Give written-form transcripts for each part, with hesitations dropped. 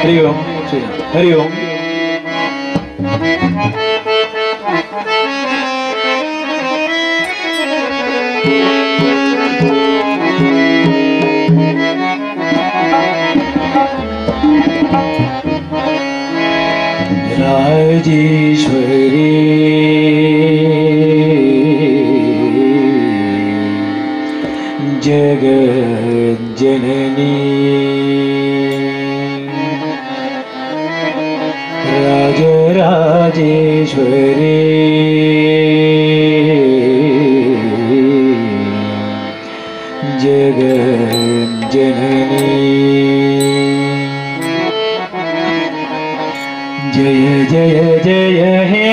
ಹರಿ ಓಂ ಶ್ರೀ ಹರಿ ಓಂ. ರಾಜೇಶ್ವರಿ ಜಗಜ್ಜನನಿ ರಾಜರಾಜೇಶ್ವರಿ ಜಗಜ್ಜನನಿ ಜಯ ಜಯ ಜಯ ಹೇ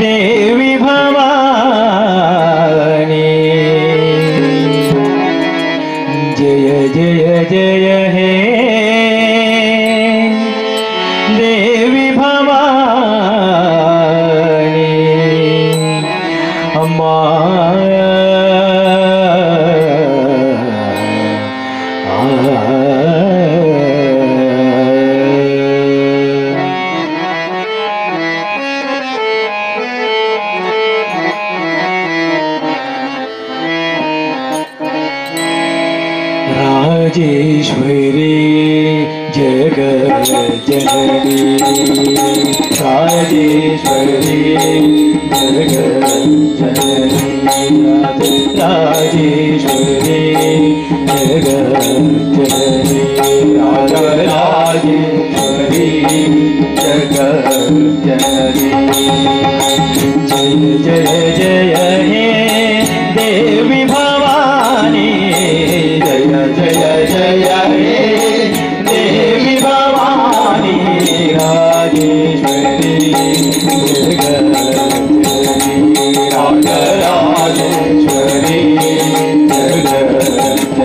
ದೇವಿ ಭವಾನಿ ಜಯ ಜಯ ಜಯ ಹೇ ದೇವಿ ಭವಾನಿ ಅಮ್ಮ ರಾಜೇಶ್ವರಿ ಜಗಜ್ಜನನಿ ರಾಜೇಶ್ವರಿ ಜಗಜ್ಜನನಿ ರಾಜೇಶ್ವರಿ ಜಗಜ್ಜನನಿ ರಾಜರಾಜೇಶ್ವರಿ ಜಗಜ್ಜನನಿ ಜಯ ಜಯ ಜಯ ಹೇ ದೇವಿ ಭವಾನಿ ಜಯ ಜಯ ಜಯ ಹೇ ದೇವಿ ಭವಾನಿ ರಾಜೇಶ್ವರಿ ಜಗಜ್ಜನನಿ ರಾಜರಾಜೇಶ್ವರಿ ಜಗಜ್ಜನನಿ.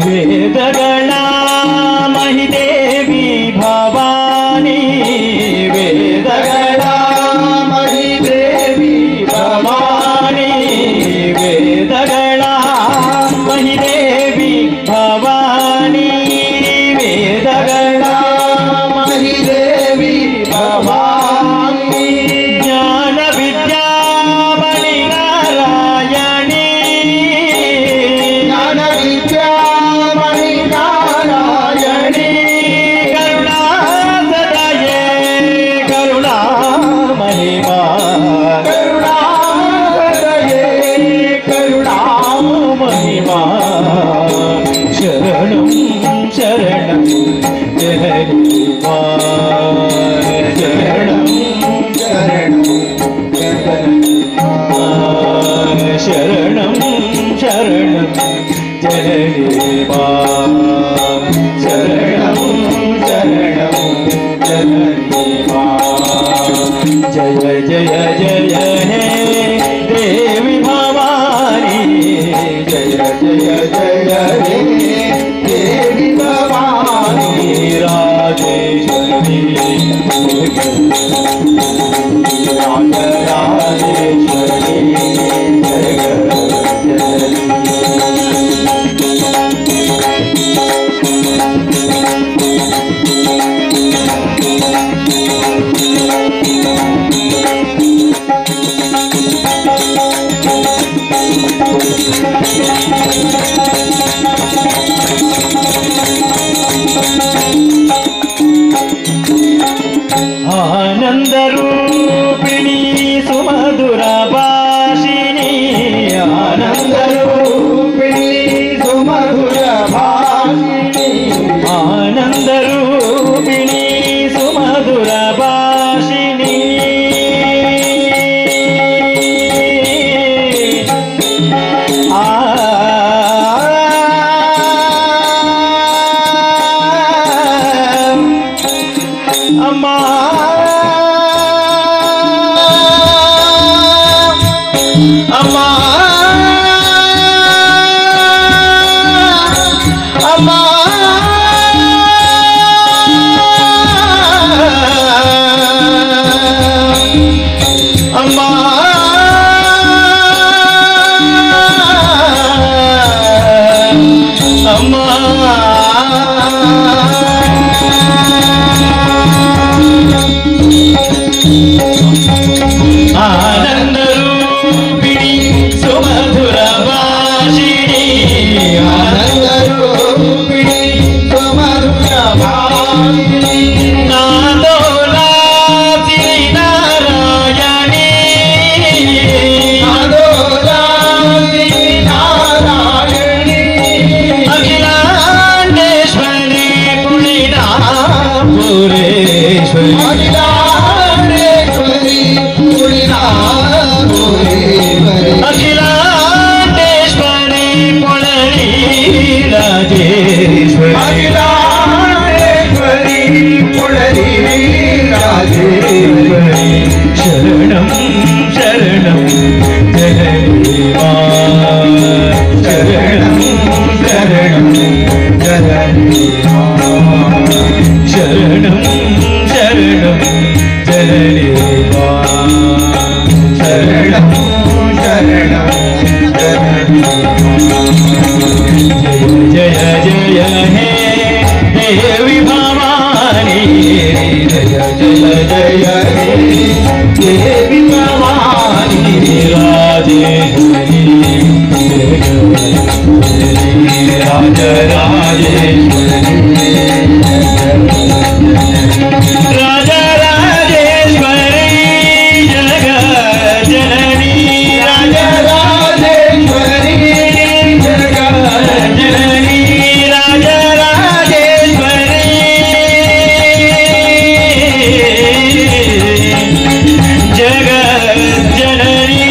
ವೇದಗಳ ಮಹಿದೇವಿ ಭವಾನಿ ವೇದಗಳ ಮಹಿದೇವಿ ಭವಾನಿ ವೇದಗಳ ಮಹಿದೇವಿ ಭವಾನಿ ವೇದಗಳ ಮಹಿದೇವಿ ಭವಾನಿ ಜ್ಞಾನ ವಿದ್ಯಾಮಣಿ ನಾರಾಯಣಿ ಜ್ಞಾನ ವಿದ್ಯಾಮಣಿ ನಾರಾಯಣಿ ಕರುಣಾ ಸದಯೇ ಕರುಣಾ ಮಹಿಮಾ ಕರುಣಾ ಹೃದಯೇ ಕರುಣಾ ಮಹಿಮಾ ಶರಣಂ ಶರಣಂ ಜನನಿ ಮಾ ಶರಣಂ ಶರಣಂ ಜಗನ್ನಿ ಶರಣಂ ಶರಣಂ ಜನನಿ ಮಾ ಶರಣಂ ಶರಣಂ ಜನನಿ ಮಾ ಜಯ ಜಯ ಜಯ ಹೇ ದೇವಿ ಭವಾನಿ ಜಯ ಜಯ ಜಯ ಹೇ ದೇವಿ ಭವಾನಿ ರಾಜೇಶ್ವರಿ ರಾಜರಾಜೇಶ್ವರಿ ಜಗಜ್ಜನನಿ. ಆನಂದ ರೂಪಿಣಿ ಸುಮಧುರ ಭಾಷಿಣಿ ಆನಂದ ರೂಪಿಣಿ ಸುಮಧುರ ಭಾಷಿಣಿ ಆನಂದ ರೂಪಿಣಿ ಸುಮಧುರ ಭಾಷಿಣಿ ಆ ಅಮ್ಮ. Devi Bhavani Rajeshwari Raja Rajeshwari Raja Rajeshwari Jaga Janani Raja Rajeshwari Jaga Janani Raja Rajeshwari Jaga Janani.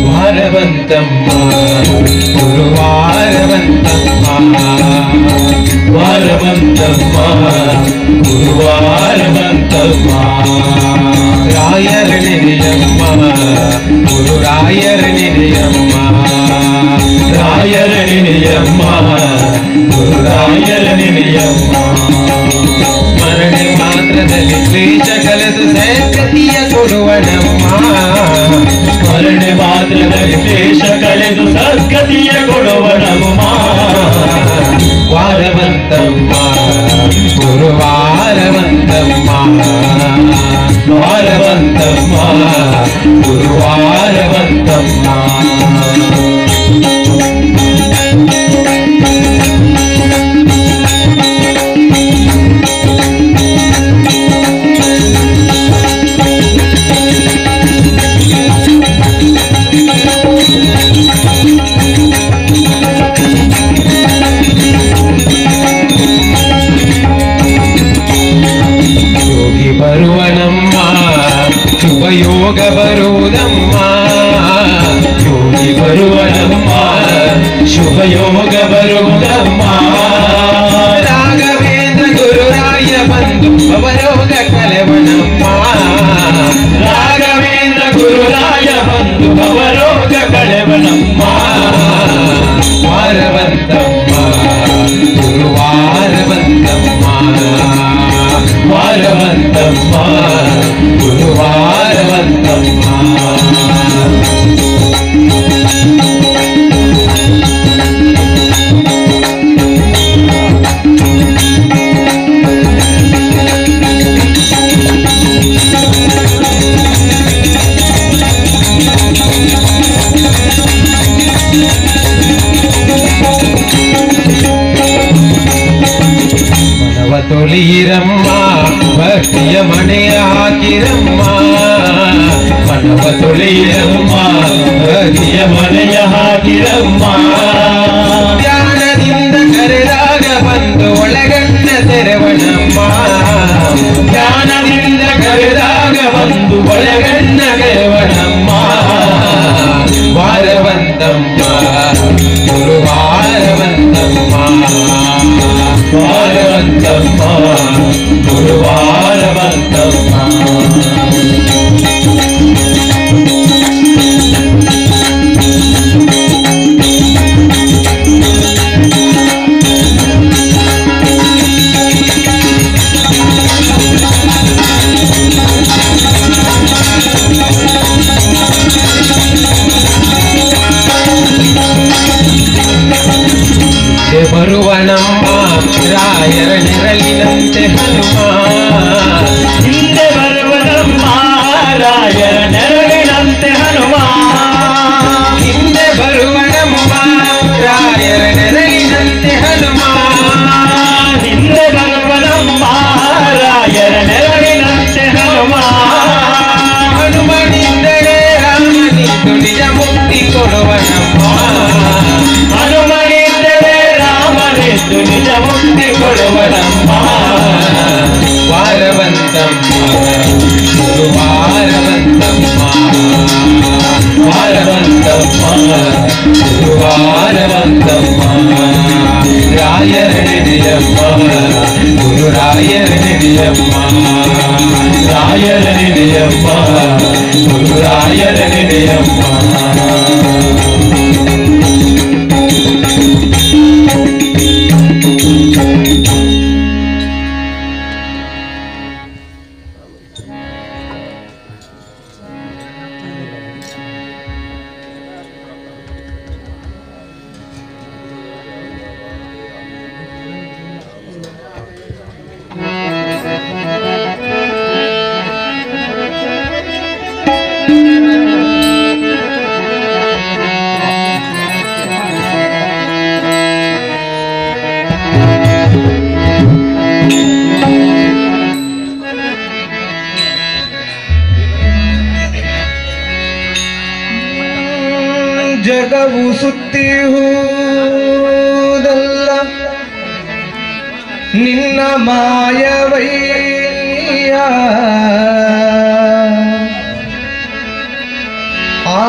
ವಾರವಂತಮ್ಮ ಗುರುವಾರವಂತಮ್ಮ ವಾರವಂತಮ್ಮ ಗುರುವಾರವಂತಮ್ಮ ರಾಯರ ನೆನೆಯಮ್ಮ ಗುರುರಾಯರ ನೆನೆಯಮ್ಮ ರಾಯರ ನೆನೆಯಮ್ಮ ಗುರುರಾಯರ ನೆನೆಯಮ್ಮ. ಸ್ಮರಣೆ ಮಾತ್ರದಲ್ಲಿ ದ್ವೇಷ ಕಲೆದು ಸದ್ಗತಿಯ ಕೊಡುವನಮ್ಮ. ಸ್ಮರಣೆ ಮಾತ್ರದಲ್ಲಿ ದ್ವೇಷ ಕಳೆದು ಸದ್ಗತಿಯ ಕೊಡುವನಮ್ಮ. ವಾರವಂತಮ್ಮ ಗುರುವಾರವಂತಮ್ಮ ವಾರವಂತಮ್ಮ ಗುರುವಾರವಂತಮ್ಮ. ಯೋಗಿ ಬರುವನಮ್ಮ ಶುಭಯೋಗ ಬರುವುದಮ್ಮ. ಯೋಗಿ ಬರುವನಮ್ಮ ಶುಭಯೋಗ ಬರುವುದಮ್ಮ. ರಾಘವೇಂದ್ರ ಗುರುರಾಯ ಬಂದು ಅವರೋಗ ಕಲೆವನಮ್ಮ. ರಾಘವೇಂದ್ರ ಗುರುರಾಯ ಬಂದು ಅವರೋಗ ಕಳೆವನಮ್ಮ. ವಾರವಂತಮ್ಮ ಗುರುವಾರವಂತಮ್ಮ ವಾರವಂತಮ್ಮ ಗುರುವಾರವಂತಮ್ಮ. ಮನವ ತೊಳೆಯಿರಮ್ಮ ಭಕ್ತಿಯ ಮಣೆಯ ಹಾಕಿರಮ್ಮ. ಮನವ ತೊಳೆಯಿರಮ್ಮ ಭಕ್ತಿಯ ಮನೆಯ ಹಾಕಿರಮ್ಮ. ಧ್ಯಾನದಿಂದ ಕರೆದಾಗ ಬಂದು ಒಳಗಣ್ಣ ತೆರವಣಮ್ಮ. ಧ್ಯಾನದಿಂದ ಕರೆದಾಗ ಬಂದು ಒಳಗಣ್ಣ ಕರೆವಣಮ್ಮ. ವಾರವಂತಮ್ಮ ಗುರುವಾರವಂತಮ್ಮ ವಾರವಂತಮ್ಮ ಗುರುವಾರವಂತಮ್ಮ. ಹಿಂದೆ ಬರುವನಮ್ಮ ರಾಯರ ನೆರಳಿನಂತೆ ಹನುಮ. ಹಿಂದೆ ಬರುವನಮ್ಮ ರಾಯರ ನೆರಳಿನಂತೆ ಹನುಮ. ಹಿಂದೆ ಬರುವನಮ್ಮ ರಾಯರ ನೆರಳಿನಂತೆ ಹನುಮ. ಮುಕ್ತಿ ಕೊಡುವನಮ್ಮ. ವಾರವಂತಮ್ಮ ಗುರುವಾರವಂತಮ್ಮ, ವಾರವಂತಮ್ಮ ಗುರುವಾರವಂತಮ್ಮ, ರಾಯರ ನಿಧಿಯಮ್ಮ ಗುರುರಾಯರ ನಿಧಿಯಮ್ಮ, ರಾಯರ ನಿಧಿಯಮ್ಮ ಗುರುರಾಯರ ನಿಧಿಯಮ್ಮ. ಜಗವು ಸುತ್ತಿಹುವುದಲ್ಲ ನಿನ್ನ ಮಾಯವಯ್ಯ, ಆ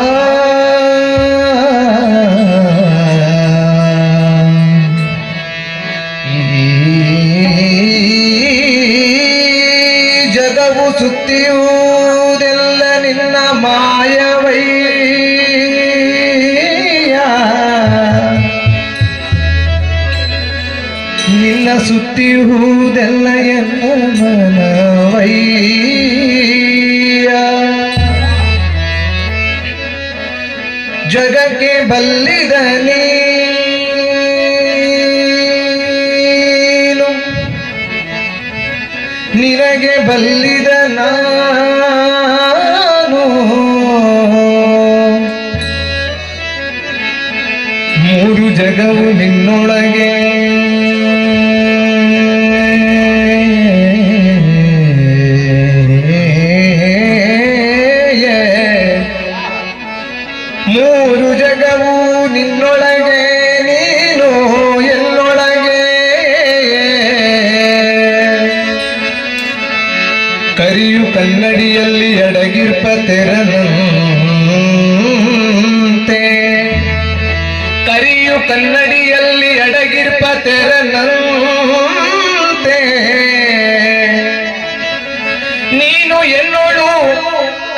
ಜಗವು ಸುತ್ತಿಯುವುದೆಲ್ಲ ನಿನ್ನ ಮಾಯವಯ್ಯ, ನಿನ್ನ ಸುತ್ತಿಯುವುದೆಲ್ಲ ಎನ್ನ ಮನವಯ್ಯ. ಜಗಕ್ಕೆ ಬಲ್ಲಿದ ನೀನು, ನಿನಗೆ ಬಲ್ಲಿದ ನಾನು, ಮೂರು ಜಗವು ನಿನ್ನೊಳಗೆ ಮೂರು ಜಗವು ನಿನ್ನೊಳಗೆ ನೀನು ಎಲ್ಲೊಳಗೆ. ಕರಿಯು ಕನ್ನಡಿಯಲ್ಲಿ ಅಡಗಿರ್ಪ ತೆರನಂತೆ, ಕರಿಯು ಕನ್ನಡಿಯಲ್ಲಿ ಅಡಗಿರ್ಪ ತೆರನಂತೆ, ನೀನು ಎಲ್ಲೊಳು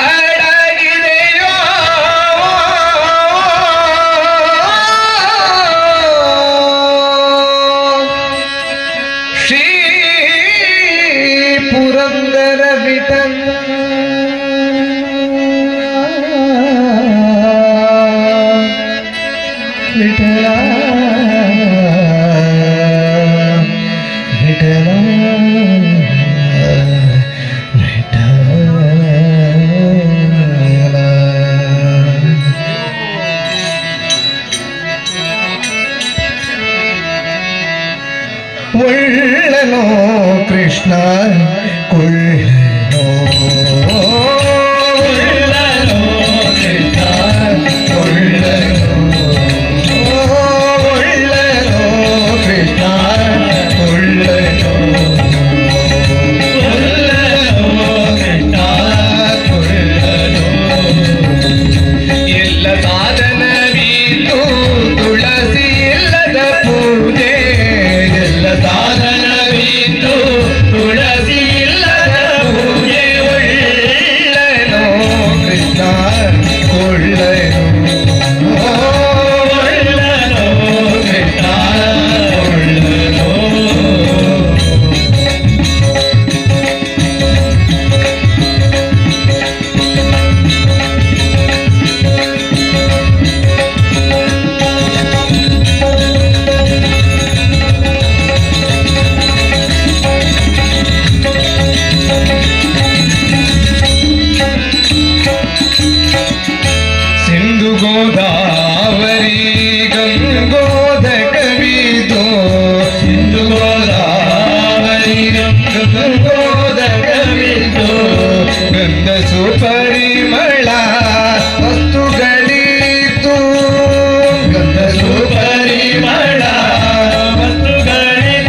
ಅಡಗಿದೆಯೋ. ಶ್ರೀ ಪುರಂದರ ವಿಠಲ ವಿಠಲ ವಿಠಲ ವಿಠಲ. ಒಳ್ಳನೋ ಕೃಷ್ಣ ಕೊಳ್ಳನೋ, ಒಳ್ಳನೋ ಕೃಷ್ಣ ಕೊಳ್ಳನೋ, ಒಳ್ಳನೋ ಕೃಷ್ಣ ಕೊಳ್ಳನೋ, ಒಳ್ಳನೋ ಕೃಷ್ಣ ಕೊಳ್ಳನೋ. ಎಲ್ಲ ಸಾಧನವೀತು ತುಳಸಿ ಇಲ್ಲದ ಪೂಜೆ, ಎಲ್ಲ ಸಾಧನವೀತು ತುಳಸಿ ಇಲ್ಲದ ಪೂಜೆ, ಒಳ್ಳನೋ ಕೃಷ್ಣ ಕೊಳ್ಳನೋ, ಒಳ್ಳನೋ ಕೃಷ್ಣ ಕೊಳ್ಳನೋ. ಸಿಂಧು ಗೋದಾವರಿ ಗಂಗೋದಕವಿದು, ಸಿಂಧು ಗೋದಾವರಿ ಗಂಗೋದಕವಿದು, ಗಂಧ ಸುಪರಿಮಳ ವಸ್ತುಗಳಿತು, ಗಂಧ ಸುಪರಿಮಳ ವಸ್ತುಗಳಿತು.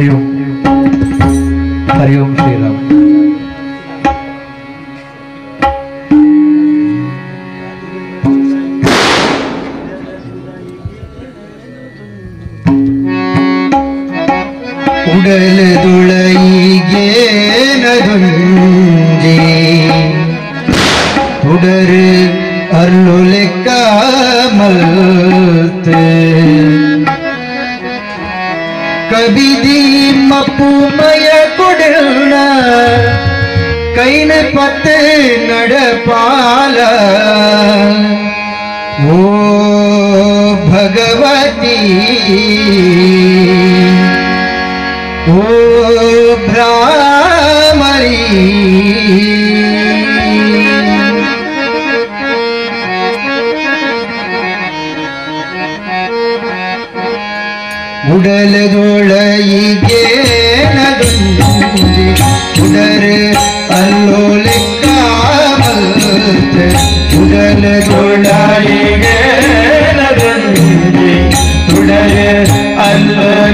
ಹರಿ ಓಂ, ಹರಿ ಓಂ ಶ್ರೀರಾಮ್. ಉಡಲದುಳೈಗೇನದುಂಜಿ ಉಡರು ಅರ್ಲುಲೆಕ್ಕ ಮಲ್ತೆ ಕಬಿದಿ ಮಪ್ಪುಮಯ ಕೊಡಣ ಕೈನ ಪತ್ತೆ ನಡಪಾಲ. ಓ ಭಗವತಿ, ಓ ಭ್ರಾಮರಿ, ಉಡಲದೊಳಯಿಗೇನದುಂಜಿ ಉಡರು ಅಲ್ಲೋಲೆಕ್ಕ ಮಲ್ತೆ ಉಡಲದೊಳಯಿಗೇನದುಂಜಿ ತುಡರೆ ಅಲ್ಲೋಲೆಕ್ಕ.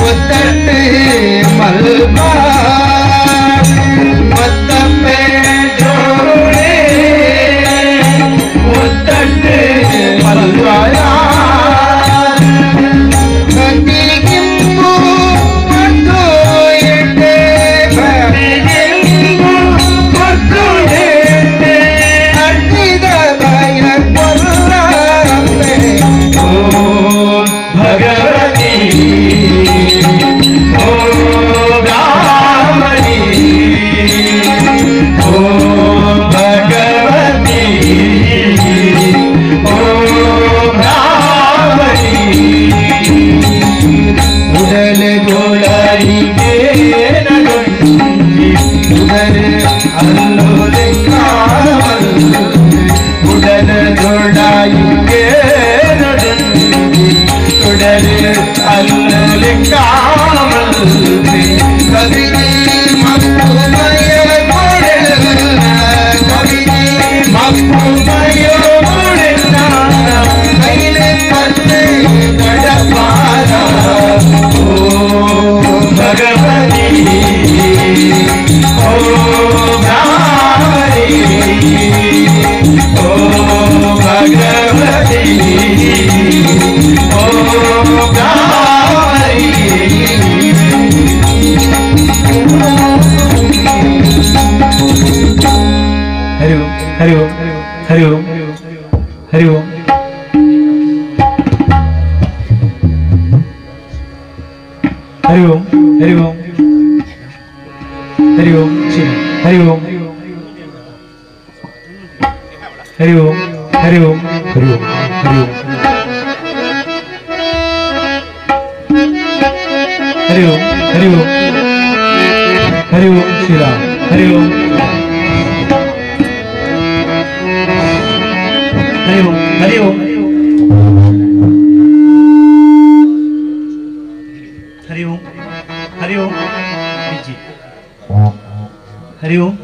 ಒತ್ತಟ್ಟು ಮಲ್ಬಾ ಮತ್ತಪ್ಪೆ ಒತ್ತಟ್ಟು ಮಲ್ಬಾಯ ಭಕ್ತಿಗಿಂಬು ಮತ್ತು ಎಟ್ಟೆ ಭಕ್ತಿಗಿಂಬು ಮತ್ತು ಎಟ್ಟೆ ಅರ್ಜಿದ ಭಯ ಕೊಲ್ಲಂಬೆ ಓಂ ಭಗವತಿ ಓಂ ಬ್ರಾಹ್ಮಣಿ ಓಂ ಭಗವತಿ ಓಂ ಬ್ರಾಹ್ಮಣಿ ಉಡಲುಗೊಳರಿಗೆ ನಡುಂಜಿ ಉದರ ಅಲ್ಲೋಲೆ ಕಾವಲು ಉಡಲುಗೊಳರಿಗೆ ನಡುಂಜಿ ಉಡಲು ಅಲ್ಲೋಲೆ ಕಾವಲು ಕವಿದಿ ಮಕ್ಕುಮಯ ಕೊಡಲ್ಲ ಕವಿದಿ ಮಕ್ಕುಮಯ ಕೊಡಲ್ಲ ಕೈಲೆ ಪತ್ತೆ ಕಡಪಾದ ಓಂ ಭಗವತಿ ಓಂ ಬ್ರಾಹ್ಮಣಿ ಓಂ ಭಗವತಿ ಓಂ ಬ್ರಾಹ್ಮಣಿ. ಹರಿ ಓಂ ಹರಿ ಓಂ ಹರಿ ಓಂ ಹರಿ ಓಂ. ಹರಿ ಓಂ ಹರಿ ಓಂ ಹರಿ ಓಂ ಶ್ರೀ ಹರಿ ಓಂ ಹರಿ ಓಂ ಹರಿ ಓಂ ಹರಿ ಓಂ ಹರಿ ಓಂ ಹರಿ ಓಂ ಹರಿ ಓಂ ಹರಿ ಓಂ ಶ್ರೀರಾಮ್ ಹರಿ ಓಂ ಹರಿ ಓಂ ಹರಿ ಓಂ ಹರಿ ಓಂ ಹರಿ ಓಂ ವಿಜಿ ಹರಿ ಓಂ.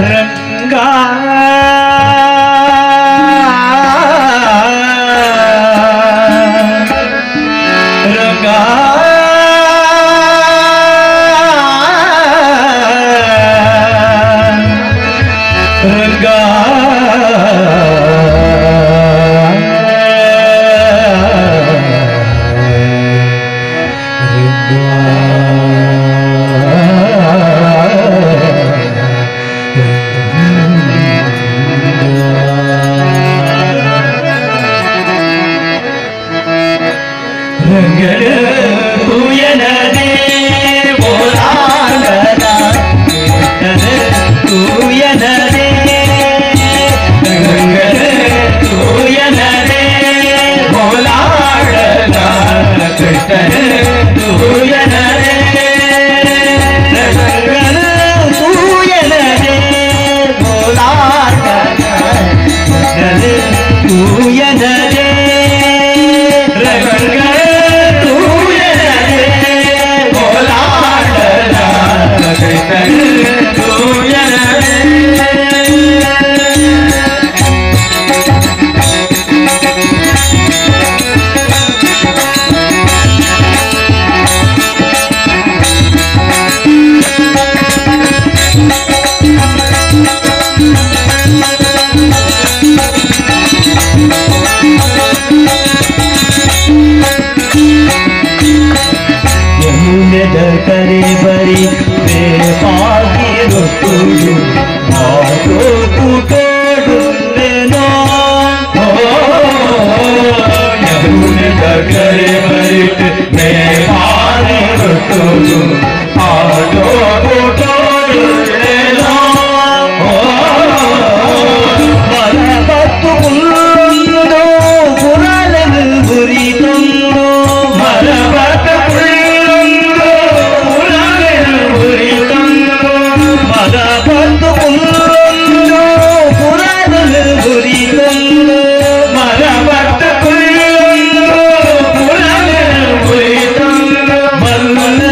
ರಂಗಾ ರಂಗಾ ರಂಗಾ ಕರೆ ಬರಿ ಬೇಪಾಗಿರುತ್ತುಳು ಮಾತು ಕೂಟೋಡುಲ್ಲೇನೋ ಯಮುನೆದ ಕರೆ ಬರಿ ಬೇಪಾಗಿರುತ್ತುಳು ಆಟೋ ಕೂಟೋಡುಲ್ಲೇನೋ ಮರಬತ್ತು ಕುಲ್ಲೊಂದು ಪುರಲನು ಗುರಿ ತಂದು ಮರಬತ್ತ ಕುಳ್ಳೊಂದು ಪುರಲನು ಗುರಿ ತಂದು ಮರಬತ್ತು ಕುಲ್ಲೊಂದು ಪುರಲನು ಗುರಿ ತಂದು ಮರಬತ್ತ ಕುಳ್ಳೊಂದು ಪುರಲನು ಗುರಿ ತಂದು ಮಲ್ಲ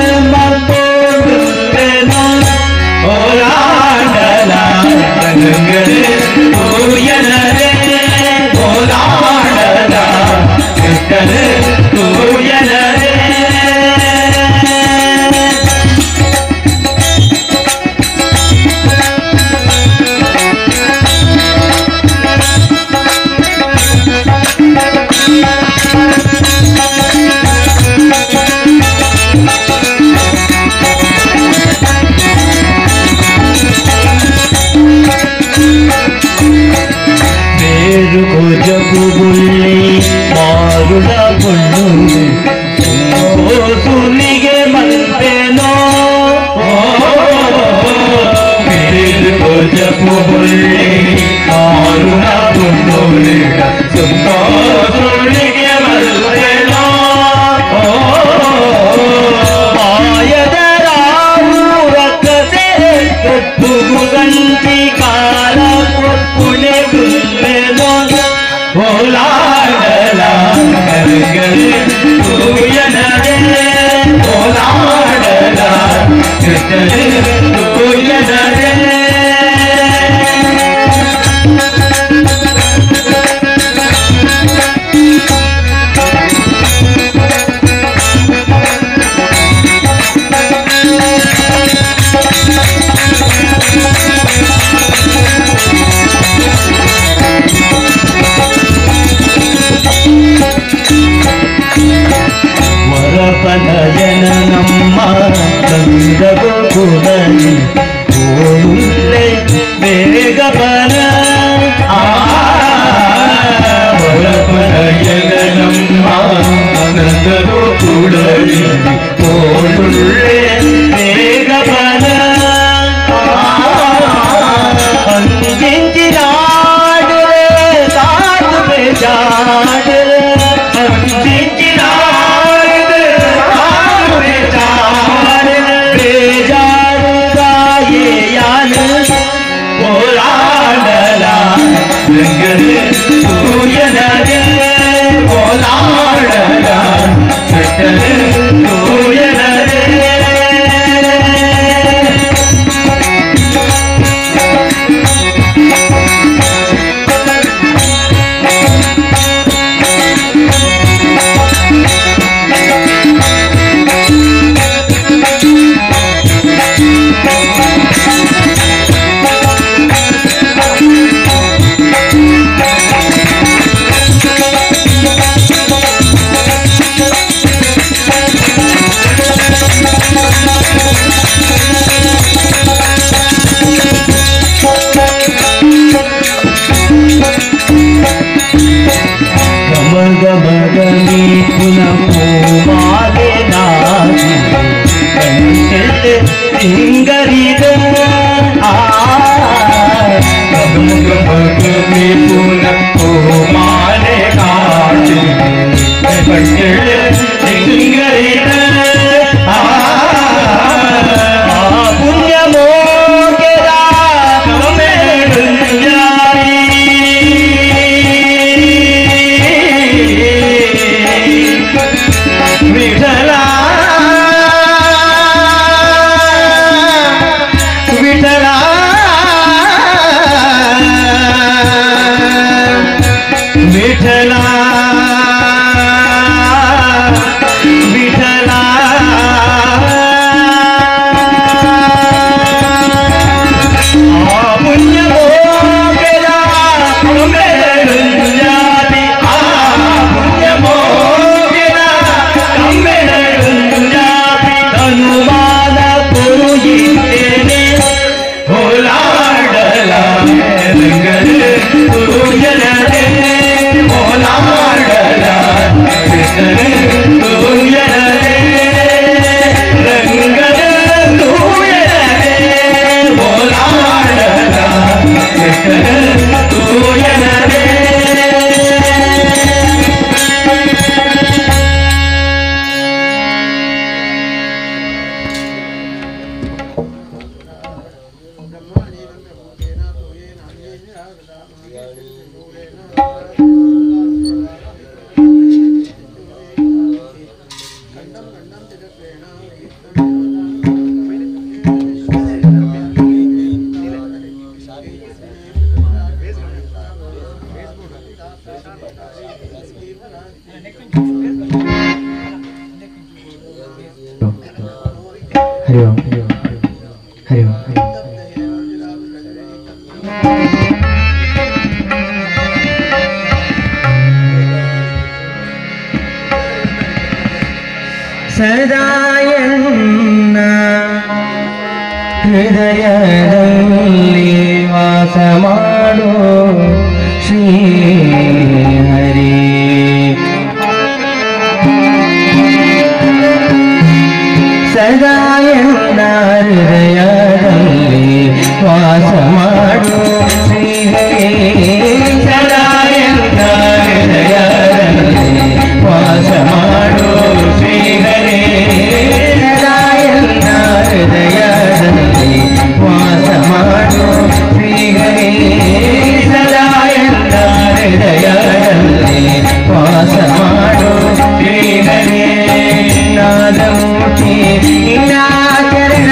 ಮರಪನಯನಮ್ಮ ನಂದ ಗೋಕುಲನಿ ಓಡುಲ್ಲೆ ಬೇಗ ಬರ ಮರಪನಯನಮ್ಮ ನಂದ ಗೋಕುಲನಿ ಓಡುಲ್ಲೆ ಬೇಗ ಬರ ಅಂಜಿಂಚಿನಾಡುವೆ ಕಾದು ಬೇಜಾಡುವೆ ಅಂಜಿಂಚಿನಾಡುವೆ ಕಾದು ಬೇಜಾಡುವೆ ಬೇಜಾರುದಾಯೇಯಾನು போராடலா ரங்கனே தூயனரே போராடலா விட்டலே தூயனரே. ಗಮ ಗಮ ಗಮಿ ಪುನ ಪೂಮಾಲೆ ನಾಗಿ ಕಂಠೆ ಸಿಂಗರಿದ ಆ ಗಮ ಗಮ ಗಮಿ ಪುನ ಪೂಮಾಲೆ ಕಾಟಿ ಕಂಠೆ ಸಿಂಗರಿದ ಆ ಪುಣ್ಯ ಮೋಗೆದ ವಿಠಲ ವಿಠಲ ವಿಠಲ ವಿಠಲ ಆ ಪುಣ್ಯ ಮೋಗೆದ ಕಮ್ಮೆಡುಂಜಾತಿ ಆ ಪುಣ್ಯ ಮೋಗೆದ ಕಮ್ಮೆಡುಂಜಾತಿ ಹನುಮಾನ ಪುರುಯಿತೇನೆ ಹೋಲಾಡಲ ರಂಗನೆ ತೂಯನರೇ ಹೋಲಾಡಲ ಕೃಷ್ಣನೇ ತೂಯನರೇ ರಂಗನ ತೂಯನರೇ ಹೋಲಾಡಲ ಕೃಷ್ಣನೇ ತೂಯನರೇ. ಹರಿ ಓಂ ಹರಿ ಓಂ ಹರಿ ಓಂ. ಸದಾಯನ್ನ ಹೃದಯದಲ್ಲಿ ವಾಸ ಮಾಡು ಶ್ರೀ ಹರಿ ಸದಾಯನ್ನ ಹೃದಯದಲ್ಲಿ ವಾಸ ಮಾಡು ಶ್ರೀ ಹರಿ ಸದಾಯನ್ನ ಹೃದಯದಲ್ಲಿ ವಾಸ ಮಾಡು ಶ್ರೀ ಹರಿ ಸದಾಯನ್ನ ಹೃದಯದಲ್ಲಿ ವಾಸ ಮಾಡು ಶ್ರೀ ಹರಿ ಸದಾಯನ್ನ ಹೃದಯದಲ್ಲಿ ವಾಸ ಮಾಡು ಶ್ರೀ ಹರಿ ನಾದಮೂರ್ತಿ ನಿನ್ನಾಚರಣ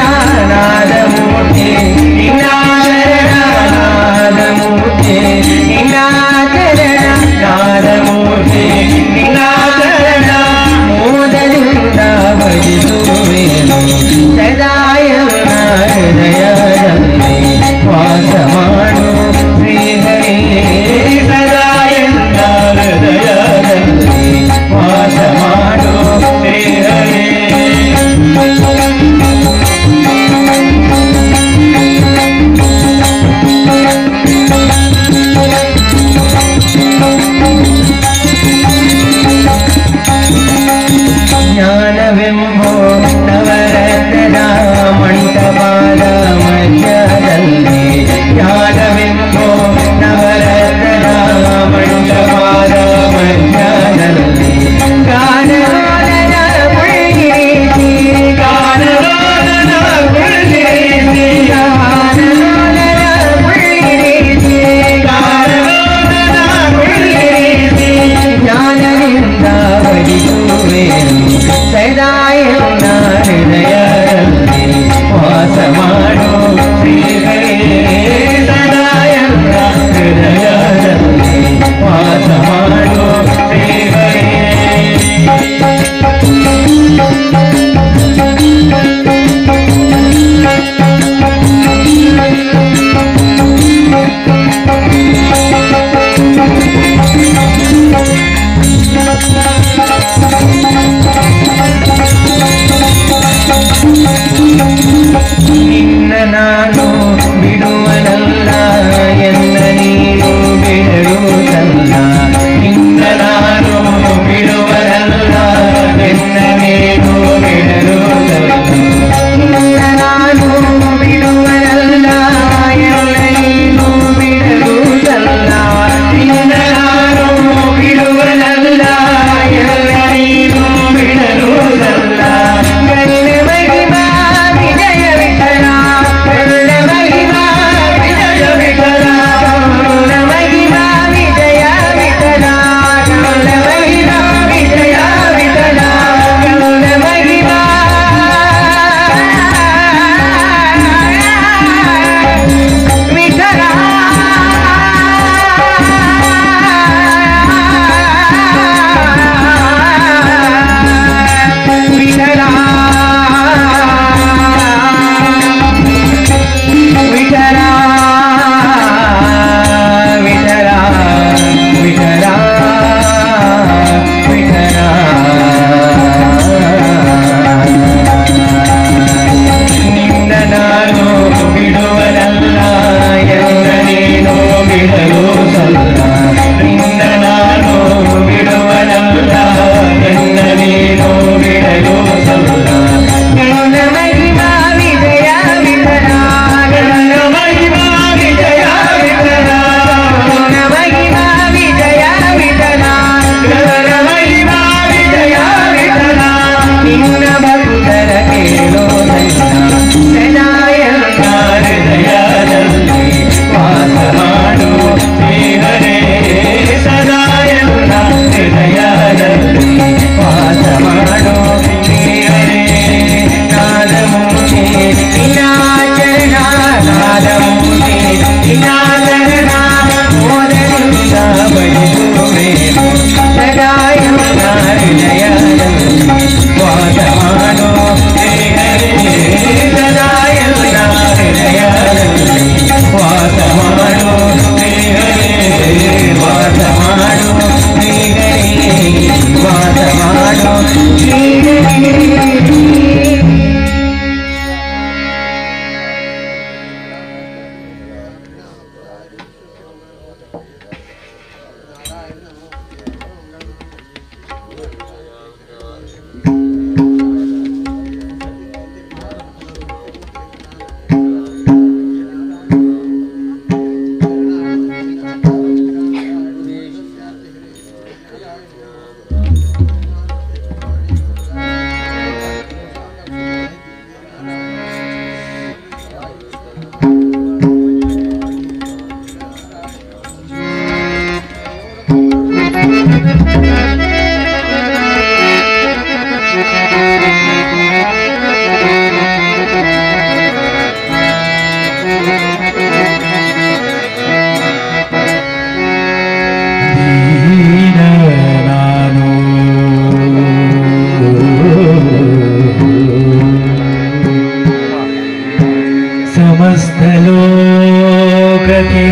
ಲೋಕಕ್ಕೆ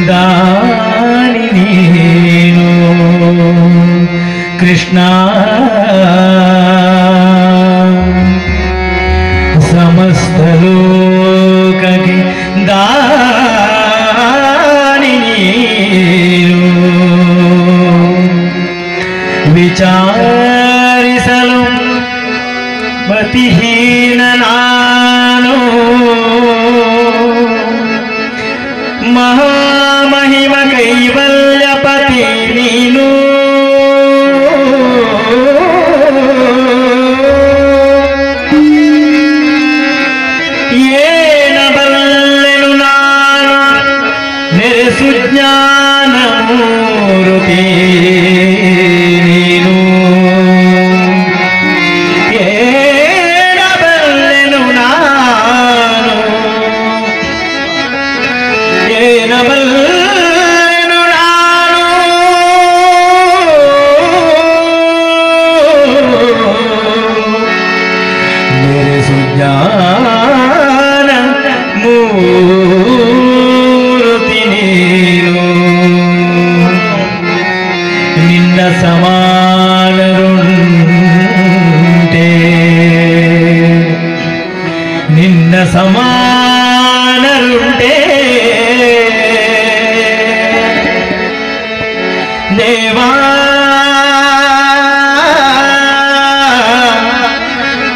ದಾನಿ ನೀನು ಕೃಷ್ಣ. ಸಮಸ್ತ ಲೋಕಕ್ಕೆ ದಾನಿ ನೀನು. ವಿಚಾರಿಸಲು ಮತಿಹೀನ ನಾನು, ಮಹಾಮಹಿಮ ಕೈವಲ್ಯಪತಿ ನೀನು. ಏನ ಬಲ್ಲೆನು ನಾನು ನೆರೆಸು ಜ್ಞಾನ ಮೂರುತಿ ನೀನು. ಏನ ಬಲ್ಲೆನು ನಾನು, ಏನ ಬಲ್ಲೆನು ನಾನು, ನೆರೆಸು ಜ್ಞಾನ ಮೂರುತಿ ನೀನು. ನಿನ್ನ ಸಮಾನರುಂಟೆ, ನಿನ್ನ ಸಮಾನರುಂಟೆ ದೇವಾ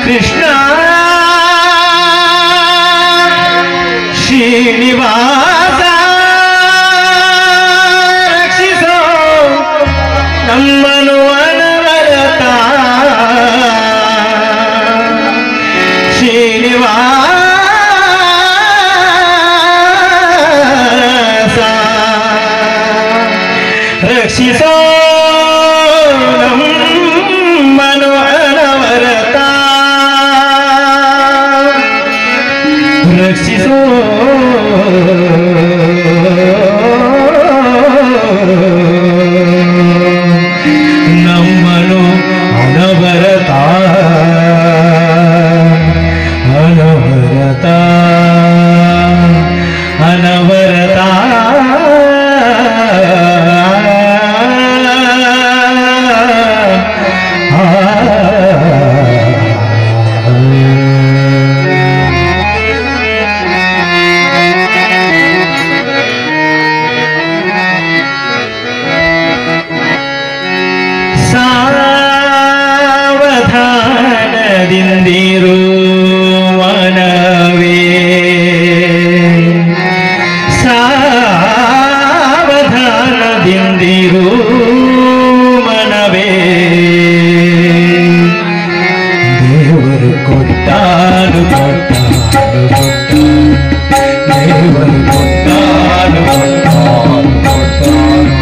ಕೃಷ್ಣ ಶ್ರೀನಿವಾಸ. ರಕ್ಷಿಸೋ ನಮ್ಮನು ಅನವರತ ಶ್ರೀನಿವಾಸ. ರಕ್ಷಿಸೋ ನಮ್ಮನು ಅನವರತ. ರಕ್ಷಿಸೋ ನಮ್ಮನು ಅನವರತ, ಅನವರತ, ಅನವರತ. ಸಾವಧಾನದಿಂದಿರು ಮನವೇ, ಸಾವಧಾನದಿಂದಿರು ಮನವೇ. ದೇವರು ಕೊಟ್ಟಾನು ಕೊಟ್ಟಾನು ಕೊಟ್ಟಾನು, ದೇವರು ಕೊಟ್ಟಾನು ಕೊಟ್ಟಾನು ಕೊಟ್ಟಾನು.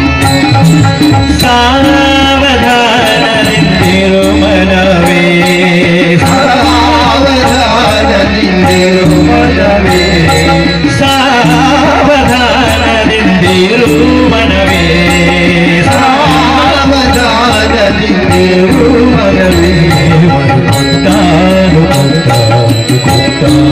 ಸಾವಧಾನದಿಂದಿರು ಮನವೇ, ಸಾವಧಾನದಿಂದಿರು ಮನವೇ, ಸಾವಧಾನದಿಂದಿರು ಮನವೇ, ಸಾವಧಾನದಿಂದಿರು ಮನವೇ. ದೇವರು ಕೊಟ್ಟಾನು ಕೊಟ್ಟಾನು ಕೊಟ್ಟಾನು,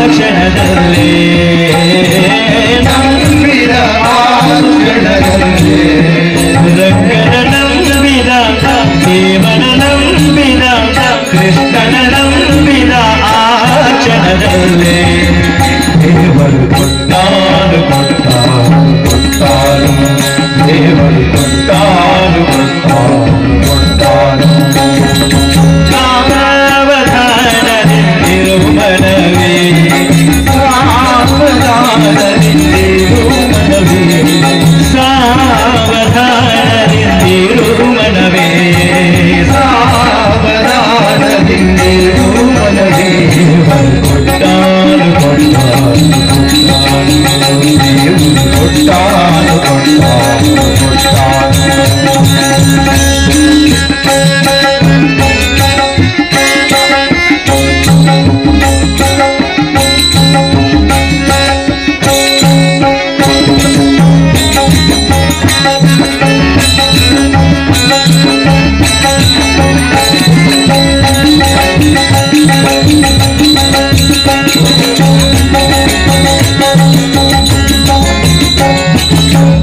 ಕ್ಷಣದಲ್ಲಿ, ನಂಬಿದ ಆ ಕ್ಷಣದಲ್ಲಿ, ರಂಗನ ನಂಬಿದ, ದೇವನ ನಂಬಿದ, ಕೃಷ್ಣನ ನಂಬಿದ ಆ ಕ್ಷಣದಲ್ಲಿ ದೇವರು ಕೊಟ್ಟಾನು ಕೊಟ್ಟಾನು ಕೊಟ್ಟಾನು, ದೇವರು ಕೊಟ್ಟಾನು ಕೊಟ್ಟಾನು ಕೊಟ್ಟಾನು. ಸಾವಧಾನದಿಂದಿರು ಮನವೇ, ಸಾವಧಾನದಿಂದಿರು ಮನವೇ, ಸಾವಧಾನದಿಂದಿರು ಮನವೇ, ಸಾವಧಾನದಿಂದಿರು ಮನವೇ. ದೇವರು ಕೊಟ್ಟಾನು ಕೊಟ್ಟಾನು ಕೊಟ್ಟಾನು, ದೇವರು ಕೊಟ್ಟಾನು ಕೊಟ್ಟಾನು ಕೊಟ್ಟಾನು.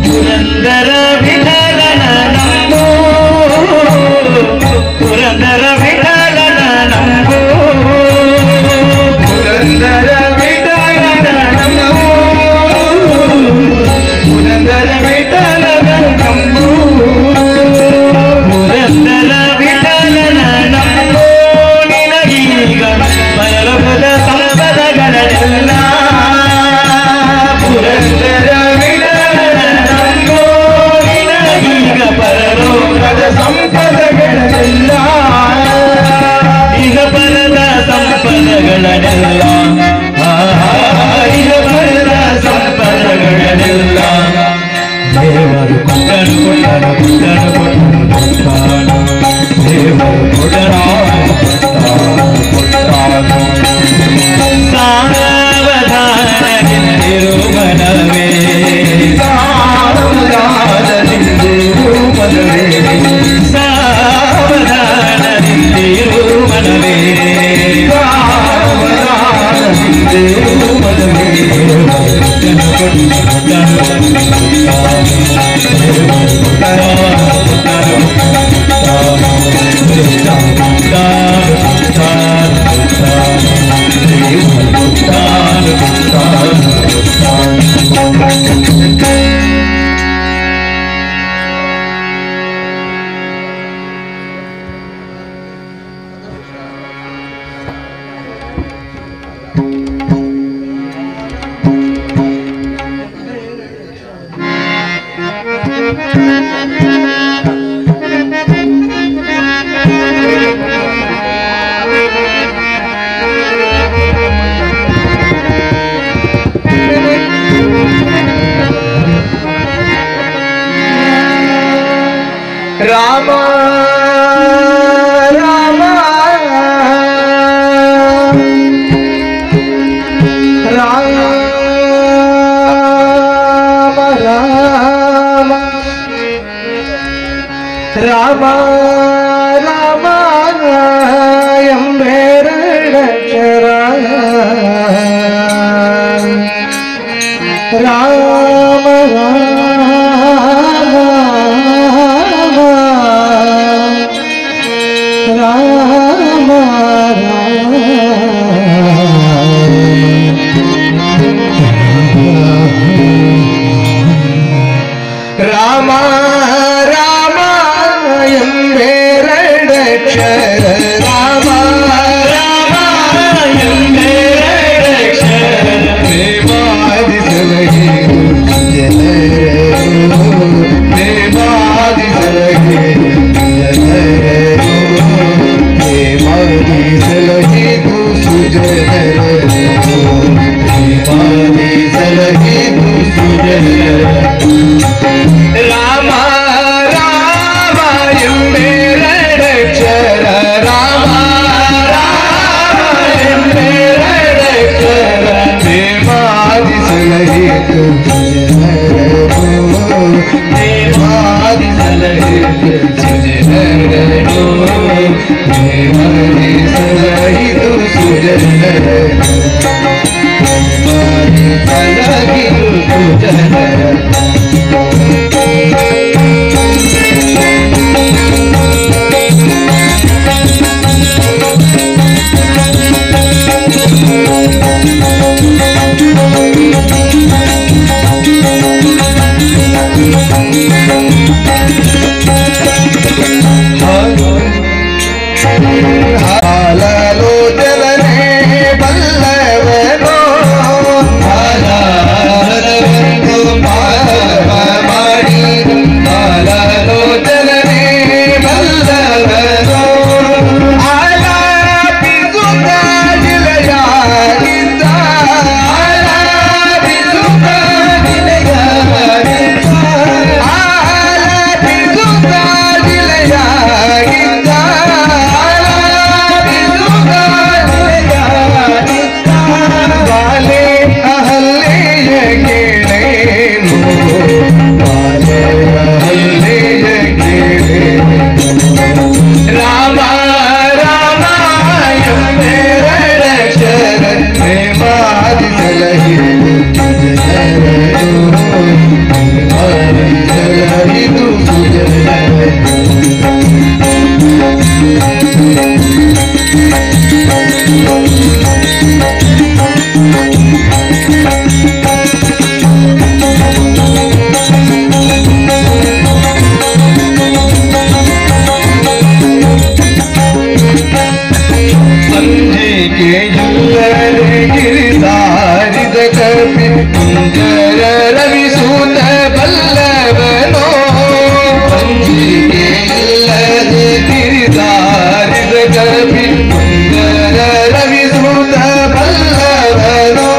ಪುರಂದರ ವಿಠಲನ ನಂಬೋ, ಪುರಂದರ ವಿಠಲನ ನಂಬೋ, ಪುರಂದರ ವಿಠಲನ ನಂಬು, ಪುರಂದರ ವಿಠಲನ ನಂಬು, ಪುರಂದರ ವಿಠಲನ ನಂಬೋ ನಿನಗೀಗ ಪರಲೋಕದ ಸಂಪದಗಳೆಲ್ಲ. ಪುರಂದರ ವಿಠಲನ ನಂಬು ನಿನಗೀಗ ಪರಲೋಕದ ಪದ ಸಂಪದಗಳೆಲ್ಲ, ಇಹ ಪರದ ಸಂಪದಗಳನ್ನೆಲ್ಲ, ಇಹ ಪರದ ಸಂಪದಗಳನ್ನೆಲ್ಲ ದೇವರು ಕೊಟ್ಟನು ಕೊಟ್ಟನು ಕೊಟ್ಟನು ಕೊಟ್ಟನು ಕೊಟ್ಟಾನು, ದೇವರು ಕೊಟ್ಟನು ಕೊಟ್ಟಾನು ಕೊಟ್ಟಾನು. ಸಾವಧಾನದಿಂದಿರು ಮನವೇ, ಸಾವಧಾನದಿಂದಿರು ಮನವೇ, ಸಾವಧಾನದಿಂದಿರು ಮನವೇ, ಸಾವಧಾನದಿಂದಿರು ಮನವೇ. ರಾಮ ರಾಮ ರಾಮ ರಾಮ ರಾಮ ರಾಮ ಎಂಬೆರಡಕ್ಷರ, ರಾಮ ರಾಮ ರಾಮ ರಾಮ ರಾಮ ಎಂಬೆರಡಕ್ಷರ, ರಾಮ ರಾಮ ಎಂಬೆರಡಕ್ಷರ. ಪ್ರೇಮಾದಿ ಸಲಹೆ ಜನರು, ಪ್ರೇಮಾದಿ ಸಲಹೆ ಜನರು, ಪ್ರೇಮಾದಿ ಸಲಹೆ ಸುಜನರು, ಪ್ರೇಮಾದಿ ಸಲಹೆ ಸುಜನರು. ರಾಮ ರಾಮ ಎಂಬೆರಡಕ್ಷರ, ರಾಮ ರಾಮ ಎಂಬೆರಡಕ್ಷರ, ಪ್ರೇಮಾದಿ ಸಲಹೆ ಸುಜನರು, ಪ್ರೇಮಾದಿ ಸಲಹೆ ಸುಜನರು, ಪ್ರೇಮಾದಿ ಸಲಹೆ ಸುಜನರು. ಸಲಹಿದು ಸುಜನರ. ಹಾಲಲೋಚನನೆ ಬಲ್ಲವನೋ, ಹಾಲಲವನ್ನು ಪಾಪ ಮಾಡಿ ಹಾಲಲೋಚನನೆ ಬಲ್ಲವನೋ, ಆಲಾಪಿಸುತ್ತ ಜಿಲೆಯಾಗಿದ್ದ, ಆಲಾಪಿಸುತ್ತ ಜಿಲೆಯಾಗಿದ್ದ, ಆಲಾಪಿಸುತ್ತ ಜಿಲೆಯಾಗಿದ್ದ, ಬಾಲೆ ಅಹಲ್ಲೆಯ ಕೇಳೇನು, ಬಾಲೆ ಅಹಲ್ಲೆಯ ಕೇಳೇನು. ರಾಮ ರಾಮ ಎಂಬೆರಡಕ್ಷರ ಪ್ರೇಮಾದಿ ಸಲಹಿದು ಸುಜನರನು, ಪ್ರೇಮಾದಿ ಸಲಹಿದು ಸುಜನರನು. ಅಂಜಿಕೆಯುಲ್ಲದೆ ಗಿರಿಧಾರಿದ ಕಪಿ ಕುಂಜರ ರವಿಸೂತ ಬಲ್ಲವನೋ, ಅಂಜಿಕೆಯಿಲ್ಲದೆ ಗಿರಿಧಾರಿದ ಕಪಿ ಕುಂಜರ ರವಿಸೂತ ಬಲ್ಲವನೋ,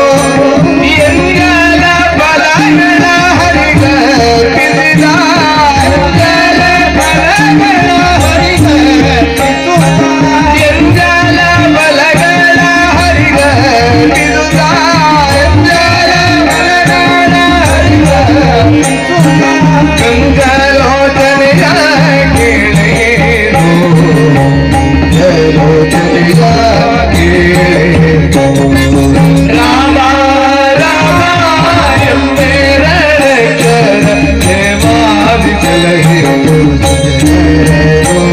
ಎಂಗಲ ಬಲಗಳ ಹರಿಗರ್ಪಿಸಿದ, ಎಂಗಲ ಬಲಗಳ ಹರಿಗರ್ಪಿಸುತ್ತ, ಎಂಗಲ ಬಲಗಳ ಹರಿಗರ್ಪಿಸುತ್ತ, ಎಂಗಲ ಬಲಗಳ ಹರಿಗರ್ಪಿಸುತ್ತ, ಗಂಗಲೋಚನೆಯ ಕೇಳೇನು, ಗಂಗಲೋಚನೆಯ ಕೇಳೇನು. ರಾಮ ರಾಮ ಎಂಬೆರಡಕ್ಷರ ಪ್ರೇಮಾದಿ ಸಲಹಿದು ಸುಜನರನು,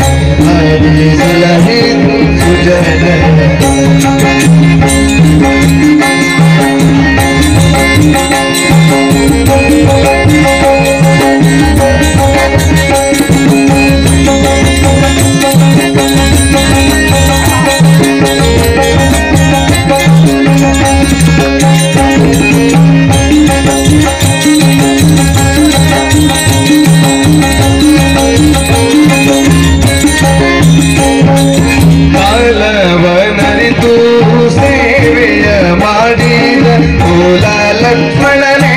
ಪ್ರೇಮಾದಿ ಸಲಹಿದು ಸುಜನರನು. ಕಾಲವನರಿತು ಸೇವೆಯ ಮಾಡಿದ ಕೋಲ ಲಕ್ಷ್ಮಣನೇ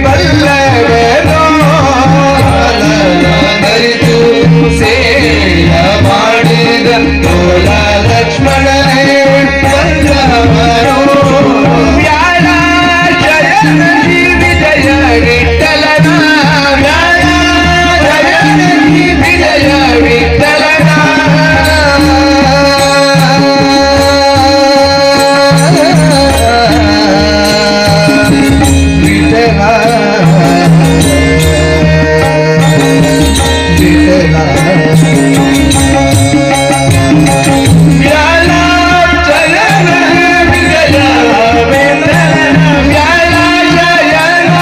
ಬಲ್ಲವನೋ, ಕಾಲವನರಿತು ಸೇವೆಯ ಮಾಡಿದ ಕೋಲ ಲಕ್ಷ್ಮಣನೇ ಬಲ್ಲವನೋ, ವ್ಯಾಳ ಜಯನ ವಿಜಯ ವಿಠಲನ, ವ್ಯಾಳ ಜಯನ ವಿಜಯ ವಿಠಲನ. ವಿಠಲ ವಿಠಲ ವ್ಯಾಳ ಜಯನ ವಿಜಯ ವಿಠಲನ, ವ್ಯಾಳ ಜಯನ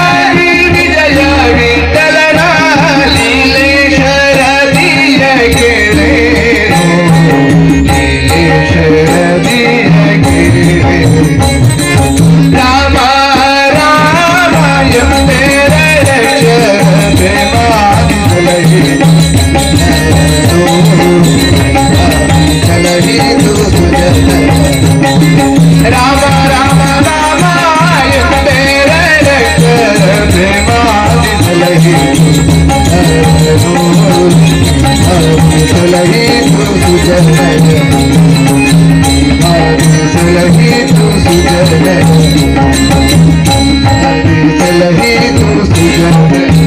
ವಿಜಯ ವಿಠಲನ, ಲೀಲೇಶರದಿಯ ಕೇಳೇನು, ಲೀಲೇಶರದಿಯ ಕೇಳೇನು. ರಾಮ ರಾಮ ಎಂಬೆರಡಕ್ಷರ ಪ್ರೇಮಾದಿ ಸಲಹಿದು ಸಲಹಿದು ಸುಜನರನು. ರಾಮ ರಾಮ ರಾಮ ಎಂಬೆರಡಕ್ಷರ ಪ್ರೇಮಾದಿ ಸಲಹಿದು ಸಲಹಿದು ಸುಜನರನು, ಸಲಹಿದು ಸುಜನರನು, ಸಲಹಿದು ಸುಜನರನು.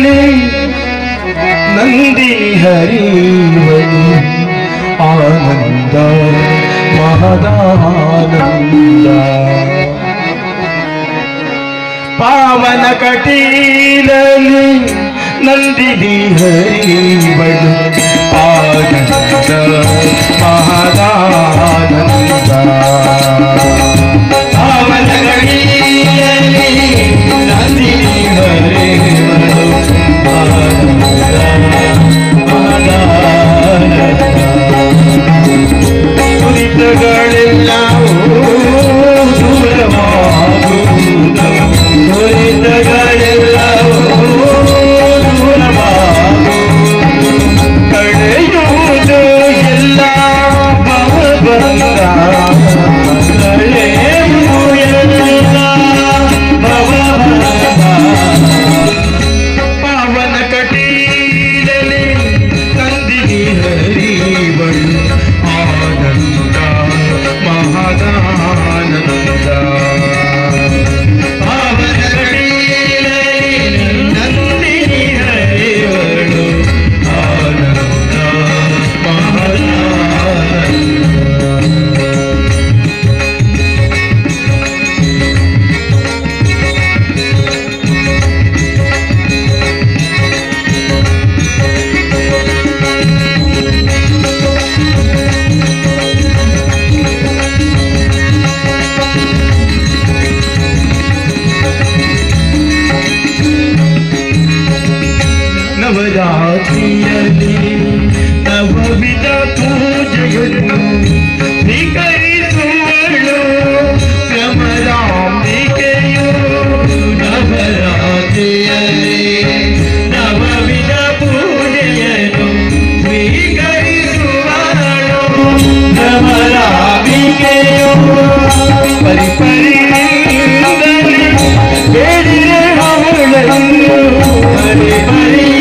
ಕಟೀಲಲಿ ನಂದಿನಿ ಹರಿವಳು ಆನಂದ ಮಹದಾನಂದ. ಪಾವನ ಕಟೀಲಲಿ ನಂದಿನಿ ಹರಿವಳು ಆನಂದ ಮಹದಾನಂದ. ಪಾವನ ಕಟೀಲಲಿ ನಂದಿನಿ ಹರಿವಳು ಆನಂದ ಮಹದಾನಂದ. ದುರಿತಗಳೆಲ್ಲವೂ ದೂರವಾಗುವುದು, ದುರಿತಗಳೆಲ್ಲವೂ ದೂರವಾಗುವುದು, ಕಳೆಯುವುದು ಎಲ್ಲ ಭವಬಂಧ, ಕಳೆಯುವುದು ಎಲ್ಲ ಭವಬಂಧ. ಪಾವನ ಕಟೀಲಲಿ ನಂದಿನಿ ಹರಿವಳು ಆನಂದ ಮಹದಾನಂದ. ಪಾವನ ಕಟೀಲಲಿ ನಂದಿನಿ ಹರಿವಳು ಆನಂದ ಮಹದಾನಂದ. ನವರಾತ್ರಿಯಲ್ಲಿ ನವವಿಧ ಪೂಜೆಯನ್ನು ಸ್ವೀಕರಿಸುವಳು ಭ್ರಮರಾಂಬಿಕೆಯು. ನವರಾತ್ರಿಯಲ್ಲಿ ನವವಿಧ ಪೂಜೆಯನ್ನು ಸ್ವೀಕರಿಸುವಳು ಭ್ರಮರಾಂಬಿಕೆಯು. ಪರಿಪರಿಯಿಂದಲೇ ಬೇಡಿರೆ ಅವಳನ್ನು, ಪರಿಪರಿಯಿಂದಲೇ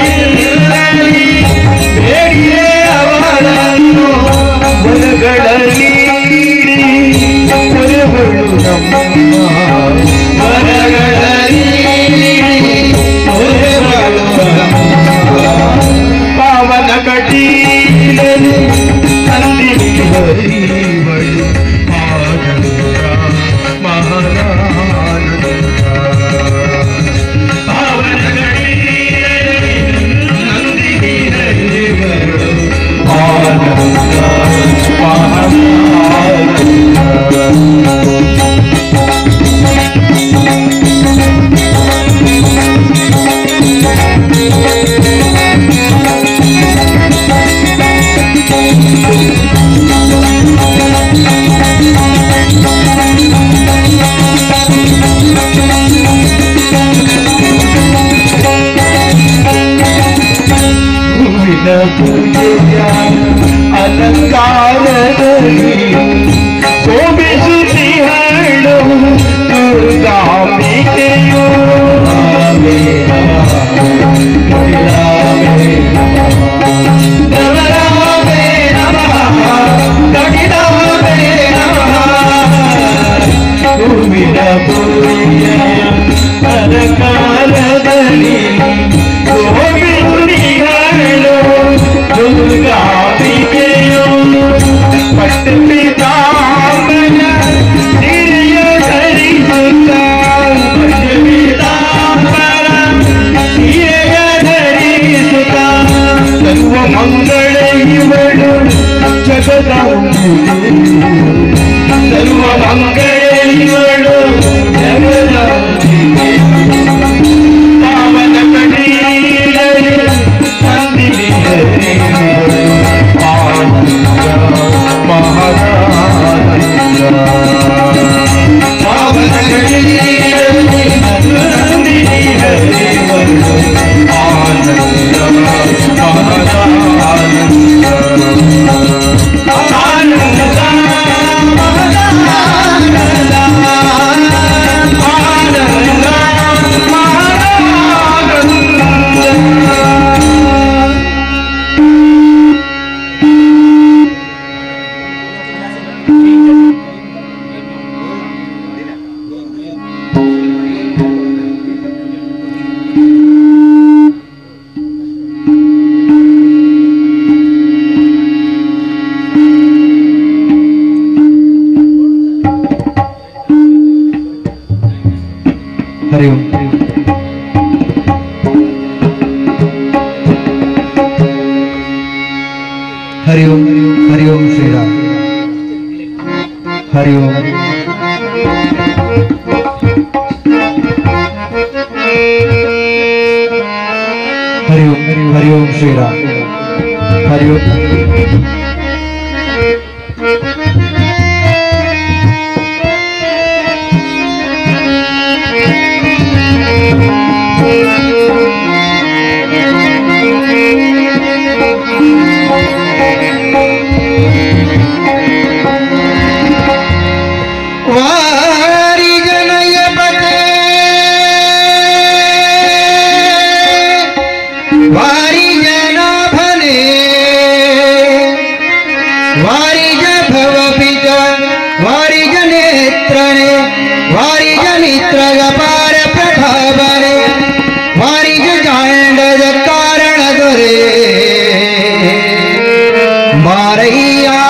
ಬೇಡಿರೆ ಅವಳನ್ನು, ವರಗಳಲ್ಲಿ ಕೊರೆವಳು ನಮ್ಮ, ವರಗಳಲ್ಲಿ ಕೊರೆವಳು ನಮ್ಮ. ಪಾವನ ಕಟೀಲಲಿ ನಂದಿನಿ ಹರಿವಳು ಆನಂದ ಮಹದಾನಂದ. ಪಾವನ ಕಟೀಲಲಿ ನಂದಿನಿ ಹರಿವಳು ಆನಂದ ಮಹದಾನಂದ. ಹೂವಿನ ಪೂಜೆಯ ಅಲಂಕಾರದಲ್ಲಿ ಶೋಭಿಸುತ್ತಿಹಳು ದುರ್ಗಾಂಬಿಕೆಯು. ಹೂವಿನ ಪೂಜೆಯ ಅಲಂಕಾರದಲ್ಲಿ ಶೋಭಿಸುತ್ತಿಹಳು ದುರ್ಗಾಂಬಿಕೆಯು. ಪಟ್ಟು ಪೀತಾಂಬರ ಹಿರಿಯ ಧರಿಸುತ್ತ, ಪಟ್ಟು ಪೀತಾಂಬರ ಹಿರಿಯ ಧರಿಸುತ್ತ, ಸರ್ವ ಮಂಗಳ ಇವಳು ಜಗದಾಂಬಿಕೆ, ಸರ್ವ ಮಂಗಳ ಇವಳು ಜಗದಾಂಬಿಕೆ. ಪಾವನ ಕಟೀಲಲಿ ನಂದಿನಿ ಹರಿವಳು ಆನಂದ ಮಹದಾನಂದ. ಪಾವನ ಕಟೀಲಲಿ ನಂದಿನಿ ಹರಿವಳು ಆನಂದ ಮಹದಾನಂದ. ಆನಂದ ಮಹದಾನಂದ. Hari Om Hari Om Shriram Hari Om. Hari Om Hari Om Shriram Hari Om. Priya.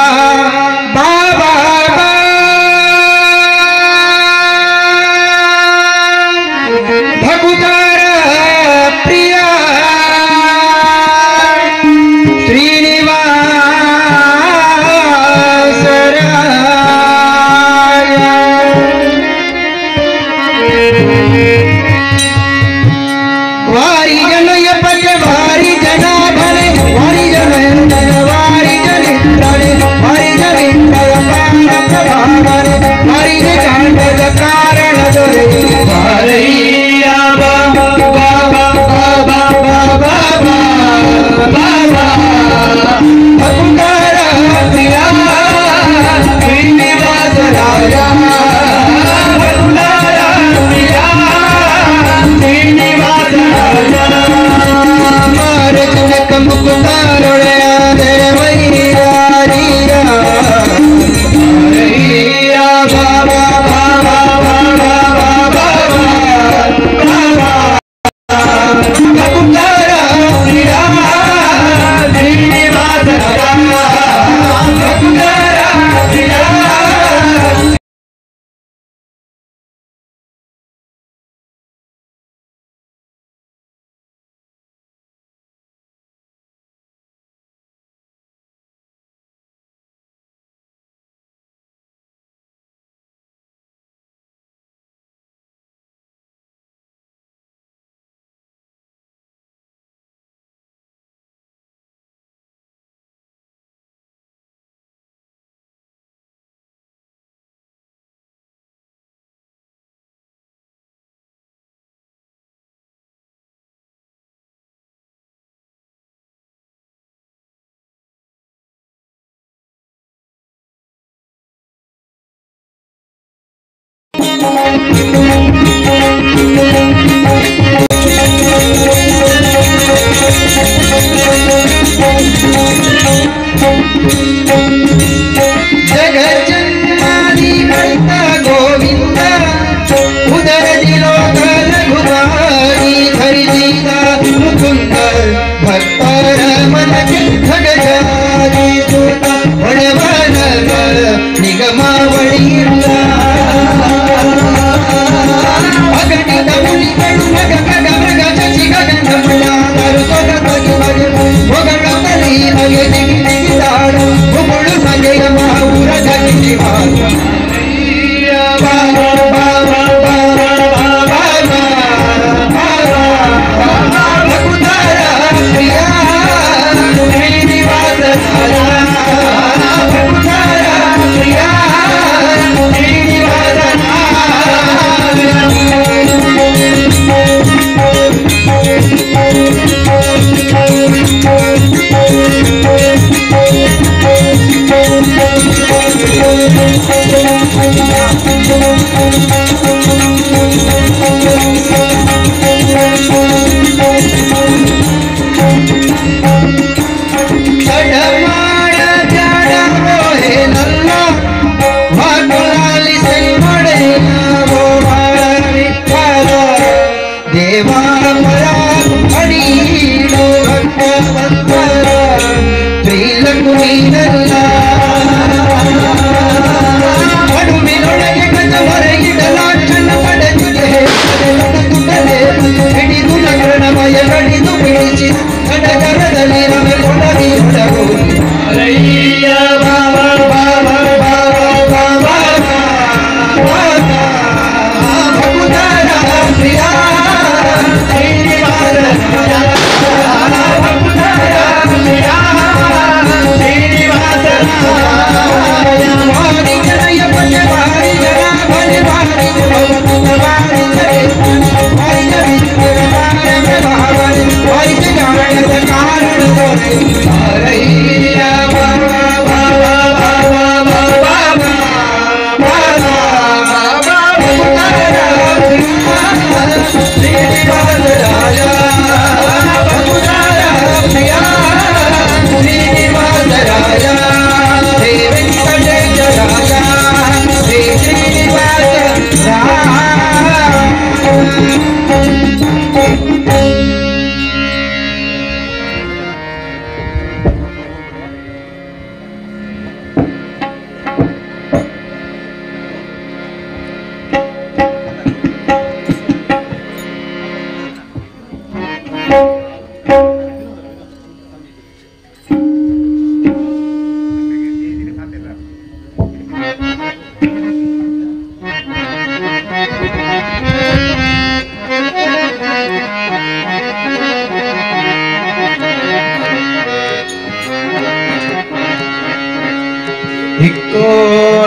ಇಕ್ಕೋ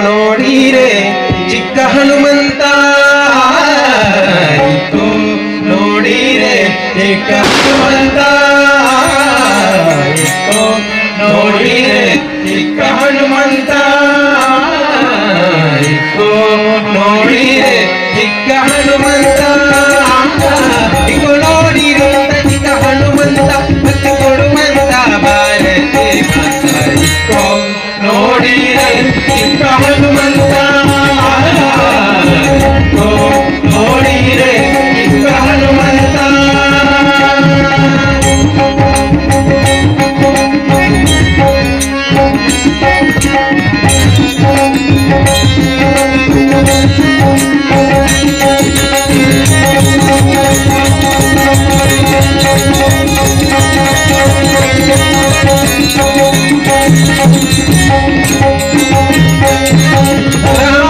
ನೋಡಿರೆ ಚಿಕ್ಕ ಹನುಮಂತ, ಇಕ್ಕೋ ನೋಡಿರೆ ಚಿಕ್ಕ ಹನುಮಂತ, ಇಕ್ಕೋ ನೋಡಿರೆ ಚಿಕ್ಕ ಹನುಮಂತ, ಇಕ್ಕೋ ನೋಡಿರೆ ಚಿಕ್ಕ ಹನುಮಂತ, ಇಕ್ಕೋ ನೋಡಿರೆ ಚಿಕ್ಕ ಹನುಮಂತ ಮತ್ತೆ ಕೊಡುವಂತ ಭಾರತಿ ಮಾತ. ಇಕ್ಕೋ ನೋಡಿರೆ ಚಿಕ್ಕ ಹನುಮಂತ, ಇಕ್ಕೋ ನೋಡಿರೆ ಚಿಕ್ಕ ಹನುಮಂತ.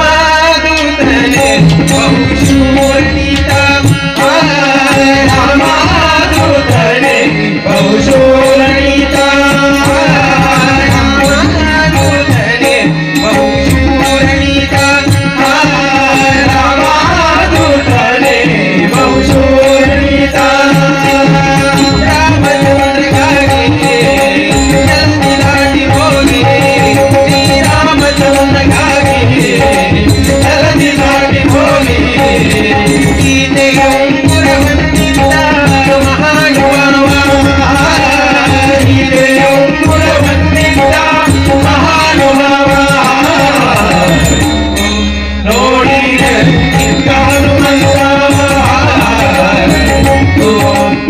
ರಾಮದೂತನೇ ಬಹುಶೂರನಿತ, ರಾಮದೂತನೇ ಬಹುಶೂರನಿತ, ರಾಮದೂತನೇ ಬಹುಶೂರನಿತ, ರಾಮದೂತನೇ ಬಹುಶೂರನಿತ. ರಾಮಚಂದ್ರಗಾಗಿ ಜಲ್ದಿ ದಾಟಿ ಹೋಗಿ, ಶ್ರೀರಾಮಚಂದ್ರಗಾಗಿ ಜಲದಿ ದಾಟಿ ಹೋಗಿ, ಸೀತೆಯ ಉಂಗುರವನ್ನಿತ್ತ ಮಹಾನುಭಾವ, ಸೀತೆಯ ಉಂಗುರವನ್ನಿತ್ತ ಮಹಾನುಭಾವ. ನೋಡಿರೆ ಚಿಕ್ಕ ಹನುಮಂತ,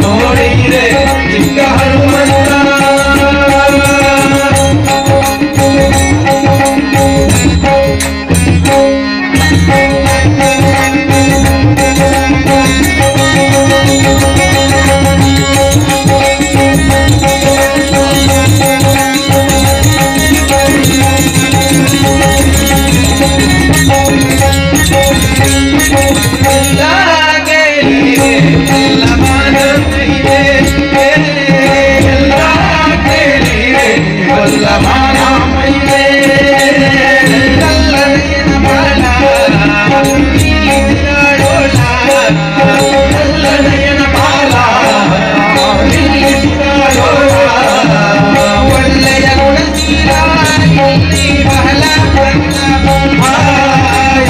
ನೋಡಿರೆ ಚಿಕ್ಕ ಹನುಮಂತ. ಎಲ್ಲ ಕೇಳಿರೆ ಎಲ್ಲ ಮಾನವಿದೆ, ಎಲ್ಲ ಕೇಳಿರೆ ಎಲ್ಲ ಮಾನವಿದೆ. ಕಲ್ಲನೆಯನ ಬಾಲ ನಿಲ್ಲಿಸಿದಾಳೋಳ, ಕಲ್ಲನೆಯನ ಬಾಲ ನಿಲ್ಲಿಸಿದಾಳೋಳ. ಒಳ್ಳೆಯ ಗುಣಶೀಲ ಇಲ್ಲಿ ಬಹಳ ಬಹಳ,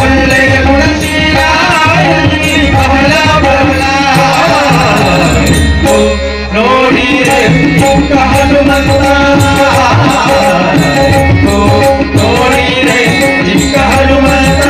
ಒಳ್ಳೆಯ ಗುಣಶೀಲ ಇಲ್ಲಿ ಬಹಳ ಬಹಳ. ನೋಡಿರೆ ಚಿಕ್ಕ ಹನುಮಂತ, ನೋಡಿರೆ ಚಿಕ್ಕ ಹನುಮಂತ.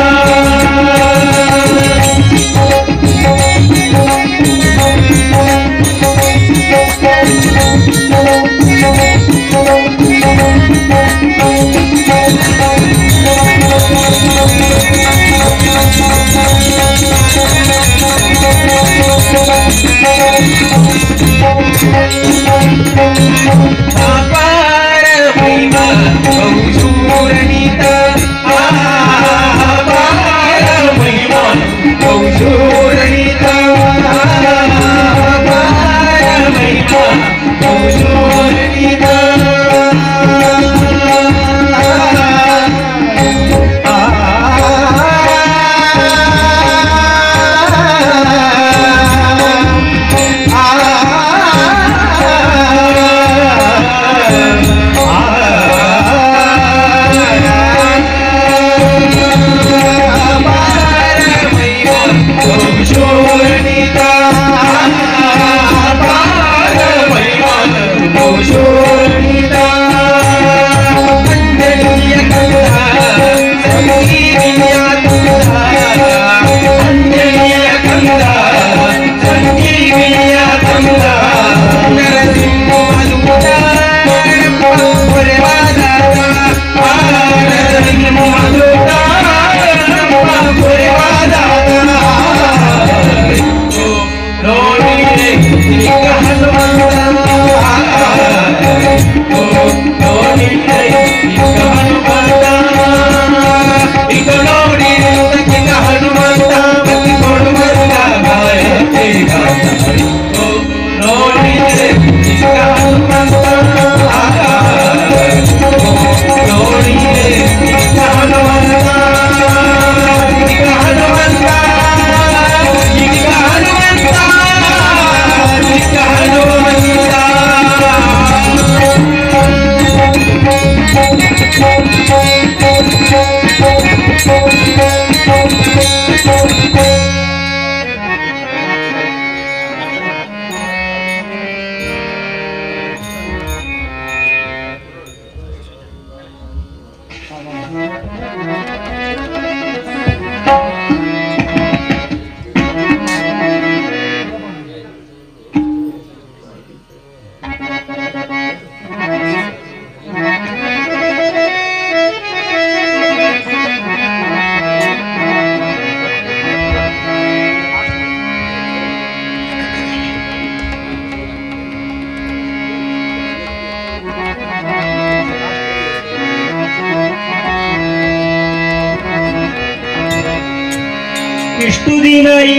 ಇಷ್ಟು ದಿನ ಈ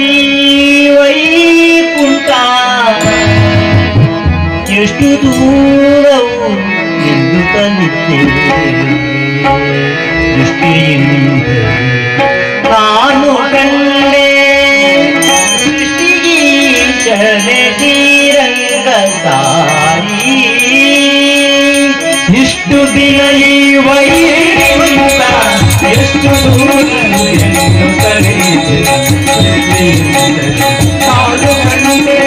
ವೈಕುಂಠ ಎಷ್ಟು ದೂರವು ಎಂದು ತಂದಿದ್ದೆ ದೃಷ್ಟಿಯಿಂದ ನಾನು ಕಂಡೆ ಸೃಷ್ಟಿಗೀಶನೆ ಶ್ರೀರಂಗ ಸಾಯಿ. ಇಷ್ಟು ದಿನ ಈ ವೈಕುಂಠ ಎಷ್ಟು ದೂರವು ಎಂದು ತಡೆಯಿದೆ ನಾನು ಕಂಡೆ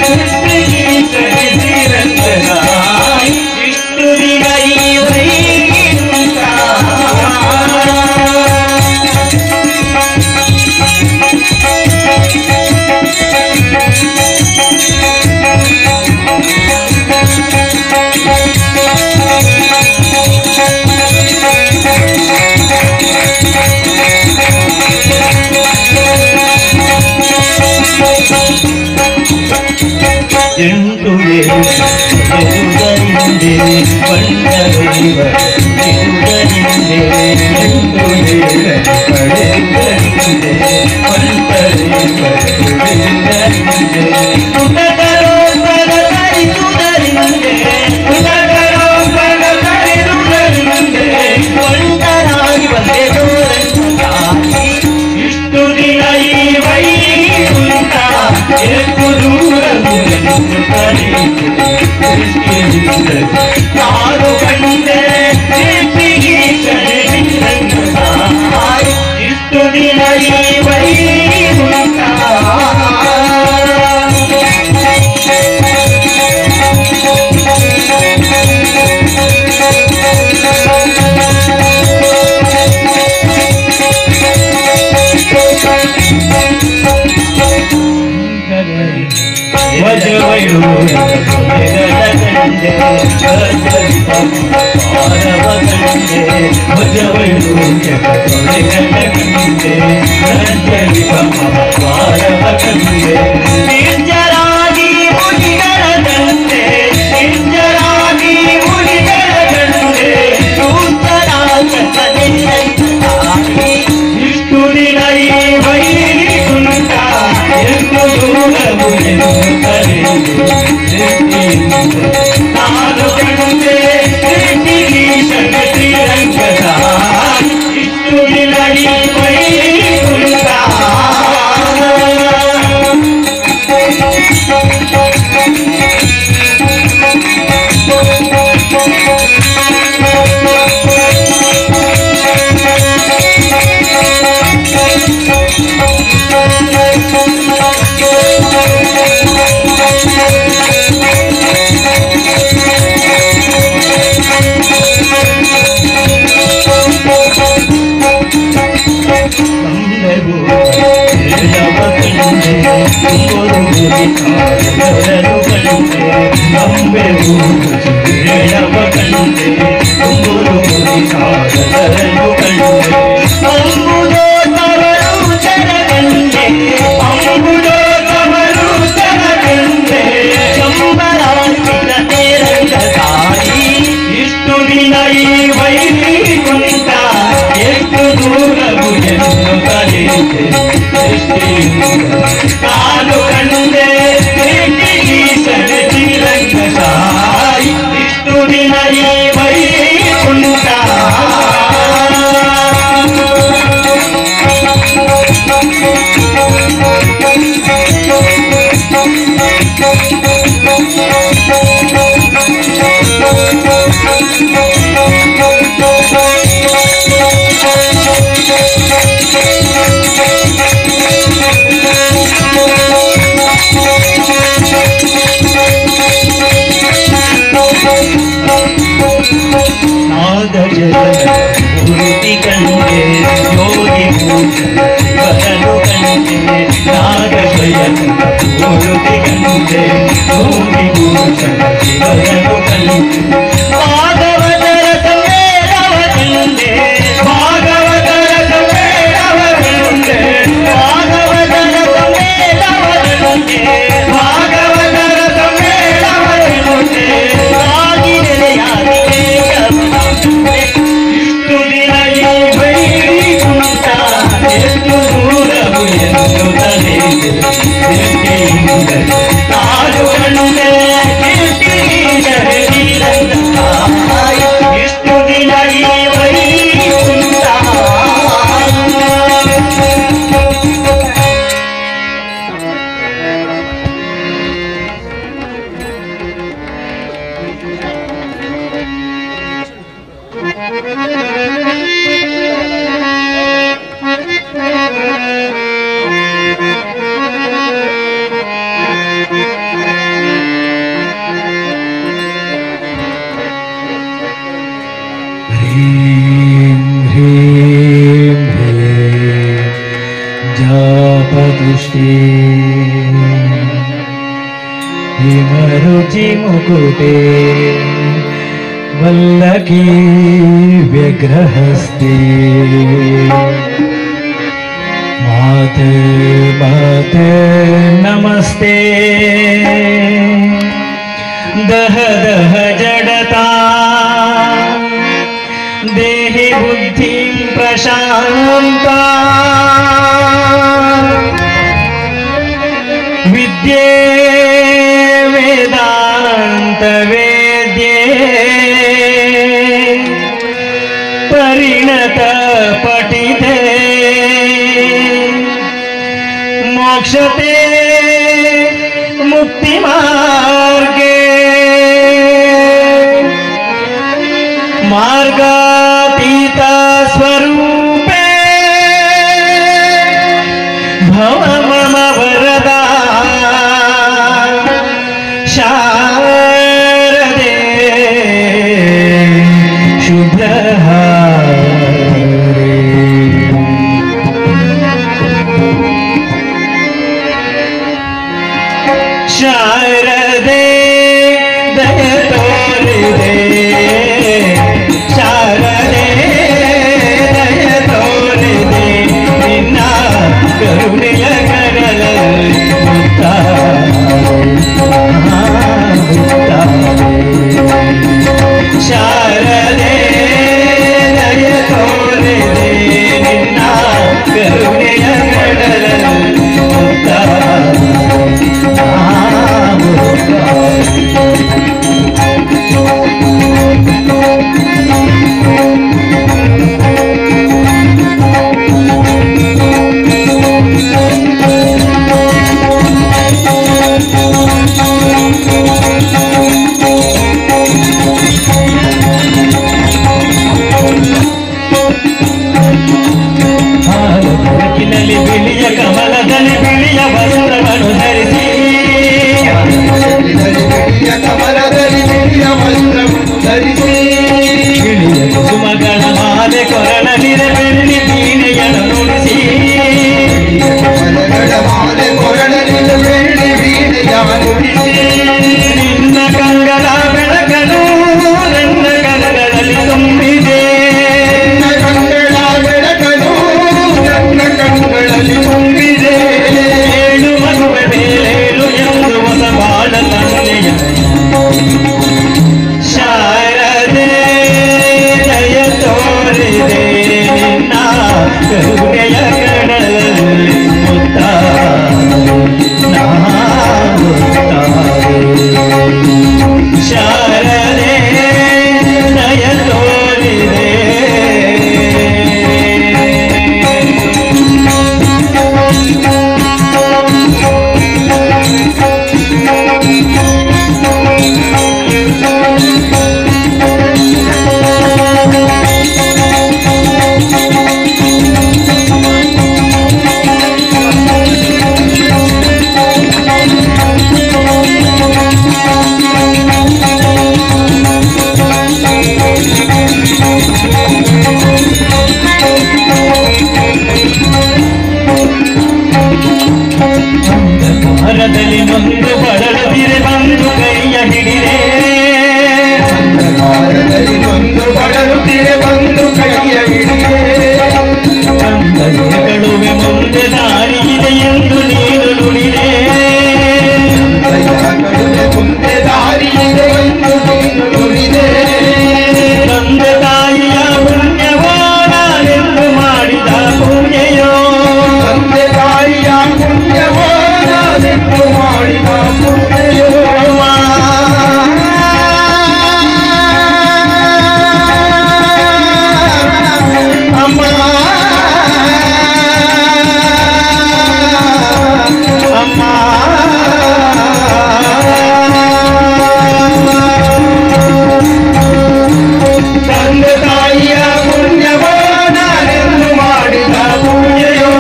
ಸೃಷ್ಟಿಗೀಶನೆ ಶ್ರೀರಂಗನಾಯಿ. ಇಷ್ಟು ದಿನ ಈ ವೈಕುಂಠ ಎಂಟು ಏಳುವುದರಿಂದೆ ಬಂಡರಿಂದೆ ಎಂಟು ಏಳು ಪಡೆಯುವುದರಿಂದೆ ಪಂಟರಿಂದೆ ಪುಟಕರೋಪರ ತರಿಸುವುದರಿಂದೆ ಪುಟಕರೋಪರ ತರಿಸುವುದರಿಂದೆ ಒಂಟರಾಗಿ ಬಂದೆ ದೂರಂತಾಗಿ. ಇಷ್ಟು ದಿನ ಈ ವೈಕುಂಠ ಎಷ್ಟು ದೂರವು ಎಂದು ತಡೆಯಿದೆ ದೃಷ್ಟಿಯಿಂದ ನಾನು ಕಂಡೆ ಸೃಷ್ಟಿಗೀಶನೆ ಶ್ರೀರಂಗನಾಯಿ. ಇಷ್ಟು ದಿನ ಈ ವೈಕುಂಠ ನಿರ್ಜರಾಗಿ ಮುನಿಗಳ ತಂದೆ, ನಿರ್ಜರಾಗಿ ಮುನಿಗಳ ತಂದೆ, ಇಷ್ಟು ದಿನ ಈ ವೈಕುಂಠ ಎಷ್ಟು ದೂರವು ಎಂದು ತಡೆಯಿದೆ ನಾನು ಕಂಡೆ ಸೃಷ್ಟಿಗೀಶನ ಶ್ರೀರಂಗದ. ಇಷ್ಟು ದಿನ ಈ ವೈಕುಂಠ. ಅಂಬುದೋ ತವರು ಚರಗಂಡೆ, ಅಂಬುದೋ ತವರು ಚರಗಂಡೆ, ಶಂಬರಾಂಬಿನ ತೇರಂಗ ತಾಯಿ. ಇಷ್ಟು ದಿನ ಈ ವೈಕುಂಠ ಎಷ್ಟು ದೂರವು ಎಂದು ತಡೆಯಿದೆ ದೃಷ್ಟಿಯಿಂದ ನಾನು ಕಂಡೆ ಸೃಷ್ಟಿಗೀಶನ ಶ್ರೀರಂಗಸಾಯಿ. ಇಷ್ಟು ದಿನ ಈ ವೈಕುಂಠ. ನಾಗಶಯನ ಮೂರುತಿ ಕಂಡೆ ಯೋಗಿ ಭೂಷಣ ಶಿವನನು ಕಂಡೆ ನಾಗಶಯನ ಮೂರುತಿ ಕಂಡೆ ಯೋಗಿ ಭೂಷಣ ಶಿವನನು ಕಂಡೆ ಭಾಗವತರ ಸಮೇತವ ಕಂಡೆ ಭಾಗವತರ ಸಮೇತವ ಕಂಡೆ ಭಾಗವತರ ಸಮೇತವ ಕಂಡೆ ಭಾಗವತರ ಸಮೇತವ ಕಂಡೆ ಆಗಿ ನೆಲೆಯಾಗಿ ಇಷ್ಟು ದಿನ ಈ ವೈಕುಂಠ ಎಷ್ಟು ದೂರವು ಎನ್ನುತ್ತಲೇ ನಾನು ಕಂಡೆ ಇಷ್ಟು ದಿನ ಈ ವೈಕುಂಠ. ह्रीं ह्रीं ह्रीं जापदृष्टि हिमरुचिमुकुटे वल्लकी व्यग्रहस्ते माते माते नमस्ते दह दह जडता देहि बुद्धिं प्रशान्ता विद्ये वेदान्त वेद्ये परिणत पठिते मोक्षते मुक्तिमार्गे मार्गातीत स्वरूपे भव मम वरदा शारदे शुभ्रहारे। शारदे दय तोर दे शारदे दय तोर दे निನ್ನ ಕರುಣೆಯ ಕಡಲಲ್ಲಿ ಶಾರದೆ ದಯ ತೋರಿದೆ ನಿನ್ನ ಕರುಣೆಯ ಕಡಲಲ್ಲಿ ಹಾಲು ಬೆಳಕಿನಲ್ಲಿ ಬಿಳಿಯ ಕಮಲದಲ್ಲಿ ಬಿಳಿಯ ವಸ್ತ್ರವನ್ನು ಧರಿಸಿ ಕಮಲದಲ್ಲಿ ಬಿಳಿಯ ವಸ್ತ್ರವನ್ನು ಧರಿಸಿ ಬಿಳಿಯ ಕುಸುಮಗಳ ಮಾಲೆ ಕೊರಳಲಿದೆ ಬೆಳ್ಳಿ ವೀಣೆಯನ್ನು ನುಡಿಸಿ ಕಮಲಗಳ ಮಾಲೆ ಕೊರಳಲಿದೆ ಬೆಳ್ಳಿ ವೀಣೆಯ ನುಡಿಸಿ ನಿನ್ನ ಕಂಗಳ ಬೆಳಕನು ನನ್ನ ಕನಗಳಲ್ಲಿ ತುಂಬಿದೆ ನಿನ್ನ ಕಂಗಳ ಬೆಳಕನು ನನ್ನ ಕಣ್ಗಳಲ್ಲಿ ತುಂಬಿದೆ ಏಳು ಮಗುವೆ ಮೇಲೇಳು ಎಂದು ಹೊಸ ಬಾಳ ತಂದೆಯ ಶಾರದೆ ದಯ ತೋರಿದೆ ನಿನ್ನ ಕರುಣೆಯ ಕಡಲಲ್ಲಿ ಶಾರದೆ ದಯ ತೋರಿದೆ. ಕೈಯ ಹಿಡಿದೆ. ತಂದೆಯ ಕಳುವೆ ಮುಂದೆ ದಾರಿಯಿದೆ ಎಂದು ನೀನು ನುಡಿದೆ. ತಂದೆಯ ಕಳುವೆ ಮುಂದೆ ದಾರಿಯಿದೆ ಎಂದು ನೀನು ನುಡಿದೆ. ತಂದೆ ತಾಯಿಯ ಪುಣ್ಯವೋ ನಾನೆಂದು ಮಾಡಿದ ಪೂಜೆಯೋ. ತಂದೆ ತಾಯಿಯ ಪುಣ್ಯವೋ ನಾನೆಂದು ಮಾಡಿದ ಪೂಜೆಯೋ. ಅಮ್ಮ ಅಮ್ಮ ತಂದೆ ತಾಯಿಯ ಪುಣ್ಯವೋ ನಾನೆಂದು ಮಾಡಿದ ಪೂಜೆಯೋ.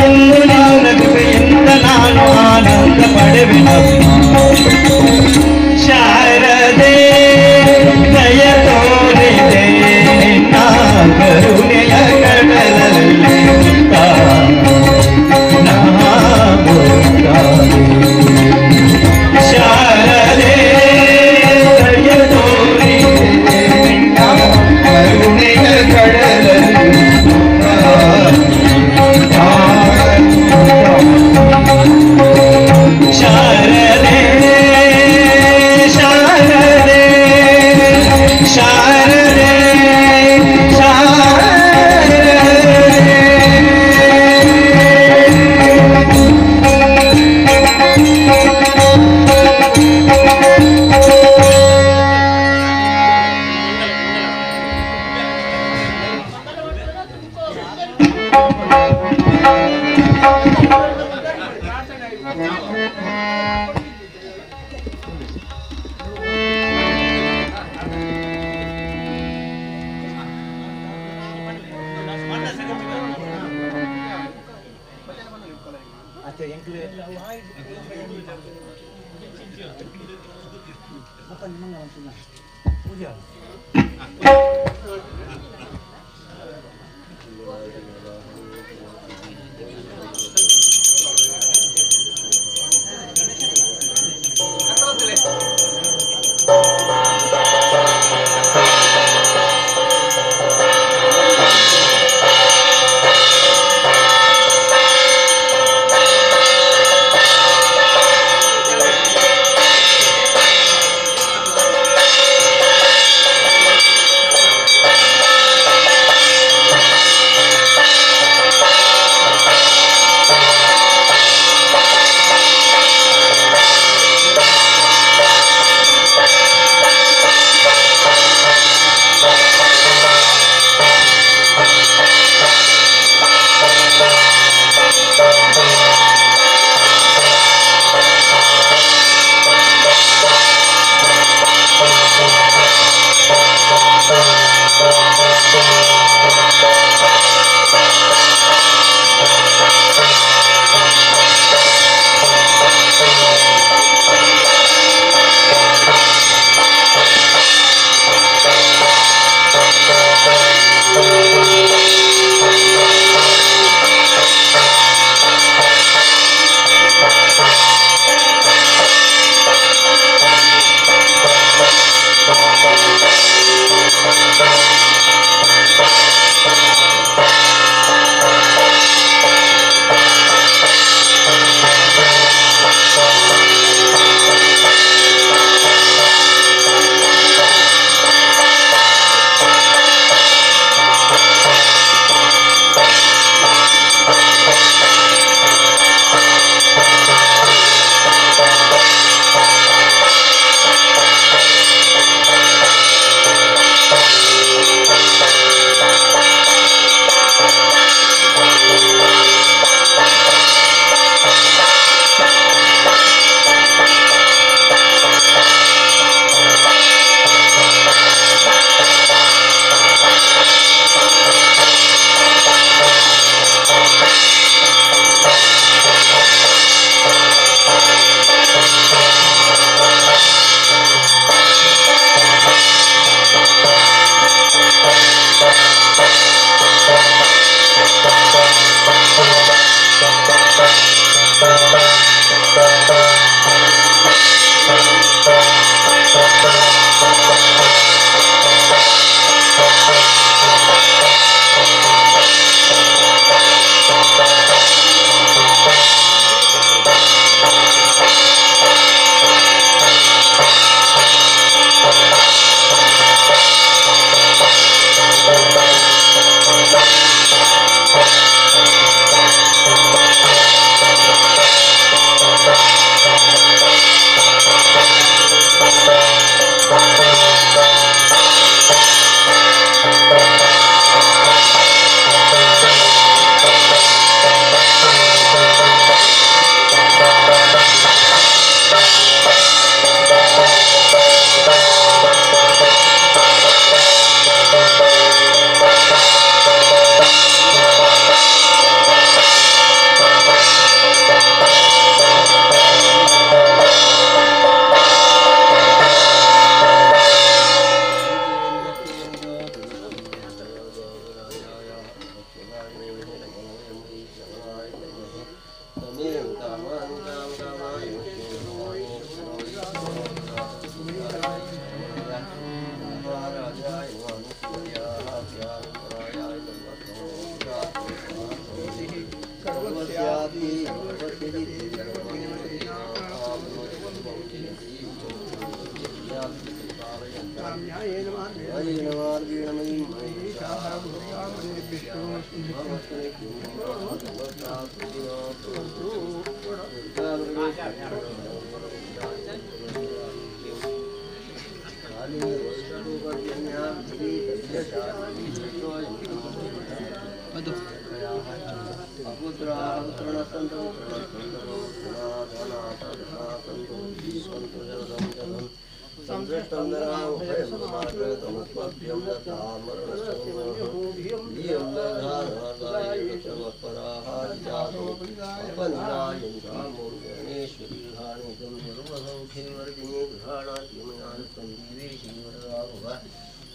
ಎಂದು ನಿನ್ನ ಕೃಪೆಯಿಂದ ನಾನು ಆನಂದ ಪಡೆವೆನಮ್ಮ. ಶಾರದೆ ದಯ ತೋರಿದೆ ನಿನ್ನ ಕರುಣೆಯ ಕಡಲಲ್ಲಿ ನಾ ಮುಳುಗಾದೆ. ಶಾರದೆ ದಯ ತೋರಿದೆ ನಿನ್ನ ಕರುಣೆಯ ಕಡಲಲ್ಲಿ ಶಾರದೆ ಶಾರದೆ ಶಾರದೆ ಶಾರದೆ.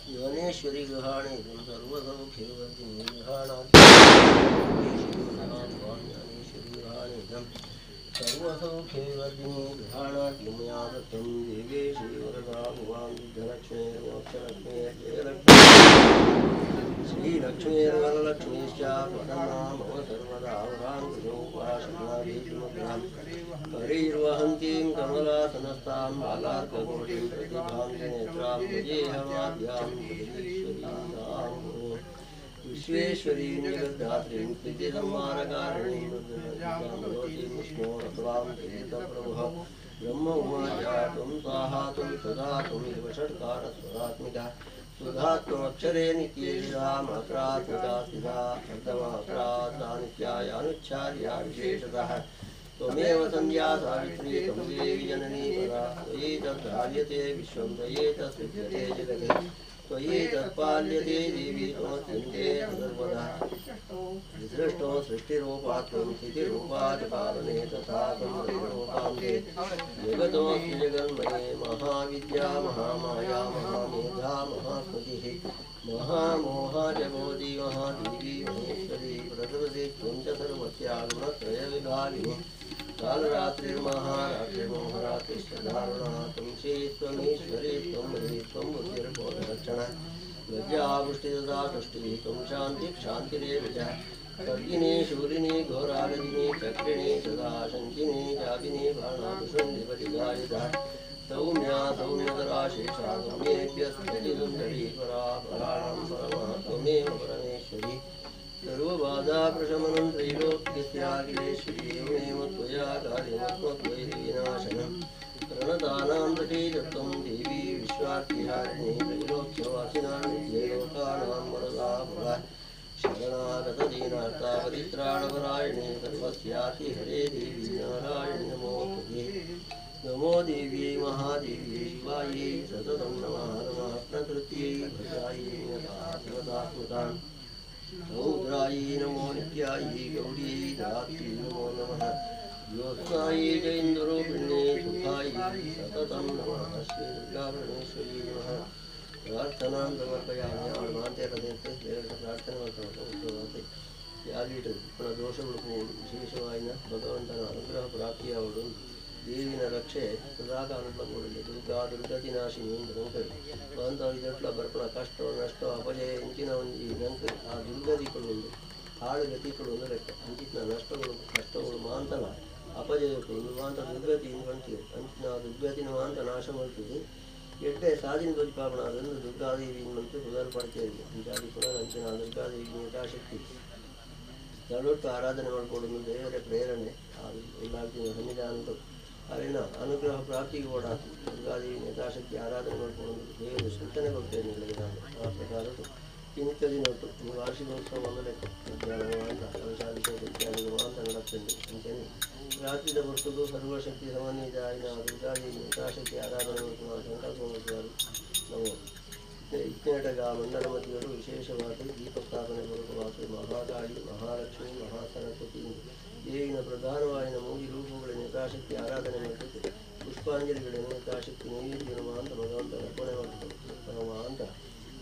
ಜ್ಞಾನೇಶ್ವರಿ ಗೃಹಾಣಿ ಸರ್ವಸೌಖ್ಯ ಜ್ಞಾನೇಶ್ವರಿ ಗೃಹಾಣಿ ಸರ್ವಸೌಖ್ಯ ಗೃಹಾಣಾತ್ಮಯಾ ದತ್ತಂ ದೇವೇಶಿ ವರದಾ ಭುವಾನ್ ಸಿದ್ಧಲಕ್ಷ್ಮೀರ್ಮೋಕ್ಷಲಕ್ಷ್ಮೀ ಜಯಲಕ್ಷ್ಮೀ ಶ್ರೀಲಕ್ಷ್ಮೀರ್ವರಲಕ್ಷ್ಮೀಶ್ಚ ಪರಮಾ ಭವ ಸರ್ವದಾ ವರಾಂಕುಶೋಪಾಶನಾಭೀತಿಮುದ್ರಾಂ ಕರೈರ್ವಹಂತೀಂ ಕಮಲಾಸನಸ್ತಾಂ ಬಾಲಾರ್ಕಕೋಟಿಂ ಪ್ರತಿಭಾಂತಿ ನೇತ್ರಾಂ ಭಜೇಹಮಾದ್ಯಾಂ ಜಗದೀಶ್ವರೀಂ ತಾಂ ವಿಶ್ವೇಶ್ವರೀಂ ಜಗದ್ಧಾತ್ರೀಂ ಸ್ಥಿತಿಸಂಹಾರಕಾರಿಣೀಂ ರುದ್ರಜ್ಯೋತಿಂ ವಿಷ್ಣೋರತ್ವಾಂ ತೀರ್ಥಪ್ರಭುಃ ಬ್ರಹ್ಮ ಉವಾಚ ತ್ವಂ ಸ್ವಾಹಾ ತ್ವಂ ಸದಾ ತ್ವಮೇವ ಷಟ್ಕಾರಸ್ವರಾತ್ಮಿಕಾ ಸುಧಾತ್ವಮಕ್ಷರೇ ನಿತ್ಯೇ ಸದಾ ಮಾತ್ರಾತ್ಮಿಕಾ ಸ್ಥಿತಾ ಅರ್ಧಮಾತ್ರಾ ಸಾ ನಿತ್ಯಾಯ ಅನುಚ್ಚಾರ್ಯ ವಿಶೇಷತಃ ತ್ವಮೇವ ಸಂಧ್ಯಾ ಸಾವಿತ್ರಿ ತ್ವಂ ದೇವಿ ಜನನೀ ಪರಾ ತ್ವಯಿ ತದ್ಧಾರ್ಯತೆ ವಿಶ್ವಂ ತ್ವಯಿ ತತ್ಸೃಜ್ಯತೆ ಜಗತ್ ತ್ವಯಿ ತತ್ಪಾಲ್ಯತೆ ದೇವಿ ತ್ವಮತ್ಯಂತೆ ಸರ್ವದಾ ವಿಸೃಷ್ಟೋ ಸೃಷ್ಟಿರೂಪಾ ತ್ವಂ ಸ್ಥಿತಿರೂಪಾ ಚ ಪಾಲನೆ ತಥಾ ತ್ವಂ ಪ್ರತಿರೂಪಾಂತೆ ಜಗತೋಸ್ತಿ ಜಗನ್ಮಯೇ ಮಹಾವಿದ್ಯಾ ಮಹಾಮಾಯಾ ಮಹಾಮೇಧಾ ಮಹಾಸ್ಮೃತಿಃ ಮಹಾಮೋಹಾ ಚ ಭವತಿ ಮಹಾದೇವಿ ಮಹೇಶ್ವರಿ ಪ್ರಕೃತಿ ತ್ವಂ ಚ ಸರ್ವಸ್ಯ ಗುಣತ್ರಯವಿಭಾಗಿನಿ ಕಾಲರಾತ್ರಿರ್ಮಹಾರಾತ್ರಿರ್ಮೋಹರಾತ್ರಿಶ್ಚ ದಾರುಣಾ ತ್ವಂ ಶ್ರೀ ತ್ವಮೀಶ್ವರಿ ತ್ವಂ ಹರಿ ತ್ವಂ ಬುದ್ಧಿರ್ಬೋಧರಕ್ಷಣ ಲಜ್ಜಾಪುಷ್ಟಿದಾ ತುಷ್ಟಿಃ ತ್ವಂ ಶಾಂತಿ ಶಾಂತಿರೇವ ಚ ಖಡ್ಗಿನಿ ಶೂಲಿನಿ ಘೋರಾಗದಿನಿ ಚಕ್ರಿಣಿ ಸದಾ ಶಂಕಿನಿ ಜಾಪಿನಿ ಬಾಣಾಭುಷುಂಡಿಪರಿಗಾಯಿತ ಸೌಮ್ಯಾ ಸೌಮ್ಯತರಾ ಶೇಷಾ ಸೌಮ್ಯೇಭ್ಯಸ್ಮೃತಿಸುಂದರಿ ಪರಾ ಪರಾಣಂ ಪರಮಃ ತ್ವಮೇವ ಪರಮೇಶ್ವರಿ ಸರ್ವಬಾಧಾ ಪ್ರಶಮನಂ ತ್ರೈಲೋಕ್ಯಸ್ಯಾಖಿಲೇಶ್ವರಿ ಏವಮೇವ ತ್ವಯಾ ಕಾರ್ಯಮತ್ಮದ್ವೈರವಿನಾಶನಂ ಪ್ರಣತಾನಾಂ ಪ್ರತೀತತ್ವಂ ದೇವಿ ವಿಶ್ವಾರ್ತಿಹಾರಿಣಿ ತ್ರೈಲೋಕ್ಯವಾಸಿನಾಂ ನಿತ್ಯಲೋಕಾನಾಂ ವರದಾ ಪುರಾ ಶರಣಾಗತದೀನಾರ್ತಾ ಪರಿತ್ರಾಣಪರಾಯಣಿ ಸರ್ವಸ್ಯಾತಿ ಹರೇ ದೇವಿ ನಾರಾಯಣಿ ನಮೋಸ್ತುತೆ. ನಮೋ ದೇವ್ಯೈ ಮಹಾದೇವ್ಯೈ ಶಿವಾಯೈ ಸತತಂ ನಮಃ ನಮಃ ಪ್ರಕೃತ್ಯೈ ಭದ್ರಾಯೈ ಸರ್ವದಾತ್ಮತಾಂ ರೌದ್ರಾಯೈ ನಮೋ ನಿತ್ಯಾಯೈ ಗೌರ್ಯೈ ಧಾತ್ರ್ಯೈ ನಮೋ ನಮಃ ಜ್ಯೋತ್ಸ್ನಾಯೈ ಜೈಂದ್ರೂಪಿಣ್ಯೈ ಸುಖಾಯೈ ಸತತಂ ನಮಃ ಶ್ರೀ ದುರ್ಗಾಪರಮೇಶ್ವರ್ಯೈ ನಮಃ. ಪ್ರಾರ್ಥನಾಂ ಸಮರ್ಪಯಾಮಿ. ಅವಳು ಮಾಂತೇರದಂತೆ ದೇವರ ಪ್ರಾರ್ಥನೆ ಮಾಡ್ತಾಳೆ. ಯಾಗೀಟು ಪುನಃ ದೋಷಗಳು ಹೋಗುವುದು. ವಿಶೇಷವಾಗಿ ಭಗವಂತನ ಅನುಗ್ರಹ ಪ್ರಾಪ್ತಿಯಾಗುವುದು. ದೇವಿನ ರಕ್ಷೆ ಸದಾಕಾಲ ಕೂಡಲಿ. ದುರ್ಗಾ ದುರ್ಗತಿ ನಾಶಿನಿ ನಂಗೆ ಮಾಂತ ಇದಟ್ಲ ಬರ್ಪಣ ಕಷ್ಟ ನಷ್ಟ ಅಪಜಯ ಇಂಚಿನ ಒಂಜಿ ನಂಗೆ ಆ ದುರ್ಗತಿಗಳು ಒಂದು ಹಾಳು ಗತಿಗಳು ಒಂದು ಲೆಕ್ಕ ಅಂಚಿನ ನಷ್ಟಗಳು ಕಷ್ಟಗಳು ಮಾಂತಲ ಅಪಜಯಗಳು ಮಾಂತ ದುರ್ಗತಿ ಅಂತೀವಿ. ಅಂಚಿನ ದುರ್ಗತಿನ ಮಾಂತ ನಾಶ ಮಾಡ್ತೀವಿ. ಎಡ್ಡೆ ಸಾಧಿನ ತೋಜಿ ಪಾಪಣ ಅದನ್ನು ದುರ್ಗಾದೇವಿ ಮಂತು ಪುನರ್ ಪಡ್ತೇವೆ. ಅಂಚಾದಿ ಪುನರ್ ಅಂಚಿನ ದುರ್ಗಾದೇವಿ ಯಥಾಶಕ್ತಿ ಸ್ಥಳೊಟ್ಟು ಆರಾಧನೆ ಮಾಡಿಕೊಡೋದು ದೇವರ ಪ್ರೇರಣೆ ಎಲ್ಲಾರ್ತಿನ ಸನ್ನಿಧಾನದ್ದು ಅಲ್ಲಿನ ಅನುಗ್ರಹ ಪ್ರಾಪ್ತಿಗೆ ಓಡಾತು ದುರ್ಗಾದೇವಿ ಯಥಾಶಕ್ತಿ ಆರಾಧನೆ ಮಾಡಿಕೊಡೋದು ದೇವರ ಸೂಚನೆ ಕೊಡ್ತೇನೆ ನಿಮಗೆ ನಾನು. ಆ ಪ್ರಕಾರದ್ದು ದಿನೊಟ್ಟು ವಾರ್ಷಿಕೋತ್ಸವ ಒಂದು ಲೆಕ್ಕ ಮಧ್ಯಾಹ್ನ ಅಂತ ಕಲಶಾಭಿಷೇಕ ಇತ್ಯಾದಿಗಳು ಅಂತ ನಡೀತದೆ. ಅಂಚನೆ ರಾತ್ರಿದ ಹೊರತುದು ಸರ್ವಶಕ್ತಿ ಸಮನ್ವಿತ ಆಯಿನ ದುರ್ಗಾದೇವಿ ಯಥಾಶಕ್ತಿ ಆರಾಧನೆ ಮಾಡುವ ಸಂಕಲ್ಪ ಮಾಡುತ್ತಾರೆ. ನಾವು ಇತ್ನೇಟಗ ಮಂಡಲ ಮಧ್ಯರು ವಿಶೇಷವಾದ ದೀಪಸ್ಥಾಪನೆ ಪೂರ್ವಕವಾದ ಮಹಾಕಾಳಿ ಮಹಾಲಕ್ಷ್ಮಿ ಮಹಾಸರಸ್ವತಿ ದೇವಿನ ಪ್ರಧಾನವಾಯಿನ ಮೂಗಿ ರೂಪಗಳನ್ನು ಯಥಾಶಕ್ತಿ ಆರಾಧನೆ ಮಾಡುತ್ತದೆ. ಪುಷ್ಪಾಂಜಲಿಗಳನ್ನು ಯಥಾಶಕ್ತಿ ನೈವೇದ್ಯನು ಮಾಂತ ಭಗವಂತ ಅರ್ಪಣೆ ಮಾಡುತ್ತದೆ. ಮಾಂತ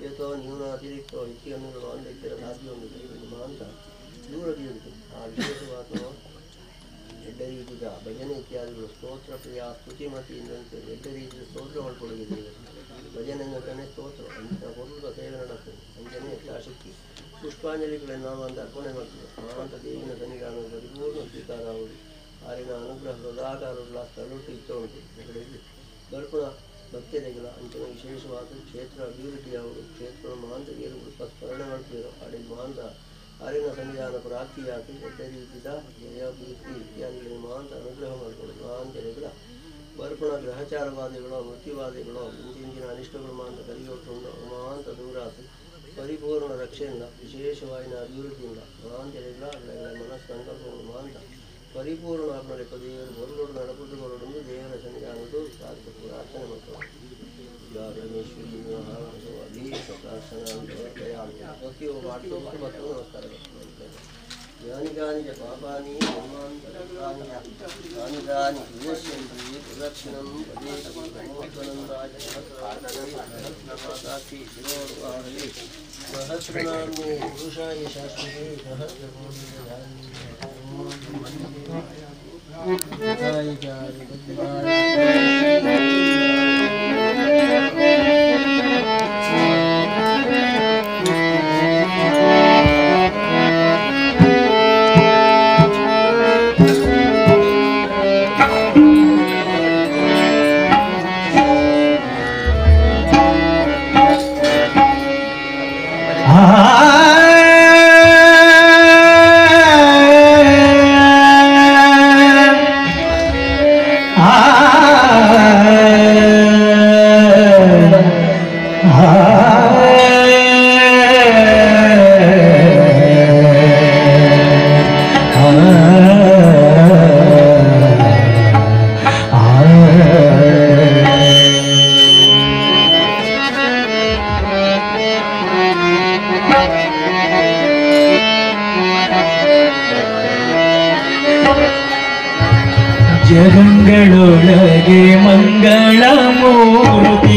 ಏತೋ ನ್ಯೂನ ಅತಿರಿಕ್ತೋ ಹೆಚ್ಚಿಗೆ ಮಾಂತ ಇತ್ತರ ಸಾಧ್ಯ ಒಂದು ಮಾಂತ ದೂರ ಬೀಳುತ್ತೆ. ಆ ವಿಶೇಷವಾದ ಎಡ್ಡ ರೀತಿಯ ಭಜನೆ ಇತ್ಯಾದಿಗಳು ಸ್ತೋತ್ರ ಪ್ರಿಯ ಸ್ತುತಿ ಮತಿ ಅಂತೇಳಿ ಎಡ್ಡ ರೀತಿಯ ಸ್ತೋತ್ರ ಮಾಡ್ಕೊಂಡಿದ್ದೇವೆ. ಭಜನೆ ಅಂದರೆ ಸ್ತೋತ್ರ ಅಂತ ಪೂರ್ವದ ಸೇವೆ ನಡೆಸ್ತದೆ. ಅಂಜನೆ ಯಥಾಶಕ್ತಿ ಪುಷ್ಪಾಂಜಲಿಗಳನ್ನು ನಾವು ಅಂತ ಅರ್ಪಣೆ ಮಾಡ್ತೇವೆ. ಮಾಂತ ದೇವಿನ ಸನ್ನಿಧಾನ ಪರಿಪೂರ್ಣ ಸ್ವೀಕಾರ ಆಗುವುದು. ಆರಿನ ಅನುಗ್ರಹ ಸದಾಕಾಲುಳ್ಳ ಸ್ಥಳೊಟ್ಟು ಇತ್ತು ಉಂಟು. ಕಡೆಗೆ ದರ್ಪಣ ಭಕ್ತರಿಗಳ ಅಂಚಿನ ವಿಶೇಷವಾದ ಕ್ಷೇತ್ರ ಅಭಿವೃದ್ಧಿ ಆಗುವುದು. ಕ್ಷೇತ್ರ ಮಾಂತ ಏರು ಸ್ಮರಣೆ ಮಾಡ್ತಿದ್ರು ಅಡಿ ಮಾಂತ ಹರಿನ ಸನ್ನಿಧಾನ ಪ್ರಾಪ್ತಿಯಾಗಿ ಎಡ್ಡೆ ರೀತಿದ ಜಯ ಕೀರ್ತಿ ಇತ್ಯಾದಿಗಳಿಗೆ ಮಾಂತ ಅನುಗ್ರಹ ಮಾಡಿಕೊಂಡು ಮಾಂತರಿಗಳ ಬರ್ಪಣ ಗ್ರಹಚಾರವಾದಿಗಳು ಮೃತ್ಯುವಾದಿಗಳು ಇಂಚಿಂಚಿನ ಅನಿಷ್ಟಗಳು ಮಾಂತ ಕಲಿಯೊಟ್ಟುಂಡು ಮಾಂತ ದೂರಾತು ಪರಿಪೂರ್ಣ ರಕ್ಷೆಯಿಂದ ವಿಶೇಷವಾಯಿನ ಅಭಿವೃದ್ಧಿಯಿಂದ ಮಾಂತರಿಗಳ ಮನಸ್ಸಂಕಲ್ಪಗಳು ಮಾಂತ ಪರಿಪೂರ್ಣ ಆತ್ಮಲೆ ದೇವರು ಹೊರಗಡೆ ನಡಪುಟ್ಟುಕೊಳ್ಳೊಂದು ದೇವರ ಸನ್ನಿಧಾನದ್ದು ಪ್ರಾರ್ಥನೆ ಮಾಡ್ತಾರೆ. ನಮಸ್ಕಾರ. ಯಾನಿ ಕಾನಿ ಚ ಪಾಪಾನಿ ಜನ್ಮಾಂತರಾಣಿ ತಾನಿ ತಾನಿ ವಿನಶ್ಯಂತಿ ಪ್ರದಕ್ಷಿಣಂ ಪದೇ ಮೋಹನಂದಾಯ ಸಹಸ್ರಪಾದಾಕ್ಷಿ ಶಿರೋರುವಾಹಿ ಸಹಸ್ರನಾಮ್ನೇ ಪುರುಷಾಯ ಶಾಶ್ವತೆ ಸಹಸ್ರಕೋಟಿ ಜಗಂಗಳೊಳಗೆ ಮಂಗಳ ಮೂರ್ತಿ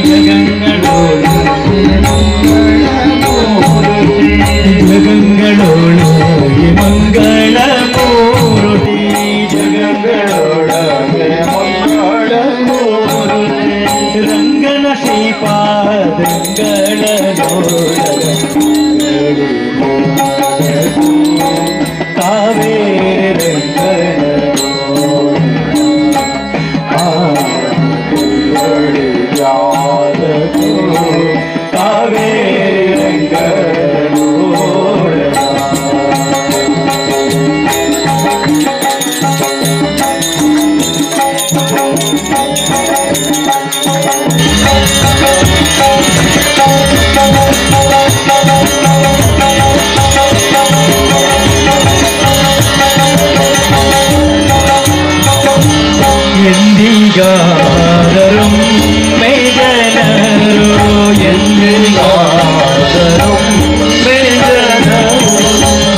ಜಗಂಗಳೊಳಗೆ ಮಂಗಳ ಮೂರ್ತಿ ಜಗಂಗಳೊಳಗೆ ಮಂಗಳ ಮೂರ್ತಿ ಜಗಂಗಳೊಳಗೆ ಮಂಗಳ ಮೂರ್ತಿ ರಂಗನ ಶ್ರೀಪಾದಂಗಳ ಕಾವೇರಿ ರಂಗನ ಎಂದಿಗಾದರೂ ಮೇಜನರು ಎಂದಿಗಾದರೂ ಮೇಜನರು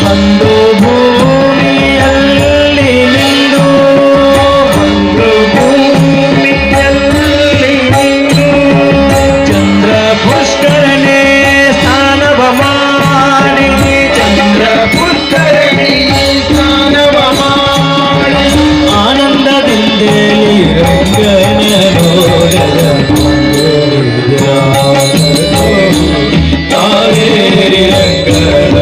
ಬಂದು ಭೂಮಿಯಲ್ಲಿ ನಿಂದು ಬಂದು ಭೂಮಿಯಲ್ಲಿ ನಿಂದು ಚಂದ್ರ ಪುಷ್ಕರಣೆ ಸ್ನಾನವ ಮಾಡಿ ಚಂದ್ರ ಪುಷ್ಕರಣೆ ಸ್ನಾನವ ಮಾಡಿ ಆನಂದದಿಂದೇಳಿ ಕಾವೇರಿ ರಂಗನ ಕಾವೇರಿ ರಂಗನ.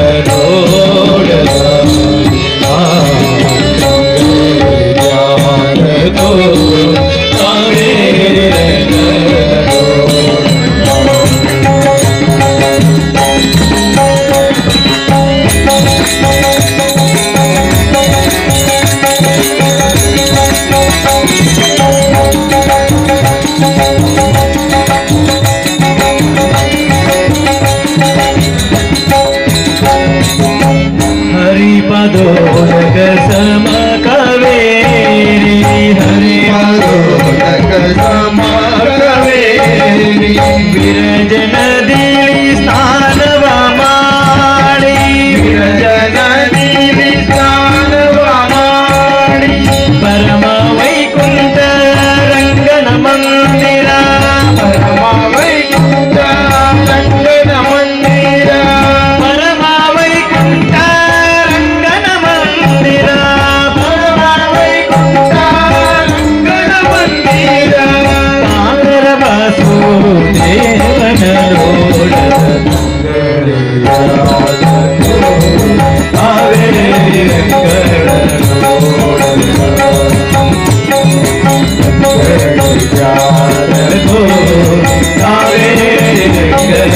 ಹರಿಪದೋದಕ ಸಮ ಕಾವೇರಿ ಹರಿಪದೋದಕ ಸಮ ಕಾವೇರಿ ವಿರಜನದಿಳಿ ಸ್ನಾನವ ಮಾಡಿ ವಿರಜನದಿಳಿ ಸ್ನಾನವ ಮಾಡಿ ಪರಮ ವೈಕುಂಠ ರಂಗನ ಮಂದಿರ ಪರಮ ವೈಕುಂಠ ರಂಗನ ಮಂದಿರ ಪರಮ ವೈಕುಂಠ ರಂಗನ ಮಂದಿರ ಪರಮ ವೈಕುಂಠ ರಂಗನ ಮಂದಿರ ಸಾಗರ ವಾಸುದೇವನ ಕಾವೇರಿ ರಂಗನ ಕಾವೇರಿ ರಂಗನ.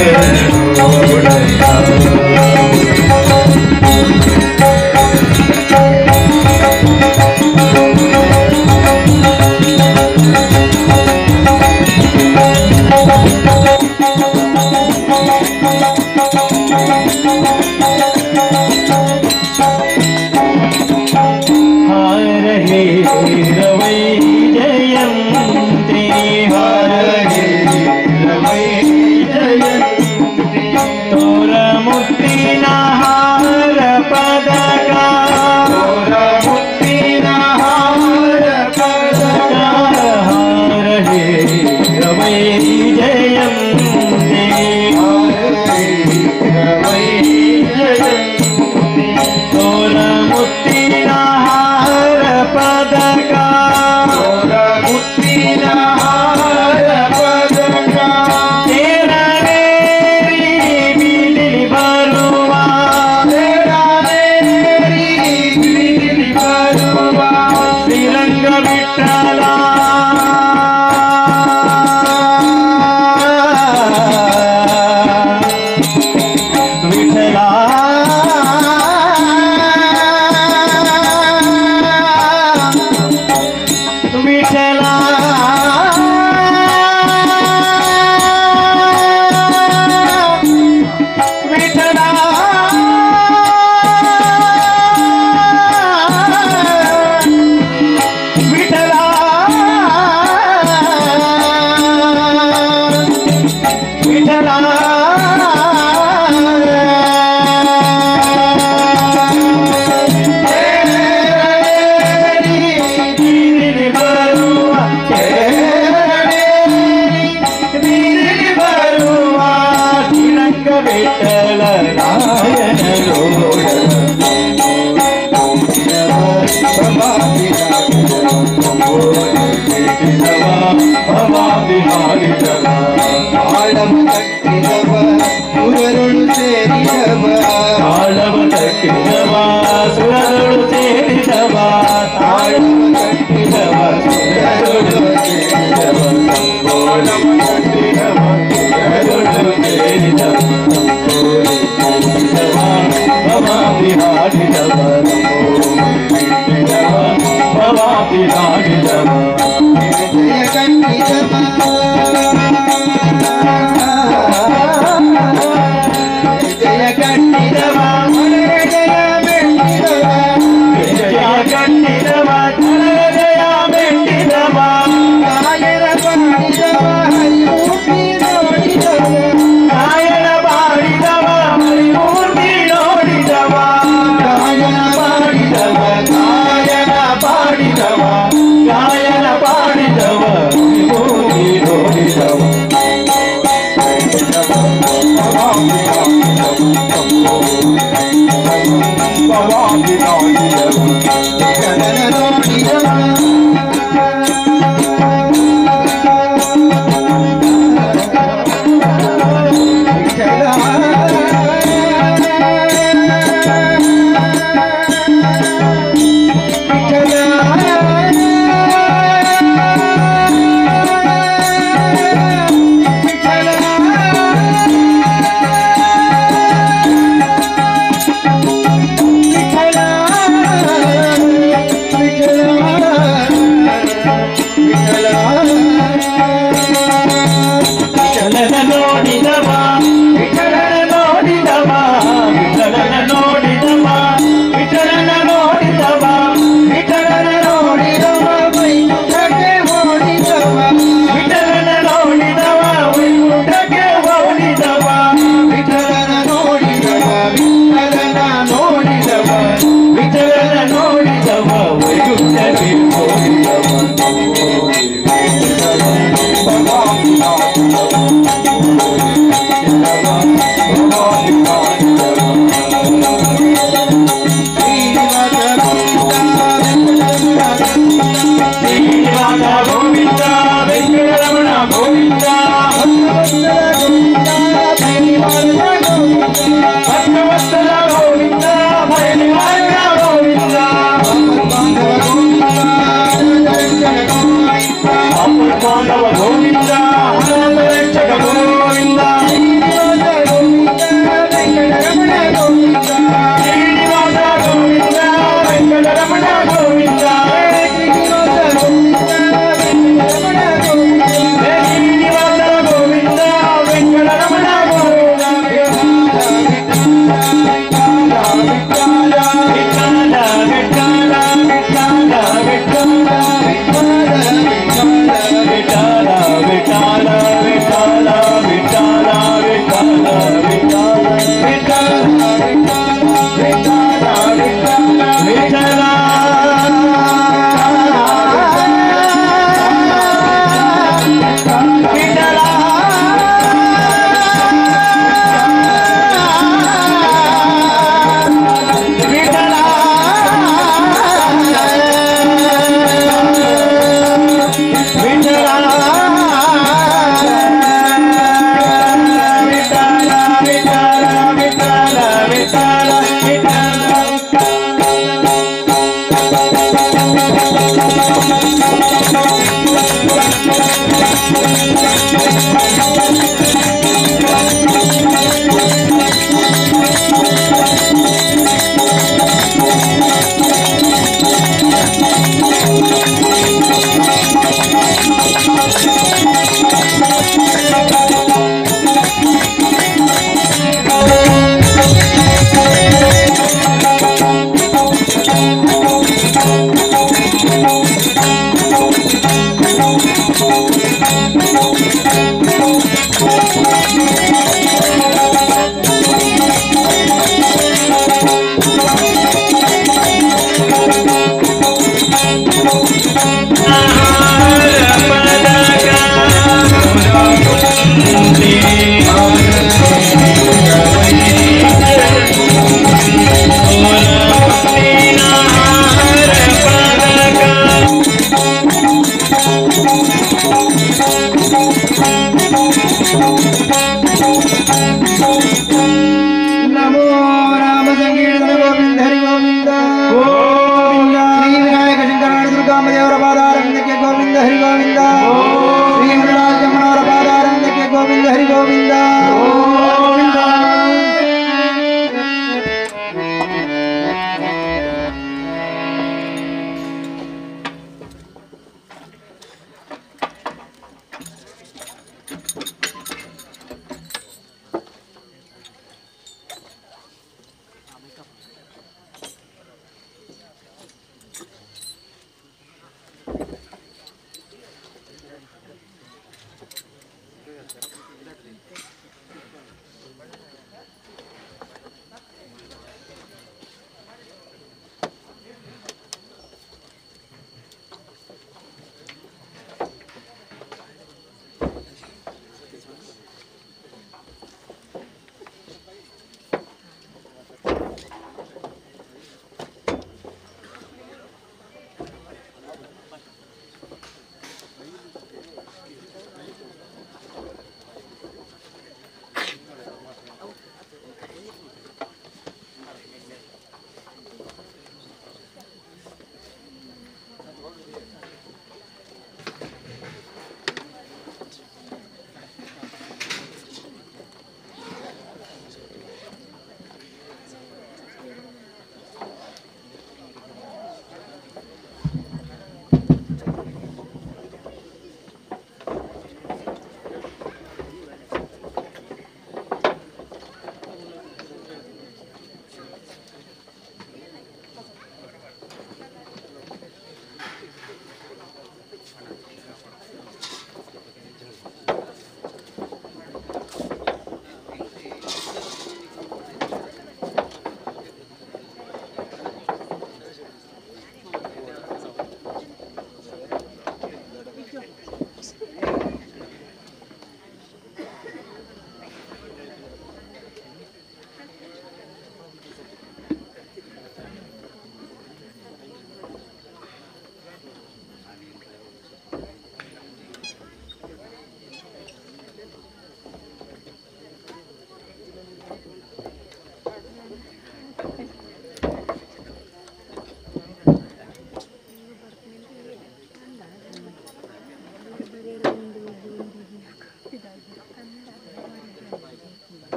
Thank you.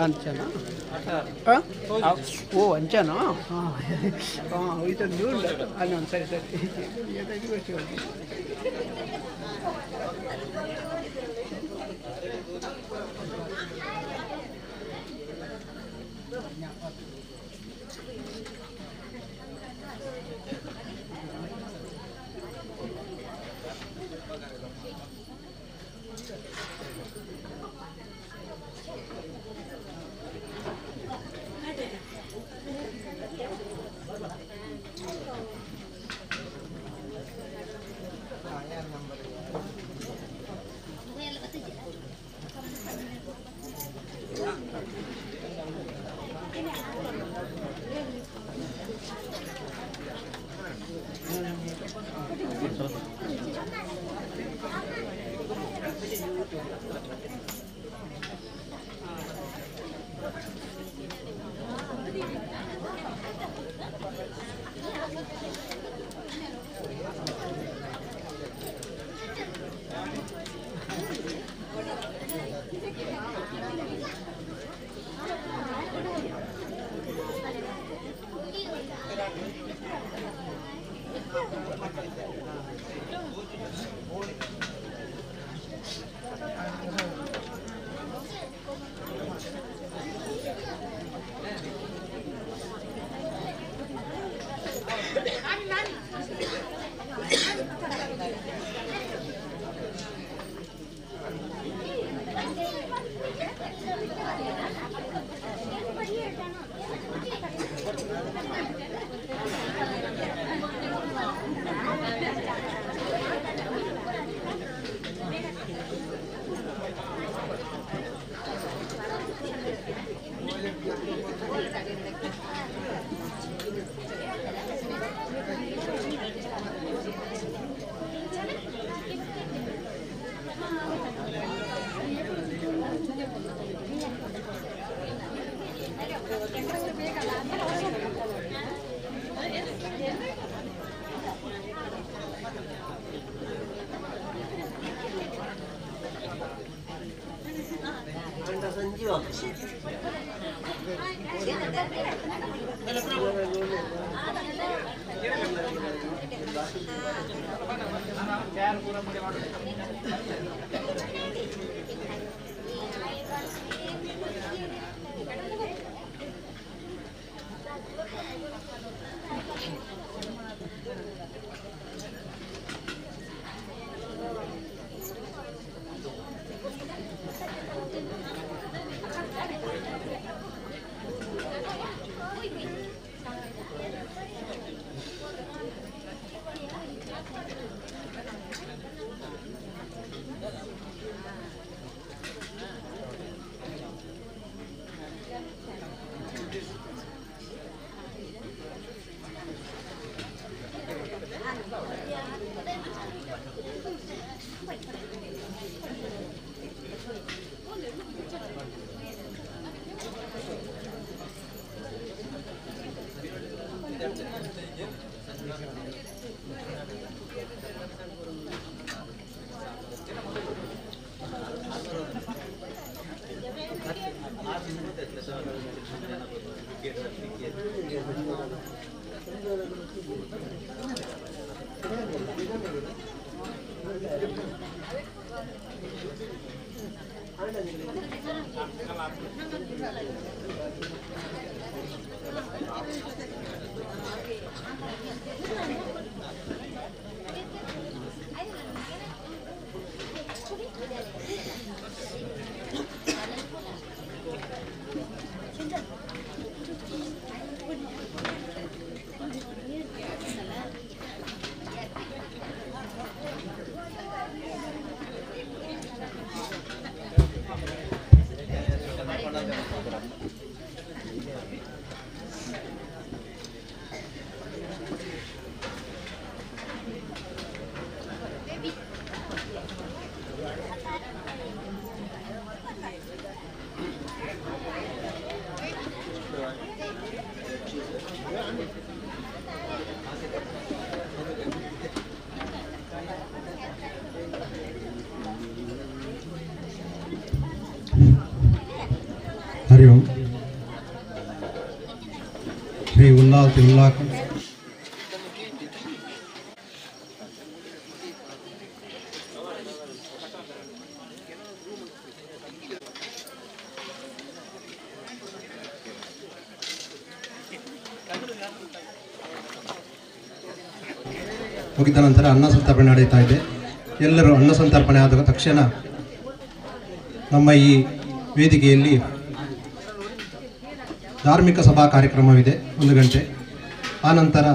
ಅಂಚನಾ ಓ ಅಂಚನಾ ಹಾಂ ಇದೊಂದು ಅಲ್ಲ ಸರಿ ಸರಿ. हरिओम। श्री उल्लाल तिरुल्लाक ಮುಗಿದ ನಂತರ ಅನ್ನ ಸಂತರ್ಪಣೆ ನಡೆಯುತ್ತಾ ಇದೆ. ಎಲ್ಲರೂ ಅನ್ನ ಸಂತರ್ಪಣೆ ಆದ ತಕ್ಷಣ ನಮ್ಮ ಈ ವೇದಿಕೆಯಲ್ಲಿ ಧಾರ್ಮಿಕ ಸಭಾ ಕಾರ್ಯಕ್ರಮವಿದೆ 1 ಗಂಟೆ. ಆನಂತರ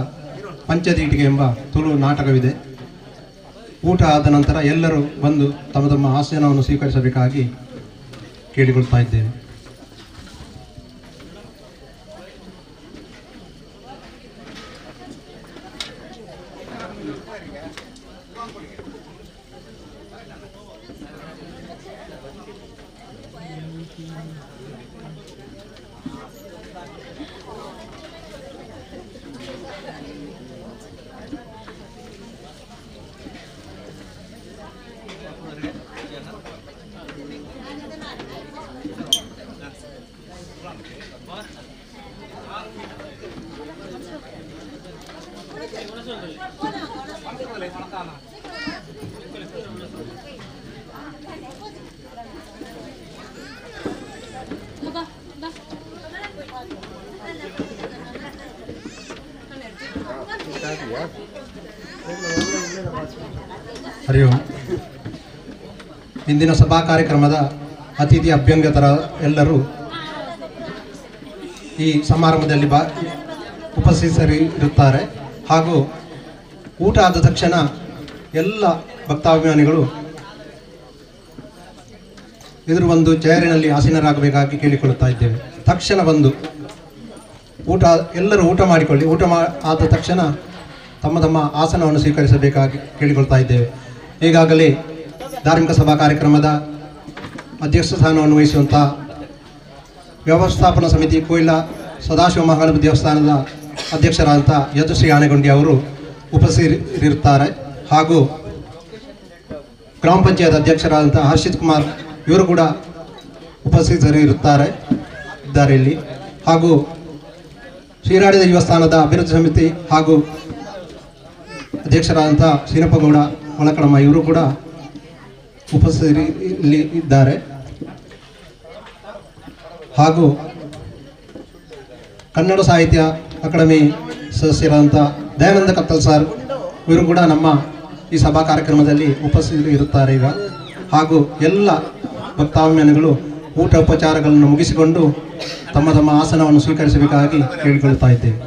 ಪಂಚದೀಟಿಗೆ ಎಂಬ ತುಳು ನಾಟಕವಿದೆ. ಊಟ ಆದ ನಂತರ ಎಲ್ಲರೂ ಬಂದು ತಮ್ಮ ತಮ್ಮ ಆಸನವನ್ನು ಸ್ವೀಕರಿಸಬೇಕಾಗಿ ಕೇಳಿಕೊಳ್ತಾ ಇದ್ದೇನೆ. ಹರಿ ಓಂ. ಇಂದಿನ ಸಭಾ ಕಾರ್ಯಕ್ರಮದ ಅತಿಥಿ ಅಭ್ಯಂಗತರ ಎಲ್ಲರೂ ಈ ಸಮಾರಂಭದಲ್ಲಿ ಉಪಸ್ಥಿತರಿರುತ್ತಾರೆ. ಹಾಗೂ ಊಟ ಆದ ತಕ್ಷಣ ಎಲ್ಲ ಭಕ್ತಾಭಿಮಾನಿಗಳು ಎದುರು ಬಂದು ಚೇರಿನಲ್ಲಿ ಆಸೀನರಾಗಬೇಕಾಗಿ ಕೇಳಿಕೊಳ್ಳುತ್ತಾ ಇದ್ದೇವೆ. ತಕ್ಷಣ ಬಂದು ಊಟ ಎಲ್ಲರೂ ಊಟ ಮಾಡಿಕೊಳ್ಳಿ. ಊಟ ಆದ ತಕ್ಷಣ ತಮ್ಮ ತಮ್ಮ ಆಸನವನ್ನು ಸ್ವೀಕರಿಸಬೇಕಾಗಿ ಕೇಳಿಕೊಳ್ತಾ ಇದ್ದೇವೆ. ಈಗಾಗಲೇ ಧಾರ್ಮಿಕ ಸಭಾ ಕಾರ್ಯಕ್ರಮದ ಅಧ್ಯಕ್ಷ ಸ್ಥಾನವನ್ನು ವಹಿಸುವಂಥ ವ್ಯವಸ್ಥಾಪನಾ ಸಮಿತಿ ಕೊಯ್ಲಾ ಸದಾಶಿವ ಮಹಾಗಣಪತಿ ದೇವಸ್ಥಾನದ ಅಧ್ಯಕ್ಷರಾದಂಥ ಯದುಶ್ರೀ ಆನೆಗೊಂಡಿ ಅವರು ಉಪಸ್ಥಿತರಿರುತ್ತಾರೆ. ಹಾಗೂ ಗ್ರಾಮ ಪಂಚಾಯತ್ ಅಧ್ಯಕ್ಷರಾದಂಥ ಹರ್ಷಿತ್ ಕುಮಾರ್ ಇವರು ಕೂಡ ಉಪಸ್ಥಿತರಿರುತ್ತಾರೆ ಇದ್ದಾರೆ ಇಲ್ಲಿ. ಹಾಗೂ ಶ್ರೀರಾಡಿ ದೇವಸ್ಥಾನದ ಅಭಿವೃದ್ಧಿ ಸಮಿತಿ ಹಾಗೂ ಅಧ್ಯಕ್ಷರಾದಂಥ ಶ್ರೀನಪ್ಪಗೌಡ ಒಳಕಡಮ ಇವರು ಕೂಡ ಉಪಸ್ಥಿತರಿ ಇಲ್ಲಿ ಇದ್ದಾರೆ. ಹಾಗೂ ಕನ್ನಡ ಸಾಹಿತ್ಯ ಅಕಾಡೆಮಿ ಸದಸ್ಯರಾದಂಥ ದಯಾನಂದ ಕತ್ತಲ್ ಸರ್ ಇವರು ಕೂಡ ನಮ್ಮ ಈ ಸಭಾ ಕಾರ್ಯಕ್ರಮದಲ್ಲಿ ಉಪಸ್ಥಿತರು ಇರುತ್ತಾರೆ ಈಗ. ಹಾಗೂ ಎಲ್ಲ ಭಕ್ತಾಭಿಮಾನಿಗಳು ಊಟ ಉಪಚಾರಗಳನ್ನು ಮುಗಿಸಿಕೊಂಡು ತಮ್ಮ ತಮ್ಮ ಆಸನವನ್ನು ಸ್ವೀಕರಿಸಬೇಕಾಗಿ ಕೇಳಿಕೊಳ್ಳುತ್ತಾ ಇದ್ದೇವೆ.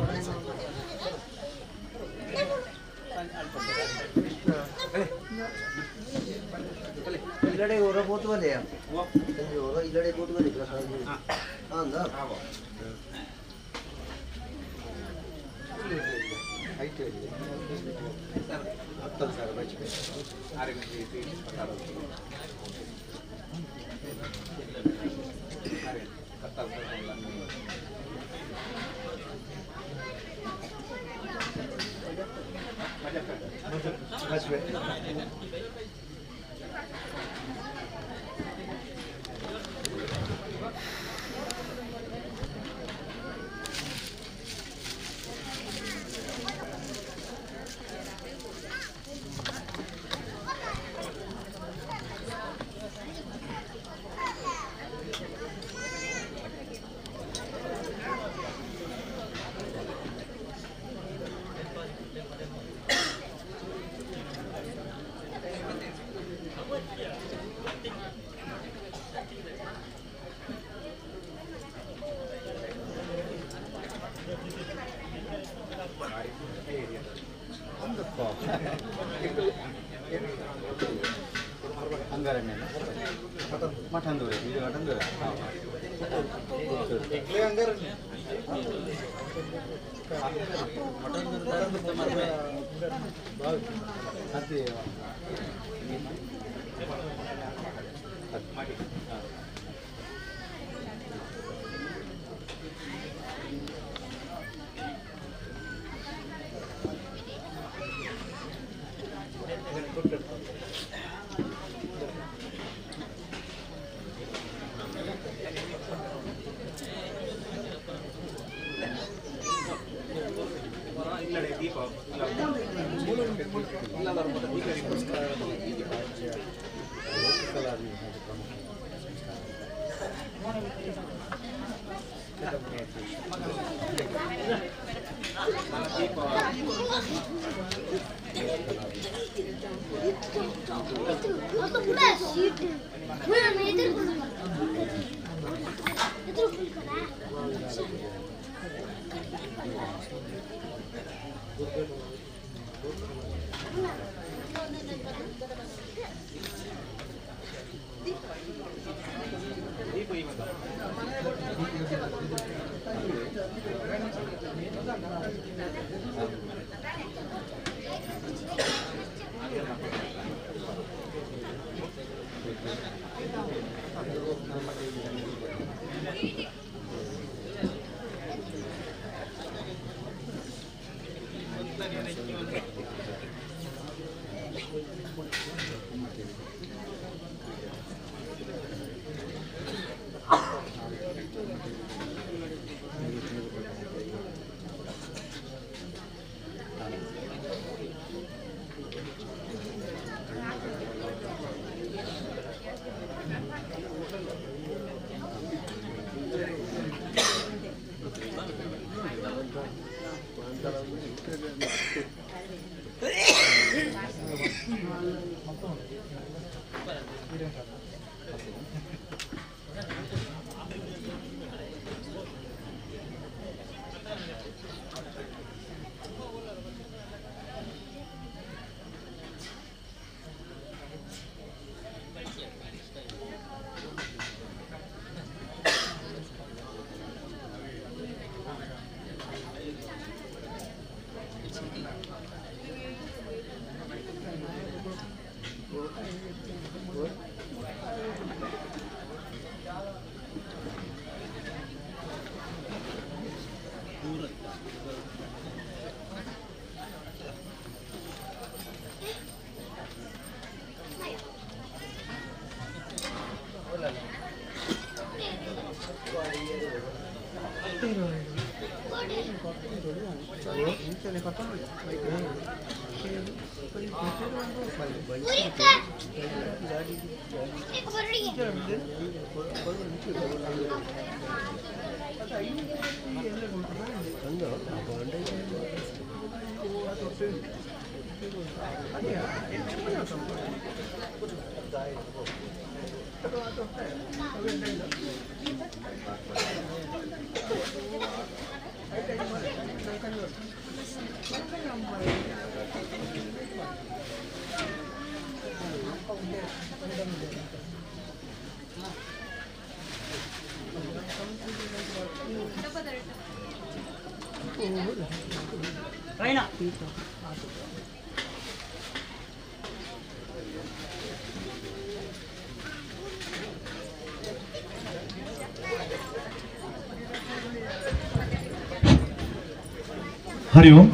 ಹರಿ ಓಂ.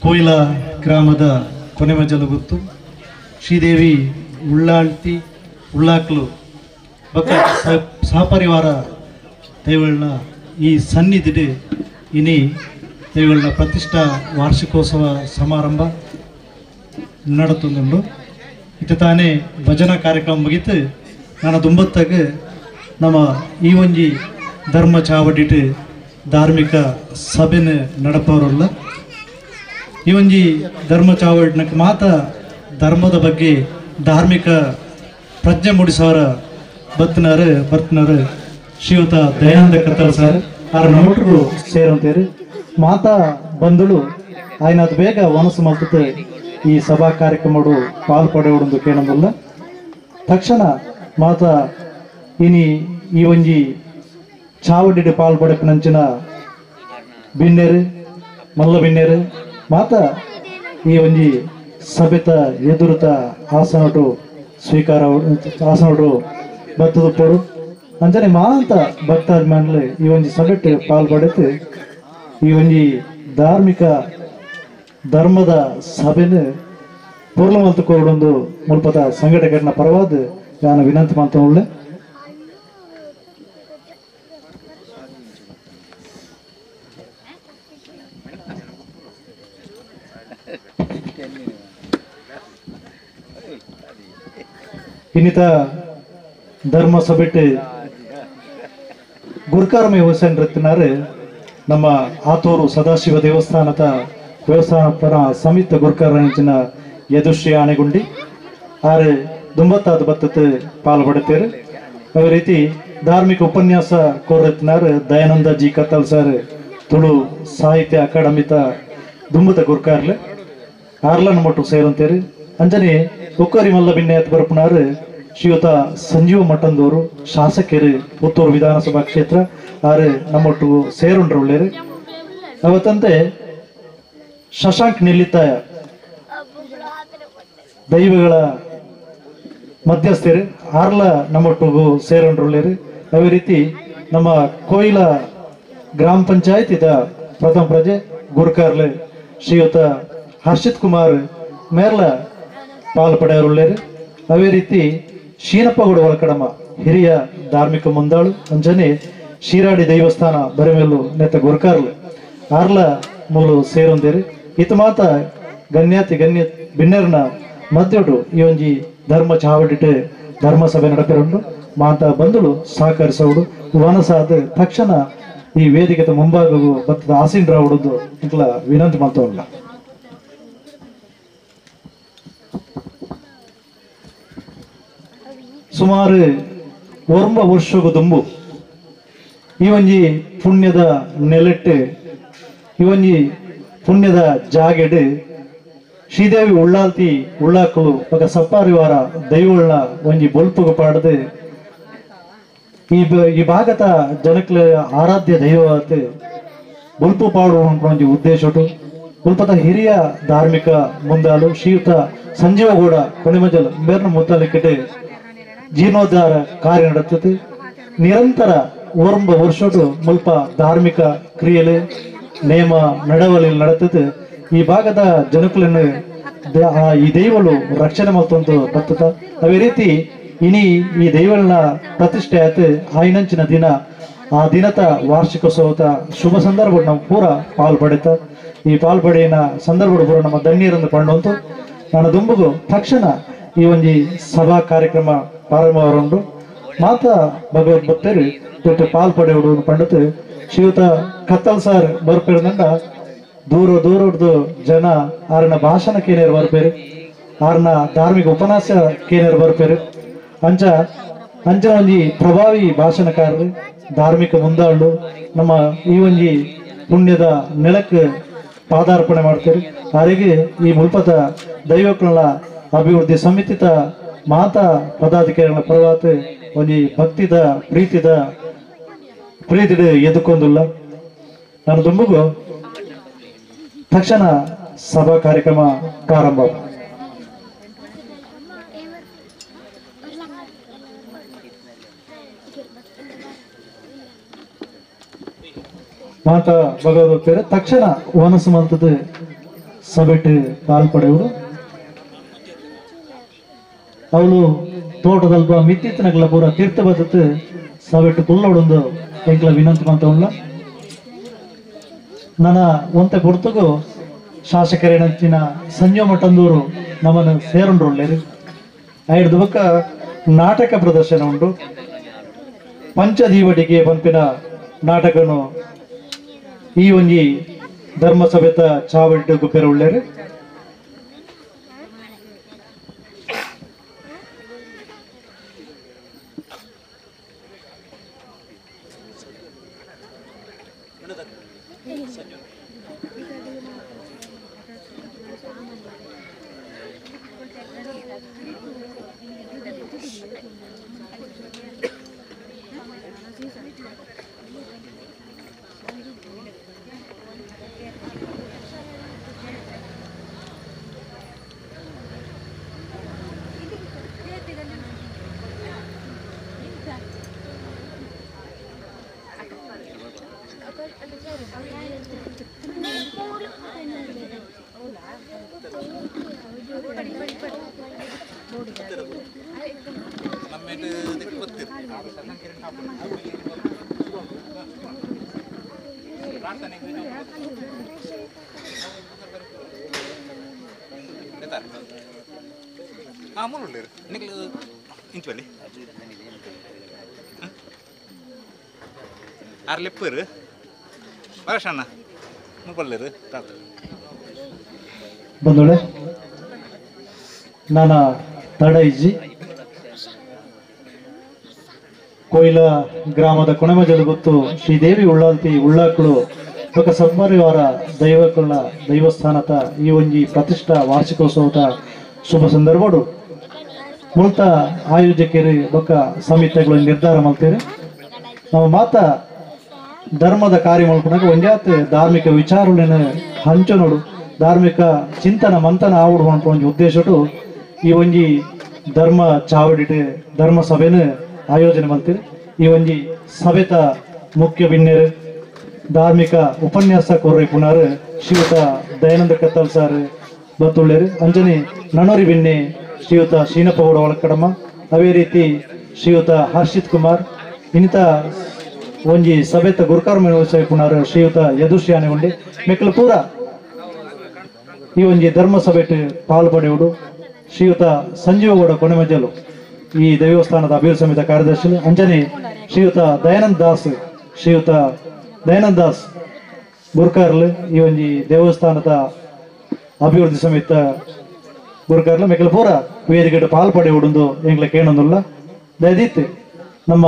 ಕೋಯಿಲ ಗ್ರಾಮದ ಕೊನೆಮಜಲುಗುತ್ತು ಶ್ರೀದೇವಿ ಉಳ್ಳಾಳ್ತಿ ಉಳ್ಳಾಕ್ಲು ಬಕ್ಕ ಸಹಪರಿವಾರ ದೈವಗಳನ್ನ ಈ ಸನ್ನಿಧಿಡೆ ಇನಿ ದೈವಗಳನ್ನ ಪ್ರತಿಷ್ಠಾ ವಾರ್ಷಿಕೋತ್ಸವ ಸಮಾರಂಭ ನಡತುಂಡು. ಇತ್ತ ತಾನೇ ಭಜನಾ ಕಾರ್ಯಕ್ರಮ ಮುಗಿತು. ನಾನು ದುಂಬತ್ತಾಗ ನಮ್ಮ ಈ ಒಂಜಿ ಧರ್ಮ ಚಾವಡಿಟ್ಟು ಧಾರ್ಮಿಕ ಸಭೆನ ನಡಪವರಲ್ಲ. ಈ ಒಂಜಿ ಧರ್ಮ ಚಾವಡಿನಕ್ಕೆ ಮಾತ ಧರ್ಮದ ಬಗ್ಗೆ ಧಾರ್ಮಿಕ ಪ್ರಜ್ಞೆ ಮೂಡಿಸೋರ ಬರ್ತನಾರು ಶ್ರೀಯುತ ದಯಾನಂದ ಕತ್ತಲ್ ಸರ್ ಅವರ ನೋಟ್ರು ಸೇರಂತೇರಿ. ಮಾತಾ ಬಂಧುಳು ಆಯ್ನಾದ ಬೇಗ ಮನಸ್ಸು ಮಲ್ತತೆ ಈ ಸಭಾ ಕಾರ್ಯಕ್ರಮಡು ಪಾಲ್ ಪಡೆಯುವುದು ಕೇಳಂದುಲ್ಲ. ತಕ್ಷಣ ಮಾತ ಇನಿ ಈ ಒಂಜಿ ಚಾವಡಿಡು ಪಾಲ್ ಪಡೆಪಿನಂಚಿನ ಬಿನ್ನೆರು ಮಲ್ಲ ಬಿನ್ನೆರು ಮಾತ ಈ ಒಂಜಿ ಸಭೆತ ಎದುರುತ ಆಸನಟು ಸ್ವೀಕಾರ ಆಸನಟು ಬತ್ತದುಪ್ಪರು ಅಂಚನೆ ಮಾಂತ ಭಕ್ತಾಭಿಮಾನಿಗಳು ಈ ಒಂಜಿ ಸಭೆಟ್ ಪಾಲ್ ಪಡೆದು ಈ ಒಂಜಿ ಧಾರ್ಮಿಕ ಧರ್ಮದ ಸಭೆನ ಪೂರ್ಣ ಮಲ್ತುಕೊಡೊಂದು ಮುಲ್ಪದ ಸಂಘಟಕರನ್ನ ಪರವಾದ ನಾನು ವಿನಂತಿ ಮಾಡ್ತಾ. ಇನ್ನಿತ ಧರ್ಮ ಸಭೆಟ್ ಗುರುಕಾರಮೆ ಹುಸೇನ್ ರತ್ನಾರು ನಮ್ಮ ಆತೂರು ಸದಾಶಿವ ದೇವಸ್ಥಾನದ ವ್ಯವಸ್ಥಾಪನಾ ಸಮಿತ ಗುರುಕಾರಂಚಿನ ಯದುಶ್ರೀ ಆನೆಗುಂಡಿ ಆರು ದುಂಬತ್ತಾದ ಬತ್ತತೆ ಪಾಲ್ಪಡುತ್ತೇರು. ಅದೇ ರೀತಿ ಧಾರ್ಮಿಕ ಉಪನ್ಯಾಸ ಕೋರತ್ನಾರು ದಯಾನಂದ ಜಿ ಕತ್ತಲ್ ಸರ್ ತುಳು ಸಾಹಿತ್ಯ ಅಕಾಡೆಮಿತ ದುಂಬದ ಗುರುಕಾರ್ಲೆ ಆರ್ಲನ್ ಮಟ್ಟು ಸೇರಂತೇರು. ಅಂಜನೆ ಉಕ್ಕರಿ ಮಲ್ಲ ಬಿನ್ನೆಯತ್ ಬರಪುನಾರು ಶ್ರೀಯುತ ಸಂಜೀವ ಮಠಂದವರು ಶಾಸಕರು ಪುತ್ತೂರು ವಿಧಾನಸಭಾ ಕ್ಷೇತ್ರ ಆರು ನಮ್ಮೊಟ್ಟು ಸೇರುಂಡ್ರೊಳ್ಳೇರು. ಅವತ್ತಂತೆ ಶಶಾಂಕ್ ನಿಲ್ಲಿತಾಯ ದೈವಗಳ ಮಧ್ಯಸ್ಥರು ಆರ್ಲ ನಮ್ಮೊಟ್ಟಿಗೂ ಸೇರೊಂಡ್ರೊಳ್ಳೇರು. ಅದೇ ರೀತಿ ನಮ್ಮ ಕೋಯಿಲ ಗ್ರಾಮ ಪಂಚಾಯತಿದ ಪ್ರಥಮ ಪ್ರಜೆ ಗುರುಕಾರ್ಲೆ ಶ್ರೀಯುತ ಹರ್ಷಿತ್ ಕುಮಾರ್ ಮೇರ್ಲ ಪಾಲ್ ಪಡೆಯರುಳ್ಳೇರು. ಅದೇ ರೀತಿ ಶೀನಪ್ಪಗೌಡ ಒಳಕಡಮ ಹಿರಿಯ ಧಾರ್ಮಿಕ ಮುಂದಾಳು ಅಂಜನೆ ಶಿರಾಡಿ ದೇವಸ್ಥಾನ ಬರೆಮೇಲು ನೆತ್ತ ಗುರುಕಾರ್ಲು ಆರ್ಲ ಮೂಲು ಸೇರೊಂದೇರು. ಇತ ಮಾತ ಗಣ್ಯಾತಿ ಗಣ್ಯ ಬಿನ್ನೆರ್ನ ಮಧ್ಯಡು ಈ ಒಂಜಿ ಧರ್ಮ ಚಾವಡಿಟ್ಟು ಧರ್ಮಸಭೆ ನಡಪಿರುಂಡು ಮಾತ ಬಂಧುಳು ಸಹಕರಿಸೋಡು ವನಸಾದ ತಕ್ಷಣ ಈ ವೇದಿಕೆದ ಮುಂಭಾಗವು ಭತ್ತದ ಆಸೀನರಾವುಡುದು ಇಂಕ್ಲ ವಿನಂತಿ ಮಾಡ್ತವಲ್ಲ. ಸುಮಾರು 9 ವರ್ಷಗೂ ದುಂಬು ಈ ಒಂಜಿ ಪುಣ್ಯದ ನೆಲೆಟ್ಟು ಈ ಒಂಜಿ ಪುಣ್ಯದ ಜಾಗೆಡು ಶ್ರೀದೇವಿ ಉಳ್ಳಾಲ್ತಿ ಉಳ್ಳಾಕಲು ఒక ಸಪ್ಪಾರಿವಾರ ದೈವಗಳ ಒಂಜಿ ಬೊಲ್ಪುಗು ಪಾಡದು ಈ ಭಾಗದ ಜನಕ್ಲೆ ಆರಾಧ್ಯ ದೈವವಾದ ಬೊಲ್ಪು ಪಾಡುವ ಒಂಜಿ ಉದ್ದೇಶಟು ಮುಲ್ಪದ ಹಿರಿಯ ಧಾರ್ಮಿಕ ಮುಂದಾಲು ಶ್ರೀಯುತ ಸಂಜೀವಗೌಡ ಕೊನೆಮಜಲ್ ಮೇರ್ನ ಮುತ್ತಾಲಿಕ್ಕಿಟ್ಟು ಜೀರ್ಣೋದ್ಧಾರ ಕಾರ್ಯ ನಡೆಯುತ್ತದೆ. ನಿರಂತರ 9 ವರ್ಷಡು ಮುಲ್ಪ ಧಾರ್ಮಿಕ ಕ್ರಿಯೆಲೆ ನೇಮ ನಡವಳಿ ನಡೆಯುತ್ತದೆ. ಈ ಭಾಗದ ಜನಕುలను ಈ ದೈವಲು ರಕ್ಷಣೆ ಮಲ್ತೊಂದು ಬರ್ತದ. ಅದೇ ರೀತಿ ಇನಿ ಈ ದೈವಗಳನ್ನ ಪ್ರತಿಷ್ಠೆ ಆಯ್ತು ಆಯ್ನಂಚಿನ ದಿನ ಆ ದಿನದ ವಾರ್ಷಿಕೋತ್ಸವದ ಶುಭ ಸಂದರ್ಭ ನಾವು ಪೂರ ಪಾಲ್ಪಡಿತ. ಈ ಪಾಲ್ಪಡೆಯ ಸಂದರ್ಭ ಪೂರ ನಮ್ಮ ದಣ್ಣೀರನ್ನು ಪಂಡಂತು ನಾನು ದುಂಬುಗು ತಕ್ಷಣ ಈ ಒಂಜಿ ಸಭಾ ಕಾರ್ಯಕ್ರಮ ಪ್ರಾರಂಭವಾರುಂಡು. ಮಾತಾ ಭಗವದ್ ಭಕ್ತರು ದೊಡ್ಡ ಪಾಲ್ಪಡೆಯುಡು ಪಂಡತು ಶ್ರೀಯುತ ಕತ್ತಲ್ ಸಾರ್ ಬರ್ಪೇರ್ದಂಡ ದೂರ ದೂರದ್ದು ಜನ ಆರನ ಭಾಷಣ ಕೇನೇರು ಬರ್ಪೇರು, ಆರನ ಧಾರ್ಮಿಕ ಉಪನ್ಯಾಸ ಕೇನೇರು ಬರ್ಪೇರು. ಅಂಚ ಅಂಚನ ಒಂಜಿ ಪ್ರಭಾವಿ ಭಾಷಣಕಾರರು ಧಾರ್ಮಿಕ ಮುಂದಾಳು ನಮ್ಮ ಈ ಒಂಜಿ ಪುಣ್ಯದ ನೆಲಕ್ಕೆ ಪಾದಾರ್ಪಣೆ ಮಾಡ್ತಾರೆ. ಆರಿಗೆ ಈ ಮುಲ್ಪದ ದೈವಗಳ ಅಭಿವೃದ್ಧಿ ಸಮಿತಿತ ಮಾತಾ ಪದಾಧಿಕಾರಿಗಳ ಪರವಾತ ಒಂಜಿ ಭಕ್ತಿದ ಪ್ರೀತಿದ ಪ್ರೀತಿಡ ಎದುಕೊಂದಿಲ್ಲ. ನಾನು ದುಂಬುಗು ತಕ್ಷಣ ಸಭಾ ಕಾರ್ಯಕ್ರಮ ಪ್ರಾರಂಭ. ಮಾತಾ ಭಗವದ್ಭಕ್ತರು ತಕ್ಷಣ ವನಸು ಮಂತದ ಸಭೆಟ್ಟು ಪಾಲ್ಪಡೆಯವರು. ಅವಳು ತೋಟದಲ್ಪ ಮಿತ್ತಿತ್ತನಗಲ ಪೂರ ತೀರ್ಥ ಬದತ್ತು ಸಭೆಟ್ಟು ಕುಲ್ಲೋಡೊಂದು ಎಂಕ್ಲ ವಿನಂತಿ ಮಂತವಲ್ಲ. ನನ್ನ ಒಂತೆ ಪೊರ್ತುಗು ಶಾಸಕರೇನಂಚಿನ ಸಂಜೀವ ಮಠಂದೂರು ನಮ್ಮನ್ನು ಸೇರುಂಡ್ರೊಳ್ಳೇರು. ಐದು ಬೊಕ್ಕ ನಾಟಕ ಪ್ರದರ್ಶನ ಉಂಟು. ಪಂಚದೀವಟಿಗೆ ಪಂಪಿನ ನಾಟಕನು ಈ ಒಂಜಿ ಧರ್ಮಸಭೆತ ಚಾವಡಿಟ್ಟು ಗುಪ್ಪೆರ ಉಳ್ಳೇರು. ಬಂಧುಗಳೇ, ನಾನ ತಡ ಇಜ್ಜಿ ಕೊಯ್ಲ ಗ್ರಾಮದ ಕೊಣಮಜಲು ಗೊತ್ತು ಶ್ರೀದೇವಿ ಉಳ್ಳಾಲ್ತಿ ಉಳ್ಳಾಕುಳು ಬೊಕ ಸತ್ಪರಿವಾರ ದೈವಕುಲ ದೈವಸ್ಥಾನದ ಈ ಒಂಜಿ ಪ್ರತಿಷ್ಠಾ ವಾರ್ಷಿಕೋತ್ಸವದ ಶುಭ ಸಂದರ್ಭಡು ಮುಲ್ತ ಆಯೋಜಕರು ಬೊಕ ಸಮಿತಿಗಳು ನಿರ್ಧಾರ ಮಾಡ್ತೀರಿ. ನಮ್ಮ ಮಾತ ಧರ್ಮದ ಕಾರ್ಯ ಮಲ್ಪುನಗ ಒಂಜಾತ್ ಧಾರ್ಮಿಕ ವಿಚಾರಗಳನ್ನು ಹಂಚು ನೋಡು, ಧಾರ್ಮಿಕ ಚಿಂತನ ಮಂಥನ ಆವಡು ಪನ್ಪುನ ಒಂಜಿ ಉದ್ದೇಶಡು ಈ ಒಂಜಿ ಧರ್ಮ ಚಾವಡಿಟ್ ಧರ್ಮ ಸಭೆನ ಆಯೋಜನೆ ಮಲ್ತೀರಿ. ಈ ಒಂಜಿ ಸಭೆತ ಮುಖ್ಯ ಬಿನ್ನೆರು ಧಾರ್ಮಿಕ ಉಪನ್ಯಾಸ ಕೊರ್ರಿ ಪುನರ್ ಶ್ರೀಯುತ ದಯಾನಂದ ಕತ್ತಲ್ ಸರ್ ಬತ್ತುಳ್ಳೇರು, ಅಂಜನಿ ನನೋರಿ ಬಿನ್ನೆ ಶ್ರೀಯುತ ಶೀನಪ್ಪ ಗೌಡ ಒಳಕಡಮ, ಅದೇ ರೀತಿ ಶ್ರೀಯುತ ಹರ್ಷಿತ್ ಕುಮಾರ್, ಇನ್ನಿತ ಒಂಜಿ ಸಭೆತ ಗುರುಕರ್ಮ ಪುನರ್ ಶ್ರೀಯುತ ಯದುಶ್ರೀ ಆನೆಗುಂಡಿ ಮೆಕ್ಕಲು ಪೂರ ಈ ಒಂಜಿ ಧರ್ಮ ಸಭೆಟ್ ಪಾಲು ಪಡೆಯುವುದು. ಶ್ರೀಯುತ ಸಂಜೀವಗೌಡ ಕೊನೆಮಜ್ಜಲು ಈ ದೇವಸ್ಥಾನದ ಅಭಿವೃದ್ಧಿ ಸಮಿತಿ ಕಾರ್ಯದರ್ಶಿ, ಅಂಜನಿ ಶ್ರೀಯುತ ದಯಾನಂದ ದಾಸ್, ಶ್ರೀಯುತ ದಯಾನಂದ ದಾಸ್ ಗುರುಕಾರ್ಲು ಈ ಒಂಜಿ ದೇವಸ್ಥಾನದ ಅಭಿವೃದ್ಧಿ ಸಮಿತಿ ಗುರುಕಾರ್ಲು ಮೆಕ್ಕಲು ಪೂರ ವೇದಿಕೆ ಪಾಲು ಪಡೆಯುವುದು ಎಂಗ್ಲ ಕೇಳೊಂದುಲ್ಲ. ದಯದೀತ್ ನಮ್ಮ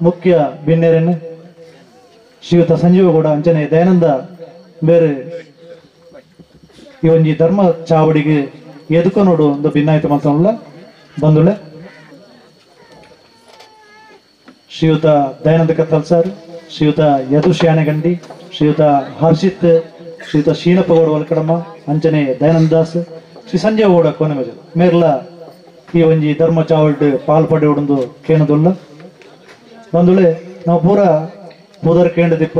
ಮುಖ್ಯ ಬಿನ್ನೆರನ್ನು ಶ್ರೀಯುತ ಸಂಜೀವಗೌಡ ಅಂಜನೆ ದಯಾನಂದ ಬೇರೆ ಈ ಒಂಜಿ ಧರ್ಮ ಚಾವಡಿಗೆ ಎದುಕೋ ನೋಡು ಒಂದು ಭಿನ್ನಾಯಿತು ಮಾತ್ರವಲ್ಲ. ಬಂಧುಳೆ ಶ್ರೀಯುತ ದಯಾನಂದ ಕತ್ತಲ್ ಸರ್, ಶ್ರೀಯುತ ಯದುಶ್ ಯಾನೆಗಂಡಿ, ಶ್ರೀಯುತ ಹರ್ಷಿತ್, ಶ್ರೀಯುತ ಶೀನಪ್ಪ ಗೌಡ ಒಲಕಡಮ್ಮ, ಅಂಚನೆ ದಯಾನಂದ ದಾಸ್, ಶ್ರೀ ಸಂಜಯ್ ಗೌಡ ಕೋನಮಜಲ್ ಮೇರ್ಲ ಈ ಒಂಜಿ ಧರ್ಮ ಚಾವಡ್ ಪಾಲ್ ಪಡೆಯುವುದು ಕೇಣದುಲ್ಲ. ಬಂಧುಳೆ ನಾವು ಪೂರ ಪುದರ್ ಕೇಂದ್ರದಿಪ್ಪ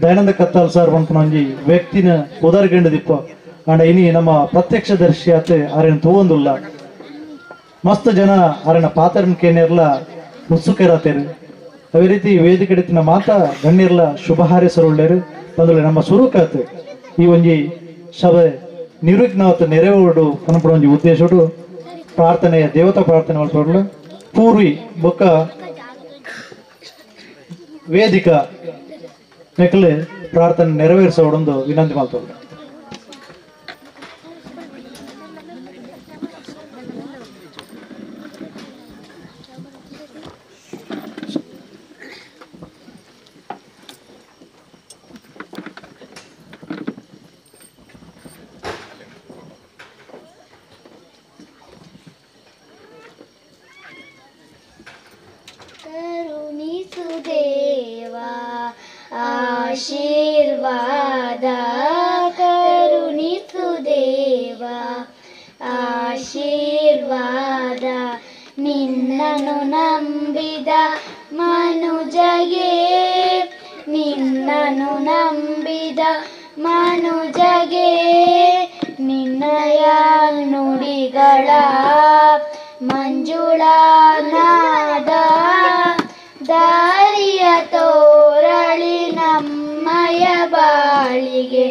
ದಯಾನಂದ ಕತ್ತಲ್ ಸರ್ ಪನ್ಪುನ ಒಂಜಿ ವ್ಯಕ್ತಿನ ಪುದರ್ ಕೇಂದ್ರದಿಪ್ಪ ಅಂಡ ಇನಿ ನಮ್ಮ ಪ್ರತ್ಯಕ್ಷದರ್ಶಿ ಆತ ಆರೆನ ತೂವೊಂದುಲ್ಲ. ಮಸ್ತ್ ಜನ ಆರೆನ ಪಾತ್ರನ ಕೇನಿರ್ಲ ಉತ್ಸುಕರಾತೇರು. ಅದೇ ರೀತಿ ವೇದಿಕೆ ಹಿಡಿತಿನ ಮಾತಾ ಗಣ್ಯರ್ಲ ಶುಭ ಹಾರೈಸರುಳ್ಳೇರು. ಬಂದ್ರೆ ನಮ್ಮ ಸುರುಕಾತು ಈ ಒಂಜಿ ಸಭೆ ನಿರುಗ್ನಾವತ್ ನೆರವೇಡು ಪನ್ಪುನ ಒಂಜಿ ಉದ್ದೇಶಡು ಪ್ರಾರ್ಥನೆ ದೇವತಾ ಪ್ರಾರ್ಥನೆ ಮಲ್ಪೊಡ್ಲು ಪೂರ್ವಿ ಬೊಕ್ಕ ವೇದಿಕ ಮೆಕ್ಲೆ ಪ್ರಾರ್ಥನೆ ನೆರವೇರಿಸೋಡೊಂದು ವಿನಂತಿ ಮಾಡ್ತಾರೆ. ಕರುಣಿಸು ದೇವಾ ಆಶೀರ್ವಾದ, ಕರುಣಿಸು ದೇವಾ ಆಶೀರ್ವಾದ, ನಿನ್ನನು ನಂಬಿದ ಮನುಜಗೆ, ನಿನ್ನನು ನಂಬಿದ ಮನುಜಗೆ, ನಿನ್ನಯ ನುಡಿಗಳ ಮಂಜುಳಾನಾದ ದಾರಿಯ ತೋರಳಿ ನಮ್ಮಯ ಬಾಳಿಗೆ,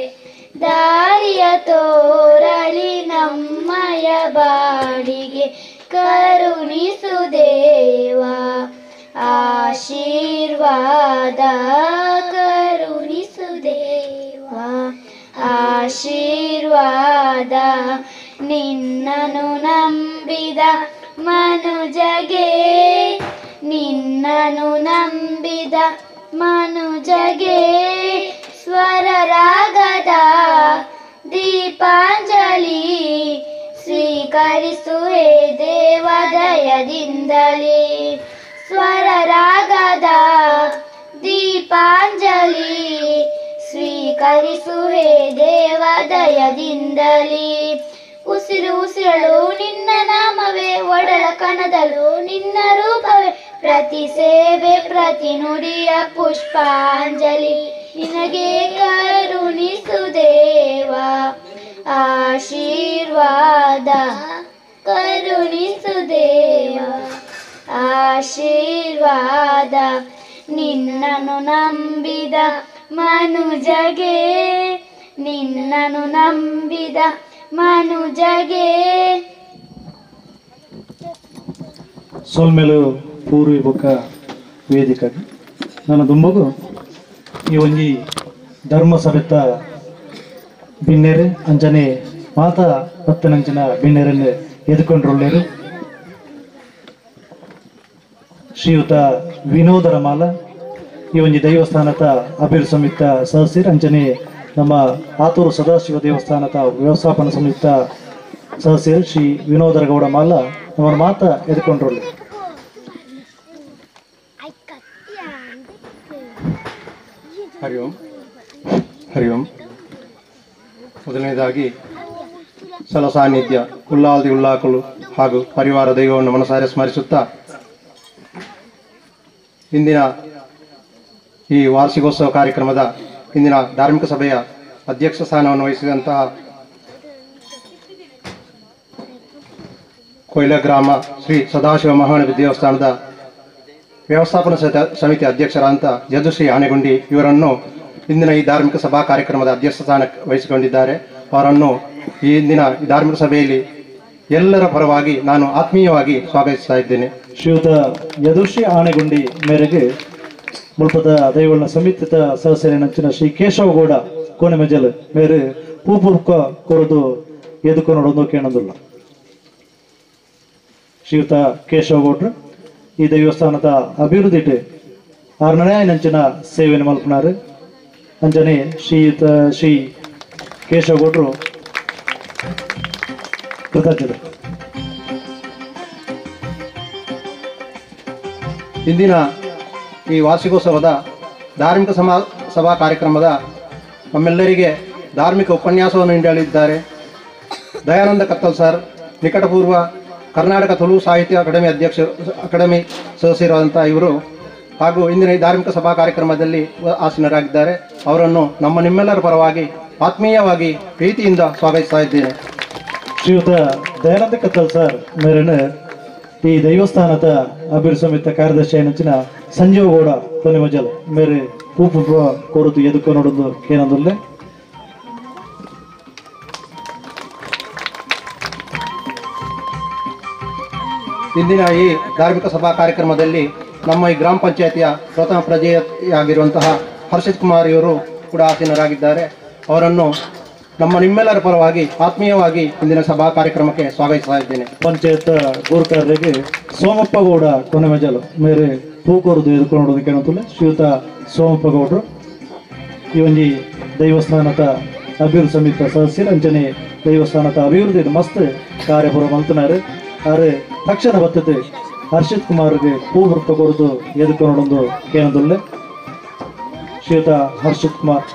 ದಾರಿಯ ತೋರಳಿ ನಮ್ಮಯ ಬಾಳಿಗೆ, ಕರುಣಿಸು ದೇವಾ ಆಶೀರ್ವಾದ, ಕರುಣಿಸು ದೇವಾ ಆಶೀರ್ವಾದ, ನಿನ್ನನು ನಂಬಿದ ಮನುಜಗೆ, ನಿನ್ನನು ನಂಬಿದ ಮನುಜಗೆ, ಸ್ವರ ರಾಗದ ಸ್ವೀಕರಿಸುವೆ ದೇವದಯದಿಂದಲೇ. ಸ್ವರ ರಾಗದ ದೀಪಾಂಜಲಿ ಸ್ವೀಕರಿಸುವೆ ದೇವದಯದಿಂದಲೇ. ಉಸಿರು ಉಸಿರಳು ನಿನ್ನ ನಾಮವೇ, ಒಡಲ ಕಣದಲು ನಿನ್ನ ರೂಪವೇ. ಪ್ರತಿ ಸೇವೆ ಪ್ರತಿ ನುಡಿಯ ಪುಷ್ಪಾಂಜಲಿ ನಿನಗೆ ಕರುಣಿಸು ದೇವ, ಆಶೀರ್ವಾದ ಕರುಣಿಸು ದೇವ, ಆಶೀರ್ವಾದ. ನಿನ್ನನು ನಂಬಿದ ಮನುಜಗೆ, ನಿನ್ನನು ನಂಬಿದ ಮನುಜಗೆ. ಸೊಲ್ಮೆಲು ಪೂರ್ವಿ ಬೊಕ್ಕ ವೇದಿಕೆ ನನ್ನ ದುಂಬಗು ಈ ಒಂಜಿ ಧರ್ಮ ಸಭೆತ ಬಿನ್ನೇರು ಅಂಚನೆ ಮಾತಾ ಪತ್ತನಂಚಿನ ಬಿನ್ನೇರನ್ನು ಎದುಕೊಂಡ್ರೊಳ್ಳೇರು ಶ್ರೀಯುತ ವಿನೋದರ ಮಾಲ ಈ ಒಂಜಿ ದೇವಸ್ಥಾನದ ಅಭಿವೃದ್ಧಿ ಸಮಿತ ಸದಸ್ಯರು ಅಂಚನೆ ನಮ್ಮ ಆತೂರು ಸದಾಶಿವ ದೇವಸ್ಥಾನದ ವ್ಯವಸ್ಥಾಪನಾ ಸಮಿತ ಸದಸ್ಯರು ಶ್ರೀ ವಿನೋದರಗೌಡ ಮಾಲ ನಮ್ಮ ಮಾತಾ ಎದುಕೊಂಡ್ರೊಳ್ಳೆ. ಹರಿ ಓಂ. ಹರಿ ಓಂ. ಮೊದಲನೇದಾಗಿ ಸಲ ಸಾನ್ನಿಧ್ಯ ಉಲ್ಲಾಲ್ದಿ ಉಲ್ಲಾಕಲು ಹಾಗೂ ಪರಿವಾರ ದೈವವನ್ನು ಮನಸಾರೆ ಸ್ಮರಿಸುತ್ತಾ ಇಂದಿನ ಈ ವಾರ್ಷಿಕೋತ್ಸವ ಕಾರ್ಯಕ್ರಮದ ಇಂದಿನ ಧಾರ್ಮಿಕ ಸಭೆಯ ಅಧ್ಯಕ್ಷ ಸ್ಥಾನವನ್ನು ವಹಿಸಿದಂತಹ ಕೊಯ್ಲ ಗ್ರಾಮ ಶ್ರೀ ಸದಾಶಿವ ಮಹಾನವಿ ದೇವಸ್ಥಾನದ ವ್ಯವಸ್ಥಾಪನಾ ಸಮಿತಿ ಅಧ್ಯಕ್ಷರಾದಂಥ ಯದುಶ್ರೀ ಆನೆಗುಂಡಿ ಇವರನ್ನು ಇಂದಿನ ಈ ಧಾರ್ಮಿಕ ಸಭಾ ಕಾರ್ಯಕ್ರಮದ ಅಧ್ಯಕ್ಷ ಸ್ಥಾನ ವಹಿಸಿಕೊಂಡಿದ್ದಾರೆ. ಅವರನ್ನು ಈ ಇಂದಿನ ಧಾರ್ಮಿಕ ಸಭೆಯಲ್ಲಿ ಎಲ್ಲರ ಪರವಾಗಿ ನಾನು ಆತ್ಮೀಯವಾಗಿ ಸ್ವಾಗತಿಸ್ತಾ ಇದ್ದೇನೆ. ಶ್ರೀಯುತ ಯದುಶ್ರೀ ಆನೆಗುಂಡಿ ಮೇರೆಗೆ ಮುಲ್ಪದ ದೈವಳ ಸಮಿತಿತ ಸದಸ್ಯರ ಶ್ರೀ ಕೇಶವಗೌಡ ಕೋಣೆಮೆಜಲ್ ಮೇರೆ ಪೂಪುರ್ಕ ಕೊರದು ಎದುಕೊನೊಡೊಂದು ಕೇಣಂದುಲ್ಲ. ಶ್ರೀಯುತ ಕೇಶವಗೌಡ್ರು ಈ ದೇವಸ್ಥಾನದ ಅಭಿವೃದ್ಧಿ ಆರ್ನನೇ ನಂಚಿನ ಸೇವೆಯನ್ನು ಮಲ್ಪನಾರು ಅಂಜನೆ ಶ್ರೀಯುತ ಶ್ರೀ ಕೇಶವಗೌಡರು ಕೃತಜ್ಞರು. ಇಂದಿನ ಈ ವಾರ್ಷಿಕೋತ್ಸವದ ಧಾರ್ಮಿಕ ಸಭಾ ಕಾರ್ಯಕ್ರಮದ ನಮ್ಮೆಲ್ಲರಿಗೆ ಧಾರ್ಮಿಕ ಉಪನ್ಯಾಸವನ್ನು ನೀಡಲಿದ್ದಾರೆ ದಯಾನಂದ ಕತ್ತಲ್ ಸರ್, ನಿಕಟಪೂರ್ವ ಕರ್ನಾಟಕ ತುಳು ಸಾಹಿತ್ಯ ಅಕಾಡೆಮಿ ಅಧ್ಯಕ್ಷ ಅಕಾಡೆಮಿ ಸದಸ್ಯರಾದಂಥ ಇವರು ಹಾಗೂ ಇಂದಿನ ಈ ಧಾರ್ಮಿಕ ಸಭಾ ಕಾರ್ಯಕ್ರಮದಲ್ಲಿ ಆಸೀನರಾಗಿದ್ದಾರೆ. ಅವರನ್ನು ನಮ್ಮ ನಿಮ್ಮೆಲ್ಲರ ಪರವಾಗಿ ಆತ್ಮೀಯವಾಗಿ ಪ್ರೀತಿಯಿಂದ ಸ್ವಾಗತಿಸ್ತಾ ಇದ್ದೇನೆ. ಶ್ರೀಯುತ ದಯಾನಂದ ಕತ್ತಲ್ ಸರ್ ಮೇರನ ಈ ದೇವಸ್ಥಾನದ ಅಭಿವೃದ್ಧಿ ಸಮಿತಿ ಕಾರ್ಯದರ್ಶಿ ನಂಚಿನ ಸಂಜೀವಗೌಡ ಕೊನೆಮಜಲ್ ಮೇರೆ ಪೂಪು ಕೋರುತು ಎದುಕು ನೋಡೋದು ಏನಂದ್ರೆ ಇಂದಿನ ಈ ಧಾರ್ಮಿಕ ಸಭಾ ಕಾರ್ಯಕ್ರಮದಲ್ಲಿ ನಮ್ಮ ಈ ಗ್ರಾಮ ಪಂಚಾಯಿತಿಯ ಪ್ರಥಮ ಪ್ರಜೆಯಾಗಿರುವಂತಹ ಹರ್ಷಿತ್ ಕುಮಾರ್ ಇವರು ಕೂಡ ಆಸೀನರಾಗಿದ್ದಾರೆ. ಅವರನ್ನು ನಮ್ಮ ನಿಮ್ಮೆಲ್ಲರ ಪರವಾಗಿ ಆತ್ಮೀಯವಾಗಿ ಇಂದಿನ ಸಭಾ ಕಾರ್ಯಕ್ರಮಕ್ಕೆ ಸ್ವಾಗತಿಸ್ತಾ ಇದ್ದೇನೆ. ಪಂಚಾಯತ್ ಗುರುಕಾರರಿಗೆ ಸೋಮಪ್ಪಗೌಡ ಕೊನೆಮಜಲು ಮೇರೆ ಪೂಕೋರದು ಎದುಕೊಂಡು ಕೇಳುತ್ತಿಲ್ಲ. ಶ್ರೀಯುತ ಸೋಮಪ್ಪಗೌಡರು ಈ ಒಂಜಿ ದೇವಸ್ಥಾನದ ಅಭಿವೃದ್ಧಿ ಸಮಿತಿ ಸದಸ್ಯರು ಅಂಚನೆ ದೇವಸ್ಥಾನದ ಅಭಿವೃದ್ಧಿ ಮಸ್ತ್ ಕಾರ್ಯಪುರ ಮಲ್ತನಾರು. ಆರೆ ತಕ್ಷಣ ಬರ್ತದೆ ಹರ್ಷಿತ್ ಕುಮಾರ್ಗೆ ಪೂ ಹುರ್ಪ ಕೊರದು ಎದುಕೊಂಡು ಕೇಳದುಲ್ಲೆ. ಶ್ರೀಯುತ ಹರ್ಷಿತ್ ಕುಮಾರ್.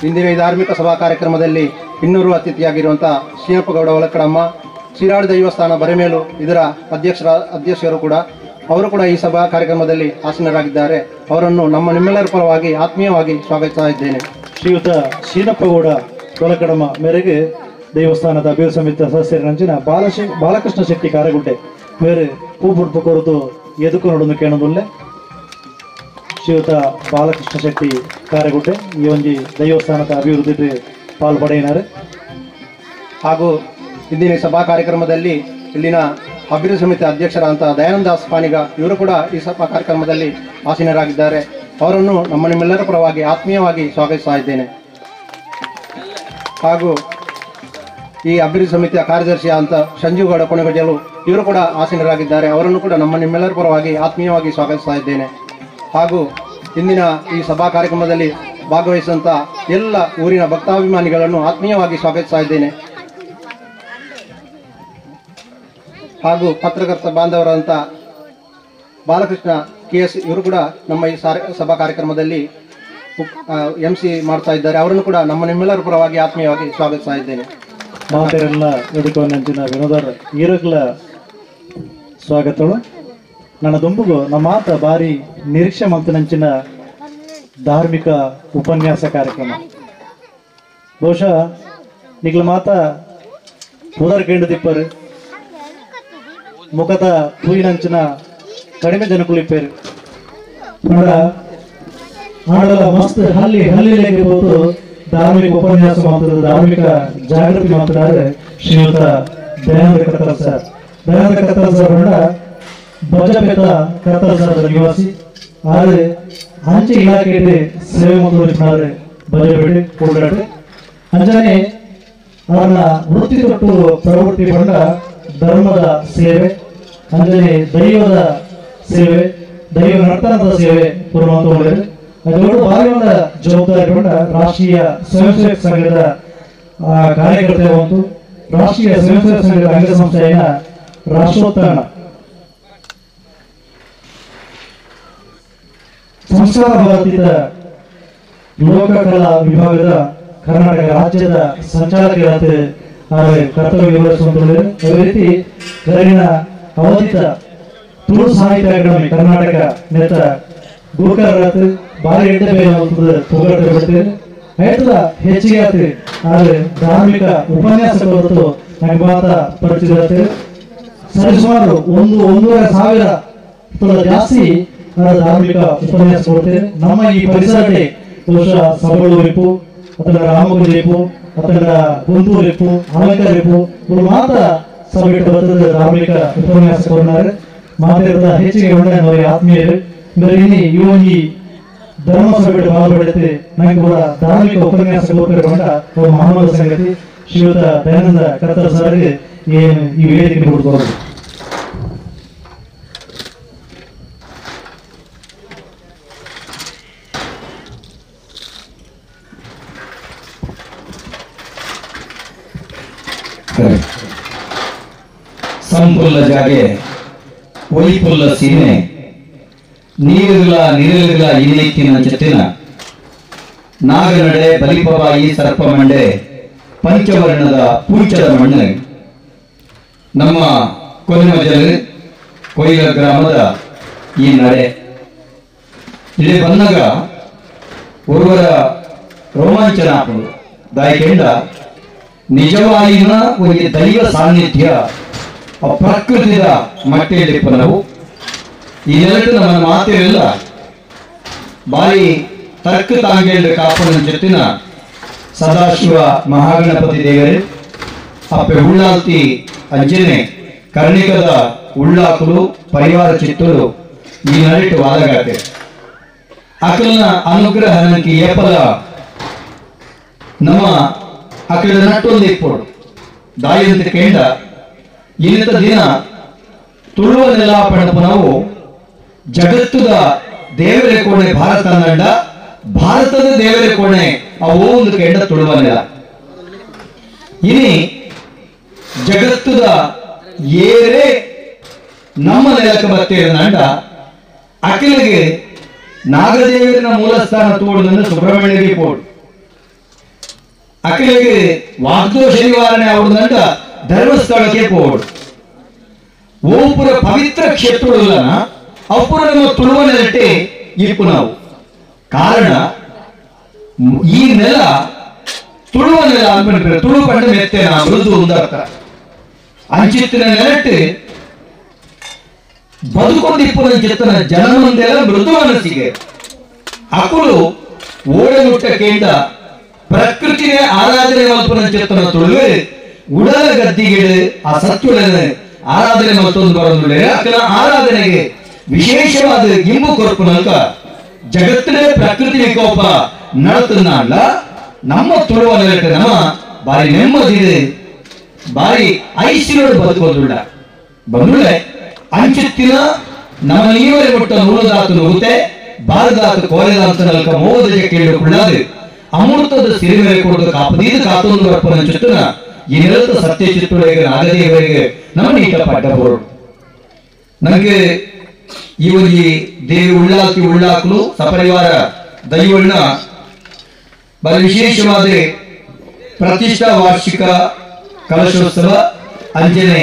ಇಂದಿನ ಈ ಧಾರ್ಮಿಕ ಸಭಾ ಕಾರ್ಯಕ್ರಮದಲ್ಲಿ ಇನ್ನೂರು ಅತಿಥಿಯಾಗಿರುವಂಥ ಶ್ರೀಯಪ್ಪಗೌಡ ಒಲಕಡಮ್ಮ, ಶಿರಾಡಿ ದೇವಸ್ಥಾನ ಬರೆಮೇಲು ಇದರ ಅಧ್ಯಕ್ಷರು ಕೂಡ ಅವರು ಕೂಡ ಈ ಸಭಾ ಕಾರ್ಯಕ್ರಮದಲ್ಲಿ ಆಸೀನರಾಗಿದ್ದಾರೆ. ಅವರನ್ನು ನಮ್ಮ ನಿಮ್ಮೆಲ್ಲರ ಪರವಾಗಿ ಆತ್ಮೀಯವಾಗಿ ಸ್ವಾಗತಿಸ್ತಾ ಇದ್ದೇನೆ. ಶ್ರೀಯುತ ಶೀನಪ್ಪಗೌಡ ಕೊಲಕಡಮ್ಮ ಮೇರೆಗೆ ದೇವಸ್ಥಾನದ ಅಭಿವೃದ್ಧಿ ಸಮಿತಿ ಸದಸ್ಯರ ನಂಚಿನ ಬಾಲಕೃಷ್ಣ ಶೆಟ್ಟಿ ಕಾರಗುಡ್ಡೆ ಮೇರೆ ಪೂಪುಡ್ಪು ಕೊರದು ಎದುಕು ನೋಡೋದು ಕೇಳದುಲ್ಲೆ. ಶ್ರೀಯುತ ಬಾಲಕೃಷ್ಣ ಶೆಟ್ಟಿ ಕಾರಗುಡ್ಡೆ ಈ ಒಂಜಿ ದೇವಸ್ಥಾನದ ಅಭಿವೃದ್ಧಿ ಪಾಲ್ಪಡೆಯಿನಾರು. ಹಾಗೂ ಇಂದಿನ ಸಭಾ ಕಾರ್ಯಕ್ರಮದಲ್ಲಿ ಇಲ್ಲಿನ ಅಭಿವೃದ್ಧಿ ಸಮಿತಿ ಅಧ್ಯಕ್ಷರಾದಂಥ ದಯಾನಂದ ಪಾನಿಗ ಇವರು ಕೂಡ ಈ ಸಭಾ ಕಾರ್ಯಕ್ರಮದಲ್ಲಿ ಆಸೀನರಾಗಿದ್ದಾರೆ. ಅವರನ್ನು ನಮ್ಮ ನಿಮ್ಮೆಲ್ಲರ ಪರವಾಗಿ ಆತ್ಮೀಯವಾಗಿ ಸ್ವಾಗತಿಸ್ತಾ ಇದ್ದೇನೆ. ಹಾಗೂ ಈ ಅಭಿವೃದ್ಧಿ ಸಮಿತಿಯ ಕಾರ್ಯದರ್ಶಿ ಅಂತ ಸಂಜೀವಗೌಡ ಕೊನೆಗಜಲು ಇವರು ಕೂಡ ಆಸೀನರಾಗಿದ್ದಾರೆ. ಅವರನ್ನು ಕೂಡ ನಮ್ಮ ನಿಮ್ಮೆಲ್ಲರ ಪರವಾಗಿ ಆತ್ಮೀಯವಾಗಿ ಸ್ವಾಗತಿಸ್ತಾ ಇದ್ದೇನೆ. ಹಾಗೂ ಇಂದಿನ ಈ ಸಭಾ ಕಾರ್ಯಕ್ರಮದಲ್ಲಿ ಭಾಗವಹಿಸಿದಂಥ ಎಲ್ಲ ಊರಿನ ಭಕ್ತಾಭಿಮಾನಿಗಳನ್ನು ಆತ್ಮೀಯವಾಗಿ ಸ್ವಾಗತಿಸ್ತಾ ಇದ್ದೇನೆ. ಹಾಗೂ ಪತ್ರಕರ್ತ ಬಾಂಧವರಂಥ ಬಾಲಕೃಷ್ಣ ಕೆ ಎಸ್ ಇವರು ಕೂಡ ನಮ್ಮ ಈ ಸಭಾ ಕಾರ್ಯಕ್ರಮದಲ್ಲಿ ಎಂ ಸಿ ಮಾಡ್ತಾ ಇದ್ದಾರೆ. ಅವರನ್ನು ಕೂಡ ನಮ್ಮ ನಿಮ್ಮೆಲ್ಲರ ಪರವಾಗಿ ಆತ್ಮೀಯವಾಗಿ ಸ್ವಾಗತಿಸ್ತಾ ಇದ್ದೇನೆ. ಮಾತೆರೆಲ್ಲ ಎದುಕೊಂಡಂಚಿನ ವಿನೋದರ ಈರಗ್ಲ ಸ್ವಾಗತಗಳು. ನನ್ನ ದುಂಬುಗು ನಮ್ಮ ಮಾತ ಬಾರಿ ನಿರೀಕ್ಷೆ ಮಂತನಂಚಿನ ಧಾರ್ಮಿಕ ಉಪನ್ಯಾಸ ಕಾರ್ಯಕ್ರಮ. ಬಹುಶಃ ನಿಗ್ಲ ಮಾತ ಪುದರ್ ಕೇಂದ್ರ ತಿಪ್ಪರು ಮುಖದ ತೂಯಿನಂಚಿನ ಕಡಿಮೆ ಜನಕುಲಿಪ್ಪೇರು ಆಡಲ ಮಸ್ತ್ ಹಲ್ಲಿ ಹಲ್ಲಿಲೇಗೆ ಹೋದು ಧಾರ್ಮಿಕ ಉಪನ್ಯಾಸ ಮಾತದ ಧಾರ್ಮಿಕ ಜಾಗೃತಿ ಮಾತನಾಡಿದ್ರೆ ಶ್ರೀಯುತ ದಯಾನಂದ ಕತ್ತಲ್ ಸರ್. ದಯಾನಂದ ಕತ್ತಲ್ ಸರ್ ಬಜಪೇತ ಕತ್ತಲ್ ಸರ್ ನಿವಾಸಿ, ಆದರೆ ಅಂಚೆ ಇಲಾಖೆಯಲ್ಲಿ ಸೇವೆ ಮುಂದುವರಿಸಿದ್ದಾರೆ ಬಜಪೇಟೆ ಕೂಡಲಾಟೆ. ಅಂಜನೆ ಅವರ ವೃತ್ತಿ ತೊಟ್ಟು ಪ್ರವೃತ್ತಿ ಬಂಡ ಧರ್ಮದ ಸೇವೆ, ಅಂಜನೆ ದೈವದ ಸೇವೆ, ದೈವ ನರ್ತನದ ಸೇವೆ ಪೂರ್ವ ಅದರೊಳು ಭಾಗವದ ಜವಾಬ್ದಾರಿ ಬಂಡ ರಾಷ್ಟ್ರೀಯ ಸ್ವಯಂ ಸೇವಕ ಸಂಘದ ಕಾರ್ಯಕರ್ತ ಒಂದು ರಾಷ್ಟ್ರೀಯ ಸ್ವಯಂ ಸೇವಕ ಸಂಘದ ಅಂಗಸಂಸ್ಥೆಯ ರಾಷ್ಟ್ರೋತ್ಥಾನ ಸಂಸ್ಕಾರ ಭಾರತೀಯ ಲೋಕಕಲಾ ವಿಭಾಗದ ಕರ್ನಾಟಕ ರಾಜ್ಯದ ಸಂಚಾಲಕರಾದ ಕರ್ತವ್ಯ ನಿರ್ವಹಿಸುವಂತಿದ್ದಾರೆ. ಅದೇ ರೀತಿ ಕರಿನ ಅವಧಿತ ತುಳು ಸಾಹಿತ್ಯ ಅಕಾಡೆಮಿ ಕರ್ನಾಟಕ ನೇತ ಗುರುಕರಾತ್ ಭಾರಿ ಎಡ್ಡೆ ಪುಗರ್ತೆ ಬಿಡ್ತೇವೆ. ಐತದ ಹೆಚ್ಚಿಗೆ ಆಯ್ತು, ಆದರೆ ಧಾರ್ಮಿಕ ಉಪನ್ಯಾಸ ಹೊರತು ನನಗೆ ಮಾತ್ರ ಪರಿಚಿತ. ಸರಿಸುಮಾರು 1,500 ಜಾಸ್ತಿ ಧಾರ್ಮಿಕ ಉಪನ್ಯಾಸ ಕೊಡ್ತೇವೆ. ನಮ್ಮ ಈ ಪರಿಸರಕ್ಕೆ ಬಹುಶಃ ಸಬಳೂರಿಪ್ಪು ಅಥವಾ ರಾಮಗುರಿಪ್ಪು ಅಥವಾ ಗುಂತೂರಿಪ್ಪು ಅಲಂಕರಿಪ್ಪು ಇವರು ಮಾತ್ರ ಸಭೆ ಬರ್ತದೆ ಧಾರ್ಮಿಕ ಉಪನ್ಯಾಸ ಕೊಡ್ತಾರೆ. ಮಾತಿರದ ಹೆಚ್ಚಿಗೆ ಒಳ್ಳೆ ಆತ್ಮೀಯರು ಇಲ್ಲಿ ಈ ಧರ್ಮ ಸಭೆ ಪಾಲ್ಪಡುತ್ತೆ. ನನಗೆ ಕೂಡ ಧಾರ್ಮಿಕ ಉಪನ್ಯಾಸ ಕೊಡ್ತಾರೆ ಮಹಮ್ಮದ ಸಂಗತಿ ಶ್ರೀಯುತ ದಯಾನಂದ ಕರ್ತರ್ ಸರ್ಗೆ ಏನು ಈ ವೇದಿಕೆ ಕೊಡ್ಬೋದು. ಸಂಪುಲ್ಲ ಜಾಗೆ ಒಯ್ಪುಲ್ಲ ಸೀಮೆ ನೀರುಗಳ ನೀರುಗಳ ಇನೇಕಿನ ಜೊತೆನ ನಾಗನಡೆ ಬಲಿಪವಾಯಿ ಸರ್ಪಮಂಡೆ ಪಂಚವರ್ಣದ ಪೂಂಚದ ಮಣ್ಣು ನಮ್ಮ ಕೊನೆಮಜಲು ಕೊಯ್ಲ ಗ್ರಾಮದ ಈ ನಡೆ ಇಲ್ಲಿ ಬಂದಾಗ ಒರ್ವರ ರೋಮಾಂಚನ ಆಪುಂಡು. ದಾಯಿಕೆಂಡ ನಿಜವಾಗಿನ ಒಂದು ದೈವ ಸಾನ್ನಿಧ್ಯ ಪ್ರಕೃತಿಯ ಮಟ್ಟೆಯಲ್ಲಿ ನಾವು ಈ ನೆಲಟ್ಟು ನಮ್ಮ ಮಾತಿರಲ್ಲ ಬಾರಿ ತರ್ಕ ತಾಂಗೇಳ ಕಾಪನ ಜೊತಿನ ಸದಾಶಿವ ಮಹಾಗಣಪತಿ ದೇವರು ಅಪ್ಪೆ ಉಳ್ಳಾಲ್ತಿ ಅಂಜನೆ ಕರ್ಣಿಕದ ಉಳ್ಳಾಕುಲು ಪರಿವಾರ ಚಿತ್ತರು ಈ ನಡಿಟ್ಟು ವಾದಗಾತೆ ಅಕಲ್ನ ಅನುಗ್ರಹ ನನಗೆ ಏಪಲ ನಮ್ಮ ಅಕಲ ನಟ್ಟೊಂದು ಇಪ್ಪೋಡು ದಾಯಿಯಂತ ಕೇಂದ್ರ ಇನ್ನಿತ ದಿನ ತುಳುವ ನೆಲ ಪಣಪು ನಾವು ಜಗತ್ತುದ ದೇವರ ಕೋಣೆ ಭಾರತ ನಂಡ ಭಾರತದ ದೇವರ ಕೋಣೆ ಅವು ಒಂದು ಕೆಂಡ ತುಳುವ ನೆಲ. ಇನಿ ಜಗತ್ತುದ ಏರೇ ನಮ್ಮ ನೆಲಕ್ಕೆ ಬರ್ತೇವೆ ನಂಡ ಅಖಿಲಿಗೆ ನಾಗದೇವರನ ಮೂಲಸ್ಥಾನ ತೋಡುದನ್ನು ಸುಬ್ರಹ್ಮಣ್ಯಗೆ ಪೋಡು ಅಖಿಲಿಗೆ ವಾಗ್ದೋಷ ನಿವಾರಣೆ ಆಗುವುದಂಡ ಧರ್ಮಸ್ಥಳಕ್ಕೆ ಪೋಡು ಓಪುರ ಪವಿತ್ರ ಕ್ಷೇತ್ರಗಳನ್ನ ಅಪುರ ನಮ್ಮ ತುಳುವ ನೆಲಟ್ಟೆ ಇಪ್ಪು ನಾವು. ಕಾರಣ ಈ ನೆಲ ತುಳುವ ನೆಲ ಅನ್ಕೊಂಡ್ರೆ ತುಳು ಪಂಡ ಮೆತ್ತೆನ ಮೃದು ಒಂದರ್ಥ ಅಂಚಿತ್ತಿನ ನೆಲಟ್ಟೆ ಬದುಕೊಂಡಿಪ್ಪುನ ಚಿತ್ತನ ಜನಮಂದೆಲ್ಲ ಮೃದು ಮನಸ್ಸಿಗೆ ಅಕುಲು ಓಡಗುಟ್ಟ ಕೇಂದ್ರ ಪ್ರಕೃತಿನೇ ಆರಾಧನೆ ಮಲ್ಪನ ಚಿತ್ತನ ತುಳುವೆ ಉಡಲ ಗದ್ದಿಗೆಡು ಆ ಸತ್ಯುಳನೆ ಆರಾಧನೆ ಮತ್ತೊಂದು ಬರೋದು ಅಕಲ ಆರಾಧನೆಗೆ ವಿಶೇಷವಾದ ಇಂಬು ಕೊರಪುನಂತ ಜಗತ್ತಿನೇ ಪ್ರಕೃತಿ ವಿಕೋಪ ನಡತನ್ನ ನಮ್ಮ ತುಳುವ ನೆಲಕ್ಕೆ ನಮ್ಮ ಬಾರಿ ನೆಮ್ಮದಿದೆ ಬಾರಿ ಐಶ್ವರ್ಯ ಬದುಕೋದುಳ್ಳ ಬಂದುಳ್ಳೆ ಅಂಚುತ್ತಿನ ನಮ್ಮ ನೀವರೆ ಕೊಟ್ಟ ನೂಲುದಾತು ನುಗುತ್ತೆ ಭಾರದಾತ ಕೋರೆದಾಂತ ನಲ್ಕ ಮೋದ ಕೇಳು ಕುಳ್ಳಾದು ಅಮೃತದ ಸಿರಿಮರೆ ಕೊಡುದು ಕಾಪದೀದು ಕಾತೊಂದು ಬರ್ಪನ ಚಿತ್ತನ ಈ ನಿರತ ಸತ್ಯ ಚಿತ್ತುಳೆಗೆ ನಾಗದೇವರಿಗೆ ನಮ್ಮ ನೀಟ ಪಡ್ಡ ಬೋರು ನನಗೆ ಈ ಒಂದು ದೇವಿ ಉಳ್ಳಾಕಿ ಉಳ್ಳಾಕಲು ಸಪರಿವಾರ ದೈವಣ್ಣ ಬಹಳ ವಿಶೇಷವಾದ ಪ್ರತಿಷ್ಠಾ ವಾರ್ಷಿಕ ಕಲಶೋತ್ಸವ ಅಂಜನೆ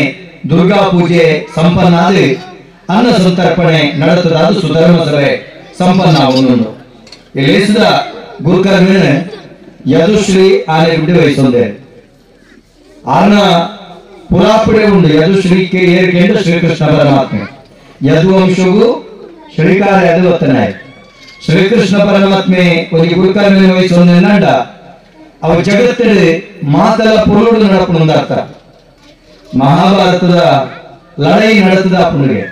ದುರ್ಗಾ ಪೂಜೆ ಸಂಪನ್ನ ಆದ ಅನ್ನ ಸಂತರ್ಪಣೆ ನಡೆತದಾದ ಸುಧರ್ಮ ಸಭೆ ಸಂಪನ್ನ ಒಂದೊಂದು ಎಲ್ಲಿಸಿದ ಗುರುಕರ್ಮಿನ ಯದುಶ್ರೀ ಆನೆ ಗುಡ್ಡೆ ವಹಿಸೊಂದೆ ಆನ ಪುರಾಪುಡೆ ಉಂಡು ಯದುಶ್ರೀ ಏರಿಕೆಂಡು ಶ್ರೀಕೃಷ್ಣ ಪರಮಾತ್ಮೆ ಯದುವಂಶಗೂ ಶ್ರೀಕಾರ ಯದುವತ್ತನಾಯ್ ಶ್ರೀಕೃಷ್ಣ ಪರಮಾತ್ಮೆ ಒಂದು ಗುರುಕರ್ಮಿನ ವಹಿಸೊಂದೆ ನಂಡ ಅವ ಜಗತ್ತಿನ ಮಾತಲ ಪುರುಡು ನಡಪುಂದಾರ್ಥ ಮಹಾಭಾರತದ ಲಡೈ ನಡೆತದ ಅಪ್ಪನಿಗೆ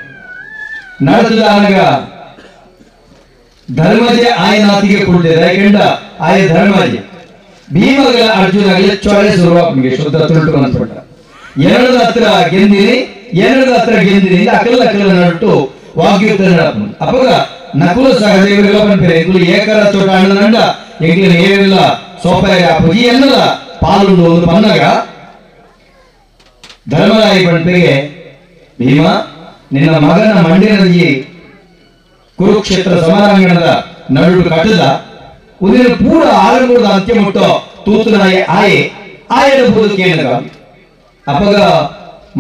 ನಡೆತದ ಆನಗ ಧರ್ಮಜೆ ಆಯನಾತಿಗೆ ಕೊಡ್ಲಿದೆ ಯಾಕೆಂಡ ಆಯ ಧರ್ಮಜೆ ಭೀಮಗಳ ಅರ್ಜುನಗಳ ಚೊಳೆ ಶುರುವಾಪನಿಗೆ ಶುದ್ಧ ತುಳುಟು ಅನ್ಸ್ಬಿಟ್ಟ ಎರಡದ ಹತ್ರ ಗೆಂದಿನಿ ಎರಡದ ಹತ್ರ ಗೆಂದಿನಿ ಅಕಲ ಅಕಲ ನಡುಟು ವಾಗ್ಯುದ್ಧ ನಡಪನು ಅಪ್ಪಗ ನಕುಲ ಸಹದೇವರಿಗಳ ಪನ್ಪೇರೆ ಎಂಕುಲು ಏಕರ ತೋಟ ಅಣ್ಣನಂಡ ಎಂಕ್ಲಿನ ಏರಿಲ್ಲ ಸೋಪಾಯ ಅಪ್ಪುಜಿ ಎನ್ನಲ ಪಾಲುಂಡು ಒಂದು ಪನ್ನಗ ಧರ್ಮರಾಯಿ ಪಂಪೆಗೆ ಭೀಮ ನಿನ್ನ ಮಗನ ಮಂಡಿನಲ್ಲಿ ಕುರುಕ್ಷೇತ್ರ ಸಮಾರಾಂಗಣದ ನಡುಡು ಕಟ್ಟದ ಉದಿನ ಪೂರ ಆರಂಭದ ಅಂತ್ಯ ಮುಟ್ಟೋ ತೂತುನಾಯ ಆಯೆ ಆಯಡ ಬುದು ಕೇಳಗ ಅಪ್ಪಗ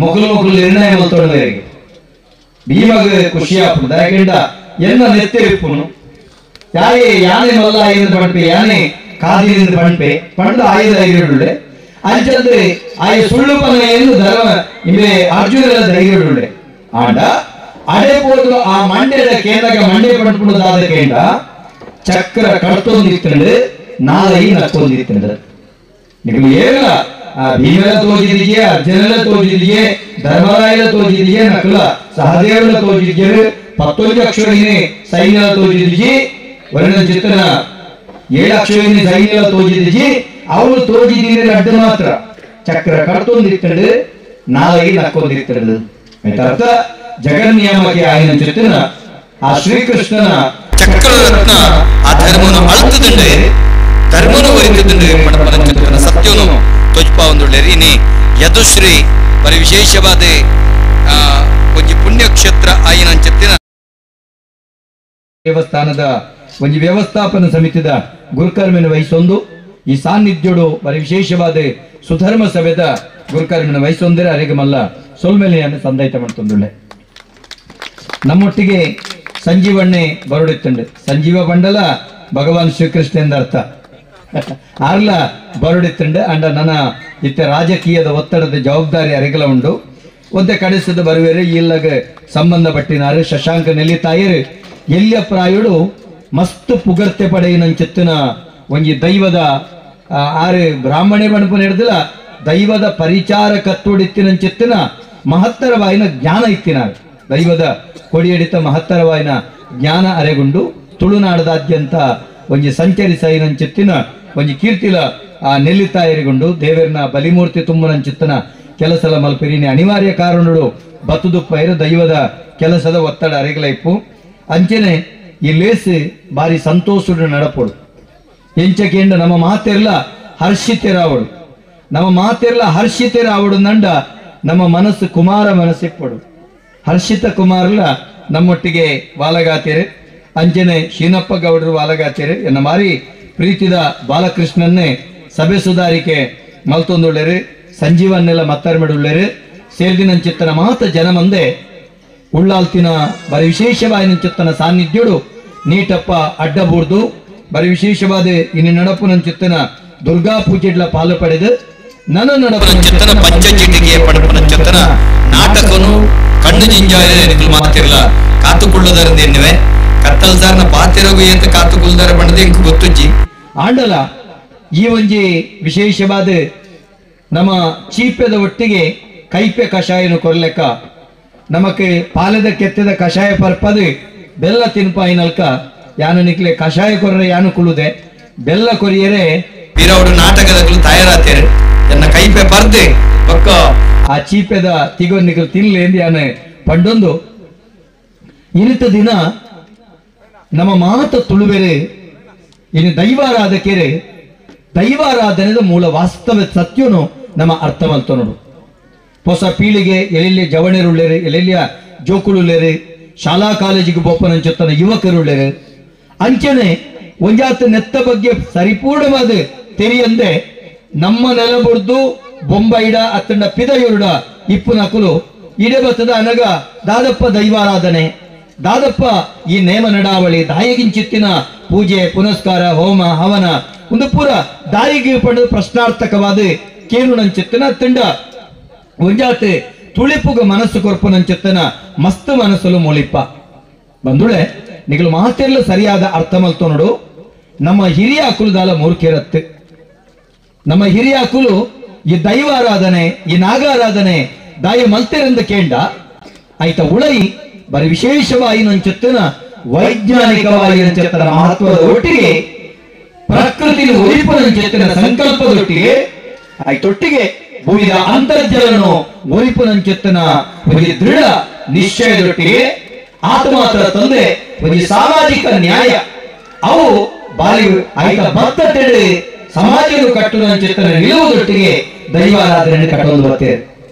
ಮೊಗಲು ಮೊಗಲು ನಿರ್ಣಯ ಮಲ್ತೊಂಡವರಿಗೆ ಭೀಮಗ ಖುಷಿಯಾಪುಂಡು ಯಾಕೆಂಡ ಎನ್ನ ನೆತ್ತೆರಿಪ್ಪುನು ಯಾಯೇ ಯಾನೆ ಮಲ್ಲ ಎಂದು ಪಂಪೆ ಯಾನೆ ಕಾದಿನಿಂದ ಪಂಪೆ ಪಂಡ ಆಯದ ಐರುಳ್ಳೆ ಅಂಚಂದ್ರೆ ಆಯ ಸುಳ್ಳು ಪನ ಎಂದು ಧರ್ಮ ಇಂಬೆ ಅರ್ಜುನರ ಧೈರ್ಯಡುಳ್ಳೆ ಆಂಡ ಅಡೆ ಪೋದು ಆ ಮಂಡ್ಯದ ಕೇಂದ್ರಗ ಮಂಡ್ಯ ಪಂಪುಣದಾದ ಕೇಂದ್ರ ಚಕ್ರ ಕಡ್ತೊಂದಿತ್ತಂಡು ನಾಲೈ ನಕ್ಕೊಂದಿತ್ತಂಡು ನಿಮಗೆ ಏನಿಲ್ಲ ಆ ಭೀಮಲ ತೋಜಿದಿಗೆ ಅರ್ಜುನಲ ತೋಜಿದಿಗೆ ಧರ್ಮರಾಯಲ ತೋಜಿದಿಗೆ ನಕುಲ ಸಹದೇವನ ತೋಜಿದಿಗೆ ಪತ್ತೊಂದು ಅಕ್ಷೋಹಿಣಿ ಸೈನ್ಯಲ ತೋಜಿದಿಗೆ ವರ್ಣ ಚಿತ್ತನ 7 ಅಕ್ಷೋಹಿಣಿ ಸೈನ್ಯಲ ತೋಜಿದಿಗೆ ಅವನು ತೋಜಿದ್ದೀನಿ ಅಡ್ಡ ಮಾತ್ರ ಚಕ್ರ ಕಡ್ತೊಂದಿತ್ತಂಡು ನಾಲೈ ನಕ್ಕೊಂದಿತ್ತಂಡು ಅರ್ಥ ಜಗನ್ನಿಯಮಕ್ಕೆ ಆಯನ ಚಿತ್ತನ ಆ ಶ್ರೀಕೃಷ್ಣನ ಚಕ್ರರತ್ನ ಆ ಧರ್ಮನು ಅಳ್ತದಂಡೆ ಧರ್ಮನು ಒರಿತದಂಡೆ ಪಣಪನ ಚಿತ್ತನ ಸತ್ಯನು ತೊಜ್ಪ ಒಂದುಳ್ಳೆ ಯದುಶ್ರೀ ಬರಿ ವಿಶೇಷವಾದ ಒಂಜಿ ಪುಣ್ಯಕ್ಷೇತ್ರ ಆಯಿನ ಚಿತ್ತಿನ ದೇವಸ್ಥಾನದ ಒಂಜಿ ವ್ಯವಸ್ಥಾಪನಾ ಸಮಿತಿದ ಗುರುಕರ್ಮಿನ ವಹಿಸೊಂದು ಈ ಸಾನ್ನಿಧ್ಯೋಡು ಬರಿ ವಿಶೇಷವಾದ ಸುಧರ್ಮ ಸಭೆದ ಗುರುಕರ್ಮಿನ ವಹಿಸೊಂದರೆ ಅರೆಗೆ ಮಲ್ಲ ಸೊಲ್ಮೆಲೆಯನ್ನು ಸಂದಾಯಿತ ಮಾಡ್ತಂದುಳ್ಳೆ. ನಮ್ಮೊಟ್ಟಿಗೆ ಸಂಜೀವಣ್ಣೆ ಬರುಡಿತ್ತಂಡು ಸಂಜೀವ ಬಂಡಲ ಭಗವಾನ್ ಶ್ರೀಕೃಷ್ಣ ಎಂದರ್ಥ ಆರ್ಲ ಬರುಡಿತ್ತಂಡು ಅಂಡ ನನ್ನ ಇತ್ತ ರಾಜಕೀಯದ ಒತ್ತಡದ ಜವಾಬ್ದಾರಿ ಅರೆಗಲ ಉಂಡು ಒಂದೇ ಕಡಿಸದ ಬರುವೇರು ಇಲ್ಲಗ ಸಂಬಂಧಪಟ್ಟಿನಾರು ಶಶಾಂಕ ನೆಲಿತಾಯರು ಎಲ್ಲಿಯ ಪ್ರಾಯುಡು ಮಸ್ತ್ ಪುಗರ್ತೆ ಪಡೆಯಿನಂಚಿತ್ತಿನ ಒಂಜಿ ದೈವದ ಆರು ಬ್ರಾಹ್ಮಣೆ ಬಣಪು ಹಿಡ್ದಿಲ್ಲ ದೈವದ ಪರಿಚಾರ ಕತ್ತುಡಿತ್ತಿನಂಚಿತ್ತಿನ ಮಹತ್ತರವಾಯಿನ ಜ್ಞಾನ ಇತ್ತಿನಾರು ದೈವದ ಕೊಡಿಯಡಿತ ಮಹತ್ತರವಾಯಿನ ಜ್ಞಾನ ಅರೆಗುಂಡು ತುಳುನಾಡದಾದ್ಯಂತ ಒಂಜಿ ಸಂಚರಿಸೈನಂಚಿತ್ತಿನ ಒಂಜಿ ಕೀರ್ತಿಲ ಆ ನೆಲ್ಲಿತಾಯರಿಗುಂಡು ದೇವರನ ಬಲಿಮೂರ್ತಿ ತುಂಬನಂಚಿತ್ತನ ಕೆಲಸಲ ಮಲ್ಪಿರಿನಿ ಅನಿವಾರ್ಯ ಕಾರಣಗಳು ಬತ್ತುದುಪ್ಪೈರು ದೈವದ ಕೆಲಸದ ಒತ್ತಡ ಅರೆಗಲೈಪು ಅಂಚನೆ ಈ ಲೇಸು ಬಾರಿ ಸಂತೋಷಡು ನಡಪೋಡು ಎಂಚಕೇಂಡ ನಮ್ಮ ಮಾತೆರ್ಲ ಹರ್ಷಿತೆರಾವಡು ನಮ್ಮ ಮಾತೆರ್ಲ ಹರ್ಷಿತೆರಾವಡು ನಂಡ ನಮ್ಮ ಮನಸ್ಸು ಕುಮಾರ ಮನಸ್ಸಿಪ್ಪಡು ಹರ್ಷಿತ ಕುಮಾರ್ಲ ನಮ್ಮೊಟ್ಟಿಗೆ ವಾಲಗಾತಿರು ಅಂಚನೆ ಶೀನಪ್ಪ ಗೌಡರು ವಾಲಗಾತಿರು ಎನ್ನ ಮಾರಿ ಪ್ರೀತಿದ ಬಾಲಕೃಷ್ಣನ್ನೇ ಸಭೆ ಸುಧಾರಿಕೆ ಮಲ್ತೊಂದುಳ್ಳೇರು ಸಂಜೀವನ್ನೆಲ್ಲ ಮತ್ತಾರ್ಮೆಡುಳ್ಳೇರು ಸೇರ್ದಿನಂಚಿತ್ತನ ಮಾತ ಜನಮಂದೆ ಉಳ್ಳಾಲ್ತಿನ ಬರಿ ವಿಶೇಷವಾಯಿನಂಚಿತ್ತನ ಸಾನ್ನಿಧ್ಯುಡು ನೀಟಪ್ಪ ಅಡ್ಡಬೂರ್ದು ಬರಿ ವಿಶೇಷವಾದ ಇನ್ನು ನಡಪುನಂಚಿತ್ತನ ದುರ್ಗಾ ಪೂಜೆಡ್ಲ ಪಾಲು ಪಡೆದು ನನ್ನ ನಡಪುನಂಚಿತ್ತನ ಪಂಚಚೀಟಿಗೆ ಪಡಪುನಂಚಿತ್ತನ ನಾಟಕನು ಕಣ್ಣು ಜಿಂಜಾಯ ಮಾತಿರಲ್ಲ ಕಾತುಕೊಳ್ಳುವುದರಿಂದ ಎನ್ನುವೆ ಕತ್ತಲ್ಸಾರ್ನ ಪಾತಿರೋಗು ಅಂತ ಕಾತುಕೊಳ್ಳುವುದರ ಬಣ್ಣದ ಇಂಕು ಗೊತ್ತುಜ್ಜಿ ಆಂಡಲ ಈ ಒಂಜಿ ವಿಶೇಷವಾದ ನಮ್ಮ ಚೀಪೆದ ಒಟ್ಟಿಗೆ ಕೈಪೆ ಕಷಾಯನು ಕೊರ್ಲೆಕ್ಕ ನಮಕ್ಕೆ ಪಾಲದ ಕೆತ್ತದ ಕಷಾಯ ಪರ್ಪದು ಬೆಲ್ಲ ತಿನ್ಪಾಯಿನಲ್ಕ ಯಾನು ನಿಕ್ಲೆ ಕಷಾಯ ಕೊರ್ರೆ ಯಾನು ಕುಳುದೆ ಬೆಲ್ಲ ಕೊರಿಯರೆ ವೀರವರು ನಾಟಕದ ತಯಾರಾತೇರು ಎನ್ನ ಕೈಪೆ ಪರ್ದೆ ಪಕ್ಕ ಆ ಚೀಪೆದ ತಿಗೋ ನಿಕಲ್ ತಿನ್ಲೆ ಎಂದು ಯಾನು ಪಂಡೊಂದು ಇನ್ನಿತ ದಿನ ನಮ್ಮ ಮಾತ ತುಳುವೆರೆ ಇನ್ನು ದೈವಾರಾಧಕೆರೆ ದೈವಾರಾಧನೆದ ಮೂಲ ವಾಸ್ತವ ಸತ್ಯನು ನಮ್ಮ ಅರ್ಥ ಮಲ್ತೊನಡು. ಹೊಸ ಪೀಳಿಗೆ ಎಲ್ಲೆಲ್ಲಿ ಜವಣರುಳ್ಳೇರೆ, ಎಲ್ಲೆಲ್ಲಿಯ ಜೋಕುಳುಳ್ಳೇರೆ, ಶಾಲಾ ಕಾಲೇಜಿಗೆ ಬೊಪ್ಪನಂಚೊತ್ತನ ಯುವಕರುಳ್ಳೇರೆ, ಅಂಚನೆ ಒಂಜಾತ ನೆತ್ತ ಬಗ್ಗೆ ಸರಿಪೂರ್ಣವಾದ ತೆರಿಯಂದೆ ನಮ್ಮ ನೆಲ ಬುಡ್ದು ಬೊಂಬೈಡ ಅತ್ತಂಡ ಪಿದಯುರುಡ ಇಪ್ಪುನಕುಲು ಇಡೆ ಬತ್ತದ ಅನಗ ದಾದಪ್ಪ ದೈವಾರಾಧನೆ, ದಾದಪ್ಪ ಈ ನೇಮ ನಡಾವಳಿ, ದಾಯಿಗಿಂಚಿತ್ತಿನ ಪೂಜೆ ಪುನಸ್ಕಾರ ಹೋಮ ಹವನ ಒಂದು ಪೂರ ದಾಯಿಗೆ ಪಡೆದ ಪ್ರಶ್ನಾರ್ಥಕವಾದ ಕೇನುನಂಚಿತ್ತಿನ ತಂಡ ಒಂಜಾತೆ ತುಳಿಪುಗ ಮನಸ್ಸು ಕೊರ್ಪುನಂಚಿತ್ತನ ಮಸ್ತ್ ಮನಸ್ಸಲು ಮೂಲಿಪ್ಪ. ಬಂದುಳೆ ನಿಗಲು ಮಾತೆಲ್ಲ ಸರಿಯಾದ ಅರ್ಥ ಮಲ್ತೊನಡು. ನಮ್ಮ ಹಿರಿಯ ಕುಲದಾಲ ಮೂರ್ಖಿರತ್ತೆ. ನಮ್ಮ ಹಿರಿಯ ಕುಲು ಈ ದೈವಾರಾಧನೆ ಈ ನಾಗಾರಾಧನೆ ದಾಯ ಮಲ್ತೆರೆಂದು ಕೇಂಡ ಆಯ್ತ ಉಳೈ ಬರಿ ವಿಶೇಷವಾಗಿ ನಂಚುತ್ತಿನ ವೈಜ್ಞಾನಿಕವಾಗಿ ನಂಚುತ್ತನ ಮಹತ್ವದ ಒಟ್ಟಿಗೆ ಪ್ರಕೃತಿ ಒಲಿಪು ನಂಚುತ್ತಿನ ಸಂಕಲ್ಪದೊಟ್ಟಿಗೆ ಆಯ್ತೊಟ್ಟಿಗೆ ಭೂಮಿಯ ಅಂತರ್ಜಲನು ಒಲಿಪು ನಂಚುತ್ತಿನ ಒಂದು ದೃಢ ನಿಶ್ಚಯದೊಟ್ಟಿಗೆ ಆತ ಮಾತ್ರ ತಂದೆ ಒಂದು ಸಾಮಾಜಿಕ ನ್ಯಾಯ ಅವು ಬಾರಿ ಆಯ್ತ ಬದ್ಧತೆ ಸಮಾಜವನ್ನು ಕಟ್ಟುವ ನಂಚುತ್ತನ ನಿಲುವುದೊಟ್ಟಿಗೆ ದೈವಾರಾಧನೆ ಕಟ್ಟೊಂದು ಬರ್ತೇವೆ.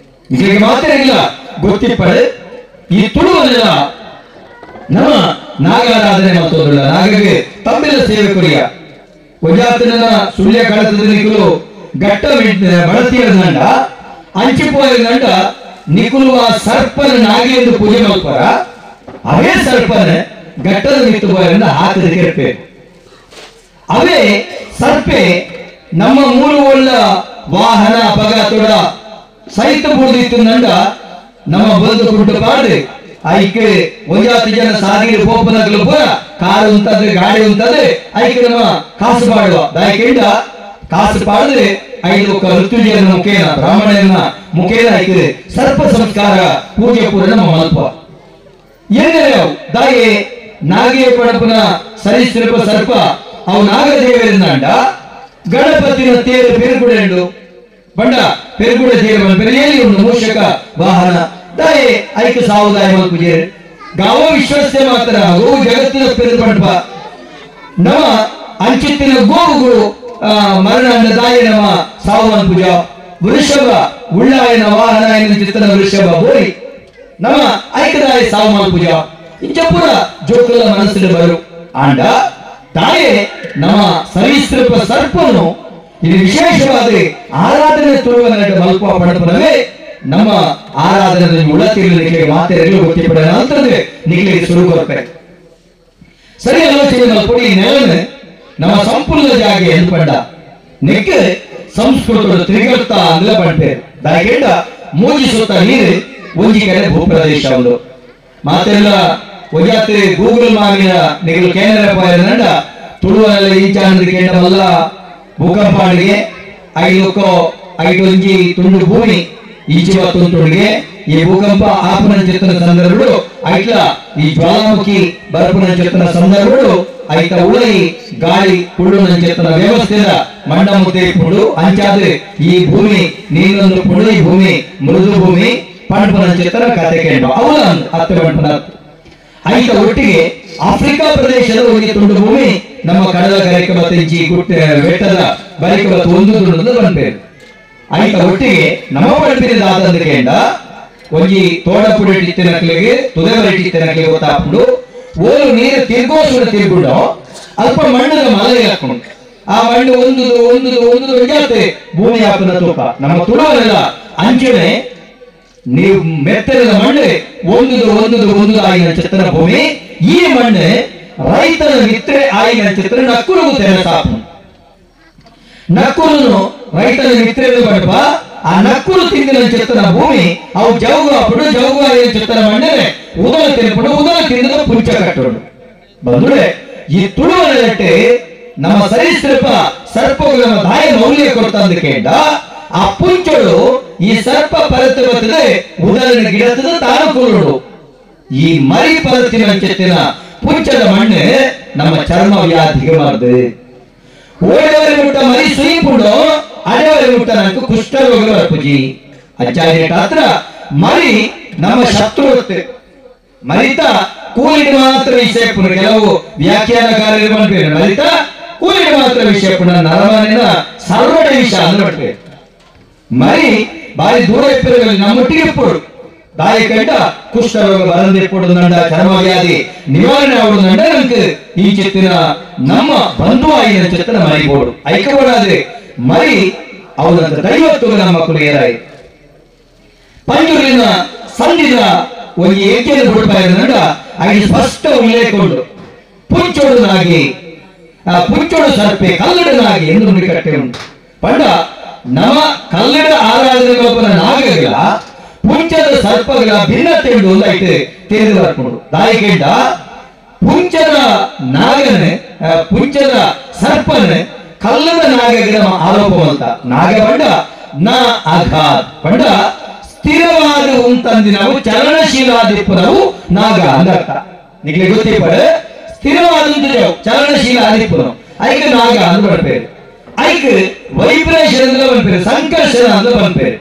ಇದಕ್ಕೆ ಮಾತ್ರ ಇಲ್ಲ ಗೊತ್ತಿಪ್ಪಡೆ ಈ ತುಳುವನೆಲ್ಲ ನಮ್ಮ ನಾಗಾರಾಧನೆ ಮತ್ತೊಂದುಳ್ಳ ನಾಗಗೆ ತಮ್ಮೆಲ್ಲ ಸೇವೆ ಕೊರಿಯ ಒಜಾತನ ಸುಳ್ಯ ಕಳತದ ನಿಕುಲು ಗಟ್ಟ ಬಳತಿಯ ನಂಡ ಅಂಚಿಪೋಯ ನಂಡ ನಿಕುಲುವ ಸರ್ಪನ ನಾಗಿ ಎಂದು ಪೂಜೆ ಮಲ್ಪರ ಅವೇ ಸರ್ಪನ ಗಟ್ಟದ ನಿಂತು ಪೋಯನ್ನ ಹಾಕದ ಕೆರಪೆ ಅವೇ ಸರ್ಪೆ ನಮ್ಮ ಮೂರು ಒಳ್ಳ ವಾಹನ ಅಪಘಾತದ ಸಹಿತ ಬುಡ್ದಿತ್ತು ನಂಡ ನಮ್ಮ ಬಂದು ಕುಂಟು ಪಾಡು ಐಕೆ ಒಂಜಾತಿ ಜನ ಸಾರಿಗೆ ಪೋಪನಗಲು ಪೂರ ಕಾರು ಉಂತದ್ರೆ ಗಾಡಿ ಉಂತದ್ರೆ ಐಕೆ ನಮ್ಮ ಕಾಸು ಪಾಡುವ ದಾಯಕೆಂಡ ಕಾಸು ಪಾಡಿದ್ರೆ ಐದು ಋತುಜಿಯನ್ನ ಮುಖೇನ ಬ್ರಾಹ್ಮಣನ ಮುಖೇನ ಐಕೆ ಸರ್ಪ ಸಂಸ್ಕಾರ ಪೂಜೆ ಪೂರ ನಮ್ಮ ಮಲ್ಪ ಏನೇ ದಾಯೆ ನಾಗೇ ಪಡಪನ ಸರಿಸೃಪ ಸರ್ಪ ಅವು ನಾಗದೇವರಿಂದ ಗಣಪತಿನ ತೇರು ಪೆರುಗುಡೆಂಡು ಬಂಡ ಪೆರುಗುಡೆ ತೇರು ಪೆರಿಯಲ್ಲಿ ಒಂದು ಮೂಷಕ ವಾಹನ ದಾಯೆ ಐಕ ಸಾವುದಾಯ ಮಲ್ಪುಜೇರು ಗಾವೋ ವಿಶ್ವಸ್ಯ ಮಾತ್ರ ಗೋವು ಜಗತ್ತಿನ ಪೆರು ಪಂಪ ನಮ್ಮ ಅಂಚಿತ್ತಿನ ಗೋವುಗಳು ಮರಣ ದಾಯ ನಮ್ಮ ಸಾವು ಮಲ್ಪುಜ ವೃಷಭ ಉಳ್ಳಾಯನ ವಾಹನ ಚಿತ್ತನ ವೃಷಭ ಬೋರಿ ನಮ್ಮ ಐಕದಾಯ ಸಾವು ಮಲ್ಪುಜ ಇಂಚಪುರ ಜೋಕುಲ ಮನಸ್ಸಿನ ಬರು ಆಂಡ ತಾಯೇ ನಮ್ಮ ಸರೀಸೃಪ ಸರ್ಪನು ಇದು ವಿಶೇಷವಾದ ಆರಾಧನೆ ತುಳುವ ಮಲ್ಪ ಪಡಪನವೇ ನಮ್ಮ ಆರಾಧನೆ ಉಳತಿರಲಿಕ್ಕೆ ಮಾತೆರಲು ಗೊತ್ತಿಪಡ ಅಂತಂದ್ರೆ ನಿಗಲಿಗೆ ಶುರು ಕೊಡ್ತಾರೆ. ಸರಿ ಆಲೋಚನೆ ಮಲ್ಪಡಿ ನೆಲನೆ ನಮ್ಮ ಸಂಪೂರ್ಣ ಜಾಗೆ ಎಂದು ಪಂಡ ನೆಕ್ಕೆ ಸಂಸ್ಕೃತದ ತ್ರಿಗರ್ತ ಅಂದ್ರೆ ಪಂಪೆ ದಾಯಕೆಂಡ ಮೂಜಿ ಸುತ್ತ ನೀರು ಒಂಜಿ ಕಡೆ ಭೂಪ್ರದೇಶ ಒಂದು ಮಾತೆಲ್ಲ ಒಜಾತೆ ಗೂಗಲ್ ಮಾವಿನ ನಿಗಲು ಕೇಂದ್ರ ಪಾಯನಂಡ ತುಳುವಲ್ಲ ಈಚಾನದ ಕೇಂದ್ರವಲ್ಲ ಭೂಕಂಪಾಡಿಗೆ ಐದಕ್ಕೋ ಐದೊಂಜಿ ತುಂಡು ಭೂಮಿ ಈಚೆ ತುಂಡುಗೆ ಈ ಭೂಕಂಪ ಆಪನ ಚಿತ್ತನ ಸಂದರ್ಭಗಳು ಐಟ್ಲ ಈ ಜ್ವಾಲಾಮುಖಿ ಬರಪನ ಚಿತ್ತನ ಸಂದರ್ಭಗಳು ಐತ ಉಳೈ ಗಾಳಿ ಕುಳ್ಳುನ ಚಿತ್ತನ ವ್ಯವಸ್ಥೆಯ ಮಂಡ ಮುದ್ದೆ ಪುಡು ಅಂಚಾದ್ರೆ ಈ ಭೂಮಿ ನೀರೊಂದು ಪುಡು ಈ ಭೂಮಿ ಮೃದು ಭೂಮಿ ಪಂಪನ ಚಿತ್ತನ ಕತೆ ಕೇಂದ್ರ ಅವಲ ಅತ್ತೆ ಪಂಪನ ಐತ ಒಟ್ಟಿಗೆ ಆಫ್ರಿಕಾ ಪ್ರದೇಶದ ಒಂದು ತುಂಡು ಭೂಮಿ ನಮ್ಮ ಕಡಲ ಕರೆಕ ಮತ್ತು ಗುಟ್ಟೆ ಬೆಟ್ಟದ ಬರಿಕ ಮತ್ತು ಒಂದು ತುಂಡು ಬಂಪೇರು ಐತ ಒಟ್ಟಿಗೆ ನಮ್ಮ ಪಡಿಪಿರಿದಾದಂದ ಕೇಂಡ ಒಂಜಿ ತೋಡಪುಡಿ ತಿನ್ನಕ್ಲಿಗೆ ತುದೆವರೆಟ್ಟಿ ತಿನ್ನಕ್ಲಿಗೆ ಗೊತ್ತಾಪುಡು ಓಲು ನೀರು ತಿರ್ಗೋಸುಡ ತಿರ್ಗುಂಡು ಅಲ್ಪ ಮಣ್ಣದ ಮಲೈ ಹಾಕೊಂಡು ಆ ಮಣ್ಣು ಒಂದು ಒಂದು ಒಂದು ಒಂಜಾತೆ ಭೂಮಿ ಹಾಕುನ ತೂಕ ನಮ್ಮ ತುಳುವರೆಲ್ಲ ಅಂಚನೆ ನೀವು ಮೆತ್ತರದ ಮಣ್ಣು ಒಂದು ಒಂದು ಒಂದು ಆಗಿನ ಚಿತ್ರ ಭೂಮಿ ಈ ಮಣ್ಣು ರೈತನ ಮಿತ್ರೆ ಆಗಿನ ಚಿತ್ರ ನಕ್ಕುರುಗು ತೆರಸಾಪು ನಕ್ಕುರುನು ರೈತನ ಮಿತ್ರೆ ಬಡಪ ಆ ನಕ್ಕುರು ತಿಂದಿನ ಚಿತ್ರನ ಭೂಮಿ ಅವು ಜೌಗು ಅಪ್ಪಡು ಜೌಗು ಆಗಿನ ಚಿತ್ರನ ಮಣ್ಣೆ ಉದಲ ತಿನ್ಪಡು ಉದಲ ತಿಂದ ಪುಂಚ ಕಟ್ಟೋಡು ಬಂದ್ರೆ ಈ ತುಳುವನಟ್ಟೆ ನಮ್ಮ ಸರೀಸೃಪ ಸರ್ಪಗಳ ದಾಯ ಮೌಲ್ಯ ಕೊಡ್ತಂದ ಕೇಂಡ ಆ ಪುಂಚೋಡು ಈ ಸರ್ಪ ಪರತೆ ಬರ್ತದೆ ಉದಲಿನ ಗಿಡತದ ತಾನು ಕೊರಡು ಈ ಮರಿ ಪರತಿನ ಚಿತ್ತಿನ ಪುಂಚದ ಮಣ್ಣು ನಮ್ಮ ಚರ್ಮ ವ್ಯಾಧಿಗೆ ಮಾರ್ದು ಓಡವರೆ ಮುಟ್ಟ ಮರಿ ಸುಯಿಪುಡು ಅಡೆವರೆ ಮುಟ್ಟ ನನಗೆ ಕುಷ್ಠರೋಗ ಬರ್ಪುಜಿ ಅಜ್ಜಾಯ ಹತ್ರ ಮರಿ ನಮ್ಮ ಶತ್ರು ಇರುತ್ತೆ. ಮರಿತ ಕೂಲಿನ ಮಾತ್ರ ವಿಷಯ ಕೆಲವು ವ್ಯಾಖ್ಯಾನಕಾರರು ಮಾಡ್ಬೇರೆ ಮರಿತ ಕೂಲಿನ ಮಾತ್ರ ವಿಷಯ ನರಮನಿನ ಸರ್ವಡ ವಿಷ ಅಂದ್ರೆ ಮಾಡ್ಬೇರೆ ಮರಿ ಬಾರಿ ದೂರ ಇಪ್ಪರುಗಳಲ್ಲಿ ನಮ್ಮೊಟ್ಟಿಗೆ ಇಪ್ಪಡು ದಾಯಿ ಕಂಡ ಕುಷ್ಠರೋಗ ಬರಂದಿಪ್ಪಡು ನಂಡ ಚರ್ಮ ವ್ಯಾಧಿ ನಿವಾರಣೆ ಆವಡು ನಂಡ ನಂಗೆ ಈ ಚಿತ್ತಿನ ನಮ್ಮ ಬಂಧುವಾಯಿನ ಚಿತ್ತನ ಮರಿಬೋಡು ಐಕ್ಯಬೋಡಾದ್ರೆ ಮರಿ ಅವನಂತ ದೈವತ್ವ ನಮ್ಮ ಕುಲಿಯರಾಯಿ ಪಂಜುರಿನ ಸಂಧಿದ ಒಂದು ಏಕೆಯನ್ನು ಬಿಡುತ್ತಾ ಹಾಗೆ ಸ್ಪಷ್ಟ ಉಲ್ಲೇಖ ಪುಂಚೋಡನಾಗಿ ಆ ಪುಂಚೋಡು ಸರ್ಪೆ ಕಲ್ಲಡನಾಗಿ ಎಂದು ನುಡಿಕಟ್ಟೆ ಉಂಟು. ಪಂಡ ನಮ್ಮ ಕಲ್ಲಡ ಆರಾಧನೆ ನಾಗಗಳ ಪುಂಚದ ಸರ್ಪಗಳ ಭಿನ್ನತೆ ಉಂಟು ಒಂದಾಯ್ತು ತಿಳಿದು ಬರ್ಕೊಂಡು ದಾಯಿಗೆಂಡ ಪುಂಚದ ನಾಗನೆ ಪುಂಚದ ಸರ್ಪನೆ ಕಲ್ಲದ ನಾಗಗೆ ನಮ್ಮ ಆರೋಪ ಅಂತ ನಾಗಬಂಡ ನ ಆಘಾತ್ ಪಂಡ ಸ್ಥಿರವಾದ ಉಂಟಂದಿ ನಾವು ಚಲನಶೀಲಾದಿಪ್ಪನವು ನಾಗ ಅಂದರ್ಥ ನಿಮಗೆ ಗೊತ್ತಿಪ್ಪಡ ಸ್ಥಿರವಾದ ಚಲನಶೀಲ ಆದಿಪ್ಪನು ಐಕ್ ನಾಗ ಅಂದ್ ಬರ್ಪೇರು ಐಕ್ ವೈಬ್ರೇಷನ್ ಅಂದ್ರೆ ಬಂದ್ಪೇರು ಸಂಕರ್ಷಣ ಅಂದ್ರೆ ಬಂದ್ಪೇರು.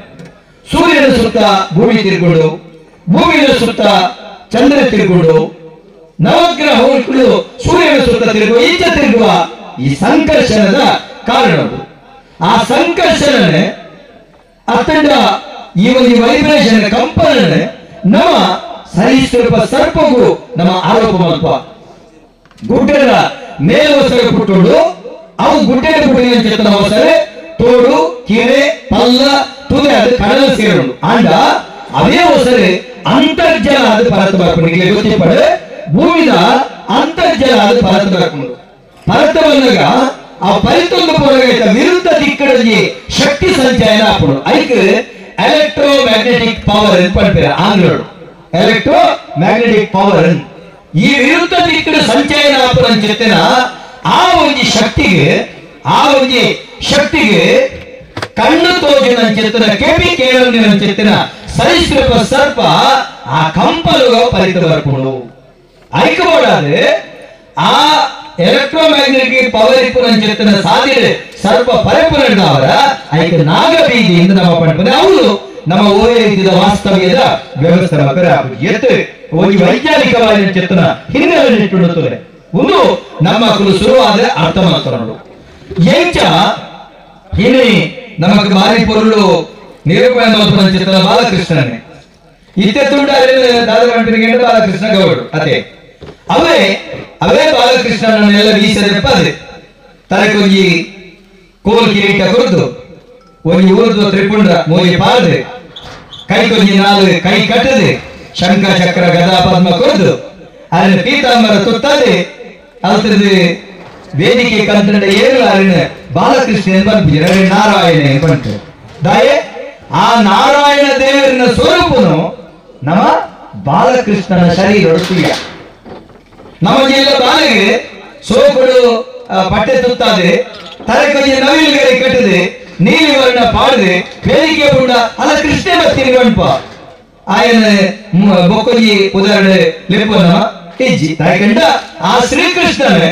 ಸೂರ್ಯನ ಸುತ್ತ ಭೂಮಿ ತಿರುಗುಡು, ಭೂಮಿಯ ಸುತ್ತ ಚಂದ್ರ ತಿರುಗುಡು, ನವಗ್ರಹಗಳು ಸೂರ್ಯನ ಸುತ್ತ ತಿರುಗುವ ಈಚ ತಿರುಗುವ ಈ ಸಂಕರ್ಷಣದ ಕಾರಣವು ಆ ಸಂಕರ್ಷಣನೆ ಅತ್ತಂಡ ಈ ಒಂದು ವೈಬ್ರೇಷನ್ ಕಂಪನ ನಮ್ಮ ಸರೀಸೃಪ ಸರ್ಪಗೂ ನಮ್ಮ ಆರೋಪ ಮಲ್ಪ ಗುಡ್ಡದ ಮೇಲೊಸರೆ ಪುಟ್ಟುಡು ಅವು ಗುಡ್ಡದ ಪುಟ್ಟಿನ ಚೆತ್ತನ ಹೊಸರೆ ತೋಡು ಕೆರೆ ಪಲ್ಲ ತುದೆ ಅದು ಕಡಲ ಸೇರುಂಡು ಆಂಡ ಅವೇ ಹೊಸರೆ ಅಂತರ್ಜಲ ಅದು ಪರತ ಬರ್ಕೊಂಡು ಗೊತ್ತಿಪ್ಪಡು ಭೂಮಿದ ಅಂತರ್ಜಲ ಅದು ಪರತ ಬರ್ಕೊಂಡು ಪರತ ಬಂದಾಗ ಆ ಪರಿತೊಂದು ಪೊರಗೈತ ವಿರುದ್ಧ ದಿಕ್ಕಡಲ್ಲಿ ಶಕ್ತಿ ಸಂಚಯನ ಆಪುಡು ಐಕ್ electro magnetic power ಅಂತ ಪಡ್ಪೇರ ಆಂಗ್ಲರು electro magnetic power. ಈ ವಿರುದ್ಧ ದಿಕ್ಕಡ ಸಂಚಯನ ಆಪುನ ಜೊತೆನ ಆ ಒಂದು ಶಕ್ತಿಗೆ ಕಣ್ಣು ತೋಜಿನ ಚೆತ್ತನ ಕೆಪಿ ಕೇಳಲಿನ ಚೆತ್ತನ ಸರಿಸೃಪ ಸರ್ಪ ಆ ಕಂಪಲುಗ ಪರಿತ ಬರ್ಕೊಂಡು ಐಕಬೋಡಾದ್ರೆ ಆ electro magnetic power ಇಪ್ಪುನ ಚೆತ್ತನ ಸಾಧಿರ ಸರ್ಪ ಪರಪುರವರ ಐಕ ನಾಗಬೀದಿ ಎಂದು ನಮ್ಮ ಪಡ್ಪನೆ ಅವರು ನಮ್ಮ ಓಯೇ ರೀತಿಯ ವಾಸ್ತವ್ಯದ ವ್ಯವಸ್ಥೆ ಎತ್ತು ಒಂದು ವೈಜ್ಞಾನಿಕವಾಗಿ ಚೆತ್ತನ ಹಿನ್ನೆಲೆ ಇಟ್ಟುಕೊಳ್ಳುತ್ತದೆ ಒಂದು ನಮ್ಮ ಕುಲು ಶುರುವಾದ್ರೆ ಅರ್ಥ ಮಾಡ್ತಾರೆ ಎಂಚ ಇನಿ ನಮಗೆ ಬಾರಿ ಪೊರುಳು ನಿರೂಪಣೆ ಮಲ್ಪನ ಚಿತ್ರ ಬಾಲಕೃಷ್ಣನೇ ಇತ್ತೆ ತುಂಡ ದಾದ ಬಾಲಕೃಷ್ಣ ಗೌಡರು ಅದೇ ಅವೇ ಅವೇ ಬಾಲಕೃಷ್ಣನನ್ನೆಲ್ಲ ವೀಸದೆಪ್ಪ ಅದೇ ತಲೆಕೊಂಜಿ ಕೋಲ್ ಕಿರೀಟ ಕೊರದು ಒಂಜಿ ಊರ್ದು ತ್ರಿಪುಂಡ ಮೋಜಿ ಪಾಡ್ದು ಕೈ ಕೊಂಜಿ ನಾಲು ಕೈ ಕಟ್ಟದೆ ಶಂಖ ಚಕ್ರ ಗದಾ ಪದ್ಮ ಕೊರದು ಅದನ್ನ ಪೀತಾಂಬರ ತುತ್ತದೆ ಅಲ್ತದ್ದು ವೇದಿಕೆ ಕಂತಂಡ ಏಳು ಅರಿನ ಬಾಲಕೃಷ್ಣ ಬಂದ್ಬಿಜಿ ನಾರಾಯಣ ಬಂತು ದಾಯೆ ಆ ನಾರಾಯಣ ದೇವರಿನ ಸ್ವರೂಪನು ನಮ್ಮ ಬಾಲಕೃಷ್ಣನ ಶರೀರ ತುಯ್ಯ ನಮ್ಮ ಜಿಲ್ಲೆ ಬಾಲಿಗೆ ಸೋಕುಡು ಪಟ್ಟೆ ತುತ್ತಾದೆ ತಲೆಕೊಂಜಿ ನವಿಲುಗಡೆ ಕಟ್ಟದೆ ನೀಲಿ ವರ್ಣ ಪಾಡದೆ ವೇದಿಕೆ ಉಂಡ ಅಲ್ಲ ಕೃಷ್ಣ ಬರ್ತೀನಿ ಗಣಪ ಆಯನ ಬೊಕ್ಕೊಂಜಿ ಉದಾಹರಣೆ ಲೆಪ್ಪನ ಹೆಜ್ಜಿ ತಾಯ್ಕಂಡ ಆ ಶ್ರೀಕೃಷ್ಣನೇ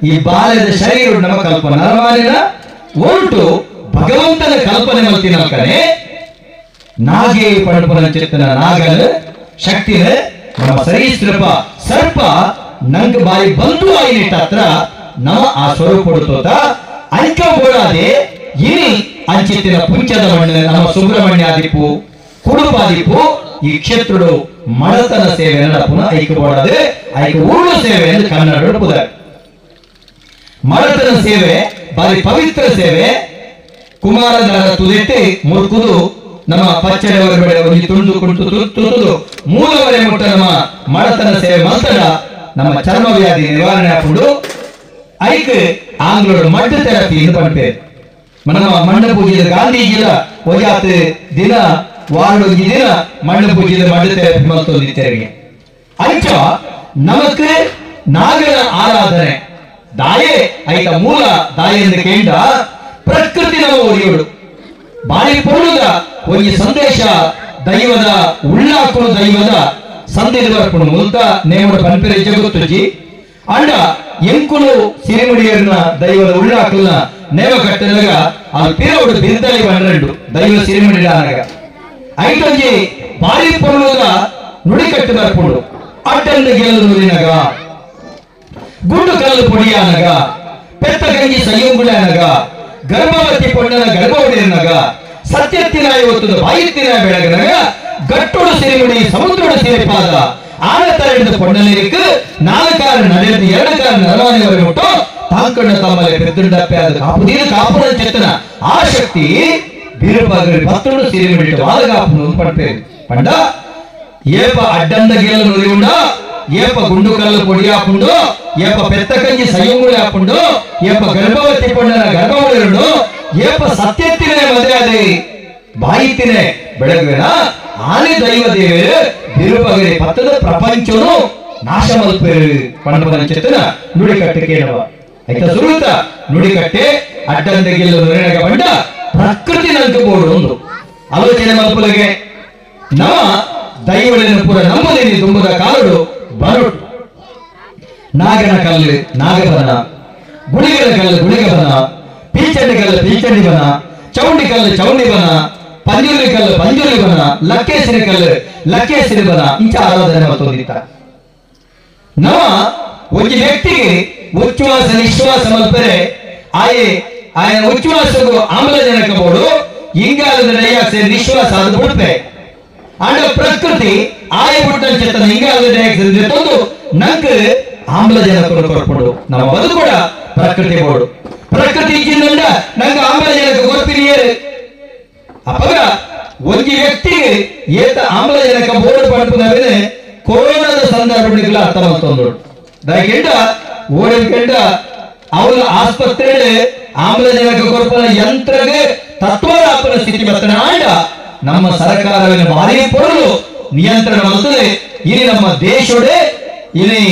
ಈ ಬಾಲ್ಯದ ಶರೀರ ನಮ್ಮ ಕಲ್ಪನೆ ನರಮಾನಿನ ಒರಟು ಭಗವಂತನ ಕಲ್ಪನೆ ಮಲ್ತಿನಲ್ಕನೆ ನಾಗೆ ಪಡಪನ ಚಿತ್ತನ ನಾಗನ ಶಕ್ತಿನ ನಮ್ಮ ಸರೀಸೃಪ ಸರ್ಪ ನಂಗೆ ಬಾರಿ ಬಂಧು ಆಯಿನಿಟ್ಟ ಹತ್ರ ನಮ್ಮ ಆ ಸ್ವರೂಪ ತೋತ ಐಕ ಬೋಡಾದೆ ಇನಿ ಅಂಚಿತ್ತಿನ ಪುಂಚದ ಮಣ್ಣು ನಮ್ಮ ಸುಬ್ರಹ್ಮಣ್ಯಾದಿಪ್ಪು ಕುಡುಪಾದಿಪ್ಪು ಈ ಕ್ಷೇತ್ರಡು ಮಡತನ ಸೇವೆ ಪುನಃ ಐಕ ಬೋಡಾದೆ ಐಕ ಊರು ಸೇವೆ ಎಂದು ಕನ್ನಡ ಪುದಾರೆ ಮಡತನ ಸೇವೆ ಬಾರಿ ಪವಿತ್ರ ಸೇವೆ ಕುಮಾರನ ತುದಿಟ್ಟು ಮುರುಕುದು ನಮ್ಮ ಪಚ್ಚಡೆವರ ಬೆಳೆ ಒಂದು ತುಂಡು ಕುಂಟು ತುತ್ತುದು ಮೂಲವರೆ ಮುಟ್ಟ ನಮ್ಮ ಮಡತನ ಸೇವೆ ಮಲ್ತಡ ನಮ್ಮ ಚರ್ಮ ವ್ಯಾಧಿ ನಿವಾರಣೆ ಆಪುಂಡು ಐಕ್ ಆಂಗ್ಲರು ಮಡ್ಡ ಥೆರಪಿ ಎಂದು ಪಂಪೇರು ನಮ್ಮ ಮಣ್ಣ ಪೂಜೆದ ಗಾಂಧೀಜಿಯ ಒಜಾತ್ ದಿನ ವಾರಡೊಂಜಿ ದಿನ ಮಣ್ಣ ಪೂಜೆದ ಮಡ್ಡ ಥೆರಪಿ ಮಲ್ತೊಂದಿತ್ತೆರಿಗೆ ಅಂಚ ನಮಕ್ ನಾಗನ ಆರಾಧನೆ ದಾಯೆ ಐತ ಮೂಲ ದಾಯೆ ಎಂದು ಕೇಂದ್ರ ಪ್ರಕೃತಿ ನಮ್ಮ ಒರಿಯೋಡು ಬಾರಿ ಪೊರುಳುದ ಒಂಜಿ ಸಂದೇಶ ದೈವದ ಉಳ್ಳಾಕುಲು ದೈವದ ಸಂದೇಶ ಬರ್ಪುಂಡು ಮುಲ್ತ ನೇಮಡ ಪನ್ಪೆರೆ ಜಗತ್ತುಜಿ ಅಂಡ ಎಂಕುಲು ಸಿರಿಮುಡಿಯರ್ನ ದೈವದ ಉಳ್ಳಾಕುಲ್ನ ನೇಮ ಕಟ್ಟನಗ ಆ ಪಿರವುಡು ಬಿರ್ದಲಿ ಬಂಡ್ರಂಡು ದೈವ ಸಿರಿಮುಡಿಯಾನಗ ಐತೊಂಜಿ ಬಾರಿ ಪೊರುಳುದ ನುಡಿಕಟ್ಟು ಬರ್ಪುಂಡು ಅಡ್ಡಂದ ಗೆಲ್ಲುನಗ ಗುಂಡು ಕಲ್ಲು ಪೊಡಿಯಾನಗ ಪೆತ್ತ ಗಂಜಿ ಸಂಯಂಗುಳನಗ ಗರ್ಭವತಿ ಪೊಣ್ಣನ ಗರ್ಭವಡಿಯನಗ ಸತ್ಯತ್ತಿನಾಯ ಒತ್ತುದ ಬಾಯಿತ್ತಿನಾಯ ಬೆಳಗನಗ ಗಟ್ಟೋಡು ಸಿರಿಮುಡಿ ಸಮುದ್ರೋಡು ಸಿರಿಪಾದ ಆನ ತರಡಿದ ಪೊಣ್ಣಲಿರಿಕ್ ನಾಲ್ಕಾರು ನಡೆದ ಎರಡು ಕಾರು ನರವಾನೆಯವರೆ ಮುಟ್ಟು ತಾಂಕಣ್ಣ ತಮ್ಮಲೆ ಪೆದ್ದುಂಡಪ್ಪೆ ಆದ ಕಾಪುದೀನ ಕಾಪುನ ಚೆತ್ತನ ಆ ಶಕ್ತಿ ಬೀರಪಾಗರಿ ಪತ್ತುಡು ಸಿರಿಮುಡಿ ವಾಲಗಾಪುನು ಪಡ್ಪೇರು ಪಂಡ ಏಪ ಅಡ್ಡಂದ ಗೆಲ್ಲ ನುರಿಯುಂಡ ಏಪ ಗುಂಡು ಕಲ್ಲು పొడియాపుండు ఏప పెద్ద కంజి సంయముడాపుండు ఏప గర్భవతి పొండన గర్భవడిరుండు ಏಪ ಸತ್ಯತ್ತಿನೇ ಮದುವೆ ಬಾಯಿತಿನೇ ಬೆಳಗುವೆನ ಆನೆ ದೈವ ದೇವರು ಬಿರುಪಗರಿ ಪತ್ತದ ಪ್ರಪಂಚನು ನಾಶ ಮಲ್ಪೇರು ಪಂಡಪದ ಚೆತ್ತನ ನುಡಿಕಟ್ಟೆ ಕೇಳವ ಆಯ್ತಾ ಸುರುತ ನುಡಿಕಟ್ಟೆ ಅಡ್ಡಂದ ಗೆಲ್ಲ ನುರಿನಗ ಬಂಡ ಪ್ರಕೃತಿ ನಂಗೆ ಬೋಡು ಒಂದು ಆಲೋಚನೆ ಮಲ್ಪುಲಗೆ ನವ ದೈವಗಳನ್ನು ಪೂರ ನಮ್ಮದೇನಿ ತುಂಬದ ಕಾಲುಡು ಬರೋಟು ನಾಗನ ಕಲ್ಲು ನಾಗಬನ ಗುಳಿಗನ ಕಲ್ಲು ಗುಳಿಗಬನ ಪೀಚಂಡಿ ಕಲ್ಲು ಪೀಚಂಡಿ ಬನ ಚೌಂಡಿ ಕಲ್ಲು ಚೌಂಡಿ ಬನ ಪಂಜುರ್ಲಿ ಕಲ್ಲು ಪಂಜುರ್ಲಿ ಬನ ಲಕ್ಕೇಸಿನ ಕಲ್ಲು ಲಕ್ಕೇಸಿನ ಬನ ಇಂಚ ಆರಾಧನೆ ಮತ್ತೊಂದಿತ್ತ ನವ ಒಂಜಿ ವ್ಯಕ್ತಿಗೆ ಉಚ್ಛ್ವಾಸ ನಿಶ್ವಾಸ ಮಲ್ಪರೆ ಆಯೆ ಆಯನ ಉಚ್ಛ್ವಾಸಗೂ ಆಮ್ಲಜನಕ ಬೋಡು ಇಂಗಾಲದ ಡೈಆಕ್ಸೈಡ್ ನಿಶ್ವಾಸ ಅದು ಬಿಡುತ್ತೆ ಆಂಡ ಪ್ರಕೃತಿ ಆಯ ಬುಟ್ಟ ಚೆತ್ತನ ಇಂಗಾಲದ ಡೈಆಕ್ಸೈಡ್ ತಂದು ನಂಗೆ ಆಮ್ಲಜನಕ ಕೊರ್ಪುಂಡು ನಮ್ಮ ಬದು ಕೂಡ ಪ್ರಕೃತಿ ಬೋಡು ಪ್ರಕೃತಿ ಇಜ್ಜಿಂದ ನಂಗೆ ಆಮ್ಲಜನಕ ಕೊರ್ಪಿರಿಯರು ಅಪಗ ಒಂಜಿ ವ್ಯಕ್ತಿಗೆ ಏತ ಆಮ್ಲಜನಕ ಬೋರ್ಡ್ ಪಡ್ಪುನವೇನೆ ಕೊರೋನಾದ ಸಂದರ್ಭ ಅರ್ಥ ಮತ್ತೊಂದು ದಯಕೆಂಡ ಓಡಲ್ಕೆಂಡ ಅವರ ಆಸ್ಪತ್ರೆ ಆಮ್ಲಜನಕ ಕೊರ್ಪನ ಯಂತ್ರಗೆ ತತ್ವರಾಪನ ಸ್ಥಿತಿ ಬರ್ತನ ಆಂಡ ನಮ್ಮ ಸರ್ಕಾರವಿನ ಭಾರಿ ಪೊರಲು ನಿಯಂತ್ರಣ ಮಾಡುತ್ತದೆ. ಇಲ್ಲಿ ನಮ್ಮ ದೇಶೋಡೆ ಇಲ್ಲಿ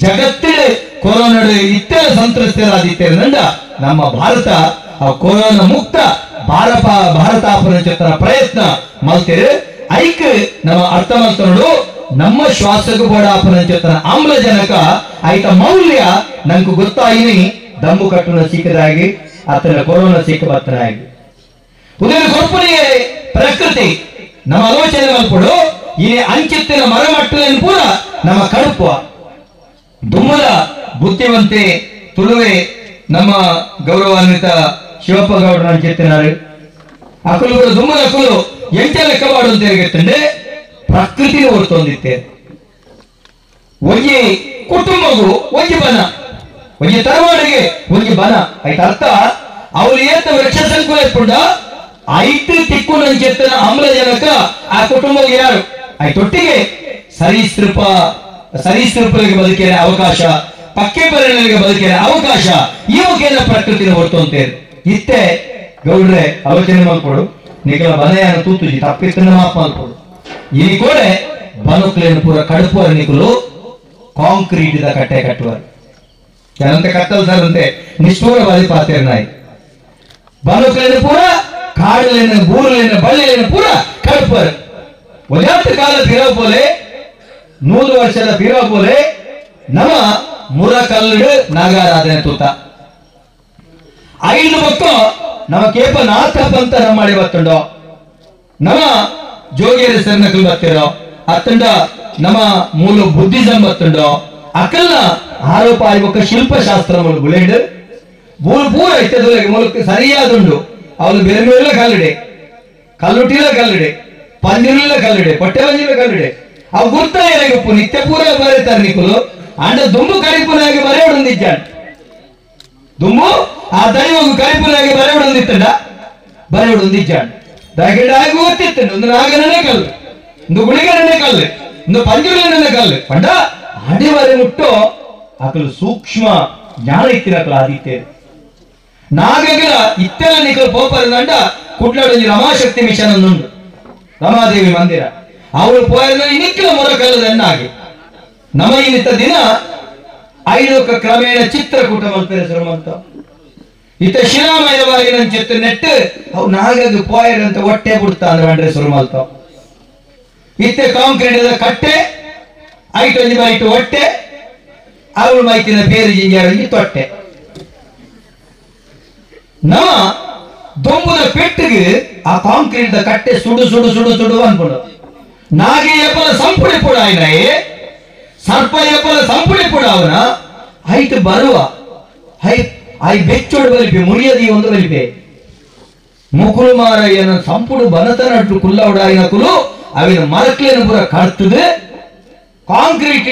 ಜಗತ್ತಿನ ಕೊರೋನಾ ಇತ್ತರ ಸಂತ್ರಸ್ತರಾದಿತ್ತೇನಂದ ನಮ್ಮ ಭಾರತ ಆ ಕೊರೋನಾ ಮುಕ್ತ ಭಾರತ ಭಾರತಾಪನ ಚಿತ್ರ ಪ್ರಯತ್ನ ಮಲ್ತೇವೆ. ಐಕ್ ನಮ್ಮ ಅರ್ಥ ಮಾಡ್ಕೊಂಡು ನಮ್ಮ ಶ್ವಾಸಕ್ಕೂ ಬೋಡಾಪನ ಚಿತ್ರ ಆಮ್ಲಜನಕ ಐತ ಮೌಲ್ಯ ನಂಗೆ ಗೊತ್ತಾಯಿನಿ ದಮ್ಮು ಕಟ್ಟುನ ಸಿಕ್ಕದಾಗಿ ಆತನ ಕೊರೋನಾ ಸಿಕ್ಕ ಬರ್ತನಾಗಿ ಉದಯ ಕೊರ್ಪುನಿಗೆ ಪ್ರಕೃತಿ ನಮ್ಮ ಆಲೋಚನೆ ಮಲ್ಪಡು ಈ ಅಂಚಿತ್ತಿನ ಮರಮಟ್ಟುలను ಪೂರ ನಮ್ಮ ಕಡುಪುವ ದುಮ್ಮದ ಬುದ್ಧಿವಂತೆ ತುಳುವೆ ನಮ್ಮ ಗೌರವಾನ್ವಿತ ಶಿವಪ್ಪ ಗೌಡರ ಅಂಚಿತ್ತಿನಾರು ಅಕುಲು ದುಮ್ಮದ ಅಕುಲು ಎಂಟ ಲೆಕ್ಕ ಮಾಡುವಂತ ಹೇಗಿತ್ತಂದ್ರೆ ಪ್ರಕೃತಿ ಹೊರತೊಂದಿತ್ತೆ. ಒಂಜಿ ಕುಟುಂಬಗೂ ಒಂಜಿ ಬನ ಒಂಜಿ ತರವಾಡಿಗೆ ಒಂಜಿ ಬನ ಆಯ್ತು ಅರ್ಥ ಅವ್ರು ಏತ ವೃಕ್ಷ ಸಂಕುಲ ಇಪ್ಪುಂಡ ಐತು ತಿಕ್ಕು ನಂಚೆತ್ತನ ಆಮ್ಲಜನಕ ಆ ಕುಟುಂಬಕ್ಕೆ ಯಾರು ಆಯ್ತೊಟ್ಟಿಗೆ ಸರೀಸೃಪ ಸರೀಸೃಪರಿಗೆ ಬದುಕಿನ ಅವಕಾಶ ಪಕ್ಕೆ ಪರಿಣರಿಗೆ ಬದುಕಿನ ಅವಕಾಶ ಈ ಮುಖೇನ ಪ್ರಕೃತಿನ ಹೊರತು ಅಂತ ಇತ್ತೆ ಗೌಡ್ರೆ ಆಲೋಚನೆ ಮಾಡ್ಕೊಡು ನಿಖಲ ಬನೆಯನ್ನು ತೂತುಜಿ ತಪ್ಪಿತ್ತನ್ನ ಮಾಪ್ ಮಾಡ್ಕೊಡು ಈ ಕೋಡೆ ಬನುಕ್ಲೇನು ಪೂರ ಕಡುಪುವ ನಿಕುಲು ಕಾಂಕ್ರೀಟ್ ಕಟ್ಟೆ ಕಟ್ಟುವರು ಜನಂತೆ ಕತ್ತಲ್ ಸರಂತೆ ನಿಷ್ಠೂರವಾದಿ ಪಾತೇರ್ ನಾಯಿ ಬನುಕ್ಲೇನು ಪೂರ ಕಾಡಲೇನು ಬೂರಲೇನು ಬಳ್ಳಿಲೇನು ಪೂರ ಕಡುಪುವರು ಒಂದಾತ್ ಕಾಲ ಪಿರಪೋಲೆ 100 ವರ್ಷದ ಪಿರಪೋಲೆ ನಮ್ಮ ಮುರಕಲ್ಲು ನಾಗಾರಾಧನೆ ತೂತ ಐದು ಪಕ್ಕ ನಮ್ಮ ಕೇಪ ನಾಥ ಪಂಥ ನಮ್ಮ ಬತ್ತುಂಡೋ ನಮ್ಮ ಜೋಗಿಯರ ಸೆನ್ನಕಲ್ ಬರ್ತಿರೋ ಅತ್ತಂಡ ನಮ್ಮ ಮೂಲ ಬುದ್ಧಿಸಂ ಬತ್ತುಂಡೋ ಅಕಲ್ನ ಆರೋಪ ಆಯ್ಬೊಕ್ಕ ಶಿಲ್ಪಶಾಸ್ತ್ರ ಮೂಲ ಬುಲೆಂಡ್ ಮೂಲ ಪೂರ ಇತ್ತದ ಮೂಲಕ ಸರಿಯಾದುಂಡು ಅವನು ಬೇರೆ ಬೇರೆ ಕಲ್ಲುಡೆ ಕಲ್ಲುಟ್ಟಿಲ ಕಲ್ಲುಡೆ ಪಂಜಿರುಲ್ಲ ಕಲ್ಲುಡೆ ಪಟ್ಟೆ ಪಂಜಿರ ಕಲ್ಲುಡೆ ಅವು ಗುರ್ತ ಏನಾಗಪ್ಪು ನಿತ್ಯ ಪೂರ ಬರೀತಾರೆ ನಿಕುಲು ಅಂಡ ದುಂಬು ಕರಿಪುನಾಗಿ ಬರೆಯೋಡೊಂದಿದ್ದಾನೆ ದುಂಬು ಆ ದೈವಗು ಕರಿಪುನಾಗಿ ಬರೆಯೋಡೊಂದಿತ್ತಂಡ ಬರೆಯೋಡೊಂದಿದ್ದಾನೆ ದಯಗಡ ಆಗಿ ಗೊತ್ತಿತ್ತಂಡ ಒಂದು ನಾಗನನ್ನೇ ಕಲ್ಲು ಒಂದು ಗುಳಿಗನನ್ನೇ ಕಲ್ಲು ಒಂದು ಪಂಜುರುಲನ್ನೇ ಕಲ್ಲು ಪಂಡ ಅಡಿವರೆ ಮುಟ್ಟೋ ಅಕಲು ಸೂಕ್ಷ್ಮ ಜ್ಞಾನ ಇತ್ತಿನ ಅಕಲು ಆದಿತ್ತೇನೆ ನಾಗಗಳ ಇತ್ತೆಲ್ಲ ನಿಕಲು ಪೋಪರದಂಡ ಕುಟ್ಲಾಡೊಂಜಿ ರಮಾಶಕ್ತಿ ಮಿಷನ್ ಒಂದುಂಡು ರಮಾದೇವಿ ಮಂದಿರ ಅವಳು ಪೋಯರ್ನ ನಿಕ್ಕಲ ಮೊರಕಲ್ಲದನ್ನಾಗಿ ನಮ್ಮ ಇನ್ನಿತ್ತ ದಿನ ಐದೊಕ್ಕ ಕ್ರಮೇಣ ಚಿತ್ರಕೂಟ ಮಲ್ಪೆರೆ ಶುರು ಇತ್ತ ಶಿಲಾಮಯವಾಗಿ ನನ್ನ ಚಿತ್ರ ನೆಟ್ಟು ಅವು ನಾಗದು ಪೋಯರ್ ಅಂತ ಹೊಟ್ಟೆ ಬಿಡ್ತಾ ಅಂದ್ರೆ ಬಂಡ್ರೆ ಶುರು ಮಲ್ತಾವ್ ಇತ್ತೆ ಕಾಂಕ್ರೀಟ್ ಕಟ್ಟೆ ಐಟೊಂಜಿ ಬೈಟು ಹೊಟ್ಟೆ ಅವಳು ಮೈತಿನ ಬೇರೆ ಜಿಂಜಾರೊಂಜಿ ತೊಟ್ಟೆ ನಮ್ಮ ದೊಂಬುದ ಪೆಟ್ಟಿಗೆ ಆ ಕಾಂಕ್ರೀಟ್ ಕಟ್ಟೆ ಸುಡು ಸುಡು ಸುಡು ಸುಡು ಅನ್ಕೊಂಡು ನಾಗೆ ಏಪಲ ಸಂಪುಡಿ ಪುಡ ಆಯ್ನಾಯೆ ಸರ್ಪ ಎಪ್ಪಲ ಸಂಪುಡಿ ಕೂಡ ಅವನ ಐತು ಬರುವ ಹೈ I ಬೆಚ್ಚೋಡು ಬಲಿಪೆ ಮುರಿಯದಿ ಒಂದು ಬಲಿಪೆ ಮುಕುಲು ಮಾರಯ್ಯನ ಸಂಪುಡು ಬನತನಟ್ಟು ಕುಲ್ಲವಡಾಯಿನ ಕುಲು ಅವಿನ ಮರಕ್ಲೇನು ಪೂರ ಕಡ್ತದೆ ಕಾಂಕ್ರೀಟ್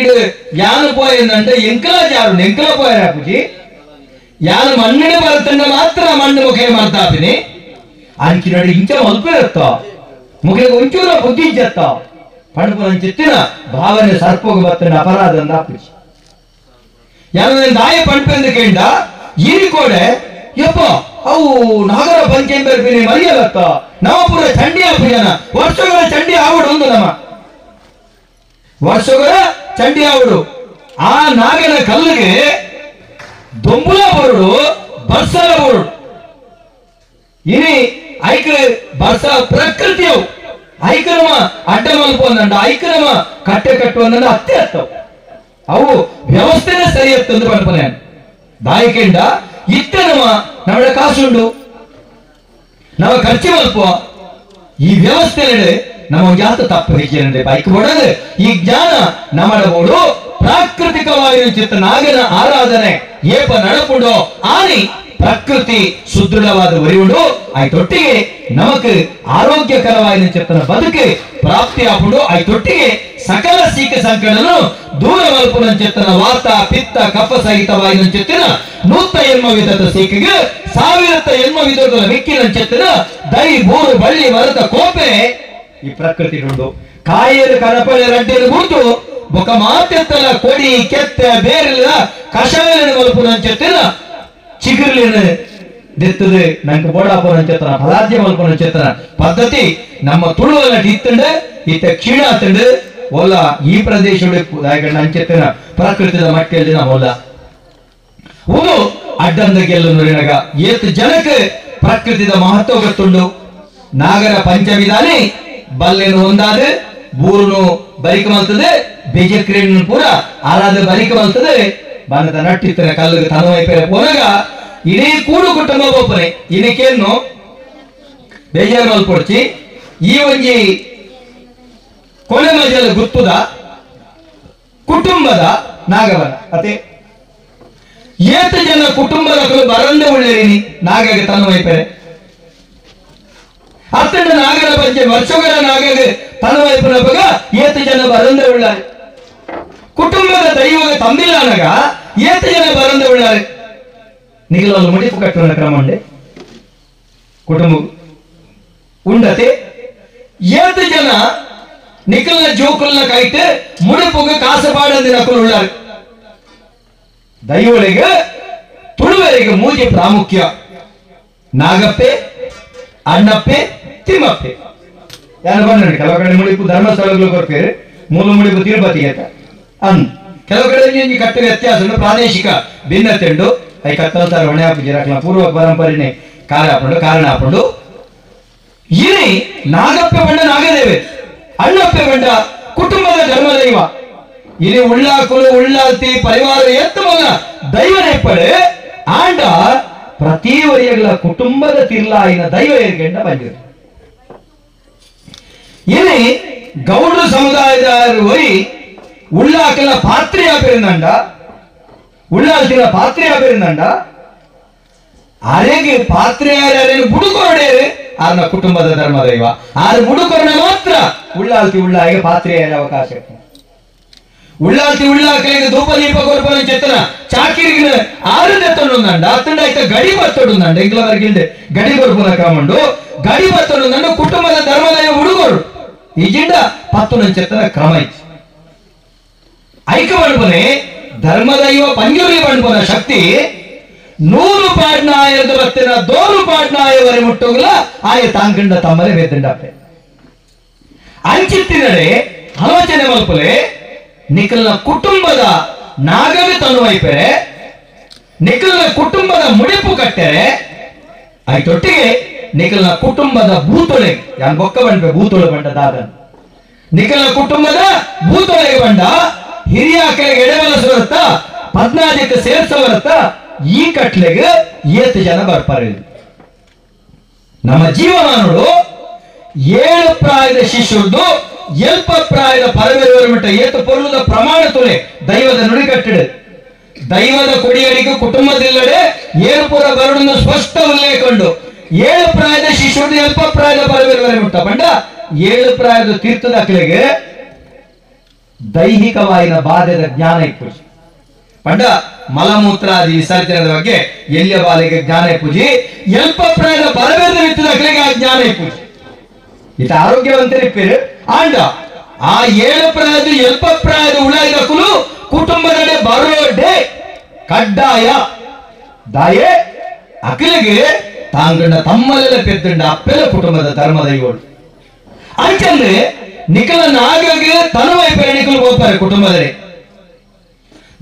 ಯಾನು ಪೋಯಂದಂటే ಎಂಕಲ ಜಾರು ಎಂಕಲ ಪೋಯರಾಪುಜಿ ಯಾನು ಮಣ್ಣಿನ ಬರುತ್ತಂಡ ಮಾತ್ರ ಮಣ್ಣು ಮುಖೆ ಮರ್ತಾಪಿನಿ ಅಂಚಿನಡು ಇಂಚ ಮಲ್ಪಿರತ್ತ ಮುಖೆ ಒಂಚೂರ ಬುದ್ಧಿ ಇಂಚತ್ತ ಪಣಪುನ ಚಿತ್ತಿನ ಭಾವನೆ ಸರ್ಪೋಗ ಬತ್ತಂಡ ಅಪರಾಧ ಅಂದಾಪುಜಿ ಯಾನು ದಾಯ ಪಂಪೆಂದು ಕೇಂಡ ಈರಿಕೋಡೆ ಯಪ್ಪ ಅವು ನಾಗರ ಪಂಚೆಂಬರ್ಪಿನಿ ಮರಿಯಲತ್ತ ನವಪುರ ಚಂಡಿ ಆಪುಜನ ವರ್ಷಗಳ ಚಂಡಿ ಆವಡು ಒಂದು ನಮ್ಮ ವರ್ಷಗಳ ಚಂಡಿ ಆವಡು ಆ ನಾಗನ ಕಲ್ಲಿಗೆ ದೊಂಬುಲ ಬರುಡು ಬರ್ಸಲ ಬರುಡು ಇನಿ ಐಕ ಬರ್ಸ ಪ್ರಕೃತಿಯವು ಐಕರಮ ಅಡ್ಡ ಮಲ್ಪೊಂದಂಡ ಐಕರಮ ಕಟ್ಟೆ ಕಟ್ಟುವಂದಂಡ ಅತ್ತೆ ಅತ್ತವು ಅವು ವ್ಯವಸ್ಥೆನೇ ಸರಿ ಎತ್ತಂದು ಪಡ್ಪನೆ ದಾಯಿಕೆಂಡ ಇತ್ತೆ ನಮ್ಮ ನಮ್ಮಡ ಕಾಸುಂಡು ನಮ್ಮ ಖರ್ಚು ಮಲ್ಪ ಈ ವ್ಯವಸ್ಥೆ ನಮ್ಮ ಜಾತ ತಪ್ಪು ಹೆಜ್ಜೆ ಬೈಕ್ ಕೊಡೋದು ಈ ಜ್ಞಾನ ನಮ್ಮಡ ಪ್ರಾಕೃತಿಕವಾಗಿ ಚಿತ್ತ ನಾಗನ ಆರಾಧನೆ ಏಪ ನಡಪುಡೋ ಆನಿ ಪ್ರಕೃತಿ ಸುದೃಢವಾದ ಒರಿಯುಂಡು ಆಯ್ತೊಟ್ಟಿಗೆ ನಮಕ್ ಆರೋಗ್ಯಕರವಾದ ಚಿತ್ತನ ಬದುಕು ಪ್ರಾಪ್ತಿ ಆಪುಂಡು ಆಯ್ತೊಟ್ಟಿಗೆ ಸಕಲ ಸೀಕ ಸಂಕಟನು ದೂರ ಮಲ್ಪುನ ಚಿತ್ತನ ವಾತ ಪಿತ್ತ ಕಫ ಸಹಿತವಾದ ಚಿತ್ತನ 108 ವಿಧದ ಸೀಕೆಗೆ 1008 ವಿಧದ ಮಿಕ್ಕಿನ ಚಿತ್ತನ ದೈ ಬೂರು ಬಳ್ಳಿ ಮರದ ಕೋಪೆ ಈ ಪ್ರಕೃತಿ ಉಂಡು ಕಾಯರು ಕನಪಳೆ ರಡ್ಡಿಯನ್ನು ಗುರುತು ಬೊಕ ಮಾತೆತ್ತಲ ಕೊಡಿ ಕೆತ್ತೆ ಬೇರೆಲ್ಲ ಕಷಾಯನ ಮಲ್ಪುನ ಚಿತ್ತನ ಚಿಗುರ್ಲಿನ ದೆತ್ತದೆ ನಂಗೆ ಬೋಡಾಪುರ ಚೇತನ ಫಲಾದ್ಯ ಮಲ್ಪುನ ಚೇತನ ಪದ್ಧತಿ ನಮ್ಮ ತುಳುವಲ್ಲ ಇತ್ತಂಡೆ ಇತ್ತ ಕ್ಷೀಣ ಆತಂಡು ಒಲ್ಲ ಈ ಪ್ರದೇಶ ಅಂಚೆತ್ತನ ಪ್ರಕೃತಿದ ಮಟ್ಟೆಯಲ್ಲಿ ನಾವು ಒಲ್ಲ ಒಂದು ಅಡ್ಡಂದ ಗೆಲ್ಲು ನುರಿನಗ ಏತು ಜನಕ್ಕೆ ಪ್ರಕೃತಿದ ಮಹತ್ವ ಗೊತ್ತುಂಡು ನಾಗರ ಪಂಚಮಿದಾನಿ ಬಲ್ಲೆನು ಒಂದಾದ ಬೂರುನು ಬರಿಕ ಮಲ್ತದೆ ಬೇಜಕ್ರಿಯನ್ನು ಪೂರ ಆರಾಧ ಬರಿಕ ಮಲ್ತದೆ ಬನದ ನಟ್ಟಿತ್ತನ ಕಲ್ಲಿಗೆ ತನವೈಪೇರೆ ಪೋನಗ ಇಡೀ ಕೂಡು ಕುಟುಂಬ ಒಪ್ಪನೆ ಇದಕ್ಕೇನು ಬೇಜಾರು ಮಲ್ಪೊಡ್ಚಿ ಈ ಒಂಜಿ ಕೊನೆ ಮಜಲ ಗುತ್ತುದ ಕುಟುಂಬದ ನಾಗವನ ಅತೆ ಏತ ಜನ ಕುಟುಂಬದ ಬರಂದೆ ಉಳ್ಳೇರಿನಿ ನಾಗಗೆ ತನವೈಪೇರೆ ಅತ್ತಂಡ ನಾಗರ ಪಂಚೆ ವರ್ಷಗಳ ನಾಗಗೆ ತನವೈಪನಪಗ ಏತ ಜನ ಬರಂದೆ ಉಳ್ಳಾರೆ ಕುಟುಂಬದ ದೈವಗೆ ತಂದಿಲ್ಲನಗ ಏತ ಜನ ಬರಂದೆ ಉಳ್ಳಾರೆ ನಿಗಲಲ್ಲಿ ಮುಡಿಪು ಕಟ್ಟುವ ಕ್ರಮ ಉಂಡೆ ಕುಟುಂಬ ಉಂಡತೆ ಏತ ಜನ ನಿಖಲ್ನ ಜೋಕುಲ್ನ ಕೈಟ್ ಮುಡಿಪುಗ ಕಾಸು ಪಾಡಂದಿನ ಉಳ್ಳಾರೆ ದೈವಳಿಗೆ ತುಳುವರಿಗೆ ಮೂಜಿ ಪ್ರಾಮುಖ್ಯ ನಾಗಪ್ಪೆ ಅಣ್ಣಪ್ಪೆ ತಿಮ್ಮಪ್ಪೆ ಯಾರು ಬಂದ ಕೆಲವು ಕಡೆ ಮುಡಿಪು ಧರ್ಮಸ್ಥಳಗಳು ಕೊರ್ಪೇರು ಮೂಲ ಮುಡಿಪು ತಿರುಪತಿ ಅಂತ ಅನ್ ಕೆಲವು ಕಡೆ ಕಟ್ಟ ವ್ಯತ್ಯಾಸ ಉಂಟು ಪ್ರಾದೇಶಿಕ ಭಿನ್ನತೆ ಉಂಟು I ಕತ್ತಲ್ತಾರ ಹೊಣೆ ಹಾಪು ಪೂರ್ವ ಪರಂಪರೆನೆ ಕಾರಣ ಕಾರಣ ಹಾಕೊಂಡು ಇನಿ ನಾಗಪ್ಪೆ ಬಂಡ ನಾಗದೇವೆ ಅಣ್ಣಪ್ಪೆ ಬಂಡ ಕುಟುಂಬದ ಧರ್ಮದೈವ ಇನಿ ಉಳ್ಳಾಕುಲು ಉಳ್ಳಾಲ್ತಿ ಪರಿವಾರ ಎತ್ತ ಮಗ ದೈವನೆಪ್ಪಡೆ ಆಂಡ ಪ್ರತಿ ವರಿಯಗಳ ಕುಟುಂಬದ ತಿರ್ಲಾಯಿನ ದೈವ ಏರ್ಗೆಂಡ ಬಂದಿರು ಇನಿ ಗೌಡ್ರ ಸಮುದಾಯದ ಒರಿ ಉಳ್ಳಾಕಲ ಪಾತ್ರೆಯ ಪೆರಿಂದಂಡ ಉಳ್ಳಾಲ್ತಿನ ಪಾತ್ರೆಯ ಪೆರಿಂದಂಡ ಅರೆಗೆ ಪಾತ್ರೆಯಾರೇನು ಬುಡುಕೊರಡೇರು ಆರ್ನ ಕುಟುಂಬದ ಧರ್ಮದೈವ ಆರು ಬುಡುಕೊರಣ ಮಾತ್ರ ಉಳ್ಳಾಲ್ತಿ ಉಳ್ಳಾಯಿಗೆ ಪಾತ್ರೆಯ ಅವಕಾಶ ಉಳ್ಳಾಲ್ತಿ ಉಳ್ಳಾಕಲಿಗೆ ಧೂಪ ದೀಪ ಕೊರ್ಪನ ಚೆತ್ತನ ಚಾಕಿರಿಗಿನ ಆರು ನೆತ್ತೊಂಡುಂದಂಡ ಅತ್ತಂಡ ಆಯ್ತ ಗಡಿ ಬತ್ತೊಡುಂದಂಡ ಇಂಗ್ಲವರ್ಗಿಂಡೆ ಗಡಿ ಕೊರ್ಪನ ಕ್ರಮಂಡು ಗಡಿ ಬತ್ತೊಡುಂದಂಡ ಕುಟುಂಬದ ಧರ್ಮದೈವ ಹುಡುಗರು ಈಜಿಂಡ ಪತ್ತುನ ಚೆತ್ತನ ಕ್ರಮ ಇತ್ತು ಐಕ ಪಣಪನೆ ಧರ್ಮದೈವ ಪಂಜುರಿ ಪಣಪನ ಶಕ್ತಿ 100 ಪಾಡ್ನಾಯದ ಬತ್ತಿನ ದೋರು ಪಾಡ್ನಾಯವರೆ ಮುಟ್ಟೋಗಲ ಆಯ ತಾಂಕಂಡ ತಮ್ಮರೆ ಬೇತಂಡಪ್ಪೆ ಅಂಚಿತ್ತಿನಡೆ ಆಲೋಚನೆ ಮಲ್ಪಲೆ ನಿಖಲ್ನ ಕುಟುಂಬದ ನಾಗವೇ ತನುವೈಪೆರೆ ನಿಖಲ್ನ ಕುಟುಂಬದ ಮುಡಿಪು ಕಟ್ಟೆರೆ ಆಯ್ತೊಟ್ಟಿಗೆ ನಿಖಲ್ನ ಕುಟುಂಬದ ಭೂತೊಳೆ ಯಾನ್ ಬೊಕ್ಕ ಬಂಡ್ಪೆ ಭೂತೊಳೆ ಬಂಡ ದಾದನ್ ನಿಖಲ್ನ ಕುಟುಂಬದ ಭೂತೊಳೆಗೆ ಬಂಡ ಹಿರಿಯ ಕೆಳಗೆ ಎಡೆಮನಸು ಬರುತ್ತಾ 14ಕ್ಕೆ ಸೇರ್ಸ ಬರುತ್ತಾ ಈ ಕಟ್ಲೆಗೆ ಏತು ಜನ ಬರ್ಪಾರೆ ನಮ್ಮ ಜೀವಮಾನೋಡು 7 ಪ್ರಾಯದ ಶಿಷ್ಯರದು ಎಲ್ಪ ಪ್ರಾಯದ ಪರಮೇಶ್ವರ ಮಟ್ಟ ಏತು ಪೊರುಳದ ಪ್ರಮಾಣ ತುಲೆ ದೈವದ ನುಡಿಕಟ್ಟಿಡು ದೈವದ ಕೊಡಿಯಡಿಗೆ ಕುಟುಂಬದಿಲ್ಲಡೆ ಏಳು ಪುರ ಬರಡನ್ನು ಸ್ಪಷ್ಟ ಉಲ್ಲೇಖಂಡು ಏಳು ಪ್ರಾಯದ ಶಿಶುಡು ಎಲ್ಪ ಪ್ರಾಯದ ಪರಮೇಶ್ವರ ಮುಟ್ಟ ಪಂಡ ಏಳು ಪ್ರಾಯದ ತೀರ್ಥದ ಅಕ್ಲೆಗೆ ದೈಹಿಕವಾಯಿನ ಬಾಧೆದ ಜ್ಞಾನ ಇಪ್ಪುಜಿ ಪಂಡ ಮಲಮೂತ್ರಾದಿ ವಿಸರ್ಜನದ ಬಗ್ಗೆ ಎಲ್ಲಿಯ ಬಾಲಿಗೆ ಜ್ಞಾನ ಇಪ್ಪುಜಿ ಎಲ್ಪ ಪ್ರಾಯದ ಪರಮೇಶ್ವರ ಇತ್ತದ ಅಕ್ಲೆಗೆ ಆ ಜ್ಞಾನ ಇಪ್ಪುಜಿ ಇತ ಆರೋಗ್ಯವಂತರಿಪ್ಪೇರು ಆಂಡ ಆ ಏಳು ಪ್ರಾಯದ ಎಲ್ಪ ಪ್ರಾಯದ ಉಳಾಯಿದ ಕುಲು ಕುಟುಂಬದಡೆ ಬರೋಡೆ ಕಡ್ಡಾಯ ದಾಯೆ ಅಖಿಲಿಗೆ ತಾಂಗಣ್ಣ ತಮ್ಮಲೆಲ್ಲ ಪೆದ್ದಂಡ ಅಪ್ಪೆಲ್ಲ ಕುಟುಂಬದ ಧರ್ಮದ ಇವರು ಅಂಚಂದ್ರೆ ನಿಖಲ ನಾಗಗೆ ತನುವೈ ಪೆರಣಿಕಲು ಹೋಗ್ತಾರೆ ಕುಟುಂಬದಲ್ಲಿ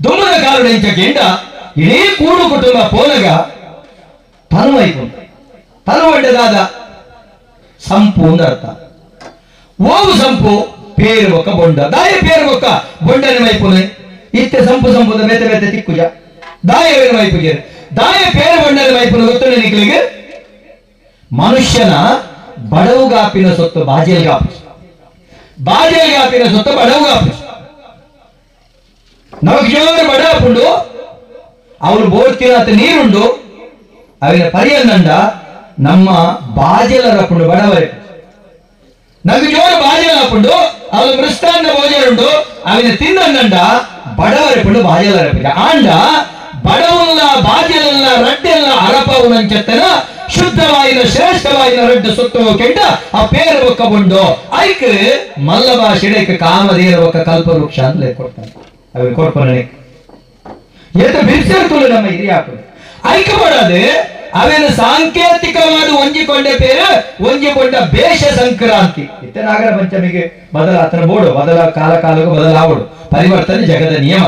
ದುಮ್ಮದ ಕಾಲುಡ ಇಂಚ ಇಡೀ ಕೂಡು ಕುಟುಂಬ ಪೋನಗ ತನುವೈಪು ತನುವಡ್ಡದಾದ ಸಂಪು ಅಂತ ಅರ್ಥ. ಓವು ಸಂಪು ಪೇರು ಒಕ್ಕ ಬೊಂಡ ದಾಯ ಪೇರು ಒಕ್ಕ ಬೊಂಡನೆ ಮೈಪುನೆ ಇತ್ತೆ ಸಂಪು ಸಂಪುದ ಬೇತೆ ಬೇತೆ ತಿಕ್ಕುಜ ದಾಯ ವೇರು ಮೈಪುಜೆ ದಾಯ ಪೇರು ಬೊಂಡನೆ ಮೈಪುನ ಗೊತ್ತುಂಡೆ ನಿಕ್ಲಿಗೆ ಮನುಷ್ಯನ ಬಡವುಗಾಪಿನ ಸೊತ್ತು ಬಾಜೆಲ್ಗಾಪು ಬಾಜೆಲ್ಗಾಪಿನ ಸೊತ್ತು ಬಡವುಗಾಪು ನಮಗೆ ಜೋರು ಬಡಾಪುಂಡು ಅವಳು ಬೋರ್ತಿನ ನೀರುಂಡು ಅವಿನ ಪರಿಯನ್ನಂಡ ನಮ್ಮ ಬಾಜೆಲರಪುಂಡು ಬಡವರೆ ನಮಗೆ ಜೋರು ಬಾಜೆಲಪುಂಡು ಅವಳು ಮೃಷ್ಟಾನ್ನ ಭೋಜನುಂಡು ಅವಿನ ತಿನ್ನಂಡ ಬಡವರೆಪುಂಡು ಬಾಜೆಲರಪುಂಡು ಆಂಡ ಬಡವುಲ್ಲ ಬಾಜೆಲಲ್ಲ ರಡ್ಡೆಲ್ಲ ಅರಪವುನಂచెತ್ತನ ಶುದ್ಧವಾಯಿನ ಶ್ರೇಷ್ಠವಾಯಿನ ರಡ್ಡು ಸುತ್ತು ಕೆಂಡ ಆ ಪೇರು ಒಕ್ಕಬುಂಡು ಐಕ್ ಮಲ್ಲ ಭಾಷೆಡೈಕ್ ಕಾಮಧೇನ ಒಕ್ಕ ಕಲ್ಪವೃಕ್ಷ ಅಂತ ಕೊಡ್ತಾನೆ ಅవి ಕೊಡ್ಪನೆ ಏತ ಬಿರ್ಸಿರ್ತುಲ್ಲ ನಮ್ಮ ಹಿರಿಯಾಪು ಐಕ ಬಡದೆ ಅವೇನು ಸಾಂಕೇತಿಕವಾದ ಒಂಜಿಕೊಂಡ ಪೇರು ಒಂಜಿಕೊಂಡ ಬೇಷ ಸಂಕ್ರಾಂತಿ ಇತ್ತ ನಾಗರ ಪಂಚಮಿಗೆ ಬದಲಾತನ ಬೋಡು ಬದಲ ಕಾಲ ಕಾಲಕ್ಕೂ ಬದಲಾವಡು ಪರಿವರ್ತನೆ ಜಗದ ನಿಯಮ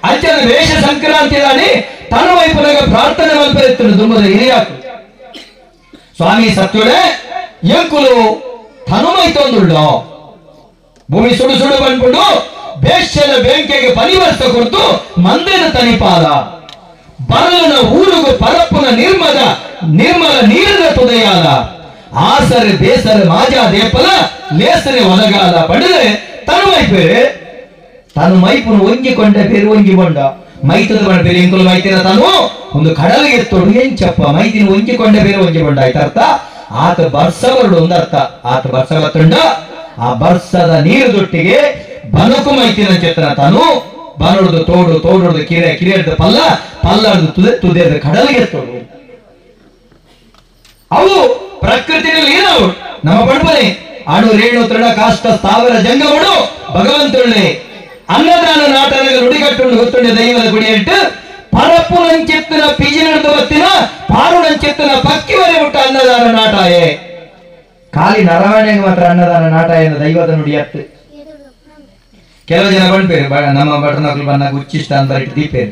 ಅಂಚನ ವೇಷ ಸಂಕ್ರಾಂತಿ ದಾನಿ ತನ್ನ ವೈಪುನಗ ಪ್ರಾರ್ಥನೆ ಮಲ್ಪೆತ್ತನು ದುಂಬದ ಹಿರಿಯಾಕು ಸ್ವಾಮಿ ಸತ್ಯುಳೆ ಎಂಕುಲು ತನುಮೈತೊಂದುಳ್ಳೋ ಭೂಮಿ ಸುಡು ಸುಡು ಬಂದ್ಕೊಂಡು ಬೇಷದ ಬೆಂಕಿಗೆ ಪರಿವರ್ತ ಕೊಡ್ತು ಮಂದಿರ ತನಿಪಾದ ಬರಲನ ಊರುಗು ಪರಪ್ಪನ ನಿರ್ಮದ ನಿರ್ಮಲ ನೀರಿನ ತುದೆಯಾದ ಆಸರೆ ಬೇಸರ ಮಾಜಾ ದೇಪಲ ಲೇಸರೆ ಒಲಗಾದ ಪಡೆದರೆ ತನುಮೈಪೇರೆ ತಾನು ಮೈಪುನು ಒಂಜಿಕೊಂಡ ಪೇರು ಒಂಜಿ ಬೊಂಡ ಮೈತದ ಬಣ್ಣ ಬೇರೆ ಎಂಕುಲು ಮೈತಿನ ತಾನು ಒಂದು ಕಡಲಿಗೆ ತೊಡು ಎಂಚಪ್ಪ ಮೈತಿನ ಒಂಜಿಕೊಂಡ ಬೇರೆ ಒಂಜಿ ಬೊಂಡ ಆಯ್ತು ಅರ್ಥ ಆತ ಬರ್ಸ ಬರಡು ಒಂದು ಅರ್ಥ ಆತ ಬರ್ಸ ಬತ್ತುಂಡ ಆ ಬರ್ಸದ ನೀರು ದೊಟ್ಟಿಗೆ ಬನಕು ಮೈತಿನ ಚೆತ್ತನ ತಾನು ಬನೊಡ್ದು ತೋಡು ತೋಡೊಡ್ದು ಕಿರೆ ಕಿರೆಯದ ಪಲ್ಲ ಪಲ್ಲರ್ದು ತುದೆ ತುದೆಯದ ಕಡಲಿಗೆ ತೋಡು ಅವು ಪ್ರಕೃತಿಯಲ್ಲಿ ಏನವು ನಮ್ಮ ಪಡ್ಪನೆ ಅಣು ರೇಣು ತೃಣ ಕಾಷ್ಟ ಸ್ಥಾವರ ಜಂಗಮಡು ಭಗವಂತುಳ್ಳೆ ಅನ್ನದಾನ ನಾಟನಗ ನುಡಿಗಟ್ಟುಂಡು ಗೊತ್ತುಂಡೆ ದೈವದ ಗುಡಿಯಂಟು ಪರಪ್ಪುನಂచెತ್ತನ ಪಿಜಿನಡ್ದು ಬತ್ತಿನ ಪಾರುಣಂచెತ್ತನ ಪಕ್ಕಿವರೆ ಮುಟ್ಟ ಅನ್ನದಾನ ನಾಟಾಯೆ ಖಾಲಿ ನರವಣೆಗೆ ಮಾತ್ರ ಅನ್ನದಾನ ನಾಟಾಯ ದೈವದ ನುಡಿಯತ್ತು. ಕೆಲವು ಜನ ಬಂಡ್ಪೇರು ನಮ್ಮ ಬಟನಕ್ಲು ಬನ್ನಾಗ ಉಚ್ಚಿಷ್ಟ ಅಂತ ಇಟ್ಟು ದೀಪೇರು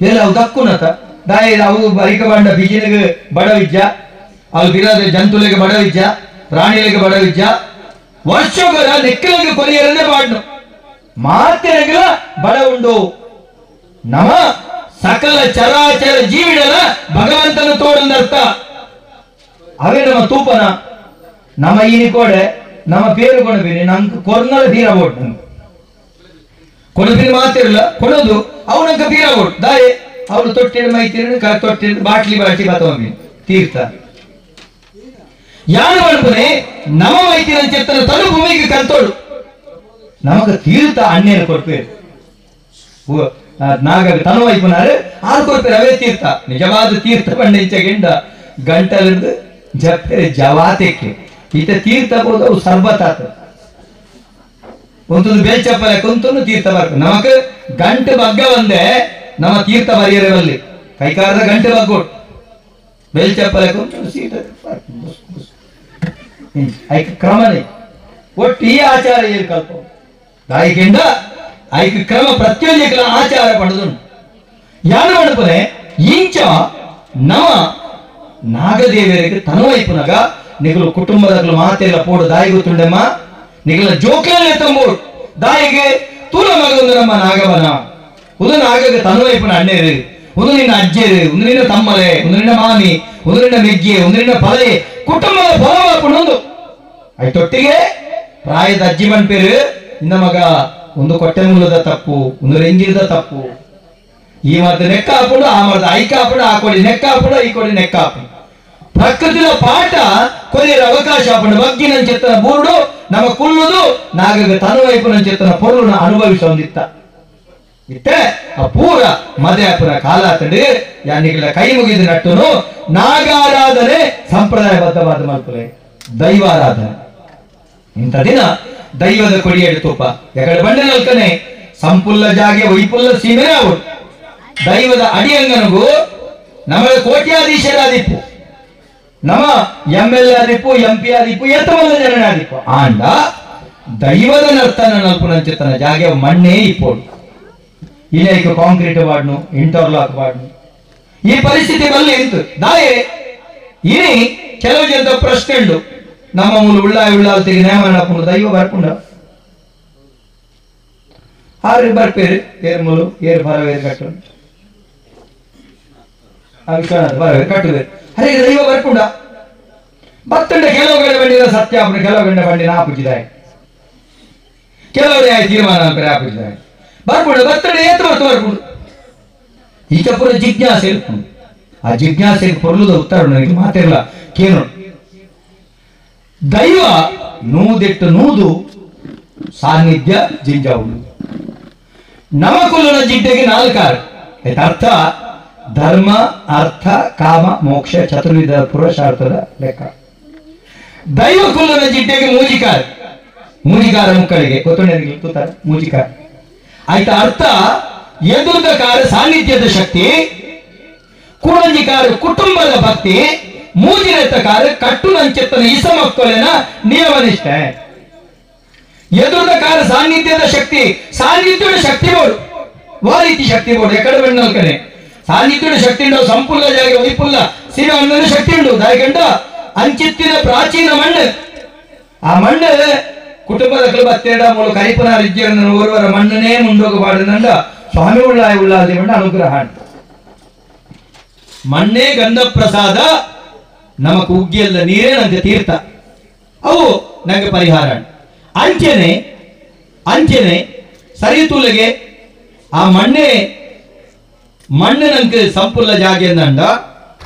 ಎಲ್ಲ ಅವು ದಕ್ಕುನತ ದಾಯ ಅವು ಬರಿಕ ಬಂಡ ಬಿಜಿನಿಗೆ ಬಡವಿಜ್ಜ ಅವು ಬಿರಾದ ಜಂತುಲಿಗೆ ಬಡವಿಜ್ಜ ಪ್ರಾಣಿಗಳಿಗೆ ಬಡವಿಜ್ಜ ವರ್ಷಗಳ ನೆಕ್ಕಲಿಗೆ ಕೊರಿಯರನ್ನೇ ಬಾಡ್ನು ಮಾತೆನಗಿಲ ಬಡ ಉಂಡು ನಮ ಸಕಲ ಚರಾಚರ ಜೀವಿಡಲ ಭಗವಂತನ ತೋಡಂದರ್ಥ ಅವೇ ನಮ್ಮ ತೂಪನ ನಮ್ಮ ಈನಿ ಕೋಡೆ ನಮ್ಮ ಪೇರು ಕೊಣಬೀನಿ ನಂಗೆ ಕೊರ್ನಲ ಬೀರ ಬೋಟ್ ನಂಗೆ ಕೊಡಬಿನ ಮಾತಿರಲ್ಲ ಕೊಡೋದು ಅವನಂಕ ಬೀರ ಬೋಟ್ ದಾಯೆ ಅವನು ತೊಟ್ಟಿನ ಮೈತಿರ ತೊಟ್ಟಿನ ಬಾಟ್ಲಿ ಬಾಟ್ಲಿ ಬತ್ತವೀನಿ ತೀರ್ಥ ಯಾರು ಮಾಡ್ಪನೆ ನಮ್ಮ ಮೈತಿನ ಚೆತ್ತನ ತನು ಭೂಮಿಗೆ ಕಂತೋಡು ನಮಗ ತೀರ್ಥ ಅಣ್ಣೇನು ಕೊಡ್ಪೇರು ನಾಗ ತನು ವೈಪುನಾರು ಆರು ಕೊಡ್ಪೇರು ಅವೇ ತೀರ್ಥ ನಿಜವಾದ ತೀರ್ಥ ಬಂಡ ಇಂಚ ಗಿಂಡ ಗಂಟಲಿಂದ ಜಪ್ಪೆರೆ ಜವಾತೆಕ್ಕೆ ಈತ ತೀರ್ಥ ಬೋದು ಅವು ಸರ್ಬತ್ ಆತ ಒಂದೊಂದು ಬೇಲ್ಚಪ್ಪಲೆ ಕುಂತನು ತೀರ್ಥ ಬರ್ಬೇಕು ನಮಕ್ ಗಂಟೆ ಬಗ್ಗ ಒಂದೇ ನಮ್ಮ ತೀರ್ಥ ಬರಿಯರವಲ್ಲಿ ಕೈಕಾರದ ಗಂಟೆ ಬಗ್ಗೋಡು ಬೇಲ್ಚಪ್ಪಲೆ ಕುಂತು ಸೀಟ ಐಕ ಕ್ರಮನೇ ಒಟ್ಟು ಈ ಆಚಾರ ಏನು ಕಲ್ಪ ದಾಯಿಕೆಂಡ ಐಕ ಕ್ರಮ ಪ್ರತಿಯೊಂದು ಆಚಾರ ಪಡೆದು ಯಾರು ಮಾಡಪನೆ ಇಂಚ ನಮ ನಾಗದೇವಿಯರಿಗೆ ತನುವೈಪುನಗ ನಿಗಲು ಕುಟುಂಬದ ಮಾತೆಲ್ಲ ಪೋಡು ದಾಯಿ ಗೊತ್ತುಂಡೆಮ್ಮ ನಿಗಲ ಜೋಕ್ಲೇ ತಂಬೋಡು ದಾಯಿಗೆ ತೂಲ ಮಗಂದು ನಮ್ಮ ನಾಗವನ ಉದು ನಾಗಗೆ ತನುವೈಪುನ ಅಣ್ಣೇರು ಒಂದು ನಿನ್ನ ಅಜ್ಜೇರು ಒಂದು ನಿನ್ನ ತಮ್ಮಲೆ ಒಂದು ನಿನ್ನ ಮಾಮಿ ಒಂದು ನಿನ್ನ ಮೆಗ್ಗೆ ಒಂದು ನಿನ್ನ ಪಲೆ ಕುಟುಂಬದ ಫಲವಾಪುಣೊಂದು ಐತೊಟ್ಟಿಗೆ ಪ್ರಾಯದ ಅಜ್ಜಿ ಮನ್ಪೇರು ಇನ್ನ ಮಗ ಒಂದು ಕೊಟ್ಟೆ ಮೂಲದ ತಪ್ಪು, ಒಂದು ರೆಂಜಿಲ್ದ ತಪ್ಪು. ಈ ಮರದ ನೆಕ್ಕ ಹಾಕೊಂಡು ಆ ಮರದ ಐಕ ಹಾಕೊಂಡು ಆ ಕೊಡಿ ನೆಕ್ಕ ಹಾಕೊಂಡು ಈ ಕೊಡಿ ನೆಕ್ಕ ಹಾಕೊಂಡು ಪ್ರಕೃತಿಯ ಪಾಠ ಕೊನೆಯ ಅವಕಾಶ ಹಾಕೊಂಡು ಬಗ್ಗಿನ ಚೆತ್ತನ ಬೂರುಡು ನಮ್ಮ ಕುಲ್ಲುದು ನಾಗ ತನುವೈಪುನ ಚೆತ್ತನ ಪೊರುಳನ್ನ ಅನುಭವಿಸೊಂದಿತ್ತ ಇತ್ತೆ ಆ ಪೂರ ಮದೆಪುರ ಕಾಲಾತಂಡು ಯಾನಿಗಳ ಕೈ ಮುಗಿದ ನಟ್ಟುನು ನಾಗಾರಾಧನೆ ಸಂಪ್ರದಾಯಬದ್ಧವಾದ ಮಲ್ಪಲೆ ದೈವಾರಾಧನೆ. ಇಂಥ ದಿನ ದೈವದ ಕೊಡಿಯಡಿ ತುಪ್ಪ ಎಕಡೆ ಬಂಡೆ ನಲ್ಕನೆ ಸಂಪುಲ್ಲ ಜಾಗೆ ವೈಪುಲ್ಲ ಸೀಮೆ ಅವರು ದೈವದ ಅಡಿಯಂಗನಿಗೂ ನಮ್ಮ ಕೋಟ್ಯಾಧೀಶರಾದಿಪ್ಪು, ನಮ್ಮ M L A ಆದಿಪ್ಪು, M P ಆದಿಪ್ಪು, ಎತ್ತಮಲ್ಲ ಜನನಾದಿಪ್ಪು. ಆಂಡ ದೈವದ ನರ್ತನ ನಲ್ಪುನಂಚಿತನ ಜಾಗೆ ಮಣ್ಣೇ ಇಪ್ಪೋಡು. ಇಲ್ಲೈಕ ಕಾಂಕ್ರೀಟ್ ವಾಡ್ನು, ಇಂಟರ್ಲಾಕ್ ವಾಡ್ನು, ಈ ಪರಿಸ್ಥಿತಿ ಬಲ್ಲಿ ಇಂತು ದಾಯೆ ಇನಿ ಕೆಲವು ಜನದ ಪ್ರಶ್ನೆ ಉಂಡು ನಮ್ಮ ಮೂಲ ಉಳ್ಳಾಯ ಉಳ್ಳಾಲ್ತಿಗೆ ನೇಮ ದೈವ ಬರ್ಪುಂಡ ಆರು ಬರ್ಪೇರು ಏರ್ ಮೂಲು ಏರ್ ಬರವೇರು ಕಟ್ಟು ವಿಶ್ವನಾಥ ಬರವೇರು ಕಟ್ಟುವೇರು ಅರೆ ದೈವ ಬರ್ಪುಂಡ ಬತ್ತುಂಡ ಕೆಲವು ಗಂಟೆ ಬಂಡಿನ ಸತ್ಯಾಪನ ಕೆಲವು ಗಂಟೆ ಬಂಡಿನ ಆಪುಜಿದಾಯ ಕೆಲವರು ತೀರ್ಮಾನ ಆಪುಜಿದಾಯ ಬರ್ಪುಂಡ ಬತ್ತುಂಡ ಏತು ಬರ್ತು ಬರ್ಪುಂಡು. ಈಚ ಪೂರ ಜಿಜ್ಞಾಸೆ ಇರ್ಪುಂಡು. ಆ ಜಿಜ್ಞಾಸೆಗೆ ಪೊರ್ಲುದ ಉತ್ತರ ನನಗೆ ಮಾತಿರಲ್ಲ ಕೇನು ದೈವ ನೂದೆಟ್ಟು ನೂದು ಸಾನ್ನಿಧ್ಯ ಜಿಂಜಾವುಡು. ನಮಕುಲನ ಜಿಡ್ಡೆಗೆ ನಾಲ್ಕಾರು ಅರ್ಥ ಧರ್ಮ ಅರ್ಥ ಕಾಮ ಮೋಕ್ಷ ಚತುರ್ವಿಧ ಪುರುಷಾರ್ಥದ ಲೆಕ್ಕ. ದೈವ ಕುಲನ ಜಿಡ್ಡೆಗೆ ಮೂಜಿಕಾರ, ಮೂಜಿಕಾರ ಮಕ್ಕಳಿಗೆ ಗೊತ್ತುಂಡ ತೂತಾರೆ ಮೂಜಿಕಾರ ಆಯ್ತ ಅರ್ಥ ಎದುರ್ದಕಾರ ಸಾನ್ನಿಧ್ಯದ ಶಕ್ತಿ, ಕೂಡಂಜಿಕಾರ ಕುಟುಂಬದ ಭಕ್ತಿ, ಮೂಜಿನೆತ್ತಕಾರ ಕಟ್ಟುನಂచెತ್ತನ ಇಸ ಮಕ್ಕಳಿನ ನಿಯಮನಿಷ್ಠೆ. ಎದುರ್ದಕಾರ ಸಾನ್ನಿಧ್ಯದ ಶಕ್ತಿ, ಸಾನ್ನಿಧ್ಯದ ಶಕ್ತಿ ಬೋಡು ವಾ ರೀತಿ ಶಕ್ತಿ ಬೋಡು ಎಕಡೆ ಬೆಣ್ಣಲ್ಕನೆ ಸಾನ್ನಿಧ್ಯದ ಶಕ್ತಿ ಉಂಡು ಸಂಪುಲ್ಲ ಜಾಗೆ ವೈಪುಲ್ಲ ಸೀಮೆ ಅಣ್ಣನ ಶಕ್ತಿ ಉಂಡು ದಾಯಕಂಡ ಅಂಚಿತ್ತಿನ ಪ್ರಾಚೀನ ಮಣ್ಣು. ಆ ಮಣ್ಣು ಕುಟುಂಬದ ಬತ್ತೆರಡ ಮೂಲ ಕರಿಪನ ರಿಜ್ಜನ ಓರ್ವರ ಮಣ್ಣನೇ ಮುಂದೋಗಬಾರದಂಡ ಸ್ವಾಮಿ ಉಳ್ಳಾಯ ಉಳ್ಳಾದಿ ಮಣ್ಣ ಅನುಗ್ರಹ. ಮಣ್ಣೇ ಗಂಧ ಪ್ರಸಾದ, ನಮಕ್ ಉಗ್ಗಿಯಲ್ಲ ನೀರೇ ನಂಗೆ ತೀರ್ಥ, ಅವು ನಂಗೆ ಪರಿಹಾರ. ಅಂಚೆನೆ ಅಂಚೆನೆ ಸರಿತುಲಗೆ ಆ ಮಣ್ಣೇ ಮಣ್ಣು ನಂಗೆ ಸಂಪೂರ್ಣ ಜಾಗೆ ಅಂದ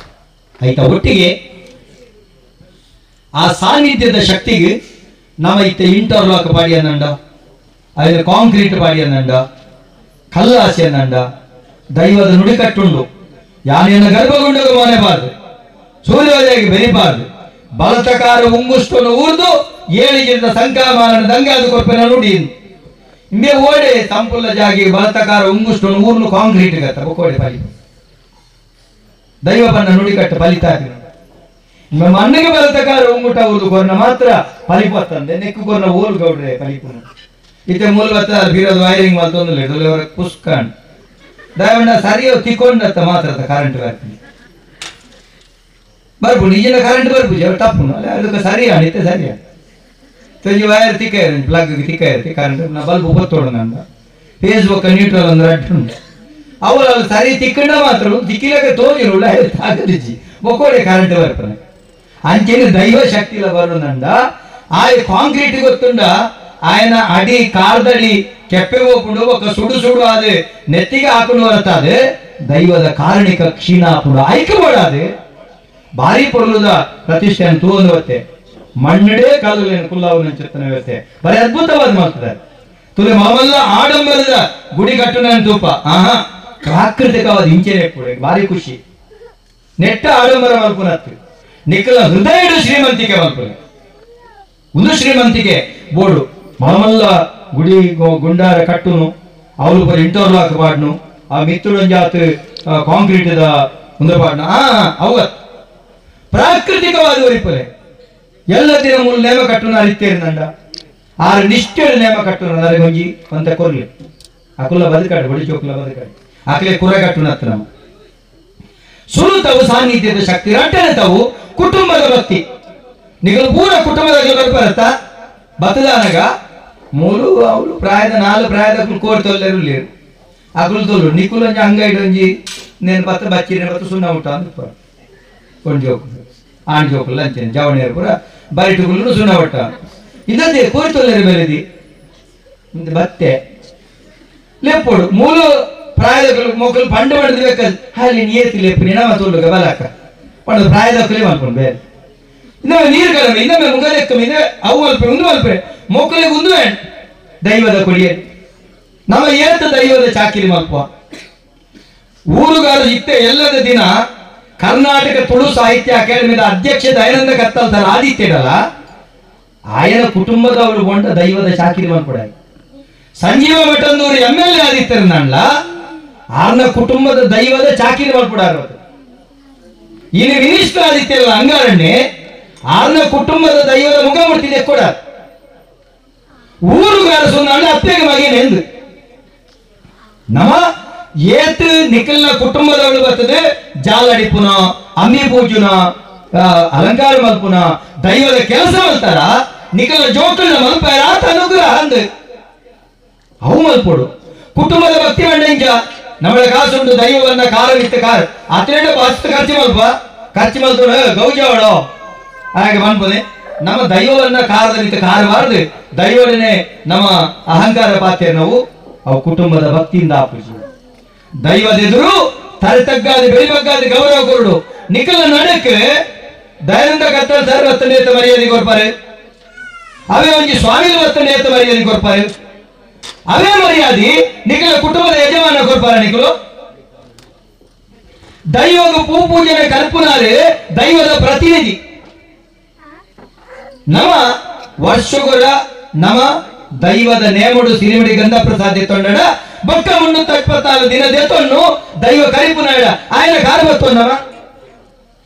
ಆಯ್ತಾ ಒಟ್ಟಿಗೆ ಆ ಸಾನ್ನಿಧ್ಯದ ಶಕ್ತಿಗೆ ನಮ್ಮ ಇತ್ತ ಇಂಟರ್ಲಾಕ್ ಪಾಡಿ ಅನ್ನಂಡ, ಅದನ್ನ ಕಾಂಕ್ರೀಟ್ ಪಾಡಿ ಅನ್ನಂಡ, ಕಲ್ಲಾಸಿ ಅನ್ನಂಡ, ದೈವದ ನುಡಿಕಟ್ಟುಂಡು ಯಾನೇನ ಗರ್ಭಗುಂಡಗ ಮಾನೆಬಾರದು, ಸೂರ್ಯೋದಯಕ್ಕೆ ಬೆರಿಬಾರದು, ಬಲತಕಾರ ಉಂಗುಷ್ಟನ್ನು ಊರ್ದು ಏಳು ಜನದ ಸಂಕಾಮಾನ ದಂಗಾದ ಕೊರ್ಪೆನ ನುಡಿ ಇಂದೇ ಓಡೆ ಸಂಪುಲ್ಲ ಜಾಗಿ ಬಲತಕಾರ ಉಂಗುಷ್ಟನ್ನು ಊರ್ನು ಕಾಂಕ್ರೀಟ್ ಗತ್ತ ಬೊಕ್ಕೋಡೆ ಫಲಿ ದೈವ ಬಣ್ಣ ನುಡಿಕಟ್ಟು ಫಲಿತ ಮಣ್ಣಿಗೆ ಬಲತಕಾರ ಉಂಗುಟ ಊರ್ದು ಕೊರ್ನ ಮಾತ್ರ ಫಲಿಪತ್ತಂದೆ ನೆಕ್ಕು ಕೊರ್ನ ಊರು ಗೌಡ್ರೆ ಫಲಿಪುನ ಇತ್ತೆ ಮೂಲ ಬತ್ತ ಬೀರೋದು ವೈರಿಂಗ್ ಮತ್ತೊಂದು ಪುಸ್ಕಂಡ್ ದಯವಣ್ಣ ಸರಿಯೋ ತಿಕ್ಕೊಂಡತ್ತ ಮಾತ್ರ ಕರೆಂಟ್ ಬರ್ತೀನಿ ಬರ್ಪುಂಡು ಈಗಿನ ಕರೆಂಟ್ ಬರ್ಪುಜಿ ಅವ್ರು ತಪ್ಪುಂಡು ಅಲ್ಲ ಅದಕ್ಕೆ ಸರಿ ಅಣಿತೆ ಸರಿಯ ತೊಂಜಿ ವೈರ್ ತಿಕ್ಕ ಇರಂಜಿ ಪ್ಲಗ್ ತಿಕ್ಕ ಇರುತ್ತೆ ಕರೆಂಟ್ ನಾ ಬಲ್ಬ್ ಒತ್ತೋಡು ನಂದ ಫೇಸ್ಬುಕ್ ನ್ಯೂಟ್ರಲ್ ಅಂದ್ರೆ ಅಡ್ಡು ಉಂಟು ಅವಳು ಅಲ್ಲಿ ಸರಿ ತಿಕ್ಕಂಡ ಮಾತ್ರ ತಿಕ್ಕಿಲಕ್ಕೆ ತೋಜಿರು ಉಳ್ಳ ತಾಗದಿಜ್ಜಿ ಒಕ್ಕೋಡೆ ಕರೆಂಟ್ ಬರ್ಪನೆ ಅಂಚೆನೆ ದೈವ ಶಕ್ತಿಲ ಬರುನಂಡ ಆಯ್ ಕಾಂಕ್ರೀಟ್ ಗೊತ್ತುಂಡ ఆయన ಅಡಿ ಕಾರ್ದಡಿ ಕೆಪ್ಪೆ ಹೋಗ್ಕೊಂಡು ఒక ಸುಡು ಸುಡು ಅದು ನೆತ್ತಿಗೆ ಹಾಕೊಂಡು ಬರುತ್ತದೆ ದೈವದ ಕಾರಣಿಕ ಕ್ಷೀಣ ಆಪುಂಡು ಆಯ್ಕೆ ಬೋಡಾದು ಭಾರಿ ಪೊರ್ಲುದ ಪ್ರತಿಷ್ಠೆಯನ್ನು ತೂವೊಂದು ಬತ್ತೆ ಮಣ್ಣಡೇ ಕಾಲುಲೇನು ಕುಲ್ಲಾವನ ಚಿರ್ತನೆ ವ್ಯವಸ್ಥೆ ಬರೀ ಅದ್ಭುತವಾದ ಮಾಡ್ತದೆ ತುಲೆ ಮಾಮಲ್ಲ ಆಡಂಬರದ ಗುಡಿ ಕಟ್ಟುನ ತೂಪ ಆಹಾ ಪ್ರಾಕೃತಿಕವಾದ ಇಂಚೆನೆ ಕೂಡ ಭಾರಿ ಖುಷಿ ನೆಟ್ಟ ಆಡಂಬರ ಮಲ್ಪುನತ್ತು ನಿಕ್ಕಲ ಹೃದಯಡು ಶ್ರೀಮಂತಿಕೆ ಮಲ್ಪುನ ಒಂದು ಶ್ರೀಮಂತಿಕೆ ಬೋಡು ಮಾಮಲ್ಲ ಗುಡಿ ಗುಂಡಾರ ಕಟ್ಟುನು ಅವಳು ಬರೀ ಇಂಟರ್ಲಾಕ್ ಪಾಡ್ನು ಆ ಮಿತ್ತುಳಂಜಾತ್ ಕಾಂಕ್ರೀಟ್ ಒಂದು ಪಾಡ್ನು ಆ ಅವ ಪ್ರಾಕೃತಿಕವಾದ ಒರಿಪಲೆ ಎಲ್ಲ ದಿನ ಮೂಲ ನೇಮ ಕಟ್ಟುನ ಅರಿತೇರಿನಂಡ ಆರು ನಿಷ್ಠೆಯ ನೇಮ ಕಟ್ಟುನ ನರಗೊಂಜಿ ಅಂತ ಕೊರ್ಲಿ ಅಕುಲ ಬದುಕಾಡು ಬಡಿ ಚೋಕುಲ ಬದುಕಾಡು ಆಕಲೆ ಕುರ ಕಟ್ಟುನ ಹತ್ರ ನಮ್ಮ ಸುರುತವು ಸಾನ್ನಿಧ್ಯದ ಶಕ್ತಿ ರಟ್ಟನೆ ತಾವು ಕುಟುಂಬದ ಭಕ್ತಿ ನಿಗಲು ಪೂರ ಕುಟುಂಬದ ಬರ್ಪರತ್ತ ಬತ್ತದಾನಗ ಮೂರು ಅವಳು ಪ್ರಾಯದ ನಾಲ್ಕು ಪ್ರಾಯದ ಕೋರ್ ತೊಲ್ಲೆರು ಲೇರು ಅಕುಲು ತೊಲ್ಲು ನಿಕುಲಂಜಿ ಅಂಗೈಡೊಂಜಿ ನೇನು ಪತ್ತ ಬಚ್ಚಿನ ಪತ್ತ ಸುಣ್ಣ ಊಟ ಅಂದ್ ಕೊಂಡ್ ಜೋಕು ಆಣ್ ಜೋಕುಲು ಅಂಚೆನೆ ಜವಣಿಯರು ಪೂರ ಬರಿಟುಗುಲು ಸುಣ್ಣ ಒಟ್ಟ ಇಲ್ಲದೆ ಕೋರಿತೊಲ್ಲರ ಮೇಲೆದಿ ಬತ್ತೆ ಲೇಪೋಡು ಮೂಲ ಪ್ರಾಯದ ಮಕ್ಕಳು ಪಂಡು ಮಾಡಿದ ಬೇಕಾದ ಅಲ್ಲಿ ನೀತಿ ಲೇಪು ನಿನಮ ತೋಲುಗ ಬಲಾಕ ಪಂಡು ಪ್ರಾಯದ ಕುಲೆ ಮಾಡ್ಕೊಂಡು ಬೇರೆ ಇನ್ನೊಮ್ಮೆ ನೀರು ಕಡಿಮೆ ಇನ್ನೊಮ್ಮೆ ಮುಗಲೆಕ್ಕಮೆ ಇನ್ನೊಮ್ಮೆ ಅವು ಅಲ್ಪ ಒಂದು ಅಲ್ಪೆ ಮಕ್ಕಳಿಗೆ ಒಂದು ದೈವದ ಕೊಡಿಯೇ ನಮ್ಮ ಏತ ದೈವದ ಚಾಕಿರಿ ಮಲ್ಪ ಊರುಗಾರ ಇತ್ತೆ ಎಲ್ಲದ ದಿನ ಕರ್ನಾಟಕ ತುಳು ಸಾಹಿತ್ಯ ಅಕಾಡೆಮಿದ ಅಧ್ಯಕ್ಷ ದಯಾನಂದ ಕತ್ತಲ್ ಸರ್ ಆದಿತ್ಯಡಲ್ಲ ಆಯನ ಕುಟುಂಬದವರು ಕೊಂಡ ದೈವದ ಚಾಕಿರಿ ಮಲ್ಪಡ ಸಂಜೀವ ಮಠಂದೂರು MLA ಆದಿತ್ಯರನ್ನಲ್ಲ ಆರ್ನ ಕುಟುಂಬದ ದೈವದ ಚಾಕಿರಿ ಮಲ್ಪಡಾರ ಇನ್ನು ಮಿನಿಸ್ಟರ್ ಆದಿತ್ಯಲ್ಲ ಅಂಗಾರಣ್ಣೆ ಆರ್ನ ಕುಟುಂಬದ ದೈವದ ಮುಖಮೂರ್ತಿ ಕೂಡ ಊರುಗಾರ ಸುನ್ನಾಳ ಅತ್ತೆಗೆ ಮಗೇನೆಂದು ನಮ್ಮ ಏತ್ ನಿಖಲ್ನ ಕುಟುಂಬದವಳು ಬರ್ತದೆ ಜಾಲಡಿಪುನ ಅಮ್ಮಿ ಪೂಜುನ ಅಲಂಕಾರ ಮಲ್ಪುನ ದೈವದ ಕೆಲಸ ಮಲ್ತಾರ ನಿಖಲ್ನ ಜೋಕಲ್ನ ಮಲ್ಪಾರ ಆತ ಅನುಗ್ರಹ ಅಂದು ಅವು ಮಲ್ಪೋಡು ಕುಟುಂಬದ ಭಕ್ತಿ ಮಂಡಂಜ ನಮ್ಮಳ ಕಾಸುಂಟು ದೈವವನ್ನ ಕಾರವಿತ್ತ ಕಾರ್ ಅತನೇಡ ಬಾಸ್ತ ಖರ್ಚು ಮಲ್ಪ ಖರ್ಚು ಮಲ್ತೋಡು ಗೌಜವಳು ಹಾಗೆ ಮನ್ಪುನೆ ನಮ್ಮ ದೈವವನ್ನ ಕಾರದಲ್ಲಿತ್ತ ಕಾರಬಾರದು ದೈವನೇ ನಮ್ಮ ಅಹಂಕಾರ ಪಾತ್ರೆ ನಾವು ಅವು ಕುಟುಂಬದ ಭಕ್ತಿಯಿಂದ ಆಪುಜಿ ದೈವದೆದುರು ತಲೆ ತಗ್ಗಾದ ಬೆಳಿಬಗ್ಗಾದ ಗೌರವ ಕೊರಡು ನಿಖಲ ನಡಕ್ಕೆ ದಯಾನಂದ ಕತ್ತಲ್ ಸರ್ ಬತ್ತನೇತ ಮರ್ಯಾದೆ ಕೊರ್ಪಾರೆ ಅವೇ ಒಂಜಿ ಸ್ವಾಮಿ ಬತ್ತನೇತ ಮರ್ಯಾದೆ ಕೊರ್ಪಾರೆ ಅವೇ ಮರ್ಯಾದೆ ನಿಖಲ ಕುಟುಂಬದ ಯಜಮಾನ ಕೊರ್ಪಾರೆ ನಿಖಲು ದೈವಗ ಪೂ ಪೂಜನೆ ಕಲ್ಪನಾರೆ ದೈವದ ಪ್ರತಿನಿಧಿ ನಮ ವರ್ಷಗೊರ ನಮ ದೈವದ ನೇಮಡು ಸಿರಿಮಡಿ ಗಂಧ ಪ್ರಸಾದ ತೊಂಡಡ ಬೊಕ್ಕ 324 ದಿನ ದೇತೊನ್ನು ದೈವ ಕರಿಪುನಾಡ ಆಯನ ಕಾರು ಬತ್ತು ನಮ್ಮ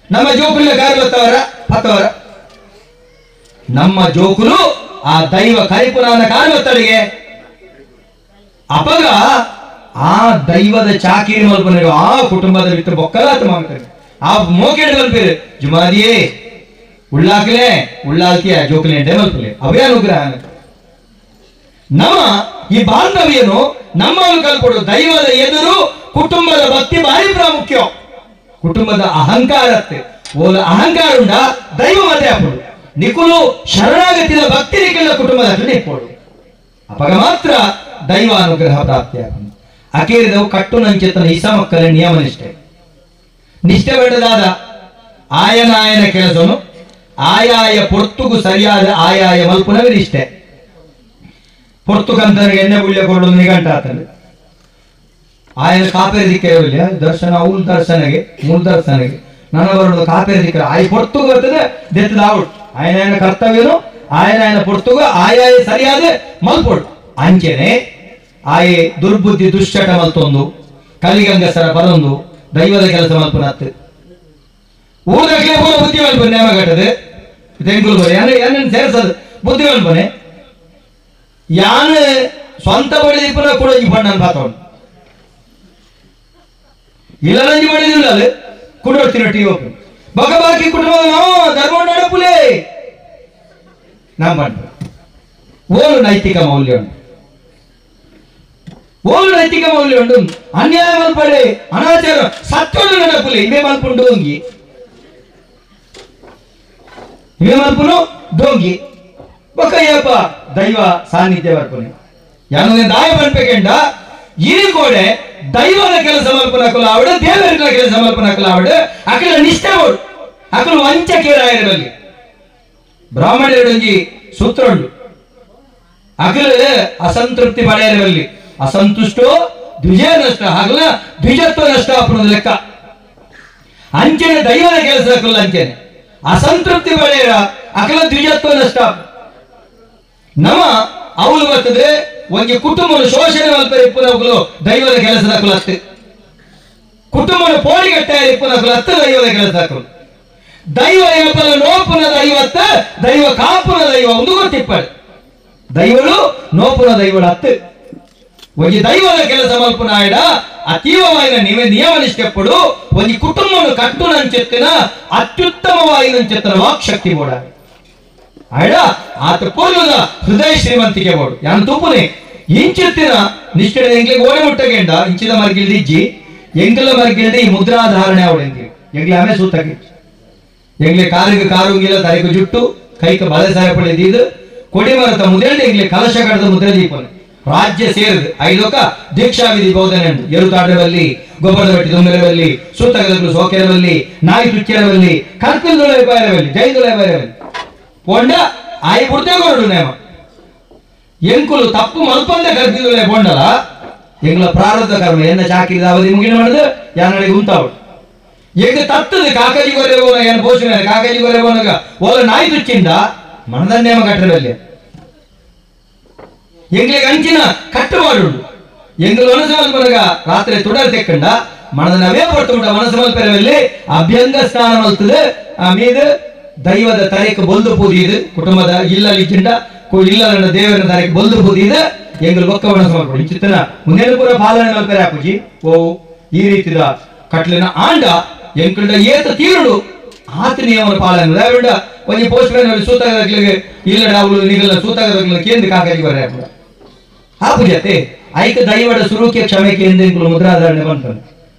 ನಮ್ಮ ಜೋಕುಲ ಕಾರು ಬತ್ತವರ ಪತ್ತವರ ನಮ್ಮ ಜೋಕುಲು ಆ ದೈವ ಕರಿಪುನಾನ ಕಾರು ಬತ್ತಳಿಗೆ ಅಪಗ ಆ ದೈವದ ಚಾಕಿರಿ ಮಲ್ಪನ ಆ ಕುಟುಂಬದ ಬಿಟ್ಟು ಬೊಕ್ಕಲಾತ ಮಾಡ್ತಾರೆ ಆ ಮೋಕೆಡ್ ಮಲ್ಪಿರು ಜುಮಾದಿಯೇ ಉಳ್ಳಾಕ್ಲೆ ಉಳ್ಳಾಲ್ತಿಯ ಜೋಕುಲೆ ಮಲ್ಪಲೆ ಅವೇ ಅನುಗ್ರಹ ನಮ್ಮ ಈ ಬಾಂಧವ್ಯನು ನಮ್ಮನ್ನು ಕಲ್ಪಡು ದೈವದ ಎದುರು ಕುಟುಂಬದ ಭಕ್ತಿ ಭಾರಿ ಪ್ರಾಮುಖ್ಯ ಕುಟುಂಬದ ಅಹಂಕಾರತ್ತೆ ಓಲ ಅಹಂಕಾರ ಉಂಡ ದೈವ ಮತೆ ಅಪ್ಪಡು ನಿಕುಲು ಶರಣಾಗತಿಯ ಭಕ್ತಿ ನಿಖಲ ಕುಟುಂಬದ ನಿಪ್ಪೋಡು ಅಪಗ ಮಾತ್ರ ದೈವ ಅನುಗ್ರಹ ಪ್ರಾಪ್ತಿಯಾಗ ಅಕೇರಿದವು ಕಟ್ಟು ನಂಚೆತ್ತನ ಇಸ ಮಕ್ಕಳ ನಿಯಮ ನಿಷ್ಠೆ ನಿಷ್ಠೆ ಬೇಡದಾದ ಆಯನಾಯನ ಕೆಲಸನು ಆಯಾಯ ಪೊರ್ತುಗು ಸರಿಯಾದ ಆಯಾಯ ಮಲ್ಪುನವೇ ನಿಷ್ಠೆ ಪೊರ್ತುಕಂತನಿಗೆ ಎಣ್ಣೆ ಬುಳ್ಯ ಕೊಡೋದು ನಿಘಂಟ ಆತಂದ್ರೆ ಆಯನ ಕಾಪೇರಿ ದಿಕ್ಕ ದರ್ಶನ ಉಲ್ ದರ್ಶನಗೆ ಮೂಲ್ ದರ್ಶನಗೆ ನನ್ನ ಬರೋದು ಕಾಪೇರಿ ದಿಕ್ಕ ಆಯ್ ಪೊರ್ತುಗು ಬರ್ತದೆ ದೆತ್ತದ ಔಟ್ ಆಯನ ಕರ್ತವ್ಯನು ಆಯನ ಪೊರ್ತುಗು ಆಯಾಯ ಸರಿಯಾದ ಮಲ್ಪೊಡು ಅಂಚೆನೆ ಆಯೆ ದುರ್ಬುದ್ಧಿ ದುಶ್ಚಟ ಮಲ್ತೊಂದು ಕಲಿಗಂಗಸರ ಪರೊಂದು ದೈವದ ಕೆಲಸ ಮಲ್ಪನತ್ತು ಊರಕ್ಕೆ ಪೂರ ಬುದ್ಧಿ ಮಲ್ಪನೆ ನೇಮ ಕಟ್ಟದೆ ತೆಂಗುಲು ಬರೆ ಯಾನ ಸೇರ್ಸದು ಬುದ್ಧಿ ಮಲ್ಪನೆ ಯಾನು ಸ್ವಂತ ಬಡಿದಿಪ್ಪನ ಕೂಡ ಈ ಬಣ್ಣನ ಪಾತವನು ಇಲ್ಲ ನಂಜಿ ಬಡಿದಿಲ್ಲ ಅದು ಕುಡೋಡ್ತೀನಿ ಟಿ ಓಪನ್ ಬಗ ಬಾಕಿ ಕುಟುಂಬ ನಾವು ಧರ್ಮ ನಡಪುಲೇ ನಮ್ಮ ಓಲು ನೈತಿಕ ಮೌಲ್ಯ ಉಂಟು ಓಲು ನೈತಿಕ ಮೌಲ್ಯ ಉಂಟು ಅನ್ಯಾಯ ಮಲ್ಪಡೆ ಅನಾಚಾರ ಸತ್ಯೋಡು ನಡಪುಲೆ ಇವೇ ಮಲ್ಪುಂಡು ಡೋಂಗಿ ಇವೇ ಮಲ್ಪುನು ಡೋಂಗಿ ಬೊಕ್ಕಯ್ಯಪ್ಪ ದೈವ ಸಾನ್ನಿಧ್ಯ ಬರ್ಪುನೆ ಯಾನು ದಾಯ ಪನ್ಪೆಗೆಂಡ ಈ ಕೋಡೆ ದೈವದ ಕೆಲಸ ಮಲ್ಪನಕುಲ ಆವಡು ದೇವರ ಕೆಲಸ ಮಲ್ಪನಕುಲ ಆವಡು ಅಕಲ ನಿಷ್ಠೆ ಓಡು ಅಕಲು ವಂಚಕೇರಾಯರಲ್ಲಿ ಬ್ರಾಹ್ಮಣರೊಂಜಿ ಸೂತ್ರ ಉಂಡು ಅಕಲ ಅಸಂತೃಪ್ತಿ ಪಡೆಯರಲ್ಲಿ ಅಸಂತುಷ್ಟೋ ದ್ವಿಜಯ ನಷ್ಟ ಹಾಗಲ ದ್ವಿಜತ್ವ ನಷ್ಟ ಅಪ್ಪನ ಲೆಕ್ಕ ಅಂಚೆನೆ ದೈವದ ಕೆಲಸ ಅಕಲ ಅಂಚೆನೆ ಅಸಂತೃಪ್ತಿ ಪಡೆಯರ ಅಕಲ ದ್ವಿಜತ್ವ ನಷ್ಟ ನಮ್ಮ ಅವಳು ಬರ್ತದೆ ಒಂಜಿ ಕುಟುಂಬ ಶೋಷಣೆ ಮಲ್ಪರೆ ಇಪ್ಪುನಕುಲು ದೈವದ ಕೆಲಸದ ಕುಲತ್ತು ಕುಟುಂಬನ ಪೋಡಿಗಟ್ಟ ಇಪ್ಪುನಕುಲು ಹತ್ತು ದೈವದ ಕೆಲಸ ಹಾಕಲು ದೈವ ಏಪಲ ನೋಪುನ ದೈವತ್ತ ದೈವ ಕಾಪುನ ದೈವ ಒಂದು ಗೊತ್ತಿಪ್ಪಳು ದೈವಳು ನೋಪುನ ದೈವಳು ಹತ್ತು ಒಂಜಿ ದೈವದ ಕೆಲಸ ಮಲ್ಪುನ ಆಯ್ಡ ಅತೀವವಾಯಿನ ನೀವೇ ನಿಯಮ ನಿಷ್ಠೆಪ್ಪಡು ಒಂಜಿ ಕುಟುಂಬನು ಕಟ್ಟುನಂಚೆತ್ತಿನ ಅತ್ಯುತ್ತಮವಾಯಿನಂಚೆತ್ತನ ವಾಕ್ಶಕ್ತಿ ಬೋಡ ಆಯ್ಡ ಆತ ಪೂರ್ವದ ಹೃದಯ ಶ್ರೀಮಂತಿಕೆ ಬೋಡು ಯಾನ್ ತೂಪುನೆ ಇಂಚೆತ್ತಿನ ನಿಷ್ಠೆ ಎಂಗ್ಲಿಗೆ ಓಡೆ ಮುಟ್ಟಗೆಂಡ ಇಂಚಿದ ಮರ್ಗಿಲ್ದಿ ಇಜ್ಜಿ ಎಂಕಲ ಮರ್ಗಿಲ್ದಿ ಈ ಮುದ್ರಾಧಾರಣೆ ಅವಳು ಎಂಗ್ಲಿ ಎಂಗ್ಲಿ ಆಮೆ ಸೂತಕ್ಕೆ ಎಂಗ್ಲಿ ಕಾರಿಗೆ ಕಾರುಂಗಿಲ್ಲ ತಲೆಗೆ ಜುಟ್ಟು ಕೈಕ ಬಲೆ ಸಾಯಪಡೆದಿದ್ದು ಕೊಡಿಮರತ ಮುದೆಂಡೆ ಇಂಗ್ಲಿ ಕಲಶ ಕಡದ ಮುದ್ರೆ ದೀಪನೆ ರಾಜ್ಯ ಸೇರಿದು ಐದೊಕ್ಕ ದೀಕ್ಷಾವಿಧಿ ಬೋಧನೆ ಉಂಟು. ಎರುತಾಟದಲ್ಲಿ ಗೊಬ್ಬರದ ಬಟ್ಟಿ ತೊಂದರೆವಲ್ಲಿ ಸೂತಕದಗಳು ಸೋಕೆರವಲ್ಲಿ ನಾಯಿ ತುಚ್ಚರವಲ್ಲಿ ಕರ್ಪಿಲ್ ದೊಳೆ ಬಾಯರವಲ್ಲಿ ಜೈದೊಳೆ ಬಾಯರವಲ್ಲಿ ಪೊಂಡ ಆಯಿ ಬುಡ್ತೆ ಕೊರಡು ನೇಮ ಎಂಕುಲು ತಪ್ಪು ಮಲ್ಪಂದೆ ಕರ್ಪಿಲ್ ಪೊಂಡಲ ಎಂಗ್ಲ ಪ್ರಾರಬ್ಧ ಕರ್ಮ ಎನ್ನ ಚಾಕಿರಿದ ಅವಧಿ ಮುಗಿನ ಮಾಡಿದ ಯಾನಡೆಗೆ ಉಂತಾವಳು ಎಂಗ ತತ್ತದು ಕಾಕಜಿ ಗೊರೆ ಬೋನ ಏನು ಪೋಷಣೆ ಕಾಕಜಿ ಗೊರೆ ಬೋನಗ ಓಲ ನಾಯಿ ತುಚ್ಚಿಂದ ಮನದ ನೇಮ ಕಟ್ಟರವಲ್ಲಿ ಎಂಗ್ಲಿಗೆ ಅಂಚಿನ ಕಟ್ಟುಪಾಡು ಎಂಗ್ಲು ಮನಸ್ಸು ಮಲ್ಪನಗ ರಾತ್ರಿ ತುಡರ್ ತೆಕ್ಕಂಡ ಮನದ ನವೇ ಪಡ್ತುಂಟ ಮನಸ್ಸು ಮಲ್ಪೆರವಲ್ಲಿ ಅಭ್ಯಂಗ ಸ್ನಾನ ಮಲ್ತದೆ ಆ ಮೀದ ದೈವದ ತರೆಕ್ ಬೊಲ್ದು ಪೂದಿದು ಕುಟುಂಬದ ಇಲ್ಲಲ್ಲಿ ಚಿಂಡ ಇಲ್ಲದ ದೇವರ ತರೆಕ್ ಬೊಲ್ದು ಪೂದಿದು ಎಂಗ್ಲು ಬೊಕ್ಕ ಮನಸ್ಸು ಮಲ್ಪಡು ಇಂಚಿತ್ತನ ಮುಂದೇನು ಪೂರ ಪಾಲನೆ ಮಲ್ಪೆರೆ ಆಪುಜಿ ಓ ಈ ರೀತಿದ ಕಟ್ಲಿನ ಆಂಡ ಎಂಕುಂಡ ಏತ ತೀರುಡು ಆತ ನಿಯಮನ ಪಾಲನೆ ದಾವಿಡ ಒಂಜಿ ಪೋಸ್ಟ್ ಮ್ಯಾನ್ ಸೂತಕದಕ್ಲಿಗೆ ಇಲ್ಲಡ ಅವಳು ನಿಗಲ ಸೂತಕದಕ್ಲಿಗೆ ಕೇಂದ್ರ ಕಾಕಜಿ ಬರ ಆಪುಜತೆ ಐಕ ದೈವಡ ಸುರುಕೆ ಕ್ಷಮೆ ಕೇಂದ್ರ ಮುದ್ರಾಧಾರಣೆ ಬಂತಾನೆ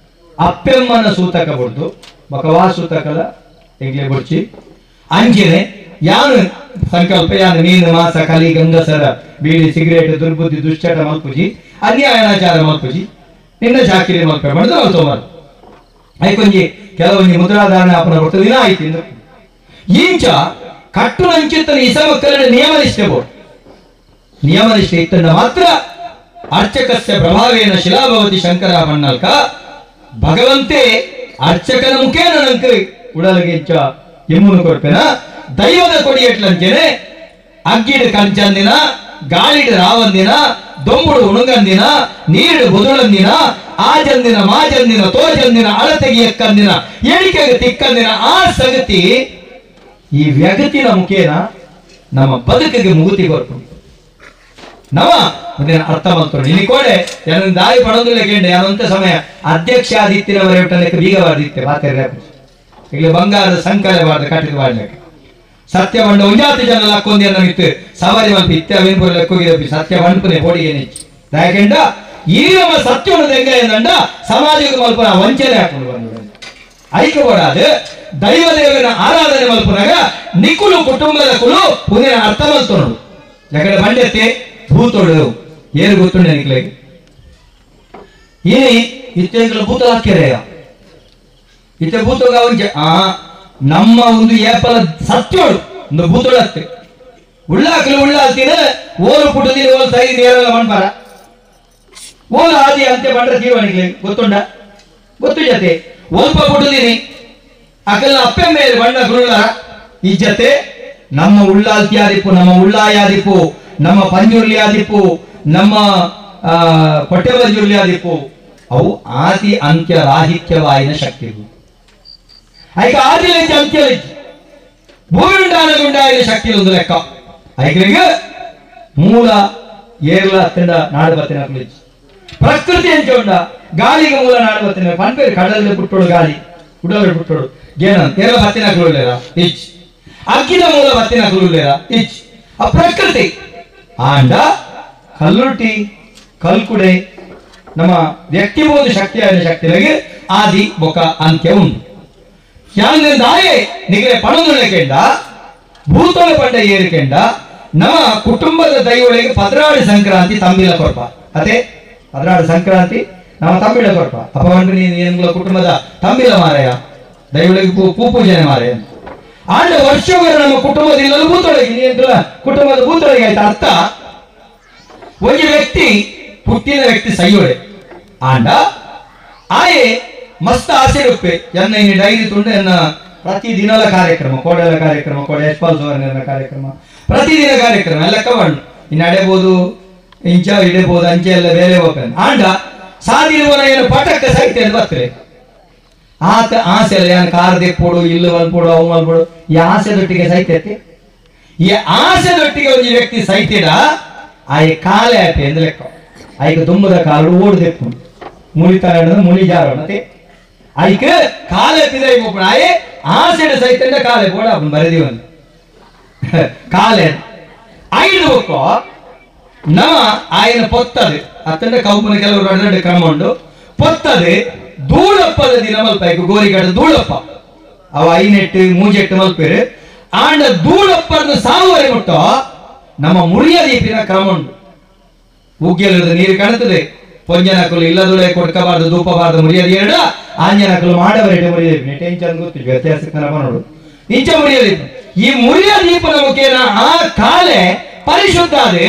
ಅಪ್ಪೆಮ್ಮನ ಸೂತಕ ಬಡ್ದು ಬಕವಾ ಸೂತಕಲ ಎಂಗ್ಲೆ ಬಡ್ಚಿ ಅಂಜನೆ ಯಾನು ಸಂಕಲ್ಪ ಯಾನು ಮೀನು ಮಾಸ ಕಲಿ ಗಂಗಸರ ಬೀಡಿ ಸಿಗರೇಟ್ ದುರ್ಬುದ್ಧಿ ದುಶ್ಚಟ ಮಲ್ಪುಜಿ ಅನ್ಯಾಯನಾಚಾರ ಮಲ್ಪುಜಿ ನಿನ್ನ ಚಾಕಿರಿ ಮಲ್ಪೆ ಮಾಡಿದ್ರೆ ಅವ್ರು ತೋಮಾರು ಐಕೊಂಜಿ ಕೆಲವೊಂಜಿ ಮುದ್ರಾಧಾರಣೆ ಅಪ್ಪನ ಕೊಡ್ತದೆ ದಿನ ಆಯ್ತು ಇಂಚ ಕಟ್ಟು ನಂಚಿತ್ತನ ಇಸ ಮಕ್ಕಳ ನಿಯಮನಿಷ್ಠೆ ಬೋರ್ಡ್ ನಿಯಮನಿಷ್ಠೆ ಇತ್ತಂಡ ಮಾತ್ರ ಅರ್ಚಕಸ್ಯ ಪ್ರಭಾವೇನ ಶಿಲಾಭವತಿ ಶಂಕರ ಪಣ್ಣಲ್ಕ ಭಗವಂತೆ ಅರ್ಚಕನ ಮುಖೇನ ನಂಕ ಉಡಲಗೆಚ್ಚ ಎಮ್ಮುನು ಕೊರ್ಪೆನ ದೈವದ ಕೊಡಿಯಟ್ಲಂಚೆನೆ ಅಗ್ಗಿಡು ಕಂಚಂದಿನ ಗಾಳಿಡು ರಾವಂದಿನ ದೊಂಬುಡು ಉಣುಗಂದಿನ ನೀರು ಬುದುಳಂದಿನ ಆಜಂದಿನ ಮಾಜಂದಿನ ತೋಜಂದಿನ ಅಳತೆಗೆ ಎಕ್ಕಂದಿನ ಎಣಿಕೆಗೆ ತಿಕ್ಕಂದಿನ ಆ ಸಗತಿ ಈ ವ್ಯಗತಿನ ಮುಖೇನ ನಮ್ಮ ಬದುಕಿಗೆ ಮುಗುತಿ ಕೊರ್ಪು ನವ ಮುಂದಿನ ಅರ್ಥ ಮಾಡ್ತಾರೆ ಇಲ್ಲಿ ಕೋಡೆ ಯಾನ ದಾರಿ ಪಡೋದಿಲ್ಲ ಕೇಂದ್ರ ಯಾನಂತ ಸಮಯ ಅಧ್ಯಕ್ಷ ಆದಿತ್ಯನವರ ಲೆಕ್ಕ ಬೀಗವಾದಿತ್ಯ ಬಾತೆರೆ ಇಲ್ಲಿ ಬಂಗಾರದ ಸಂಕಲೆ ಬಾರ್ದು ಕಟ್ಟಿದ ಬಾಡ್ಲಿಕ್ಕೆ ಸತ್ಯ ಬಂಡ ಒಂಜಾತಿ ಜನ ಲಕ್ಕೊಂದಿ ಅನ್ನಿತ್ತು ಸವಾರಿ ಮಲ್ಪ ಇತ್ಯ ವೇನ್ಪುರ ಲೆಕ್ಕೋಗಿದಪ್ಪಿ ಸತ್ಯ ಬಂಡ್ಪುನೆ ಬೋಡಿಗೆ ನೆಚ್ಚಿ ಯಾಕೆಂಡ ಈ ನಮ್ಮ ಸತ್ಯವನ್ನು ದೆಂಗ ಏನಂಡ ಸಮಾಜಕ್ಕೆ ಮಲ್ಪನ ವಂಚನೆ ಹಾಕೊಂಡು ಬಂದು ಐಕ್ಯ ಬೋಡಾದು ದೈವ ದೇವನ ಆರಾಧನೆ ಮಲ್ಪನಾಗ ನಿಕುಲು ಕುಟುಂಬದ ಕುಲು ಪುನಃ ಅರ್ಥ ಮಲ್ತೋಡು ಯಾಕಂದ್ರೆ ಬಂಡೆತ್ತೆ ಭೂತೋಡು ಏನು ಗೊತ್ತುಂಡೆ ನಿಕ್ಲೆಗೆ ಏನಿ ಇತ್ತೆಂಗ್ಲ ಭೂತ ಹಾಕ್ಯರೆಯ ಇತ್ತೆ ಭೂತೋಗ ಒಂಜೆ ಆ ನಮ್ಮ ಒಂದು ಏಪಲ ಸತ್ಯೋಡು ಒಂದು ಭೂತೋಳತ್ತೆ ಉಳ್ಳಾಕಲು ಉಳ್ಳಾಲ್ತೀನ ಓಲು ಪುಟ್ಟದಿನ ಓಲು ಸೈ ನೇರಲ್ಲ ಮಣ್ಪಾರ ಓಲು ಆದಿ ಅಂತೆ ಬಂಡ್ರೆ ತೀರ್ವಣಿಗೆ ಗೊತ್ತುಂಡ ಗೊತ್ತು ಜತೆ ಒಲ್ಪ ಪುಟ್ಟದಿನಿ ಅಕಲ್ನ ಅಪ್ಪೆ ಮೇಲೆ ಬಣ್ಣ ಗುರುಳ ಈ ಜತೆ ನಮ್ಮ ಉಳ್ಳಾಲ್ತಿಯಾದಿಪ್ಪು ನಮ್ಮ ಉಳ್ಳಾಯಾದಿಪ್ಪು ನಮ್ಮ ಪಂಜುರ್ಲಿ ಆದಿಪ್ಪು ನಮ್ಮ ಕೊಟ್ಟೆ ಪಂಜುರ್ಲಿ ಆದಿಪ್ಪು ಅವು ಆದಿ ಅಂತ್ಯ ರಾಹಿತ್ಯವಾಯಿನ ಶಕ್ತಿಗಳು ಐಕ ಆದಿಲೆಂಚ ಅಂತ್ಯಲೆಂಚ ಭೂಮಿ ಉಂಡಾನಗುಂಡಾಯಿನ ಶಕ್ತಿ ಒಂದು ಲೆಕ್ಕ ಐಕಲಿಗೆ ಮೂಲ ಏರ್ಲ ಅತ್ತಂಡ ನಾಡು ಬತ್ತಿನ ಪ್ರಕೃತಿ ಎಂಚ ಉಂಡ ಗಾಳಿಗೆ ಮೂಲ ನಾಡು ಬತ್ತಿನ ಪನ್ಪೇರು ಕಡಲಲ್ಲಿ ಪುಟ್ಟೋಡು ಗಾಳಿ ಉಡಲು ಪುಟ್ಟೋಡು ಏನ ಏರ್ಲ ಬತ್ತಿನ ಕುರುಲೇರ ಇಚ್ ಅಗ್ಗಿನ ಮೂಲ ಬತ್ತಿನ ಕುರುಲೇರ ಇಚ್ ಆ ಪ್ರಕೃತಿ ಆಂಡ ಕಲ್ಲುಟಿ ಕಲ್ಕುಡೆ ನಮ್ಮ ವ್ಯಕ್ತಿಬೋದು ಶಕ್ತಿಯಾದ ಶಕ್ತಿಗಳಿಗೆ ಆದಿ ಬೊಕ ಅಂತ್ಯ ಉಂಟು ಯಾನ್ನಿಂದಾಯೇ ನಿಗರೆ ಪಣದುಳ್ಳೆಕೆಂಡ ಭೂತೋಳ ಪಂಡ ಏರಿಕೆಂಡ ನಮ್ಮ ಕುಟುಂಬದ ದೈವಳಿಗೆ ಪದ್ರಾಡು ಸಂಕ್ರಾಂತಿ ತಂಬಿಲ ಕೊರ್ಪ ಅದೇ ಪದ್ರಾಡು ಸಂಕ್ರಾಂತಿ ನಮ್ಮ ತಂಬಿಲ ಕೊರ್ಪ ಅಪ್ಪ ಬಂದ್ರೆ ನೀನು ಏನ್ಗಳ ಕುಟುಂಬದ ತಂಬಿಲ ಮಾರಾಯ ದೈವಳಿಗೆ ಪೂ ಪೂಜನೆ ಮಾರಾಯ ಆಂಡ ವರ್ಷವರ ನಮ್ಮ ಕುಟುಂಬದ ಇಲ್ಲಲು ಭೂತೊಳಗೆ ನೀನು ಕುಟುಂಬದ ಭೂತೊಳಗೆ ಆಯ್ತು ಅರ್ಥ ಒಂದು ವ್ಯಕ್ತಿ ಹುಟ್ಟಿನ ವ್ಯಕ್ತಿ ಸೈಯೋಳೆ ಆಂಡ ಆಯೆ ಮಸ್ತ್ ಆಸೆ ರೂಪೆ ಎನ್ನ ಈ ಡೈರಿ ತುಂಡು ಎನ್ನ ಪ್ರತಿದಿನಲ ಕಾರ್ಯಕ್ರಮ ಕೋಡೆಲ ಕಾರ್ಯಕ್ರಮ ಕೋಡೆ ಯಶ್ಪಾಲ್ ಸುವರ್ಣ ಕಾರ್ಯಕ್ರಮ ಪ್ರತಿದಿನ ಕಾರ್ಯಕ್ರಮ ಎಲ್ಲ ಕವಣ್ಣು ಇನ್ನು ಅಡೆಬೋದು ಇಂಚ ಇಡಬಹುದು ಅಂಚೆ ಎಲ್ಲ ಬೇರೆ ಹೋಗ್ತಾನೆ ಆಂಡ ಸಾದಿರುವನ ಏನು ಪಟಕ್ಕೆ ಸಾಹಿತ್ಯ ಬರ್ತದೆ ಆತ ಆಸೆ ಅಲ್ಲ ಯಾನ್ ಕಾರ್ ದೆಪ್ಪೋಡು ಇಲ್ಲು ಮಲ್ಪೋಡು ಅವು ಮಲ್ಪೋಡು ಈ ಆಸೆ ದೊಟ್ಟಿಗೆ ಸಾಹಿತ್ಯ ಈ ಆಸೆ ದೊಟ್ಟಿಗೆ ಒಂದು ವ್ಯಕ್ತಿ ಸಾಹಿತ್ಯದ ಆಯ್ ಕಾಲೆ ಆಪೆ ಎಂದು ಲೆಕ್ಕ ಆಯ್ಕೆ ತುಂಬದ ಕಾಲು ಓಡು ದೆಪ್ಪು ಮುಳಿತಾರ ಮುಳಿ ಜಾರ ಮತ್ತೆ ಐಕ್ ಕಾಲೆ ಪಿದೈ ಹೋಗ್ಬಿಡ ಆಯೆ ಆಸೆಡ ಸಹಿತ ಕಾಲೆ ಬೋಡ ಅವನು ಬರೆದಿವನು ಕಾಲೆ ಐದು ಒಕ್ಕೋ ನಮ ಆಯನ ಪೊತ್ತದೆ ಅತ್ತಂಡ ಕೌಪನ ಕೆಲವರು ಎರಡು ಕ್ರಮ ಉಂಟು ಪೊತ್ತದೆ ಧೂಳಪ್ಪದ ದಿನ ಮಲ್ಪಾಯ್ಕು ಗೋರಿಗಡ ಧೂಳಪ್ಪ ಅವ ಐನೆಟ್ಟು ಮೂಜೆಟ್ಟು ಮಲ್ಪೇರು ಆಂಡ ಧೂಳಪ್ಪದ ಸಾವುವರೆ ಮುಟ್ಟೋ ನಮ್ಮ ಮುರಿಯ ದೀಪಿನ ಕ್ರಮ ಉಂಟು. ಉಗ್ಗೆಲ್ಲದ ನೀರು ಕಾಣುತ್ತದೆ. ಪೊಂಜನಕಲು ಇಲ್ಲದುಳೆ ಕೊಡ್ಕಬಾರ್ದು, ದೂಪಬಾರ್ದು, ಮುರಿಯದು ಎರಡು ಆಂಜನಕಲು ಮಾಡಬರೇಟೆ ಮುರಿಯ ದೀಪ ಟೆನ್ಷನ್ ಗೊತ್ತು ವ್ಯತ್ಯಾಸ ನೋಡು. ಇಂಚ ಮುರಿಯ ದೀಪ, ಈ ಮುರಿಯ ದೀಪದ ಮುಖೇನ ಆ ಕಾಲೆ ಪರಿಶುದ್ಧ ಅದೇ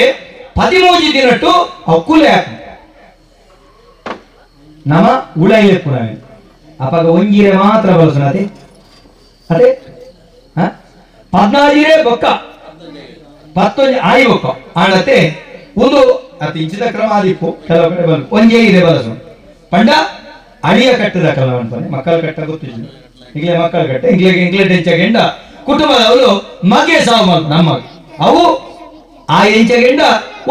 13 ದಿನಟ್ಟು ಅಕ್ಕುಲೆ ಹಾಕು ನಮ್ಮ ಉಳೈಲೆ ಪುನಃ ಅಪ್ಪಾಗ ಒಂಜಿರೆ ಮಾತ್ರ ಬಳಸೋಣ. ಅದೇ ಅದೇ 14 ಬೊಕ್ಕ 11 ಆಯಿ ಬೊಕ್ಕ ಆಣತೆ ಒಂದು ಅತಿ ಇಂಚಿದ ಕ್ರಮ ಆದಿಪ್ಪು. ಕೆಲವು ಕಡೆ ಬಲ್ ಒಂಜೇ ಇದೆ ಬಲಸು ಪಂಡ ಅಳಿಯ ಕಟ್ಟದ ಕಲ ಅನ್ಪನೆ ಮಕ್ಕಳ ಕಟ್ಟ ಗೊತ್ತಿಲ್ಲ. ಈಗಲೇ ಮಕ್ಕಳ ಕಟ್ಟೆ ಇಂಗ್ಲಿಗೆ ಇಂಗ್ಲೆಂಡ್ ಎಂಚಗೆಂಡ ಕುಟುಂಬದವರು ಮಗೆ ಸಾವು ನಮ್ಮ ಅವು ಆ ಎಂಚಗೆಂಡ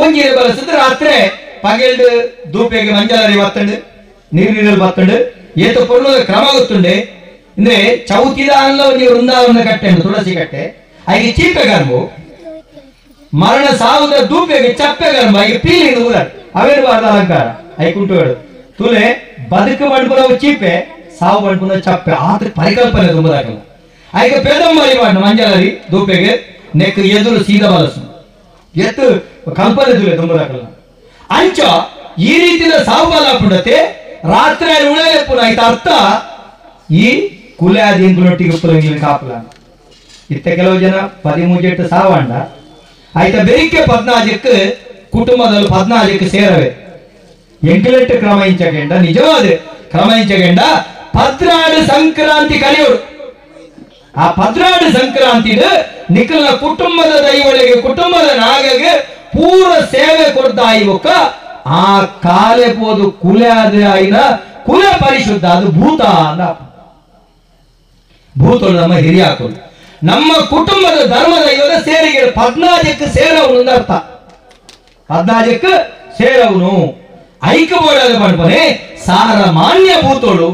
ಒಂಜಿರೆ ಬಲಸಿದ್ರೆ ರಾತ್ರಿ ಪಗೆಲ್ಡು ದೂಪೆಗೆ ಮಂಜಲರಿ ಬತ್ತಂಡು ನೀರು ನೀರಲ್ಲಿ ಬತ್ತಂಡು ಏತ ಪೊರ್ಲದ ಕ್ರಮ ಗೊತ್ತುಂಡೆ. ಅಂದ್ರೆ ಚೌತಿದ ಅಲ್ಲ ಒಂದು ವೃಂದಾವನ ಕಟ್ಟೆ ತುಳಸಿ ಕಟ್ಟೆ ಐಗೆ ಚೀಪೆ ಗರ್ಭು ಮರಣ ಸಾವುದ ದೂಪೆಗೆ ಚಪ್ಪೆ ಗರ್ಭ ಐಗೆ ಪೀಲಿ ಊರ ಅವೇರ್ಬಾರ್ದ ಅಲಂಕಾರ ಐಕುಂಟು ತುಲೆ ಬದುಕು ಬಂಡ್ಪುನವು ಚೀಪೆ ಸಾವು ಬಂಡ್ಪುನ ಚಪ್ಪೆ ಆತ ಪರಿಕಲ್ಪನೆ ತುಂಬದಾಗಲ್ಲ. ಐಗೆ ಪೇದಂಬರಿ ಮಾಡ ಮಂಜಲರಿ ದೂಪೆಗೆ ನೆಕ್ ಎದುರು ಸೀದಾ ಬಲಸು ಎತ್ತು ಕಲ್ಪನೆ ತುಲೆ ತುಂಬದಾಗಲ್ಲ. ಅಂಚ ಈ ರೀತಿಯ ಸಾವು ಬಲ ಪುಂಡತೆ ರಾತ್ರಿ ಉಳಲೆ ಪುನಃ ಆಯ್ತ ಅರ್ಥ ಈ ಕುಲೆ ಆದಿಂಗುಲೊಟ್ಟಿಗೆ ಪುಲಂಗಿನ ಕಾಪಲ ಇತ್ತ ಕೆಲವು ಜನ 13 ಸಾವಂಡ ಆಯ್ತ ಬೆರಿಕೆ 14 ಕುಟುಂಬದಲ್ಲಿ 14 ಸೇರವೆ ಎಂಕಲೆಟ್ಟು ಕ್ರಮ ಇಂಚಗೆಂಡ ನಿಜವಾದ ಕ್ರಮ ಇಂಚಗೆಂಡ 14 ಸಂಕ್ರಾಂತಿ ಕಲಿಯೋರು. ಆ 14 ಸಂಕ್ರಾಂತಿ ನಿಖಲ ಕುಟುಂಬದ ದೈವಳಿಗೆ ಕುಟುಂಬದ ನಾಗಗೆ ಪೂರ ಸೇವೆ ಕೊಡ್ತಾ ಆ ಕಾಲೆ ಪೋದು ಕುಲೆ ಆದ ಆಯ್ನ ಕುಲ ಪರಿಶುದ್ಧ ಅದು ಭೂತ ಅಂದ ಭೂತಗಳು ನಮ್ಮ ಹಿರಿಯಾಕರು ನಮ್ಮ ಕುಟುಂಬದ ಧರ್ಮದ ಇವರ ಸೇರಿಗೆ 14 ಸೇರವನು ಅಂತ ಅರ್ಥ. 14 ಸೇರವನು ಐಕ ಬೋಡಾದ ಪಡ್ಪನೆ ಸಾರಮಾನ್ಯ ಭೂತೋಳು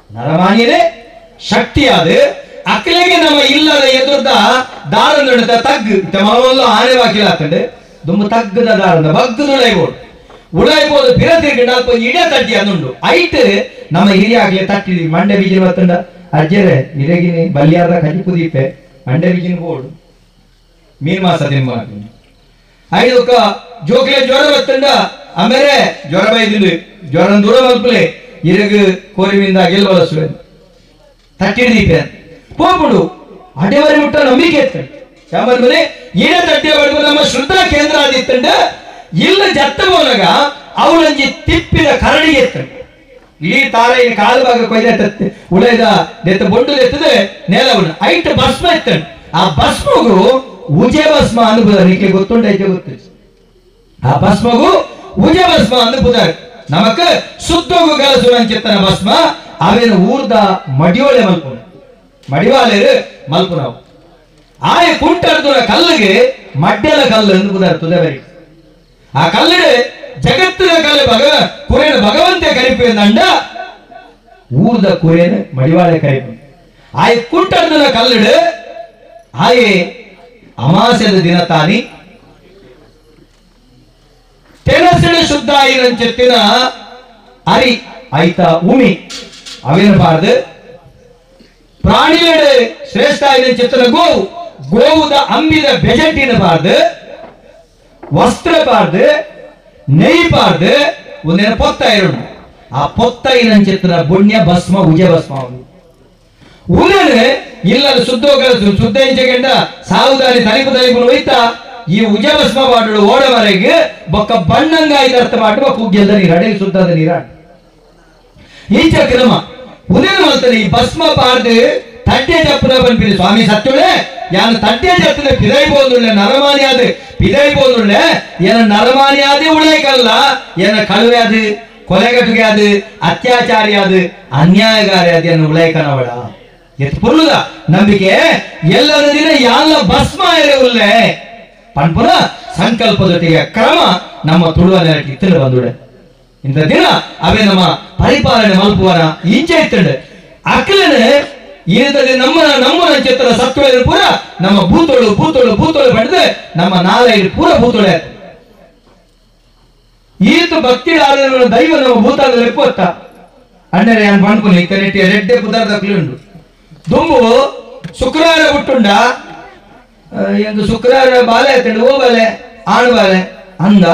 ನರಮಾನ್ಯನೇ ಶಕ್ತಿಯಾದ ಅಕ್ಕಲೆಗೆ ನಮ್ಮ ಇಲ್ಲದ ಎದುರ್ದ ದಾರಂದ ತಗ್ಗು ಮನವಲ್ಲ ಆನೆ ಬಾಕಿಲ್ಲ ಹಾಕಂಡೆ ದುಂಬು ತಗ್ಗದ ದಾರಂದ ಬಗ್ಗದ ಉಳೈಬೋದು ಉಳೈಬೋದು ಪಿರತಿರ್ಗಂಡ ಅಲ್ಪ ಇಡ ತಟ್ಟಿ ಅದುಂಡು ಐಟ್ ನಮ್ಮ ಹಿರಿಯ ಆಗ್ಲಿ ತಟ್ಟಿ ಮಂಡೆ ಬೀಜಿನ ಬತ್ತಂಡ ಅಜ್ಜರೆ ಇರಗಿನಿ ಬಲ್ಯಾರ್ದ ಕಜಿ ಕುದೀಪೆ ಮಂಡೆ ಬೀಜಿನ ಬೋಡು ಮೀನ್ ಮಾಸ ತಿನ್ಬ ಐದಕ್ಕ ಜೋಕ್ಲೆ ಜ್ವರ ಬತ್ತಂಡ ಆಮೇಲೆ ಜ್ವರ ಬೈದಿಂಡು ಜ್ವರ ದೂರ ಮಲ್ಪಲೆ ಇರಗು ಕೋರಿಮಿಂದ ಗೆಲ್ ಬಳಸುವೆ ತಟ್ಟಿದೀಪೆ ಪೋಪುಡು ಅಡೆವರೆ ಮುಟ್ಟ ನಂಬಿಕೆ ಇತ್ತಂಡು ಯಾಮನೆ ಏನ ತಟ್ಟೆ ನಮ್ಮ ಶ್ರದ್ಧಾ ಕೇಂದ್ರ ಆದಿತ್ತಂಡ ಇಲ್ಲ ಜತ್ತ ಹೋದಾಗ ಅವಳಂಜಿ ತಿಪ್ಪಿದ ಕರಡಿಗೆ ಎತ್ತಂಡು ಇಡೀ ತಾರ ಕಾಲು ಭಾಗ ಕೊಯ್ದ ಉಳೈದ ದೆತ್ತ ಬೊಂಡು ಎತ್ತದೆ ನೆಲವನು ಐಟ್ ಭಸ್ಮ ಎತ್ತಂಡು ಆ ಭಸ್ಮಗು ಉಜೆ ಭಸ್ಮ ಅನುಭವ ನಿಕ್ಕೆ ಗೊತ್ತುಂಟೈತೆ ಗೊತ್ತು ಆ ಭಸ್ಮಗು ಉಜೆ ಭಸ್ಮ ಅನುಭವ ನಮಕ್ ಸುದ್ದೋಗು ಕಲಸುರಂಚಿತ್ತನ ಭಸ್ಮ ಅವೇನು ಊರ್ದ ಮಡಿಯೋಳೆ ಮಲ್ಪುನ ಮಡಿವಾಲೇರು ಮಲ್ಪುನವು ಆಯ ಕುಂಟರ್ದುರ ಕಲ್ಲಿಗೆ ಮಡ್ಡೆಲ ಕಲ್ಲು ಎಂದು ಬುದಾರ ತುದೆವರಿ ಆ ಕಲ್ಲಡೆ ಜಗತ್ತಿನ ಕಲ್ಲು ಕುರೇನ ಭಗವಂತೆ ಕರಿಪೆಂದಂಡ ಊರ್ದ ಕುರೇನ ಮಡಿವಾಳೆ ಕರಿಪು ಆಯ ಕುಂಟರ್ದುರ ಕಲ್ಲಡೆ ಆಯೆ ಅಮಾಸ್ಯದ ದಿನ ತಾನಿ ತೆನಸಿನ ಶುದ್ಧ ಐರಂಚೆತ್ತಿನ ಅರಿ ಐತ ಉಮಿ ಅವೇನಬಾರದು ಪ್ರಾಣಿಯಡೆ ಶ್ರೇಷ್ಠ ಐರಂಚೆತ್ತಿನ ಗೋವು ಗೋವುದ ಅಂಬಿದ ಬೆಜಟ್ಟಿನಬಾರದು ವಸ್ತ್ರ ಬಾರ್ದು ನೆಯ್ ಬಾರ್ದು ಒಂದೇನ ಪೊತ್ತ ಇರೋಣ ಆ ಪೊತ್ತ ಐರಂಚೆತ್ತಿನ ಪುಣ್ಯ ಭಸ್ಮ ಉಜ ಭಸ್ಮ ಉದನೆ ಇಲ್ಲ ಶುದ್ಧ ಶುದ್ಧ ಇಂಚೆಗೆಂಡ ಸಾವುದಾರಿ ತಲಿಪು ತಲಿಪು ಹೋಯ್ತಾ ಈ ಉಜ ಭಸ್ಮ ಬಾಟಲು ಓಡವರೆಗೆ ಬೊಕ್ಕ ಬಣ್ಣಂಗ ಐದರ್ಥ ಮಾಡು ಬೊಕ್ಕ ಉಗ್ಗೆಲ್ದ ನೀರು ಅಡೆ ಶುದ್ಧದ ನೀರ ಈಚ ಕ್ರಮ ಉದಯ ಮಲ್ತನೆ ಈ ಭಸ್ಮ ಪಾರ್ದು ತಟ್ಟೆ ಚಪ್ಪನ ಬನ್ಪಿರಿ ಸ್ವಾಮಿ ಸತ್ಯುಳೆ ಯಾನು ತಟ್ಟೆ ಚಪ್ಪನ ಪಿದೈಬೋದುಳ್ಳೆ ನರಮಾನಿ ಆದ ಪಿದೈಬೋದುಳ್ಳೆ ಏನ ನರಮಾನಿ ಆದಿ ಉಳೈಕಲ್ಲ ಏನ ಕಳುವೆ ಅದು ಕೊಲೆಗಟುಗೆ ಅದು ಅತ್ಯಾಚಾರಿ ಅದು ಅನ್ಯಾಯಗಾರಿ ಅದು ಏನು ಉಳೈಕನವಳ ಎತ್ತು ಪುರುದ ನಂಬಿಕೆ ಎಲ್ಲರ ದಿನ ಯಾಲ ಭಸ್ಮ ಉಳ್ಳೆ ಪನ್ಪುನ ಸಂಕಲ್ಪದೊಟ್ಟಿಗೆ ಕ್ರಮ ನಮ್ಮ ತುಳುವ ನೆರಟಿ ಇತ್ತಂಡು ಬಂದುಡೆ ಇಂಥ ದಿನ ಅವೇ ನಮ್ಮ ಪರಿಪಾಲನೆ ಮಲ್ಪುವನ ಇಂಚೆ ಇತ್ತಂಡು ಅಕ್ಕಲನೆ ಈತದೆ ನಮ್ಮ ನಮ್ಮ ಚಿತ್ರ ಸತ್ವ ಪೂರ ನಮ್ಮ ಭೂತೋಳು ಭೂತೋಳು ಭೂತೋಳು ಪಡೆದು ನಮ್ಮ ನಾಲೈದು ಪೂರ ಭೂತೋಳೆ ಆಯ್ತು. ಈತ ಭಕ್ತಿ ದೈವ ನಮ್ಮ ಭೂತಾದ ಲೆಪ್ಪತ್ತ ಅಣ್ಣರೆ ಯಾನ್ ಪಣ್ಪುನಿ ಇತ್ತನೆಟ್ಟಿ ರೆಡ್ಡೆ ಪುದಾರ್ದ ಉಂಡು ದುಂಬು ಶುಕ್ರವಾರ ಹುಟ್ಟುಂಡ ಎಂದು ಶುಕ್ರವಾರ ಬಾಲೆ ಆಯ್ತಂಡು ಓ ಬಾಲೆ ಆಣ್ ಬಾಲೆ ಅಂದ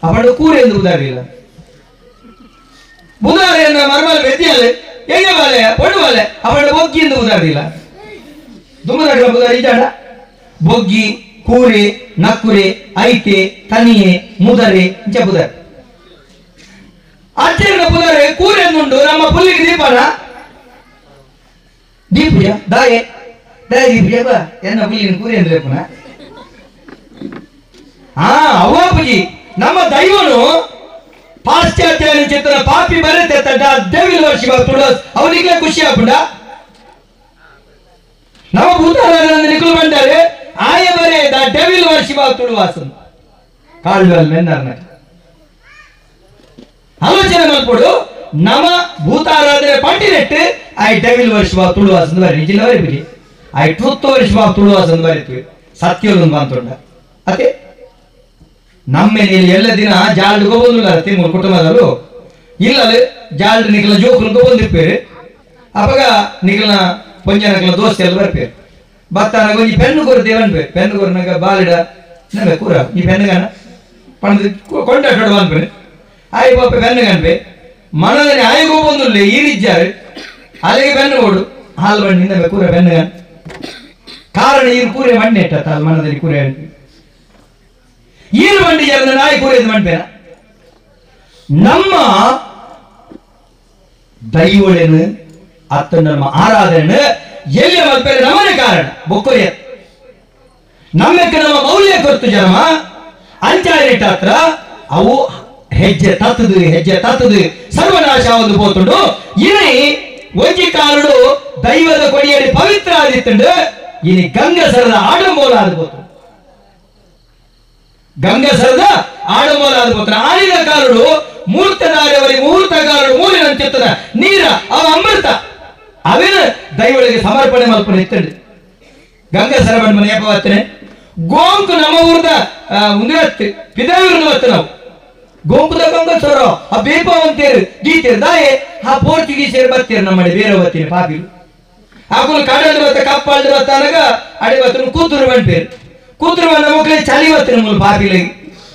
ಅಪಂಡ ಕೂರೆ ಎಂದು ಬುಧಾರಿಲ್ಲ ಬುಧಾರ ಎನ್ನ ಮರ್ಮಲ್ ಬೆದ್ದಿಯಲ್ಲ ಎಣ್ಣೆ ಬಾಲೆ ಪೊಣ್ಣು ಬಾಲೆ ಅಪಂಡ ಬೊಗ್ಗಿ ಎಂದು ಬುಧಾರಿಲ್ಲ ದುಮ್ಮದಾಡ ಬುಧಾರಿ ಇದ್ದಾಡ ಬೊಗ್ಗಿ ಕೂರೆ ನಕ್ಕುರೆ ಐತೆ ತನಿಯೆ ಮುದರೆ ಇಂಚ ಬುಧಾರಿ ಅಜ್ಜನ ಬುಧಾರೆ ಕೂರೆ ಎಂದುಂಡು ನಮ್ಮ ಪುಲ್ಲಿಗೆ ದೀಪನ ದೀಪುಜ ದಾಯೆ ದಾಯ ದೀಪುಜ ಬಾ ಎನ್ನ ಪುಲ್ಲಿನ ಕೂರೆ ಅಂದ್ರೆ ಪುನಃ ಆ ಅವ್ವ ಪುಜಿ ನಮ್ಮ ದೈವನು ಪಾಶ್ಚಾತ್ಯ ಚಿತ್ರ ಪಾಪಿ ಬರುತ್ತೆ ದೇವಿಲ್ ವರ್ಷ ತುಳಸ್ ಅವನಿಗೆ ಖುಷಿ ಆಗ್ಬಿಡ ನಮ್ಮ ಭೂತಾರಾಧನೆ ನಿಖಲು ಬಂದರೆ ಆಯ ಬರೇ the devil ವರ್ಷ ತುಳುವಾಸನ್ ಕಾಳ್ವಲ್ ಮೆನ್ನರ್ನ ಆಲೋಚನೆ ಮಾಡ್ಕೊಡು ನಮ್ಮ ಭೂತಾರಾಧನೆ ಪಂಡಿನೆಟ್ಟು I devil ವರ್ಷ ತುಳುವಾಸನ್ ಬರೀ ನಿಜಿನ ಬರೀ I truth ವರ್ಷ ತುಳುವಾಸನ್ ಬರೀತೀವಿ ಸತ್ಯವನ್ನು ಅಂತುಂಡ ಅದೇ ನಮ್ಮೇಲೆ ಎಲ್ಲ ದಿನ ಜಾಲ್ಡ್ ಗೊಬ್ಬಂದಿಲ್ಲ ತಿಂಗಳು ಕುಟುಂಬದಲ್ಲೂ ಇಲ್ಲ ಜಾಲ್ಡ್ ನಿಖಲ ಜೋಕುಲು ಗೊಬ್ಬಂದಿರ್ಪೇರು ಅವಾಗ ನಿಖಲ್ನ ಪೊಂಜನಕಲ ದೋಸ್ತಿ ಎಲ್ಲ ಬರ್ಪೇರು ಬತ್ತಾನಾಗ ಒಂಜಿ ಪೆನ್ನು ಕೊರ್ದೇವ ಅನ್ಪೇರು ಪೆನ್ನು ಕೊರ್ನಾಗ ಬಾಲಿಡ ನಮ್ಮೆ ಕೂರ ಈ ಪೆನ್ನುಗಾನ ಪಣದ ಕೊಂಡಾಟೋಡು ಅನ್ಪೇರು ಆಯ್ ಪಾಪ ಪೆನ್ನುಗನ್ಪೆ ಮನದಲ್ಲಿ ಆಯ್ ಗೊಬ್ಬಂದಿಲ್ಲ ಈ ರೀತಿಯಾರು ಅಲ್ಲಿಗೆ ಪೆನ್ನು ಕೊಡು ಹಾಲು ಬಣ್ಣಿಂದ ಕೂರ ಪೆನ್ನುಗಾನ ಕಾರಣ ಈ ಕೂರೆ ಮಣ್ಣೆಟ್ಟ ಮನದಲ್ಲಿ ಕೂರೆ ಅನ್ಪೆ ಈರು ಬಂಡಿ ಜನ ನಾಯಿ ಕೂರಿದ ಮಂಡ್ಪೇನ ನಮ್ಮ ದೈವಳೇನು ಅತ್ತ ನಮ್ಮ ಆರಾಧನೆ ಎಲ್ಲಿ ಮಲ್ಪೇರೆ ನಮ್ಮನೆ ಕಾರಣ ಬೊಕ್ಕೊರಿಯ ನಮ್ಮಕ್ಕೆ ನಮ್ಮ ಮೌಲ್ಯ ಕೊರ್ತು ಜನಮ ಅಂಚಾರಿಟ್ಟ ಹತ್ರ ಅವು ಹೆಜ್ಜೆ ತತ್ತದು ಹೆಜ್ಜೆ ತತ್ತದು ಸರ್ವನಾಶ ಒಂದು ಪೋತುಂಡು ಇನಿ ಒಂಜಿ ಕಾಲುಡು ದೈವದ ಕೊಡಿಯಡಿ ಪವಿತ್ರ ಆದಿತ್ತುಂಡು ಇನಿ ಗಂಗಸರದ ಆಡಂಬೋಲ ಆದ ಪೋತು ಗಂಗಸರದ ಆಡಂಬೋಲ ಆದ ಪೋತ್ರ ಆಳಿದ ಕಾಲುಡು ಮೂರ್ತದಾರವರಿಗೆ ಮುಹೂರ್ತಗಾರರು ಮೂಲಿನ ಚಿತ್ತದ ನೀರ ಅವ ಅಮೃತ ಅವೇನ ದೈವಳಿಗೆ ಸಮರ್ಪಣೆ ಮಲ್ಪನೆ ಇತ್ತಂಡು ಗಂಗಸರ ಬಂಡ ಏಪ ಬರ್ತೇನೆ ಗೋಂಕು ನಮ್ಮ ಊರ್ದ ಉಂದಿರತ್ತು ಪಿದಾವಿರು ಬತ್ತು ನಾವು ಗೋಂಕುದ ಗಂಗಸರ ಆ ಬೇಪ ಅಂತೇರು ಗೀತೇರು ದಾಯೆ ಆ ಪೋರ್ಚುಗೀಸರು ಬರ್ತೀರ ನಮ್ಮಡೆ ಬೇರೆ ಬರ್ತೀನಿ ಪಾಪಿಲು ಆಕುಲು ಕಡಲು ಬತ್ತ ಕಪ್ಪಾಳ್ದು ಬತ್ತ ಅನಗ ಅಡೆ ಬತ್ತನು ಕೂತುರು ಬಂಡ್ಪೇರು ಕೂತುರು ಬಂದ ಮಕ್ಕಳೇ ಚಳಿ ಬತ್ತಿನ ಮೂಲ ಪಾಪಿಲಿಗೆ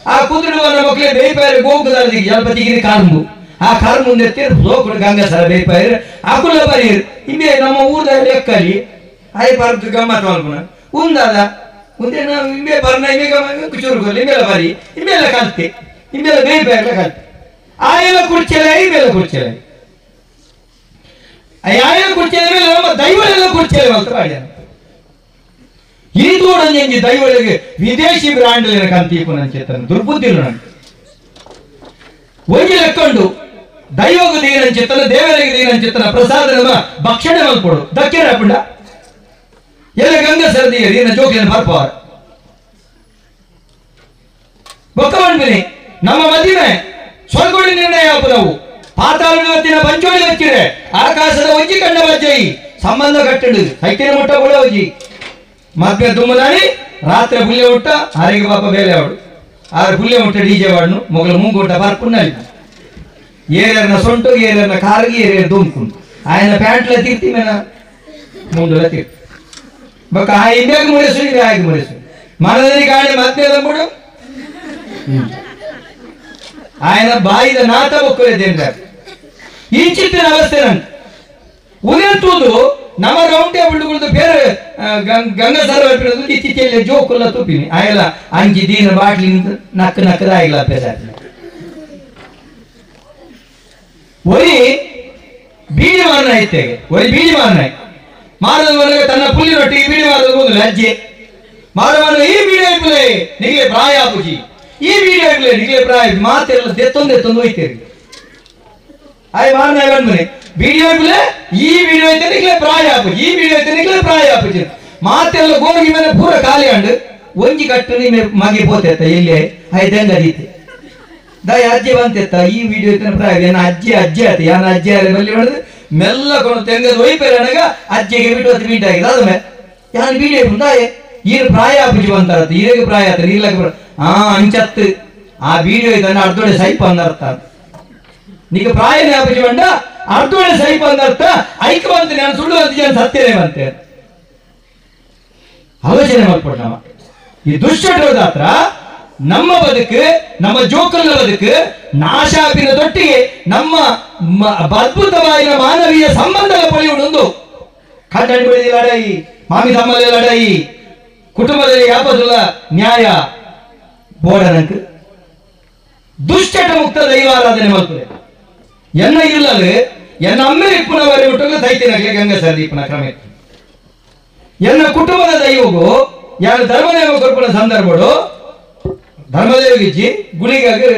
ಆ ಕೂತುರು ಬಂದ ಮಕ್ಕಳೇ ಬೇಪಾಯರು ಗೋಂಕುದಾರದಿಗೆ ಜಲಪತಿಗಿರಿ ಕಾರ್ಮು ಆ ಕಾರ್ಮು ಎತ್ತೀರು ಸೋಕುಡು ಗಂಗಸರ ಬೇಪಾಯರು ಆಕುಲ ಬರೀರು ಇಂಬೆ ನಮ್ಮ ಊರ್ದಲ್ಲಿ ಎಕ್ಕಲಿ ಆಯ್ ಬರ್ದು ಗಮ್ಮತ್ ಮಲ್ಪುನ ಉಂದಾದ ಮುಂದೆ ನಾವು ಇಂಬೆ ಬರ್ನ ಇಂಬೆ ಗಮ್ಮ ಚೂರು ಇಂಬೆಲ್ಲ ಬರಿ ಇಂಬೆಲ್ಲ ಕಲ್ತೆ ಇಂಬೆಲ್ಲ ಬೇಪಾಯರ್ಲ ಕಲ್ತೆ ಆಯೆಲ್ಲ ಕುರ್ಚೆಲ್ಲ ಇಂಬೆಲ್ಲ ಕುರ್ಚೆಲ್ಲ ಆಯೆಲ್ಲ ಕುರ್ಚೆಲ್ಲ ಮೇಲೆ ನಮ್ಮ ದೈವಳೆಲ್ಲ ಕುರ್ಚೆಲ್ಲ ಮಲ್ತ ಮಾಡ್ಯಾನ ಈ ತೋಡಂಜಿ ದೈವಳಿಗೆ ವಿದೇಶಿ ಬ್ರಾಂಡ್ ಕಂತೀಪು ನನ್ನ ಚೇತನ ದುರ್ಬುದ್ಧಿ ನನಗೆ ಒಂಜಿ ಲೆಕ್ಕೊಂಡು ದೈವಗೂ ದೀನಂಚಿತ್ತನ ದೇವರಿಗೆ ದೀನಂಚಿತ್ತನ ಪ್ರಸಾದ ನಮ್ಮ ಭಕ್ಷಣೆ ಮಲ್ಪಡು ದಕ್ಕೆರ ಪುಂಡ ಎಲ್ಲ ಗಂಗಾ ಸರದಿ ದೀನ ಜೋಕಿನ ಬರ್ಪವರ ಬೊಕ್ಕ ಮಾಡ್ಬಿನಿ ನಮ್ಮ ಮದಿಮೆ ಸ್ವರ್ಗೋಡಿ ನಿರ್ಣಯ ನಾವು ಪಾತಾಳ ಹೊತ್ತಿನ ಪಂಚೋಳಿ ಹಚ್ಚಿರೆ ಆಕಾಶದ ಒಂಜಿ ಕಂಡ ಬಜ್ಜೈ ಸಂಬಂಧ ಕಟ್ಟಡು ಸೈತಿನ ಮುಟ್ಟ ಹೋಜಿ ಮಧ್ಯ ದುಮ್ಮದಾನಿ ರಾತ್ರಿ ಪುಲ್ಯ ಹುಟ್ಟ ಆರಿಗೆ ಪಾಪ ಬೇಲೆ ಅವಡು ಆರು ಪುಲ್ಯ ಹುಟ್ಟ ಡಿಜೆ ವಾಡ್ನು ಮೊಗಲ ಮೂಗುಟ್ಟ ಬರ್ಪುಣ್ಣಲ್ಲಿ ಏರನ್ನ ಸೊಂಟು ಏರನ್ನ ಕಾರಿಗೆ ಏರಿಯರ್ ದುಮ್ಕುಂಡು ఆయన ಪ್ಯಾಂಟ್ಲ ತೀರ್ತಿ ಮೇನ ಮುಂದುಲ ತೀರ್ತಿ ಬೊಕ್ಕ ಆ ಇಂಡಿಯಾಗ ಮುರೇಸು ಇದು ಆಗಿ ಮುರೇಸು ಮನದಲ್ಲಿ ಗಾಳಿ ಮತ್ತೆ ತಂಬುಡು ఆయన ಬಾಯಿದ ನಾತ ಬೊಕ್ಕಲೆ ಈ ಚಿತ್ತಿನ ಅವಸ್ಥೆ ನಂಗೆ ಉದೆಂತೂದು ನಮ್ಮ ರೌಂಡ್ ಟೇಬಲ್ ಬೇರೆ ಗಂಗಾಧರ ಇತ್ತೀಚೆಲ್ಲ ಜೋಕುಲ್ಲ ತುಪ್ಪಿನಿ ಆಯಲ್ಲ ಅಂಜಿ ದೀನ ಬಾಟ್ಲಿ ನಕ್ಕ ನಕ್ಕದ ಆಗಿಲ್ಲ ಅಭ್ಯಾಸ ಒರಿ ಬೀಡಿ ಮಾರನ ಇತ್ತೇಗೆ ಒರಿ ಬೀಡಿ ಮಾರನ ಮಾರದ ಮನೆಗೆ ತನ್ನ ಪುಲ್ಲಿ ರೊಟ್ಟಿಗೆ ಬೀಡಿ ಮಾರದ ಮೊದಲು ಅಜ್ಜಿ ಮಾರವನು ಈ ಬೀಡಿ ಐಪುಲೆ ನಿಗಲೆ ಪ್ರಾಯ ಪುಜಿ ಈ ಬೀಡಿ ಐಪುಲೆ ನಿಗಲೆ ಪ್ರಾಯ ಮಾತೆಲ್ಲ ದೆತ್ತೊಂದು ಎತ್ತೊಂದು ಹೋಯ್ತೇರಿ ಆಯ್ ಮಾರನ ಬಂದ್ಮನೆ ಬೀಡಿ ಐಪುಲೆ ಈ ಬೀಡಿ ಐತೆ ನಿಗಲೆ ಪ್ರಾಯ ಪುಜಿ ಈ ಬೀಡಿ ಐತೆ ನಿಗಲೆ ಪ್ರಾಯ ಪುಜಿ ಮಾತೆಲ್ಲ ಗೋಗಿ ಮೇಲೆ ಪೂರ ಖಾಲಿ ಅಂಡು ಒಂಜಿ ಕಟ್ಟು ನಿಮೆ ಮಗಿ ಪೋತೆತ್ತ ಎಲ್ಲಿ ಐದಂಗ ರೀತಿ ದಾಯ ಅಜ್ಜಿ ಬಂತೆತ್ತ ಈ ವಿಡಿಯೋ ಇತ್ತನ ಪ್ರಾಯ ಏನ ಅಜ್ಜಿ ಅಜ್ಜಿ ಆಯ್ತು ಯಾನ ಅಜ್ಜಿ ಆರೆ ಮಲ್ಲಿ ಹೊಡೆದು ಮೆಲ್ಲ ಕೊಂಡು ತೆಂಗದ ಒಯ್ಪೇರೆ ಅನಗ ಅಜ್ಜಿಗೆ ಬಿಟ್ಟು ಹೊತ್ತು ಬೀಟ ಆಗಿದೆ ಆದ್ಮೇಲೆ ಯಾನು ವಿಡಿಯೋ ದಾಯೆ ಈರು ಪ್ರಾಯ ಪುಜಿ ಬಂತಾರತ್ತ ಈರಿಗೆ ಪ್ರಾಯ ಆತ ನೀರ್ಲಕ್ಕೆ ಆ ಅಂಚತ್ತು ಆ ವಿಡಿಯೋ ಇದನ್ನ ಅರ್ಧೋಡೆ ಸೈಪ ಅಂದರ್ಥ ನೀಗ ಪ್ರಾಯನೇ ಪುಜಿ ಬಂಡ ಅರ್ಧೋಡೆ ಸೈಪ ಅಂದರ್ಥ ಐಕ ಬಂತ ನಾನು ಸುಳ್ಳು ಅಂತ ಜನ ಸತ್ಯನೇ ಬಂತೆ ಆಲೋಚನೆ ಮಾಡ್ಕೊಟ್ಟು ನಮ್ಮ ಈ ದುಶ್ಚಟದಾತ್ರ ನಮ್ಮ ಬದುಕು, ನಮ್ಮ ಜೋಕಲ್ನ ಬದುಕು ನಾಶಾಪಿನ ದೊಟ್ಟಿಗೆ ನಮ್ಮ ಅದ್ಭುತವಾದ ಮಾನವೀಯ ಸಂಬಂಧದ ಪೊಲಿಯುಂಡು. ಖಂಡನಿ ಬೆಳೆದಿ ಲಡಾಯಿ, ಮಾಮಿ ತಮ್ಮಲ್ಲಿ ಲಡಾಯಿ, ಕುಟುಂಬದಲ್ಲಿ ಯಾಪದಿಲ್ಲ ನ್ಯಾಯ ಬೋಡನಂಕ ದುಶ್ಚಟ ಮುಕ್ತ ದೈವಾರಾಧನೆ ಮಾಡ್ತದೆ. ಎನ್ನ ಇಲ್ಲದೆ ಎನ್ನ ಅಮ್ಮೆರೆ ಇಪ್ಪುನವರೆ ಬಿಟ್ಟು ದೈತ್ಯನಗಲಿ ಗಂಗಸರ ದೀಪನ ಕ್ರಮ. ಎನ್ನ ಕುಟುಂಬದ ದೈವಗೂ ಯಾರು ಧರ್ಮದೇವ ಕೊರ್ಪುನ ಸಂದರ್ಭಡು ಧರ್ಮದೇವಗಿಜ್ಜಿ ಗುಳಿಗಾಗಿ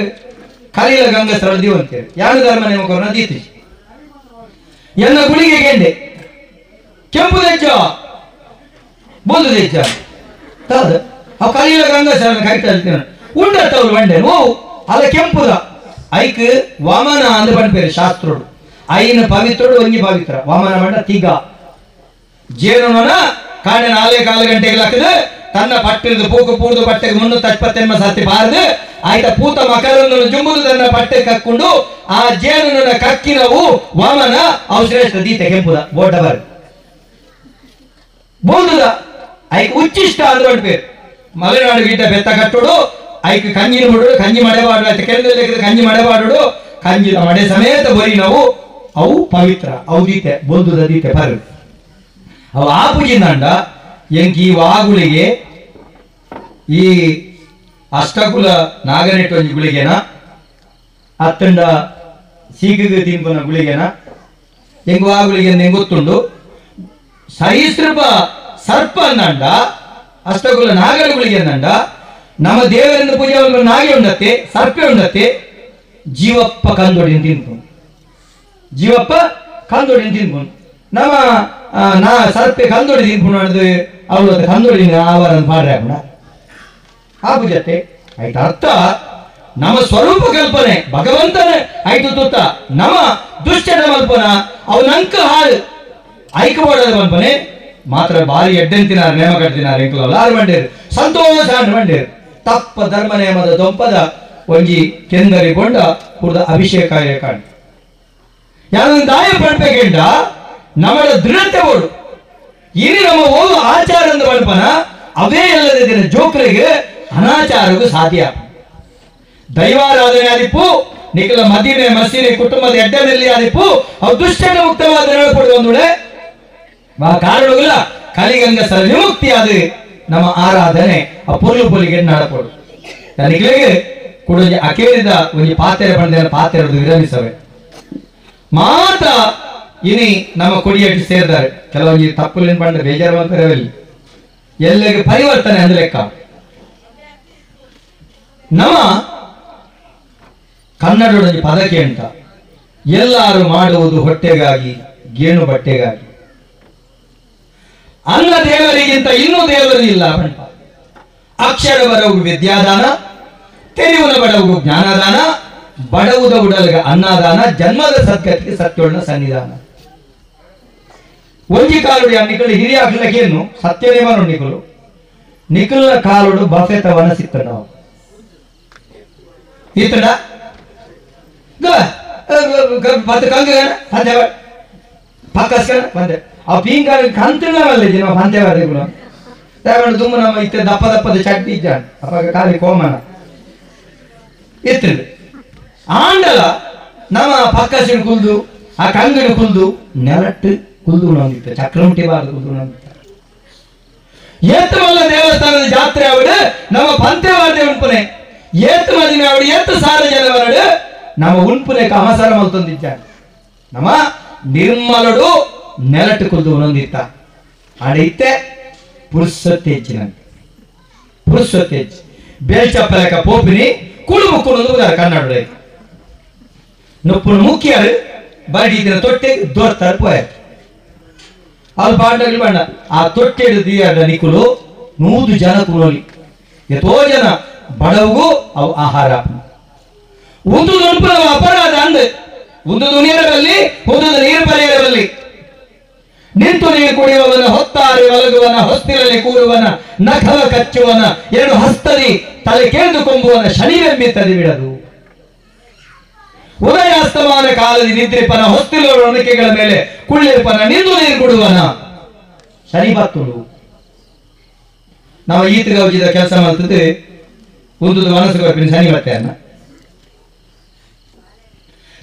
ಕಲಿಲ ಗಂಗಸರ ದೀವ ಅಂತೇಳಿ ಯಾರು ಧರ್ಮನೇಮ ಕೊರ್ನ ದೀತಿ. ಎನ್ನ ಗುಳಿಗೆ ಗೆಂಡೆ ಕೆಂಪು ದೆಜ್ಜ ಬೂದು ದೆಜ್ಜ ತಾದ ಅವು ಕಲಿಲ ಗಂಗಸರನ ಕೈತಾ ಉಂಡತ್ತವ್ರು ಬಂಡೆ ಓ ಅಲ್ಲ ಕೆಂಪುದ ಐಕ್ ವಾಮನ ಅಂದ ಪನ್ಪೇರು ಶಾಸ್ತ್ರೋಡು. ಐನ ಪವಿತ್ರೋಡು ಒಂಜಿ ಪವಿತ್ರ ವಾಮನ ಮಂಡ ತಿಗ ಜೇನುನ ಕಾಣೆ ನಾಲ್ಕು ಕಾಲು ಗಂಟೆಗೆ ಲಕ್ಕದು ತನ್ನ ಪಟ್ಟಿರ್ದು ಪೂಕು ಪೂರ್ದು ಪಟ್ಟೆಗೆ 328 ಸತಿ ಬಾರದು ಆಯ್ತ ಪೂತ ಮಕರನ್ನು ಜುಂಬುದು ತನ್ನ ಪಟ್ಟೆ ಕಕ್ಕೊಂಡು ಆ ಜೇನುನ ಕಕ್ಕಿನವು ವಾಮನ ಅವು ಶ್ರೇಷ್ಠ ದೀತೆ ಕೆಂಪುದ ಬೋಟ ಬಾರದು ಬೂದುದ ಐಕ್ ಉಚ್ಚಿಷ್ಟ ಅಂದ್ ಪನ್ಪೇರು. ಮಲೆನಾಡು ಗಿಡ್ಡ ಬೆತ್ತ ಕಟ್ಟೋಡು ಐಕ್ ಕಂಜಿನ ಬಿಡೋಡು ಕಂಜಿ ಮಡೆ ಬಾಡು ಆಯ್ತು ಕೆರೆದಲ್ಲಿ ಕಂಜಿ ಮಡೆ ಬಾಡೋಡು ಕಂಜಿನ ಮಡೆ ಸಮೇತ ಬರಿ ನಾವು ಅವು ಪವಿತ್ರ ಅವು ದೀತೆ ಬೊಂದುದ ದೀತೆ ಪರು ಅವು ಆ ಪೂಜಿಂದಾಂಡ ಎಂಕಿ ವಾಗುಳಿಗೆ ಈ ಅಷ್ಟಕುಲ ನಾಗನೆಟ್ಟು ಒಂಜಿ ಗುಳಿಗೆನ ಅತ್ತಂಡ ಸೀಗಿಗೆ ತಿನ್ಪನ ಗುಳಿಗೆನ ಎಂಗ್ ವಾಗುಳಿಗೆ ಗೊತ್ತುಂಡು. ಸಹಿಸೃಪ ಸರ್ಪ ಅಂದಾಂಡ ಅಷ್ಟಕುಲ ನಾಗರ ಗುಳಿಗೆ ಅಂದಾಂಡ ನಮ್ಮ ದೇವರಿಂದ ಪೂಜೆ ನಾಗೆ ಉಂಡತ್ತೆ ಸರ್ಪೆ ಉಂಡತ್ತೆ ಜೀವಪ್ಪ ಕಂದೊಡಿ ತಿನ್ಕೊಂಡು ಜೀವಪ್ಪ ಕಂದೊಡಿ ತಿನ್ಕೊಂಡು ನಮ್ಮ ನಾ ಸರ್ಪೆ ಕಂದೊಡಿ ತಿನ್ಕೊಂಡು ನಡೆದು ಅವಳು ಕಂದೊಡಿ ಆವರನ್ನು ಪಾಡ್ರೆ ಹಾಕೋಣ ಆ ಪೂಜತೆ ಆಯ್ತು. ಅರ್ಥ ನಮ್ಮ ಸ್ವರೂಪ ಕಲ್ಪನೆ ಭಗವಂತನೇ ಆಯ್ತು ತುತ್ತ ನಮ್ಮ ದುಶ್ಚಟ ಮಲ್ಪನ ಅವನಂಕ ಹಾಳು ಐಕ ಬೋಡದ ಮಲ್ಪನೆ ಮಾತ್ರ ಬಾರಿ ಎಡ್ಡೆಂತಿನಾರು ನೇಮ ಕಟ್ತಿನಾರು ಎಂಕುಲ ಆರು ಮಂಡೇರು ಸಂತೋಷ ಮಂಡೇರು ತಪ್ಪ ಧರ್ಮ ನೇಮದ ದೊಂಪದ ಒಂಜಿ ಕೆಂದರಿ ಕೊಂಡ ಕುರ್ದ ಅಭಿಷೇಕ ಕಾಣ್ ಯಾರೊಂದು ದಾಯ ಪಡ್ಬೇಕೆಂಡ ನಮ್ಮಳ ದೃಢತೆ ಓಡು ಇನಿ ನಮ್ಮ ಓದು ಆಚಾರ ಅಂದ ಪಡ್ಪನ ಅವೇ ಎಲ್ಲದ ದಿನ ಜೋಕರಿಗೆ ಅನಾಚಾರಕ್ಕೂ ಸಾಧ್ಯ. ದೈವಾರಾಧನೆ ಆದಿಪ್ಪು ನಿಖಲ ಮದಿನೆ ಮಸೀನೆ ಕುಟುಂಬದ ಎಡ್ಡನಲ್ಲಿ ಆದಿಪ್ಪು ಅವು ದುಶ್ಚಟ ಮುಕ್ತವಾದ ನಡಪಡುವ ಒಂದುಳೆ ಆ ಕಾರಣಗಳ ಕಲಿಗಂಗಸರ ವಿಮುಕ್ತಿ ಅದು ನಮ್ಮ ಆರಾಧನೆ ಆ ಪೊರ್ಲು ಪೊಲಿಗೆ ನಡಪಡು. ನನಗೆ ಕೂಡ ಅಕೇರಿದ ಒಂದು ಪಾತ್ರೆ ಬಂದ ಪಾತ್ರೆ ವಿರಮಿಸವೆ ಮಾತ ಇನಿ ನಮ್ಮ ಕೊಡಿಯಟ್ಟು ಸೇರಿದ್ದಾರೆ. ಕೆಲವೊಂದು ತಪ್ಪುಲಿನ ಬಂದ ಬೇಜಾರು ಅಂತಾರೆ ಎಲ್ಲರಿಗೆ ಪರಿವರ್ತನೆ ಅಂದ ಲೆಕ್ಕ. ನಮ್ಮ ಕನ್ನಡದ ಪದಕ್ಕೆ ಅಂತ ಎಲ್ಲಾರು ಮಾಡುವುದು ಹೊಟ್ಟೆಗಾಗಿ ಗೇಣು ಬಟ್ಟೆಗಾಗಿ, ಅನ್ನ ದೇವರಿಗಿಂತ ಇನ್ನೂ ದೇವರು ಇಲ್ಲ. ಅಕ್ಷರ ಬರವು ವಿದ್ಯಾದಾನ, ತೆರಿವುನ ಬಡವು ಜ್ಞಾನದಾನ, ಬಡವುದ ಉಡಲ್ಗ ಅನ್ನದಾನ, ಜನ್ಮದ ಸದ್ಗತಿಗೆ ಸತ್ಯೋಳ್ನ ಸನ್ನಿಧಾನ. ಒಂಜಿ ಕಾಲುಡಿ ನಿಕಲು ಹಿರಿಯ ಅಖಿಲಕೇನು ಸತ್ಯನೇಮ ನಿಕಲು ನಿಕಲ್ನ ಕಾಲುಡು ಬಫೆತವನ ಸಿತ್ತ ನಾವು ಈತಡ ಕಂಗ ಪಕ್ಕಸ್ಕನ ಬಂದೆ ಆ ಪೀಂಗಾರ ಕಂತಿನ ನಮ್ಮ ಪಂತೆ ಬಾರದು ತಗೊಂಡು ತುಂಬ ನಮ್ಮ ಇತ್ತ ದಪ್ಪ ದಪ್ಪದ ಚಟ್ನಿ ಇದ್ದಾನೆ ಅಪ್ಪ ಖಾಲಿ ಕೋಮನ ಇತ್ತಿದ್ದು ಆಂಡಲ ನಮ್ಮ ಪಕ್ಕಸಿನ ಕುಲ್ದು ಆ ಕಂಗನ ಕುಲ್ದು ನೆಲಟ್ಟು ಕುಲ್ದು ಅಂದಿತ್ತು ಚಕ್ರಮುಟ್ಟಿ ಬಾರದು ಕುಲ್ದು ಅಂದಿತ್ತು. ಏತಮಲ್ಲ ದೇವಸ್ಥಾನದ ಜಾತ್ರೆ ಅವಡು ನಮ್ಮ ಪಂತೆವಾರ್ದೆ ಉಂಪುನೆ ಏತು ಮದಿನ ಅವಡು ಏತು ಸಾರ ಜನವರಡು ನಮ್ಮ ಉಂಪುನೆ ಕಮಸರ ಮಲ್ತೊಂದಿದ್ದಾನೆ ನಮ್ಮ ನಿರ್ಮಲಡು ನೆಲಟ್ಟು ಕುಲ್ದು ಒಂದಿತ್ತ ಅಡೈತೆ ಪುರುಷತ್ತೇಜ್ಜಿನಂತೆ ಪುರುಷತ್ತೇಜ್ ಬೇಲ್ಚಪ್ಪಲಕ ಪೋಪಿನಿ ಕುಳು ಮುಕ್ಕುನೊಂದು ಕನ್ನಡ ನುಪ್ಪುನು ಮುಖ್ಯರು ಬರಡಿದ್ದಿನ ತೊಟ್ಟೆ ದೊರ್ತಾರೆ ಪೋಯ ಅಲ್ಲಿ ಪಾಂಡಗಳು ಬಣ್ಣ ಆ ತೊಟ್ಟೆ ಹಿಡಿದು ನಿಕುಲು 100 ಜನ ಕುಲೋಲಿ ಎಷ್ಟೋ ಜನ ಬಡವಗೂ ಅವು ಆಹಾರ ಒಂದು ನುಣುಪು ನಮ್ಮ ಅಪರಾಧ ಅಂದ ಒಂದು ನೀರಬಲ್ಲಿ ಒಂದು ನೀರು ಪರಿಯರಬಲ್ಲಿ ನಿಂತು ನೀರು ಕುಡಿಯುವವನ ಹೊತ್ತಾರೆ ಒಲಗುವನ ಹೊಸ್ತಿಲಲ್ಲಿ ಕೂರುವನ ನಖವ ಕಚ್ಚುವನ ಎರಡು ಹಸ್ತದಿ ತಲೆ ಕೇಂದು ಕೊಂಬುವನ ಶನಿವೆಂಬಿತ್ತದಿ ಬಿಡದು ಉದಯಾಸ್ತಮಾನ ಕಾಲದಿ ನಿದ್ರಿಪನ ಹೊಸ್ತಿಲ ಒಣಕೆಗಳ ಮೇಲೆ ಕುಳ್ಳಿರ್ಪನ ನಿಂತು ನೀರು ಕೊಡುವನ ಶನಿ ಬತ್ತುಳು. ನಾವು ಈತ ಗೌಜಿದ ಕೆಲಸ ಮಾಡ್ತದೆ ಒಂದು ಮನಸ್ಸು ಕೊರ್ಪಿನ ಶನಿವತ್ತೆ ಅನ್ನ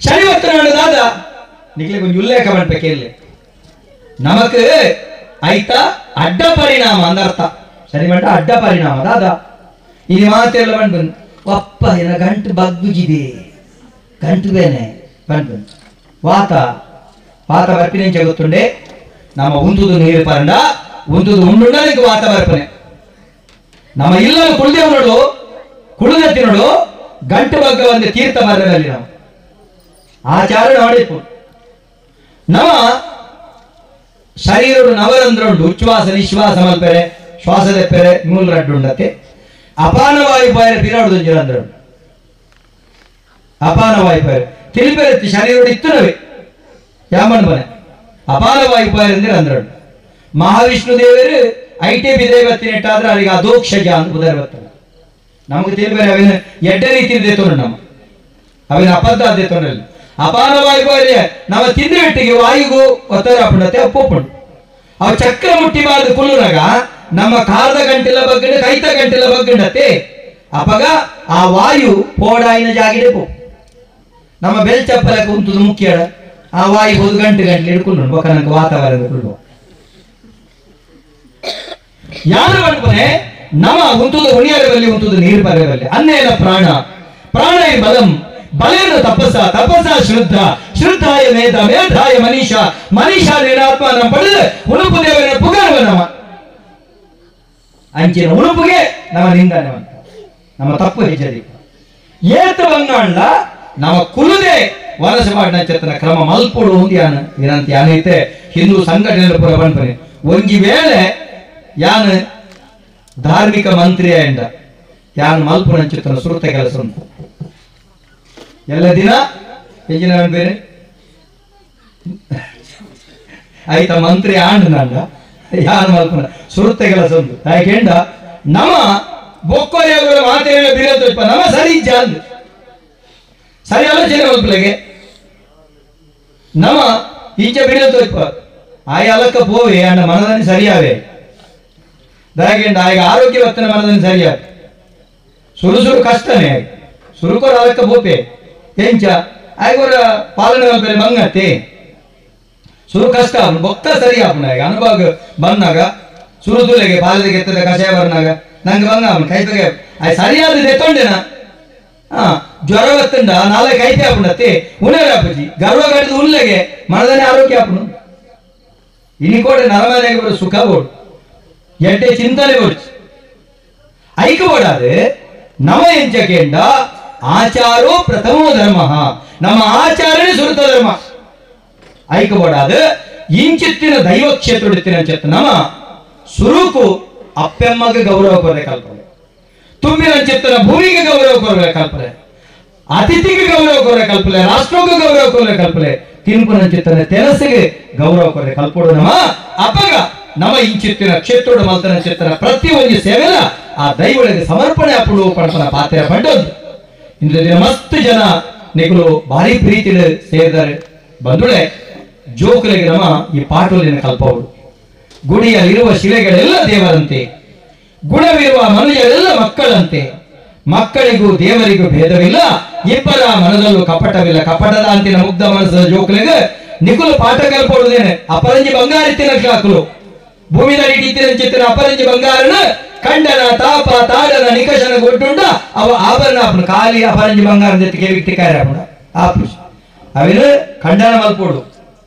ಶನಿವತ್ತನ ದಾದ ನಿಕ್ಲೆ ಕೊಂಚ ಉಲ್ಲೇಖ ಮಾಡ್ಬೇಕು ಇಲ್ಲಿ ನಮಕ್ ಐತಾ ಅಡ್ಡ ಪರಿಣಾಮ ಅಂದರ್ಥ ಶನಿ ಮಂಟ ಅಡ್ಡ ಪರಿಣಾಮ ದಾದ ಇಲ್ಲಿ ಮಾತೆಲ್ಲ ಬಂದು ಬಂದು ಒಪ್ಪ ಏನ ಗಂಟು ಬಗ್ಗುಜಿದೆ ಗಂಟು ಬೇನೆ ಬಂದು ಬಂದು ವಾತ ವಾತ ಬರ್ಪಿನ ಗೊತ್ತುಂಡೆ ನಮ್ಮ ಉಂದುದು ನೀರು ಪರಂಡ ಉಂದುದು ಉಂಡುಂಡ ನಿಂಗೆ ವಾತ ಬರ್ಪನೆ ನಮ್ಮ ಇಲ್ಲ ಕುಳ್ದೆ ನೋಡು ಕುಳಿದ ತಿನ್ನೋಡು ಗಂಟು ಬಗ್ಗ ಒಂದು ತೀರ್ಥ ಮರದಲ್ಲಿ ನಾವು ಆಚಾರ ಮಾಡಿப்பு ನಮ್ಮ ಶರೀರ ನವರಂದ್ರ ಉಂಟು ಉಚ್ಛ್ವಾಸ ನಿಶ್ವಾಸ ಮಲ್ಪೆರೆ ಶ್ವಾಸದ ಪೆರೆ ಮೂಲ ರಡ್ಡು ಉಂಡತೆ ಅಪಾನವಾಯು ಪಾಯರೆ ಬಿರಾಡುದು ಅಂದ್ರ ಉಂಟು ಅಪಾನವಾಯು ಪಾಯರೆ ತಿಳಿಪೆರೆ ಶರೀರ ಇತ್ತುನವೇ ಯಾಮನ್ ಬನೆ ಅಪಾನವಾಯು ಪಾಯರೆ ಅಂದ್ರೆ ಅಂದ್ರ ಉಂಟು ಮಹಾವಿಷ್ಣು ದೇವರು ಐಟೆ ಬಿದೇವತ್ತಿನೆಟ್ಟಾದ್ರೆ ಅವರಿಗೆ ಅಧೋಕ್ಷಜ ಅಂತ ಉದರ ಬರ್ತದೆ ನಮಗೆ ತಿಳಿಬೇರೆ ಅವೇನು ಎಡ್ಡ ರೀತಿ ಇದೆ ತೊಂದ್ರೆ ನಮ್ಮ ಅವೇನು ಅಬದ್ಧ ಅದೇ ತೊಂದರೆ ಅಪಾನವಾಯು ಪಾಯರೆ ನಮ್ಮ ತಿಂದ್ರೆ ವಾಯುಗೂ ಒತ್ತರ ಅಪ್ಪುಂಡತೆ ಅಪ್ಪುಂಡು ಅವು ಚಕ್ರ ಮುಟ್ಟಿ ಬಾರದು ಕುಲ್ಲುನಾಗ ನಮ್ಮ ಕಾರದ ಗಂಟೆಲ ಬಗ್ಗಂಡ ಕೈತ ಗಂಟೆಲ ಬಗ್ಗಂಡತೆ ಅಪಗ ಆ ವಾಯು ಪೋಡಾಯಿನ ಜಾಗಿಡೆ ಪೋ ನಮ್ಮ ಬೆಲ್ ಚಪ್ಪಲ ಕುಂತುದು ಮುಖ್ಯ ಆ ವಾಯು ಹೋದು ಗಂಟೆ ಗಂಟೆ ಹಿಡ್ಕೊಂಡು ಬೊಕ್ಕ ವಾತಾವರಣ ಕುಳ್ಳು ಯಾರು ಮಾಡ್ಕೊನೆ ನಮ್ಮ ಉಂತುದು ಉಣಿಯರ ಬಲ್ಲಿ ಉಂತುದು ನೀರು ಬರೆಯಬಲ್ಲಿ ಅನ್ನೇನ ಪ್ರಾಣ ಪ್ರಾಣ ಬಲಂ ಬಲೇನ ತಪಸ್ಸ ತಪಸ್ಸ ಶ್ರದ್ಧ ಶ್ರದ್ಧಾಯ ಮೇಧ ಮೇಧಾಯ ಮನೀಷಾ ಮನೀಷಾ ನೇನಾತ್ಮ ನಮ್ಮ ಪಡೆದು ಉಣುಪು ದೇವರ ಪುಗರ್ವ ನಮ್ಮ ಅಂಚಿನ ಉಣುಪುಗೆ ನಮ್ಮ ನಿಂದನೆ ಅಂತ ನಮ್ಮ ತಪ್ಪು ಹೆಜ್ಜೆ ಏತ ಬಂಗಾಂಡ ನಮ್ಮ ಕುಲುದೆ ವಲಸೆ ಮಾಡಿನ ಚೇತನ ಕ್ರಮ ಮಲ್ಪೊಡು ಒಂದು ಯಾನ ವಿನಂತಿ ಯಾನೈತೆ ಹಿಂದೂ ಸಂಘಟನೆ ಪೂರ ಬಂದ್ಪನೆ ಒಂಜಿ ವೇಳೆ ಯಾನ್ ಧಾರ್ಮಿಕ ಮಂತ್ರಿ ಅಂಡ ಯಾನ್ ಮಲ್ಪುನ ಚಿತ್ರನ ಸುರುತ ಕೆಲಸ ಉಂಟು ಎಲ್ಲ ದಿನ ಹೆಜ್ಜಿನ ಬೇರೆ ಆಯ್ತಾ ಮಂತ್ರಿ ಆಂಡ್ ನಂಡ ಯಾನ್ ಮಲ್ಪುನ ಸುರುತ ಕೆಲಸ ಉಂಟು ಯಾಕೆಂಡ ನಮ್ಮ ಬೊಕ್ಕೊರೆಯವರ ಮಾತೇಳ ಬಿರತಪ್ಪ ನಮ್ಮ ಸರಿ ಜಾನ್ ಸರಿ ಆಲೋಚನೆ ಮಲ್ಪಲೆಗೆ ನಮ್ಮ ಇಂಚ ಬಿರತಪ್ಪ ಆಯ ಅಲಕ್ಕ ಪೋವೆ ಅಣ್ಣ ಮನದಲ್ಲಿ ಸರಿಯಾವೆ ದಾಗೆಂಡ ಆಗ ಆರೋಗ್ಯ ವರ್ತನೆ ಮನದಲ್ಲಿ ಸರಿಯಾದ ಸುರು ಸುರು ಕಷ್ಟನೇ ಸುರುಕೋರ ಅಲಕ್ಕ ಬೋಪೆ ಎಂಚ ಆಯ್ಕೋರ ಪಾಲನೆ ಮಲ್ಪಲೆ ಮಂಗತ್ತೆ ಸುರು ಕಷ್ಟ ಅವನು ಬೊಕ್ಕ ಸರಿ ಆಪುನ ಈಗ ಅನುಭವ ಬಂದಾಗ ಸುರು ತುಲೆಗೆ ಪಾಲದ ಎತ್ತದ ಕಷಾಯ ಬರ್ನಾಗ ನಂಗೆ ಬಂಗ ಅವನು ಕೈಪಗೆ ಆಯ್ ಸರಿಯಾದ ಎತ್ತೊಂಡೆನ ಹಾ ಜ್ವರ ಬತ್ತಂಡ ನಾಳೆ ಕೈಪೆ ಆಪುಣತ್ತೆ ಉಣೆ ಆಪುಜಿ ಗರ್ವ ಕಟ್ಟಿದ ಉಲ್ಲೆಗೆ ಮನದನ್ನೇ ಆರೋಗ್ಯ ಆಪುನು ಇನಿ ಕೋಡೆ ನರಮನೆಗೆ ಬರೋ ಸುಖ ಬೋಡು ಎಡ್ಡೆ ಚಿಂತನೆ ಬೋಡ್ಚು ಐಕ ಬೋಡಾದೆ ನಮ ಎಂಚಕೆಂಡ ಆಚಾರೋ ಪ್ರಥಮೋ ಧರ್ಮ ನಮ್ಮ ಆಚಾರನೇ ಸುರುತ ಧರ್ಮ ಐಕ ಬೋಡಾದ ಇಂಚಿತ್ತಿನ ದೈವ ಕ್ಷೇತ್ರ ಅಂಚತ್ತ ನಮ ಸುರುಕು ಅಪ್ಪೆಮ್ಮಗೆ ಗೌರವ ಕೊರಲೆ ಕಲ್ಪನೆ ತುಂಬಿನ ಚಿತ್ತನ ಭೂಮಿಗೆ ಗೌರವ ಕೊರಲೆ ಕಲ್ಪನೆ ಅತಿಥಿಗೆ ಗೌರವ ಕೊರಲೆ ಕಲ್ಪನೆ ರಾಷ್ಟ್ರಕ್ಕೆ ಗೌರವ ಕೊರಲೆ ಕಲ್ಪನೆ ತಿನ್ಪುನ ಚಿತ್ತನ ತೆನಸಿಗೆ ಗೌರವ ಕೊರಲೆ ಕಲ್ಪೊಡು ನಮ ಅಪ್ಪಗ ನಮ್ಮ ಇಂಚಿತ್ತಿನ ಕ್ಷೇತ್ರೋಡು ಮಲ್ತನ ಚಿತ್ತನ ಪ್ರತಿಯೊಂದು ಸೇವೆಲ ಆ ದೈವಳಿಗೆ ಸಮರ್ಪಣೆ ಅಪ್ಪಡು ಪಣಪನ ಪಾತ್ರ ಪಂಡದ್ದು ಇಂದ್ರ ದಿನ ಮಸ್ತ್ ಜನ ನಿಕುಲು ಭಾರಿ ಪ್ರೀತಿಲಿ ಸೇರಿದ್ದಾರೆ ಬಂದುಳೆ ಜೋಕುಲಿಗೆ ನಮ್ಮ ಈ ಪಾಠಲಿನ ಕಲ್ಪವರು ಗುಡಿಯಲ್ಲಿರುವ ಶಿಲೆಗಳೆಲ್ಲ ದೇವರಂತೆ, ಗುಣವಿರುವ ಮನುಜರೆಲ್ಲ ಮಕ್ಕಳಂತೆ, ಮಕ್ಕಳಿಗೂ ದೇವರಿಗೂ ಭೇದವಿಲ್ಲ, ಇಬ್ಬರ ಮನದಲ್ಲೂ ಕಪಟವಿಲ್ಲ. ಕಪಟದ ಅಂತಿನ ಮುಗ್ಧ ಮನಸ್ಸದ ಜೋಕುಲಿಗೆ ನಿಕುಲು ಪಾಠ ಕಲ್ಪೊಡುದೇನೆ ಅಪರಂಜಿ ಬಂಗಾರಿತ್ತಿನ ಶಾಕುಲು ಭೂಮಿದಲ್ಲಿ ಇಟ್ಟಿನ ಚಿತ್ತಿನ ಅಪರಂಜಿ ಬಂಗಾರನ ಕಂಡನ ತಾಪ ತಾಡನ ನಿಕಷನ ಗೊಟ್ಟುಂಡ ಅವ ಆಭರಣ ಆಪುಣ ಖಾಲಿ ಅಪರಂಜಿ ಬಂಗಾರ ಜೊತೆಗೆ ವ್ಯಕ್ತಿ ಆಪುಣ ಆಪುಷ ಅವಿನ ಖಂಡನ ಮಲ್ಪೋಡು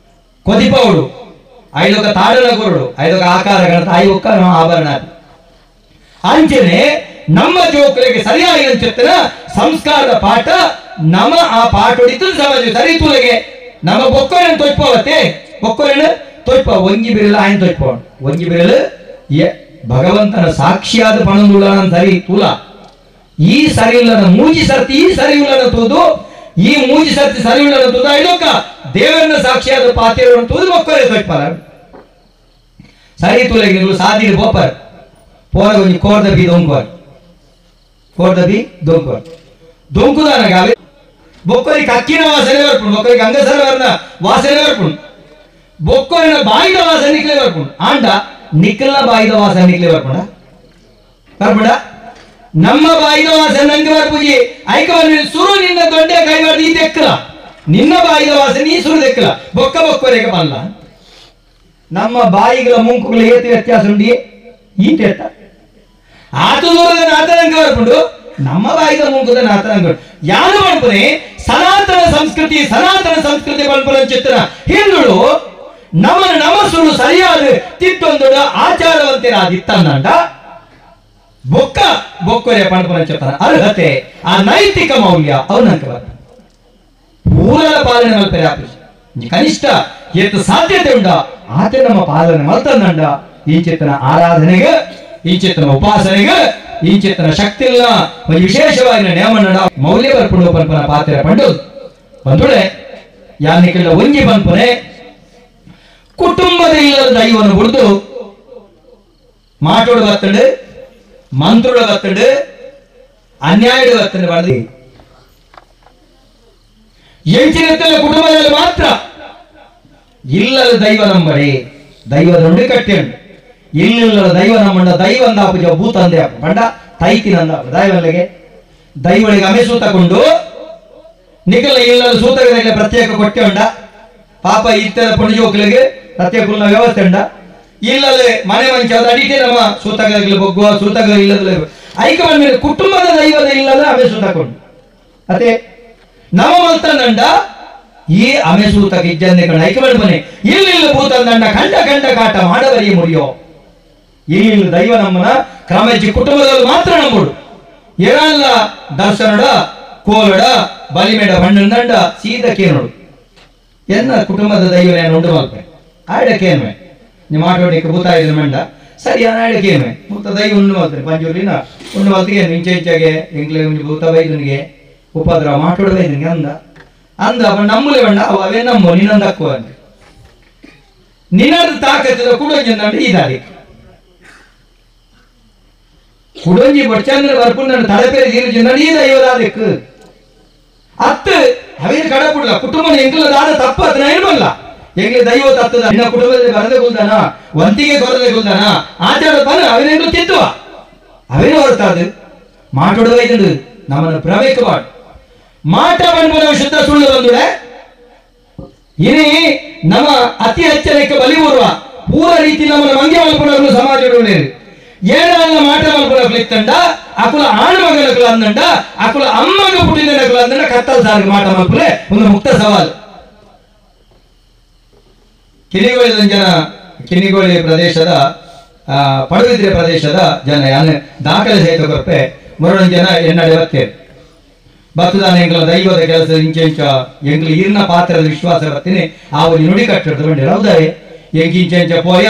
ಕೊದಿಪೌಡು ಐದೊಕ ತಾಡನ ಕೊರಡು ಐದೊಕ ಆಕಾರ ಗಣತ I ಒಕ್ಕ ಆಭರಣ ಅಂಚನೆ ನಮ್ಮ ಜೋಕುಲಿಗೆ ಸರಿಯಾಗಿ ಚಿತ್ತನ ಸಂಸ್ಕಾರದ ಪಾಠ ನಮ್ಮ ಆ ಪಾಠ ಹೊಡಿತು ಸಮಾಜ ಸರಿ ತುಲೆಗೆ ನಮ್ಮ ಬೊಕ್ಕೊರೆನ್ ತೊಯ್ಪವತ್ತೆ ಬೊಕ್ಕೊರೆನ್ ತೊಯ್ಪ ಒಂಗಿ ಬಿರಲು ಆಯ್ನ ತೊಯ್ಪ ಒಂಗಿ ಬಿರಲು ಭಗವಂತನ ಸಾಕ್ಷಿಯಾದ ಪಣಂದುಳ ಸರಿ ತುಲ ಈ ಸರಿ ಇಲ್ಲದ ಮೂಜಿ ಸರ್ತಿ ಈ ಸರಿ ಇಲ್ಲದ ತೂದು ಈ ಮೂಜಿ ಸರ್ತಿ ಸರಿ ಇಲ್ಲದ ತೂದು ಐದೊಕ್ಕ ದೇವರನ್ನ ಸಾಕ್ಷಿಯಾದ ಪಾತಿರನ್ನು ತೂದು ಬೊಕ್ಕೊರೆ ತೊಯ್ಪಾರ ಸರಿ ತುಲೆಗೆ ನೀವು ಸಾದಿರು ಬೋಪರ್ ಪೋರ ಒಂಜಿ ಕೋರ್ದ ಬಿ ದೊಂಕುವರ್ ಕೋರ್ದ ಬಿ ದೊಂಕುವರ್ ದೊಂಕುದಾನಗ ಅವೆ ಬೊಕ್ಕೊರಿ ಕಕ್ಕಿನ ವಾಸನೆ ಬರ್ಪುಂಡು, ಬೊಕ್ಕೊರಿ ಗಂಗಸರವರ್ನ ವಾಸನೆ ಬರ್ಪುಂಡು, ಬೊಕ್ಕೊರಿನ ಬಾಯಿದ ವಾಸನೆ ನಿಕ್ಲೆ ಬರ್ಪುಂಡು. ಆಂಡ ನಿಕ್ಕಲ್ನ ಬಾಯಿದ ವಾಸನೆ ನಿಕ್ಲೆ ಬರ್ಪುಂಡ ಬರ್ಬಿಡ ನಮ್ಮ ಬಾಯಿದ ವಾಸನೆ ನಂಗೆ ಬರ್ಪುಜಿ ಐಕ ಸುರು ನಿನ್ನ ದೊಡ್ಡ ಕೈವಾರ್ದು ಈ ದೆಕ್ಕಲ ನಿನ್ನ ಬಾಯಿದ ವಾಸನೆ ಈ ಸುರು ದೆಕ್ಕಲ ಬೊಕ್ಕ ಬೊಕ್ಕವರೆಗೆ ಬಲ್ಲ ನಮ್ಮ ಬಾಯಿಗಳ ಮೂಂಕುಗಳ ಏತು ವ್ಯತ್ಯಾಸ ಉಂಡಿ ಈ ತೇತ ಆತು ದೂರದ ನಾತನಂಗೆ ಬರ್ಪುಂಡು ನಮ್ಮ ಬಾಯಿದ ಮೂಂಕುದ ನಾತನಂಗೆ ಯಾರು ಮಾಡ್ಪುನೆ ಸನಾತನ ಸಂಸ್ಕೃತಿ ಸನಾತನ ಸಂಸ್ಕೃತಿ ಪನ್ಪುನ ಚಿತ್ರ ಹಿಂದುಳು ನಮ್ಮನ ನಮಸುರು ಸರಿಯಾದ ತಿತ್ತೊಂದು ಆಚಾರವಂತೆರಾದಿತ್ತನ್ನಂಡ ಬೊಕ್ಕ ಬೊಕ್ಕೊರೆ ಪನ್ಪುನ ಚಿತ್ರ ಅರ್ಹತೆ ಆ ನೈತಿಕ ಮೌಲ್ಯ ಅವನಂಕ ಬರ್ತ ಪೂರಲ ಪಾಲನೆ ಮಲ್ಪೆರೆ ಆಪುಜಿ ಕನಿಷ್ಠ ಎತ್ತು ಸಾಧ್ಯತೆ ಉಂಡ ಆತೆ ನಮ್ಮ ಪಾಲನೆ ಮಲ್ತಂದಂಡ ಈ ಚಿತ್ತನ ಆರಾಧನೆಗೆ ಈ ಚಿತ್ತನ ಉಪಾಸನೆಗೆ ಈ ಚಿತ್ತನ ಶಕ್ತಿ ಇಲ್ಲ ಒಂದು ವಿಶೇಷವಾಗಿ ನೇಮಣ್ಣ ಮೌಲ್ಯ ಬರ್ಪುಂಡು ಪನ್ಪನ ಪಾತ್ರ ಪಂಡು ಬಂದುಡೆ ಯಾನಿಕೆಲ್ಲ ಒಂಜಿ ಪನ್ಪನೆ ಕುಟುಂಬದ ಇಲ್ಲದ ದೈವನು ಬಿಡ್ದು ಮಾಟೋಡು ಬತ್ತಂಡು ಮಂತ್ರುಡು ಬತ್ತಂಡು ಅನ್ಯಾಯಡು ಬತ್ತಂಡು ಬಡ್ದು ಎಂಚಿನತ್ತೆಲ್ಲ ಕುಟುಂಬದಲ್ಲಿ ಮಾತ್ರ ಇಲ್ಲದ ದೈವ ನಂಬರಿ ದೈವದೊಂಡು ಕಟ್ಟೆಂಡು ಇಲ್ಲಿಲ್ಲದ ದೈವ ನಮ್ಮಂಡ ದೈವ ಅಂದಾಪುಜ ಭೂತ ಅಂದೆ ಅಪ್ಪ ಬಂಡ ತೈತಿನಂದ ದೈವಲ್ಲಿಗೆ ದೈವಳಿಗೆ ಅಮೆ ಸೂತಕೊಂಡು ನಿಖಲ ಇಲ್ಲದ ಸೂತಗಳಿಗೆ ಪ್ರತ್ಯೇಕ ಕೊಟ್ಟೆ ಉಂಡ ಪಾಪ ಇತ್ತರ ಪುಣ್ಯೋಕ್ಲಿಗೆ ಪ್ರತ್ಯೇಕ ವ್ಯವಸ್ಥೆ ಉಂಡ ಇಲ್ಲದೆ ಮನೆ ಮಂಚ ಅಡಿಗೆ ನಮ್ಮ ಸೂತಗಳಿಗೆ ಬೊಗ್ಗುವ ಸೂತಕ ಇಲ್ಲದ ಐಕ ಮೇಲೆ ಕುಟುಂಬದ ದೈವದ ಇಲ್ಲದ ಅಮೆ ಸೂತಕೊಂಡು ಅದೇ ನಮ್ಮ ಮಲ್ತಂದಂಡ ಈ ಅಮೆ ಸೂತಕ ಇಜ್ಜಂದೆ ಕಂಡ ಐಕ ಮನೆ ಇಲ್ಲಿಲ್ಲ ಭೂತಂದಂಡ ಕಂಡ ಕಂಡ ಕಾಟ ಮಾಡಬರಿ ಮುರಿಯೋ ಇಲ್ಲಿ ದೈವ ನಮ್ಮನ ಕ್ರಮಜ್ಜಿ ಕುಟುಂಬದಲ್ಲಿ ಮಾತ್ರ ನಂಬುಡು ಏರಲ್ಲ ದರ್ಶನಡ ಕೋಲಡ ಬಲಿಮೇಡ ಬಣ್ಣಂದಂಡ ಸೀದ ಕೇನೋಡು ಎನ್ನ ಕುಟುಂಬದ ದೈವ ನಾನು ಉಂಡು ಮಲ್ಪೆ ಆಡಕೇನ್ವೆ ನಿಮ್ಮ ಆಟೋಟಿಗೆ ಭೂತ ಇದ್ರ ಮಂಡ ಸರಿ ಆಡಕೇನ್ವೆ ಭೂತ ದೈವ ಉಂಡು ಮಲ್ತಾರೆ ಪಂಜೂರಿನ ಉಂಡು ಮಲ್ತಿಗೆ ಇಂಚೆ ಇಂಚಾಗೆ ಎಂಗ್ಲೆ ಭೂತ ಬೈದನಿಗೆ ಉಪದ್ರ ಮಾಟೋಡ ಬೈದನಿಗೆ ಅಂದ ಅಂದ ಅವ ನಮ್ಮಲೆ ಬಣ್ಣ ಅವ ಅವೇ ನಮ್ಮ ನಿನ್ನಂದಕ್ಕುವ ನಿನ್ನದು ತಾಕತ್ತದ ಕುಡೊಂಜಂದಂಡ ಈ ದಾರಿ ಕುಡೊಂಜಿ ಬಡ್ಚಂದ್ರ ಬರ್ಪುಂಡ ತಲೆಪೇರೆ ಜೀರು ಈ ದೈವದಾದಕ್ಕೆ ಅತ್ತು ಅವೇನು ಕಡಪುಡ್ಲ ಕುಟುಂಬನ ಎಂಕಲದಾದ ತಪ್ಪು ಅದನ್ನ ಏನು ಎಂಗ್ಲಿ ದೈವ ತತ್ತದ ನಿನ್ನ ಕುಟುಂಬದಲ್ಲಿ ಬರದೆ ಕುಲ್ದಾನ ವಂತಿಗೆ ಕೊರದೆ ಕುಲ್ದಾನ ಆಚಾರ ಪನ ಅವೇನೆಂದು ತಿದ್ದುವ ಅವೇನು ಹೊರತಾದು ಮಾಟೋಡದ ಇದು ನಮ್ಮನ್ನು ಪ್ರವೇಕವಾಡು ಮಾಟ ಬಣ್ಣ ಶುದ್ಧ ಸುಳ್ಳು ಬಂದುಡೆ ಇನಿ ನಮ್ಮ ಅತಿ ಹೆಚ್ಚಳಕ್ಕೆ ಬಲಿ ಊರುವ ಪೂರ ರೀತಿ ನಮ್ಮನ್ನು ಮಂಗೆ ಮಲ್ಪುನವರು ಸಮಾಜ ಏನಾದ ಮಾಟ ಮಲ್ಪುನಕ್ಲು ಇತ್ತಂಡ ಅಕುಲ ಆಣು ಮಗನಕುಲ ಅಂದಂಡ ಅಕುಲ ಅಮ್ಮಗ ಪುಟ್ಟಿನಕುಲ ಅಂದಂಡ ಕತ್ತಲ್ ಸಾರಿಗೆ ಮಾಟ ಮಲ್ಪುಲೆ ಒಂದು ಮುಕ್ತ ಸವಾಲು. ಕಿನಿಗೋಳಿ ಜನ ಕಿನಿಗೋಳಿ ಪ್ರದೇಶದ ಪಡುವಿದ್ರೆ ಪ್ರದೇಶದ ಜನ ಯಾನೆ ದಾಖಲೆ ಸಹಿತ ಕೊರಪೆ ಮರಳು ಜನ ಎನ್ನಡೆ ಬತ್ತೇರು ಬತ್ತದಾನ ಎಂಗ್ಲ ದೈವದ ಕೆಲಸ ಇಂಚೆಂಚ ಎಂಗ್ಲ ಇರ್ನ ಪಾತ್ರದ ವಿಶ್ವಾಸ ಬರ್ತೀನಿ ಆ ಒಂದು ನುಡಿ ಕಟ್ಟಿಡ್ದು ಬಂಡಿರ ಹೌದಾರೆ ಎಂಗ್ ಇಂಚೆಂಚ ಪೋಯ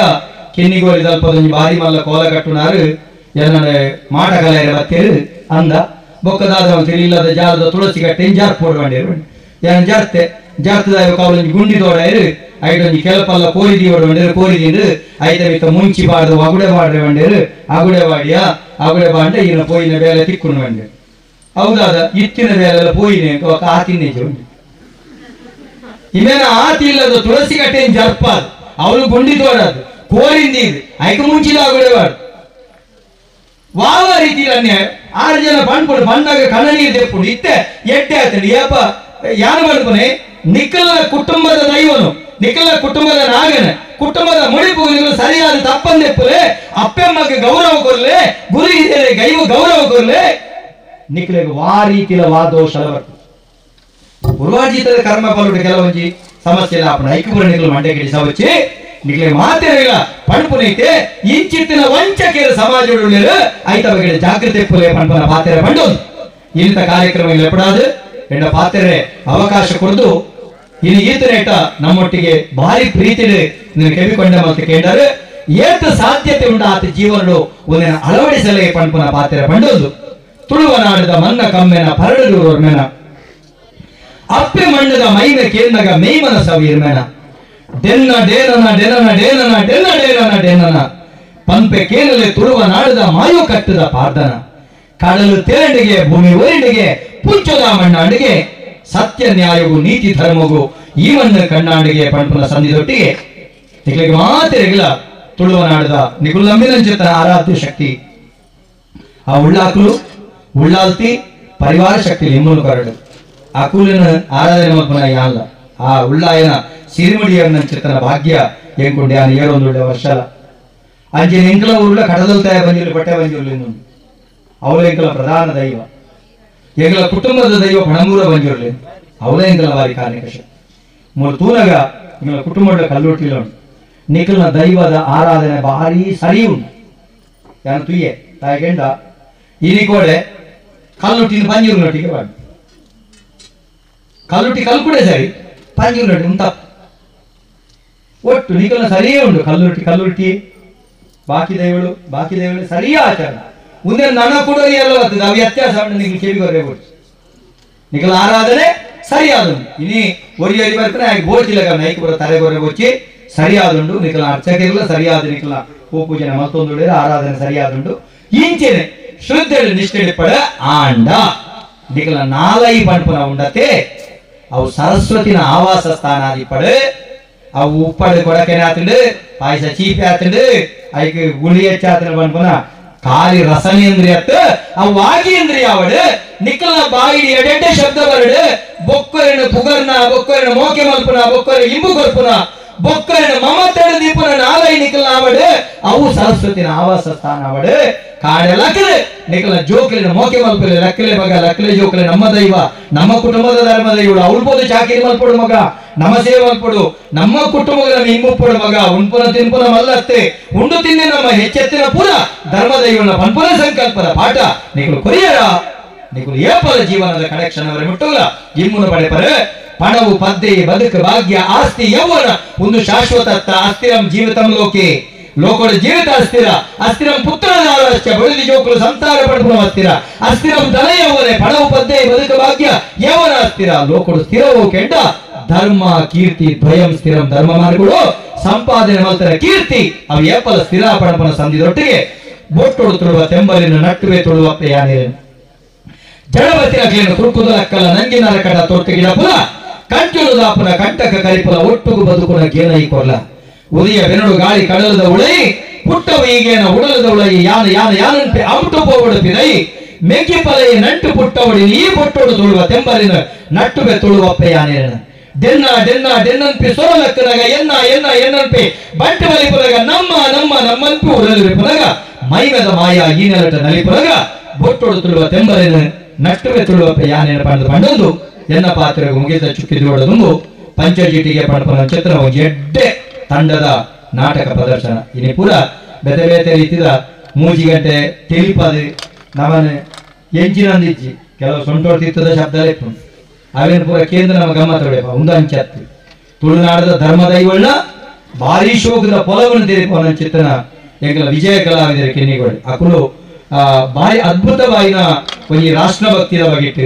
ಕಿನ್ನಿಗೋಳಿ ದಲ್ಪದೊಂಜಿ ಬಾರಿ ಮಲ್ಲ ಕೋಲ ಕಟ್ಟುನಾರು ಎನ್ನಡೆ ಮಾಟ ಕಲೆಯರೆ ಬತ್ತೇರು ಅಂದ ಬೊಕ್ಕದಾದ ತಿಳಿಯಿಲ್ಲದ ಜಾಲದ ತುಳಸಿ ಕಟ್ಟೆ ಜಾರ್ ಪೋಡು ಬಂಡಿರು ಏನ್ ಜಾರ್ತೆ ಜಾರ್ತದ ಕಾವಲೊಂಜಿ ಗುಂಡಿ ತೋಡಾಯರು ಐಟೊಂಜಿ ಕೆಲಪಲ್ಲ ಕೋರಿ ದೀವಡು ಬಂಡಿರು ಕೋರಿ ದೀರು ಐತ ಮಿತ್ತ ಮುಂಚಿ ಬಾಡ್ದು ಅಗುಡೆ ಬಾಡ್ರೆ ಬಂಡಿರು ಅಗುಡೆ ಬಾಡಿಯ ಅಗುಡೆ ಬಾಂಡೆ ಈನ ಪೋಯಿನ ಬೇಲೆ ತಿಕ್ಕುನು ಬಂಡಿರು ಹೌದಾದ ಇತ್ತಿನ ಬೇಲೆಲ್ಲ ಪೋಯಿನೆ ఒక ಆತಿನೇ ಉಂಟು ಇಮೇನ ಆತಿ ಇಲ್ಲದ ತುಳಸಿ ಕಟ್ಟೆನ್ ಜರ್ಪಾದು ಅವಳು ಗುಂಡಿ ತೋಡದು ಕೋರಿಂದೀದು ಐಕ ಮುಂಚಿದ ಅಗುಡೆ ಬಾಡು ವಾವ ರೀತಿಯಲ್ಲಿ ಆರು ಜನ ಪಣ್ಪುಡು ಪಣ್ಣಾಗ ಕಣ್ಣ ನೀರು ತೆಪ್ಪುಂಡು ಇತ್ತೆ ಎಟ್ಟೆ ಆತಂಡು ಏಪ ಯಾರು ಪಣ್ಪುನೆ ನಿಕ್ಕಲ ಕುಟುಂಬದ ದೈವನು ನಿಕ್ಕಲ ಕುಟುಂಬದ ನಾಗನ ಕುಟುಂಬದ ಮುಡಿಪು ಸರಿಯಾದ ತಪ್ಪಂದೆಪ್ಪುಲೆ ಅಪ್ಪೆಮ್ಮಗೆ ಗೌರವ ಕೊರ್ಲೆ ಗುರು ಹಿರಿಯರಿಗೆ ಗೈವ ಗೌರವ ಕೊರ್ಲೆ ನಿಕ್ಕಲಿಗೆ ವಾ ರೀತಿಯ ವಾ ದೋಷ ಬರ್ತದೆ. ಪೂರ್ವಾರ್ಜಿತದ ಕರ್ಮ ಪಲುಡು ಕೆಲವೊಂಜಿ ಸಮಸ್ಯೆ ಇಲ್ಲ ಅಪ್ಪನ ಐಕ್ಯಪುರ ನಿಕ್ಕಲು ಮಂಡೆ ಗಿಡಿಸ వచ్చి ನಿಕ್ಕಲಿಗೆ ಮಾತೇನಿಲ್ಲ ಪಣ್ಪುನೈತೆ ಇಂಚಿತ್ತಿನ ವಂಚಕೆಯ ಸಮಾಜ ಐತ ಬಗ್ಗೆ ಜಾಗೃತಿ ಪುಲೆ ಪಣ್ಪನ ಪಾತೆರೆ ಪಂಡು ಇಂಥ ಕಾರ್ಯಕ್ರಮ ಎಪ್ಪಡಾದು ಎಂಡ ಪಾತೆರೆ ಅವಕಾಶ ಕೊಡ್ದು ಇನ್ನು ಈತನೇಟ ನಮ್ಮೊಟ್ಟಿಗೆ ಭಾರಿ ಪ್ರೀತಿ ಕೆವಿಕೊಂಡ ಮತ್ತು ಕೇಂಡರು ಏತ ಸಾಧ್ಯತೆ ಉಂಟ ಆತ ಜೀವನಡು ಒಂದಿನ ಅಳವಡಿಸಲೇ ಪಣ್ಪುನ ಪಾತೆರೆ ಪಂಡೊಂದು ತುಳುವ ನಾಡದ ಮನ್ನ ಕಮ್ಮೆನ ಪರಡೂರ್ಮೆನ ಅಪ್ಪೆ ಮಣ್ಣದ ಮೈನ ಕೇಂದಗ ಮೇಮನ ಸವೀರ್ಮೆನ ಡೆನ್ನ ಡೇನನ ಡೆನನ ಡೇನನ ಡೆನ್ನ ಡೇನನ ಡೆನ್ನನ ಪಂಪೆ ಕೇನಲೆ ತುಳುವ ನಾಡದ ಮಾಯು ಕಟ್ಟದ ಪಾರ್ದನ ಕಡಲು ತೇರಡಿಗೆ ಭೂಮಿ ಒರಿಡಿಗೆ ಪುಂಚದ ಮಣ್ಣಾಡಿಗೆ ಸತ್ಯ ನ್ಯಾಯವು ನೀತಿ ಧರ್ಮವು ಈ ಮಣ್ಣು ಕಣ್ಣಾಡಿಗೆ ಪಂಪನ ಸಂಧಿದೊಟ್ಟಿಗೆ ನಿಗಳಿಗೆ ಮಾತಿರಗಿಲ್ಲ ತುಳುವ ನಾಡದ ನಿಗುಲಂಬಿನಂಚಿತ ಆರಾಧ್ಯ ಶಕ್ತಿ ಆ ಉಳ್ಳಾಕುಲು ಉಳ್ಳಾಲ್ತಿ ಪರಿವಾರ ಶಕ್ತಿ ಲಿಂಬುನು ಕೊರಡು ಆ ಕೂಲಿನ ಆರಾಧನೆ ಮಲ್ಪುನ ಯಾನ್ಲ ಆ ಉಳ್ಳಾಯನ ಸಿರಿಮುಡಿಯನ್ನ ಚಿತ್ತನ ಭಾಗ್ಯ ಎಂಕುಂಡೆ ಯಾನ್ ಏರೊಂದುಳ್ಳೆ ವರ್ಷಲ ಅಂಚಿನ ಎಂಕಲ ಊರುಲ ಕಡದಲ್ ತಾಯ ಬಂಜಿರ್ಲಿ ಪಟ್ಟೆ ಬಂಜಿರ್ಲಿ ಅವಳ ಎಂಕಲ ಪ್ರಧಾನ ದೈವ ಎಂಕಲ ಕುಟುಂಬದ ದೈವ ಪಣಂಬೂರ ಬಂಜಿರ್ಲಿ ಅವಳ ಎಂಕಲ ಬಾರಿ ಕಾರ್ಣಿಕ ಮೂರು ತೂನಗ ಎಂಕಲ ಕುಟುಂಬದ ಕಲ್ಲುಟ್ಟಿಲ ಉಂಟು ನಿಖಲ್ನ ದೈವದ ಆರಾಧನೆ ಭಾರಿ ಸರಿ ಉಂಟು ಯಾನು ತುಯ್ಯೆ ತಾಯಿಗೆಂಡ ಇನಿಕೋಡೆ ಕಲ್ಲುಟ್ಟಿನ ಪಂಜೂರಿನೊಟ್ಟಿಗೆ ಬಾಡಿ ಕಲ್ಲುಟ್ಟಿ ಕಲ್ಕುಡೆ ಸರಿ ಪಂಜೂರಿನೊಟ್ಟಿ ಉಂಟು ತಪ್ಪು ಒಟ್ಟು ನಿಖಲ್ನ ಸರಿಯೇ ಉಂಟು ಕಲ್ಲುಟ್ಟಿ ಕಲ್ಲುಟ್ಟಿ ಬಾಕಿ ದೈವಳು ಬಾಕಿ ದೈವಳು ಸರಿಯೇ ಆಚರಣೆ ಮುಂದೆ ನನ್ನ ಕೂಡ ಎಲ್ಲ ಬರ್ತದೆ ಅವು ವ್ಯತ್ಯಾಸ ನಿಖಲ್ ಕಿವಿಗೊರೆ ನಿಖಲ ಆರಾಧನೆ ಸರಿಯಾದುಂಡು ಇನಿ ಒರಿ ಒರಿ ಬರ್ತಾನೆ ಆಗಿ ಬೋಚಿಲ್ಲ ನೈಕ್ ಬರೋ ತಲೆಗೊರೆ ಬೊಚ್ಚಿ ಸರಿಯಾದುಂಡು ನಿಖಲ ಅರ್ಚಕಿರಲ್ಲ ಸರಿಯಾದ ನಿಖಲ ಹೂ ಪೂಜನೆ ಮತ್ತೊಂದು ಆರಾಧನೆ ಸರಿಯಾದುಂಡು ಇಂಚೆನೆ ಶ್ರದ್ಧೆ ನಿಷ್ಠೆ ಪಡ ಆಂಡ ನಿಖಲ ನಾಲೈ ಪಂಪುನ ಉಂಡತೆ ಅವು ಸರಸ್ವತಿನ ಆವಾಸ ಸ್ಥಾನಾದಿ ಪಡೆ ಅವು ಉಪ್ಪಡು ಕೊಡಕೆನೆ ಆತಂಡು ಪಾಯಸ ಚೀಪೆ ಆತಂಡು ಐಕ್ ಗುಳಿ ಹೆಚ್ಚಾತಂಡು ಪನ್ಪುನ ಖಾಲಿ ರಸನೇಂದ್ರಿಯತ್ ಅವು ವಾಗೇಂದ್ರಿಯ ಅವಡು ನಿಖಲ್ನ ಬಾಯಿಡಿ ಎಡೆಡ್ಡೆ ಶಬ್ದ ಬರಡು ಬೊಕ್ಕರಿನ ಪುಗರ್ನ ಬೊಕ್ಕರಿನ ಮೋಕೆ ಮಲ್ಪುನ ಬೊಕ್ಕರಿನ ಇಂಬು ಕೊರ್ಪುನ ಬೊಕ್ಕರಿನ ಮಮತೆಡು ದೀಪುನ ನಾಲೈ ನಿಖಲ್ನ ಅವಡು ಅವು ಸರಸ್ವತಿನ ಆವಾಸ ಸ್ಥಾನ ಅವಡು ಕಾಡೆ ಲಕ್ಕಲೆ ನಿಖಲ್ನ ಜೋಕಲಿನ ಮೋಕೆ ಮಲ್ಪಲೆ ಲಕ್ಕಲೆ ಮಗ ಲಕ್ಕಲೆ ಜೋಕಲೆ ನಮ್ಮ ದೈವ ನಮ್ಮ ಕುಟುಂಬದ ಧರ್ಮ ದೈವಡು ಅವಳ್ಬೋದು ಚಾಕಿರಿ ಮಲ್ಪಡು ಮಗ ನಮ್ಮ ಸೇವೆ ಮಲ್ಪಡು ನಮ್ಮ ಕುಟುಂಬದ ಇಂಬುಪ್ಪಡು ಮಗ ಉಣ್ಪುನ ತಿನ್ಪುನ ಮಲ್ಲತ್ತೆ ಉಂಡು ತಿನ್ನೆ ನಮ್ಮ ಹೆಚ್ಚೆತ್ತಿನ ಪೂರ ಧರ್ಮ ದೈವನ ಪನ್ಪುನ ಸಂಕಲ್ಪದ ಪಾಠ ನಿಖಲು ಕೊರಿಯರ ನಿಖಲು ಏಪಲ ಜೀವನದ ಕನೆಕ್ಷನ್ ಅವರ ಮುಟ್ಟಲ್ಲ ಇಮ್ಮುನ ಪಡೆಪರೆ ಪಣವು ಪದ್ದೆ ಬದುಕು ಭಾಗ್ಯ ಆಸ್ತಿ ಯೌವನ ಒಂದು ಶಾಶ್ವತ ಅಸ್ಥಿರಂ ಜೀವಿತಂ ಲೋಕೆ ಲೋಕದ ಜೀವಿತ ಅಸ್ಥಿರ ಅಸ್ಥಿರಂ ಪುತ್ರನಾರಶ್ಚ ಬಳಿದಿ ಜೋಕುಲು ಸಂಸಾರ ಪಡ್ಪುನ ಅಸ್ಥಿರ ಅಸ್ಥಿರಂ ಧನ ಯೌವನೆ ಪಣವು ಪದ್ದೆ ಬದುಕು ಭಾಗ್ಯ ಯೌವನ ಅಸ್ಥಿರ ಲೋಕಡು ಸ್ಥಿರವು ಕೆಂಡ ಧರ್ಮ ಕೀರ್ತಿ ದ್ವಯಂ ಸ್ಥಿರಂ ಧರ್ಮ ಮಾರ್ಗಗಳು ಸಂಪಾದನೆ ಮಲ್ತರ ಕೀರ್ತಿ ಅವು ಏಪಲ ಸ್ಥಿರ ಪಣಪನ ಸಂಧಿದೊಟ್ಟಿಗೆ ಬೊಟ್ಟೊಡು ತುಳುವ ತೆಂಬಲಿನ ನಟ್ಟುವೆ ತುಳುವ ಪ್ರಯಾಣಿರ ಜಡವತಿರಗ್ಲಿನ ಕುರುಕುದಲಕ್ಕಲ ನಂಗಿನರ ಕಡ ತೊಟ್ಟಿಗಿಡ ಪುಲ ಕಂಟುಲು ದಾಪುನ ಕಂಟಕ ಕರಿಪುಲ ಒಟ್ಟುಗು ಬದುಕುನ ಗೇನ ಈ ಕೊರ್ಲ ಉದಯ ಬೆನಡು ಗಾಳಿ ಕಡಲದ ಉಳೈ ಪುಟ್ಟವು ಈಗೇನ ಉಡಲದ ಉಳೈ ಯಾನ ಯಾನ ಯಾನಂತೆ ಅಮಟು ಪೋವಡು ಪಿರೈ ಮೆಗ್ಗಿ ಪಲೈ ನಂಟು ಪುಟ್ಟವಡಿ ಈ ಪೊಟ್ಟೊಡು ತುಳುವ ತೆಂಬಲಿನ ನಟ್ಟುವೆ ತುಳುವ ಪ್ರಯಾಣಿರನ ಡೆನ್ನ ಡೆನ್ನ ಡೆನ್ನನ್ಪಿ ಸೊರಲಕ್ಕನಗ ಎನ್ನ ಎನ್ನ ಎನ್ನನ್ಪಿ ಬಂಟು ಬಲಿಪುಲಗ ನಮ್ಮ ನಮ್ಮ ನಮ್ಮನ್ಪಿ ಉಡಲಿಪುಲಗ ಮೈಮದ ಮಾಯ ಈ ನೆಲಟ ನಲಿಪುಲಗ ಬೊಟ್ಟೊಡು ತುಳುವ ತೆಂಬಲಿನ ನಟ್ಟುವೆ ತುಳುವ ಪ್ರಯಾಣಿನ ಪಂಡು ಪಂಡೊಂದು ಎನ್ನ ಪಾತ್ರೆಗೆ ಮುಗಿದ ಚುಕ್ಕಿದೊಡದುಂಬು ಪಂಚಜಿಟಿಗೆ ಪಣಪನ ಚಿತ್ರ ಎಡ್ಡೆ ತಂಡದ ನಾಟಕ ಪ್ರದರ್ಶನ ಇನಿ ಪೂರ ಬೇತೆ ಬೇತೆ ರೀತಿದ ಮೂಜಿ ಗಂಟೆ ತಿಳಿಪದು ನಮನೆ ಎಂಜಿನಂದಿಜ್ಜಿ ಕೆಲವು ಸೊಂಟೋಡ್ತಿತ್ತದ ಶಬ್ದ ಅವೇನು ಪೂರ ಕೇಂದ್ರ ನಮ್ಮ ಗಮ್ಮತ್ ಹೊಡೆಯಪ್ಪ ಒಂದು ಅಂಚತ್ತು ತುಳುನಾಡದ ಧರ್ಮದೈವಳ್ಳ ಭಾರಿ ಶೋಕದ ಪೊಲವನ್ನು ತಿರುಪನ ಚಿತ್ರನ ಎಂಕಲ ವಿಜಯ ಕಲಾವಿದರ ಕೆನ್ನಿಗಳು ಅಕುಲು ಭಾರಿ ಅದ್ಭುತವಾಯಿನ ಒಂಜಿ ರಾಷ್ಟ್ರಭಕ್ತಿಯ ಬಗೆಟ್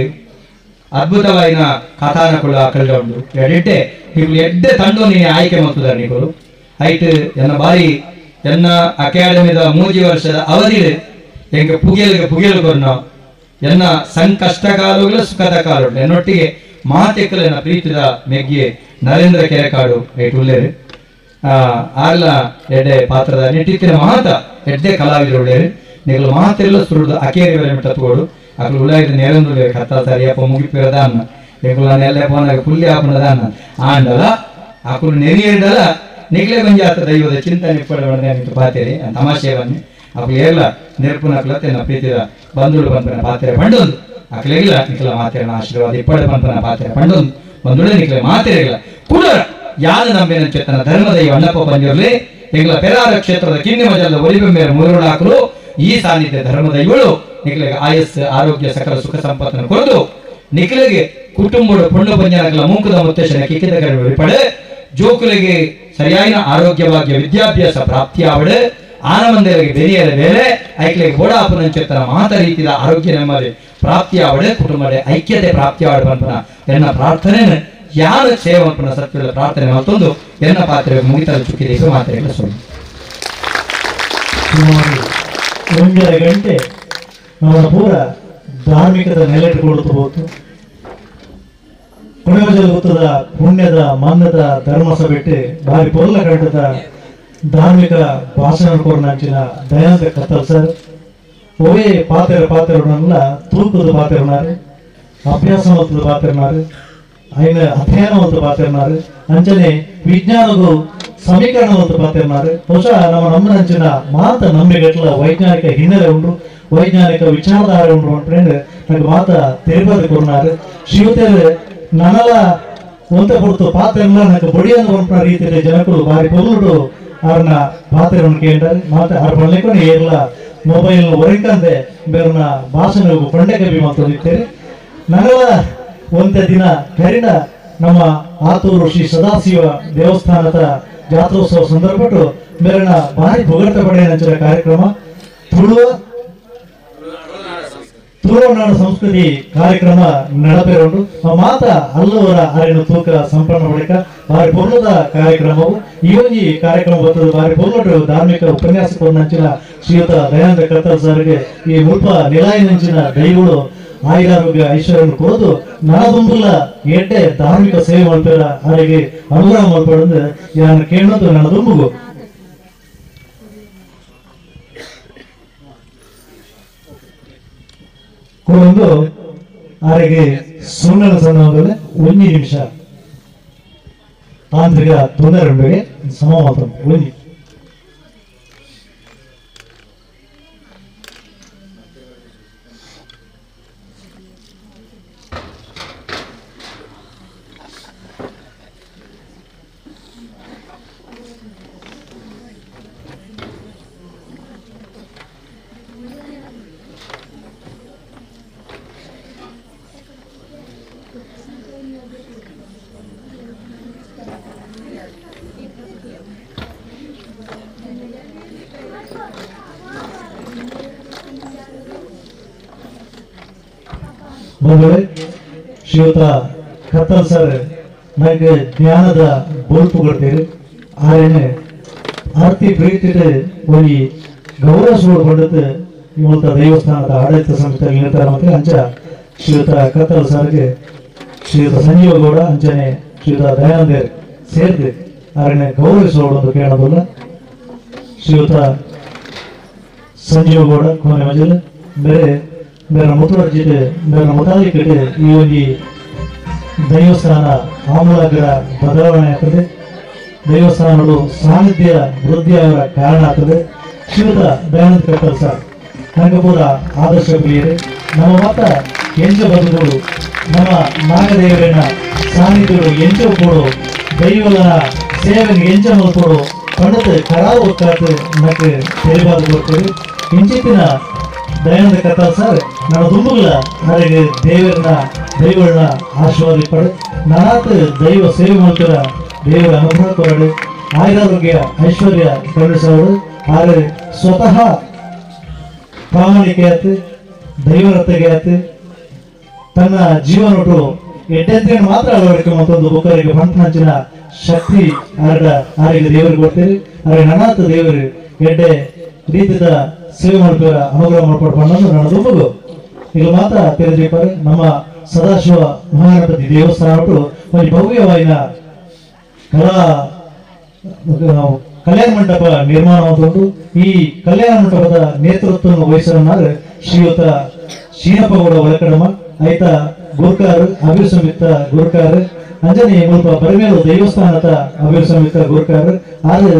ಅದ್ಭುತವಾಯಿನ ಕಥಾನಕುಳ ಕಳ್ಳ ಉಂಡು ಎಡೆಡ್ಡೆ ನಿಕುಲು ಎಡ್ಡೆ ತಂಡೋ ನೀನೆ ಆಯ್ಕೆ ಮಾಡ್ತಿದ್ದಾರೆ ನಿಕುಲು ಐಟ್ ಎನ್ನ ಬಾರಿ ಎನ್ನ ಅಕಾಡೆಮಿದ ಮೂಜಿ ವರ್ಷದ ಅವಧಿ ಎಂಕ ಪುಗೆಲ್ಗೆ ಪುಗೆಲ್ ಕೊರ್ನ ಎನ್ನ ಸಂಕಷ್ಟ ಕಾಲುಗಳ ಸುಖದ ಕಾಲು ಎನ್ನೊಟ್ಟಿಗೆ ಮಾತೆಕ್ಕಲ ಎನ್ನ ಪ್ರೀತಿದ ಮೆಗ್ಗಿ ನರೇಂದ್ರ ಕೆರೆಕಾಡು ಐಟ್ ಉಳ್ಳೇರು ಆರ್ಲ ಎಡ್ಡೆ ಪಾತ್ರದ ನೆಟ್ಟಿತ್ತಿನ ಮಹಾತ ಎಡ್ಡೆ ಕಲಾವಿದರು ಉಳ್ಳೇರು ನಿಕಲು ಮಾತೆಲ್ಲ ಸುರುಡು ಅಕೇರಿ ಬೆಲೆ ಮಿಟ್ಟತ್ಕೋಡು ಅಕಲು ಉಳ್ಳಾಯಿದ ನೇರಂದು ಕತ್ತ ಸರಿಯಪ್ಪ ಮುಗಿಪಿರದ ಅನ್ನ ಎಂಕುಲು ನಾನು ಎಲ್ಲ ಪೋನಾಗ ಪುಲ್ಯ ಆಪನದ ಅನ್ನ ಆಂಡಲ ಅಕುಲು ನೆರಿಯಂಡಲ ನಿಕ್ಲೆ ಬಂಜಾತ ದೈವದ ಚಿಂತನೆ ಇಪ್ಪಡ ಪಾತೇರಿ ತಮಾಷೆ ಬನ್ನಿ ಅಕುಲು ಏರ್ಲ ನೆರ್ಪುನಕ್ಲ ತೆನ್ನ ಪ್ರೀತಿದ ಬಂಧುಳು ಪನ್ಪನ ಪಾತ್ರೆ ಪಂಡೊಂದು ಅಕ್ಲೆಗಿಲ್ಲ ನಿಕ್ಲ ಮಾತೆರನ ಆಶೀರ್ವಾದ ಇಪ್ಪಡ ಪನ್ಪನ ಪಾತ್ರೆ ಪಂಡೊಂದು ಬಂದುಳೆ ನಿಕ್ಲೆ ಮಾತೆರೆಗಿಲ್ಲ ಕುಡರ ಯಾರು ನಂಬಿನ ಚೇತನ ಧರ್ಮದೈವ ಅಣ್ಣಪ್ಪ ಬಂದಿರಲಿ ಎಂಗ್ಲ ಪೆರಾರ ಕ್ಷೇತ್ರದ ಕಿನ್ನಿ ಮಜಲ ಒಲಿಬೆಂಬೇರ ಮುರುಳಾಕಲು ಈ ಸಾನ್ನಿಧ್ಯ ಧರ್ಮದೈವಳು ನಿಕ್ಲೆಗೆ ಆಯಸ್ಸು ಆರೋಗ್ಯ ಸಕಲ ಸುಖ ಸಂಪತ್ತನ್ನು ಕೊರದು ನಿಕ್ಲೆಗೆ ಕುಟುಂಬದ ಪುಣ್ಯ ಪಂಜನಗಳ ಮೂಕದ ಮುತ್ತೇಶನ ಕಿಕ್ಕಿದ ಕಡೆ ಜೋಕುಲಿಗೆ ಸರಿಯಾದ ಆರೋಗ್ಯ ಭಾಗ್ಯ ವಿದ್ಯಾಭ್ಯಾಸ ಪ್ರಾಪ್ತಿಯಾವಡು ಆನಂದರಿಗೆ ಬೆರಿಯರ ಬೇರೆ ಐಕ್ಲೆಗೆ ಬೋಡಾಪುನಂಚೆತ್ತನ ಮಾತ ರೀತಿಯ ಆರೋಗ್ಯ ನೆಮ್ಮದಿ ಪ್ರಾಪ್ತಿಯಾವಡು ಕುಟುಂಬದ ಐಕ್ಯತೆ ಪ್ರಾಪ್ತಿಯಾವಡು ಪನ್ಪನ ಎನ್ನ ಪ್ರಾರ್ಥನೆ ಯಾರು ಸೇವಪನ ಸತ್ಯದ ಪ್ರಾರ್ಥನೆ ಮತ್ತೊಂದು ಎನ್ನ ಪಾತ್ರೆ ಮುಗಿತಲು ಚುಕ್ಕಿದೆ ಮಾತ್ರೆಗಳ ಸುಳ್ಳು. ಸುಮಾರು 1.5 ಗಂಟೆ ನಮ್ಮ ಪೂರ ಧಾರ್ಮಿಕದ ನೆಲೆಟ್ಟುಕೊಳ್ಳಬಹುದು. ಪುಣ್ಯದ ಪುಣ್ಯದ ಮಾನ್ಯದ ಧರ್ಮಸಭೆಟ್ಟೆ ಭಾರಿ ಪೊಲ್ಲ ಕಂಡದ ಧಾರ್ಮಿಕ ಭಾಷಣ ಕೋರ್ನಂಚಿನ ದಯಾನಂದ ಕತ್ತಲ್ ಸರ್ ಒವೇ ಪಾತ್ರ ಪಾತ್ರನಲ್ಲ ತೂಕದ ಪಾತ್ರನಾರು ಅಭ್ಯಾಸ ಮಲ್ತದ ಪಾತ್ರನಾರು ಐನ ಅಧ್ಯಯನ ಮಲ್ತ ಪಾತ್ರನಾರು ಅಂಚನೆ ವಿಜ್ಞಾನಗೂ ಸಮೀಕರಣ ಮಲ್ತ ಪಾತ್ರನಾರು. ಬಹುಶಃ ನಮ್ಮ ನಮ್ಮನಂಚಿನ ಮಾತ ನಂಬಿಗಟ್ಲ ವೈಜ್ಞಾನಿಕ ಹಿನ್ನೆಲೆ ಉಂಟು, ವೈಜ್ಞಾನಿಕ ವಿಚಾರಧಾರೆ ಉಂಟು ಅಂತ ನನಗೆ ಮಾತ ತೆರಿಬಾದ ಕೊರ್ನಾರು. ಶಿವತೆರೆ ನನಲ ಒಂತೆ ಪೊರ್ತು ಪಾತ್ರನ ನನಗೆ ಬೊಡಿಯಂದು ಪನ್ಪಿನ ರೀತಿಯಲ್ಲಿ ಜನಕುಲು ಬಾರಿ ಪೊರ್ಲುಡು ಆರ್ನ ಪಾತ್ರವನ್ನು ಕೇಂದ್ರ ಮಾತ ಆರ್ ಪನ್ಲೆಕೊಂಡು ಏರ್ಲ ಮೊಬೈಲ್ ಒರೆಕಂದೆ ಬೇರ್ನ ಭಾಷಣ ಕೊಂಡೆ ಕವಿ ಮಾತಾಡಿದ್ದೇವೆ. ನನಲ ಒಂತೆ ದಿನ ಕರಿನ ನಮ್ಮ ಆತೂರು ಶ್ರೀ ಸದಾಶಿವ ದೇವಸ್ಥಾನದ ಜಾತ್ರೋತ್ಸವ ಸಂದರ್ಭಟ್ಟು ಮೇರನ ಭಾರಿ ಪೊಗರ್ತ ಪಡೆಯ ಕಾರ್ಯಕ್ರಮ ತುಳುವ ತುಳುನಾಡ ಸಂಸ್ಕೃತಿ ಕಾರ್ಯಕ್ರಮ ನಡಪೇರುಂಡು. ಮಾತ ಅಲ್ಲವರ ಅರಿನ ತೂಕ ಸಂಪನ್ನ ಬಳಿಕ ಬಾರಿ ಪೊರ್ಲದ ಕಾರ್ಯಕ್ರಮವು ಈ ಒಂಜಿ ಕಾರ್ಯಕ್ರಮ ಬರ್ತದೆ. ಬಾರಿ ಪೊರ್ಲುಡು ಧಾರ್ಮಿಕ ಉಪನ್ಯಾಸಕರನ್ನಂಚಿನ ಶ್ರೀಯುತ ದಯಾನಂದ ಕರ್ತಲ್ ಸರ್ಗೆ ಈ ಮುಲ್ಪ ನಿಲಾಯನಂಚಿನ ದೈವಗಳು ಆಯುರಾರೋಗ್ಯ ಐಶ್ವರ್ಯವನ್ನು ಕೊರದು ನನದುಂಬುಲ ಎಡ್ಡೆ ಧಾರ್ಮಿಕ ಸೇವೆ ಮಲ್ಪೆರ ಅವರಿಗೆ ಅನುಗ್ರಹ ಮಲ್ಪಡಂದು ನಾನು ಕೇಳೋದು ನನದುಂಬುಗು. ಒಂದು ಆರಿಗೆ ಸುಣ್ಣನ ಸಂದರ್ಭದಲ್ಲಿ ಒಂಜಿ ನಿಮಿಷ ತಾಂತ್ರಿಕ ತೊಂದರೆ ಸಮ ಮಾತ್ರ ಒಂಜಿ ಬಂಧುಗಳೇ, ಶ್ರೀಯುತ ಕತ್ತಲ್ ಸರ್ ನನಗೆ ಜ್ಞಾನದ ಬೊಲ್ಪು ಕೊಡ್ತೀರಿ. ಆರೇನೆ ಆರ್ತಿ ಪ್ರೀತಿ ಒಂಜಿ ಗೌರವ ಸುಳ್ಳು ಪಡೆದು ಇವತ್ತ ದೇವಸ್ಥಾನದ ಆಡಳಿತ ಸಂಸ್ಥೆ ನಿರ್ಧಾರ ಮತ್ತೆ ಅಂಚ ಶ್ರೀಯುತ ಕತ್ತಲ್ ಸರ್ಗೆ ಶ್ರೀಯುತ ಸಂಜೀವ ಗೌಡ ಅಂಚನೆ ಶ್ರೀಯುತ ದಯಾನಂದ ಸೇರಿದೆ ಆರೇನೆ ಗೌರವಿಸೋಡು ಅಂತ ಕೇಳೋದಿಲ್ಲ. ಶ್ರೀಯುತ ಸಂಜೀವ ಗೌಡ ಕೋನೆ ಮಜಲ್ ಬೇರೆ ಮೇರ ಮುತುವರ್ಜಿಟ್ ಮೇರ ಮುತಾಲಿಕಿಟ್ ಈ ಒಂಜಿ ದೇವಸ್ಥಾನ ಆಮೂಲಾಗ್ರ ಬದಲಾವಣೆ ಆಗ್ತದೆ. ದೇವಸ್ಥಾನಗಳು ಸಾನ್ನಿಧ್ಯ ವೃದ್ಧಿಯವರ ಕಾರಣ ಆಗ್ತದೆ. ಶ್ರೀಯುತ ದಯಾನಂದ ಕಟ್ಟಲ್ ಸರ್ ನಂಗಪುರ ಆದರ್ಶ ಪ್ರಿಯರೇ, ನಮ್ಮ ಮಾತ ಎಂಚ ಬದುಕುಗಳು ನಮ್ಮ ನಾಗದೇವರನ್ನ ಸಾನ್ನಿಧ್ಯಗಳು ಎಂಚ ಕೊಡು ದೈವಗಳ ಸೇವೆಗೆ ಎಂಚ ಮಲ್ಕೊಡು ಪಂಡತ್ ಕರಾವು ಒಕ್ಕಾತು ನಕ್ಕೆ ತೆರಿಬಾದು ಕೊಡ್ತೇವೆ. ಇಂಚಿತ್ತಿನ ದಯಾನಂದ ಕತ್ತಲ್ ಸರ್ ನನ್ನ ದುಂಬುಗಳ ಅವರಿಗೆ ದೇವರನ್ನ ದೈವಗಳನ್ನ ಆಶೀರ್ವಾದ ಪಡೆ ನಾನಾತ್ ದೈವ ಸೇವೆ ಮಾಡ್ತಾರ ದೇವರ ಅನುಗ್ರಹ ಕೊರಡು ಆಯುರಾರೋಗ್ಯ ಐಶ್ವರ್ಯ ಕರುಣಿಸೋಡು. ಆದರೆ ಸ್ವತಃ ಪ್ರಾಮಾಣಿಕೆ ಆತು ದೈವರತೆಗೆ ಆತು ತನ್ನ ಜೀವನೊಟ್ಟು ಎಡ್ಡೆಂತೆಯನ್ನು ಮಾತ್ರ ಅಳವಡಿಕೆ ಮತ್ತೊಂದು ಬುಕ್ಕರಿಗೆ ಪಂಪನಂಚಿನ ಶಕ್ತಿ ಆರ್ಡ ಆರಿಗೆ ದೇವರಿಗೆ ಕೊಡ್ತೀರಿ. ಆದರೆ ನನಾತ್ ದೇವರು ಎಡ್ಡೆ ರೀತಿಯ ಸೇವೆ ಮಾಡ್ತಾರ ಅನುಗ್ರಹ ಮಾಡ್ಕೊಡ್ಕೊಂಡು ನನ್ನ ದುಂಬುಗು ಈಗ ಮಾತ್ರ ತೆರೆದಿದ್ದಾರೆ. ನಮ್ಮ ಸದಾಶಿವ ಮಹಾಗಣಪತಿ ದೇವಸ್ಥಾನ ಒಂದು ಭವ್ಯವಾದ ಕಲಾ ಕಲ್ಯಾಣ ಮಂಟಪ ನಿರ್ಮಾಣವಾದುಂಟು. ಈ ಕಲ್ಯಾಣ ಮಂಟಪದ ನೇತೃತ್ವವನ್ನು ವಹಿಸಲನ್ನಾದ್ರೆ ಶ್ರೀಯುತ ಶೀನಪ್ಪಗೌಡ ಒಳಕಡಮ ಐತ ಗುರ್ಕಾರ್ ಅಭಿಸಂಯುಕ್ತ ಗುರ್ಕಾರ್ ಅಂಜನೆ ಮುಲ್ಪ ಬರಮೇಲು ದೇವಸ್ಥಾನದ ಅಭಿಸಂಯುಕ್ತ ಗುರ್ಕಾರ್ ಆದ್ರೆ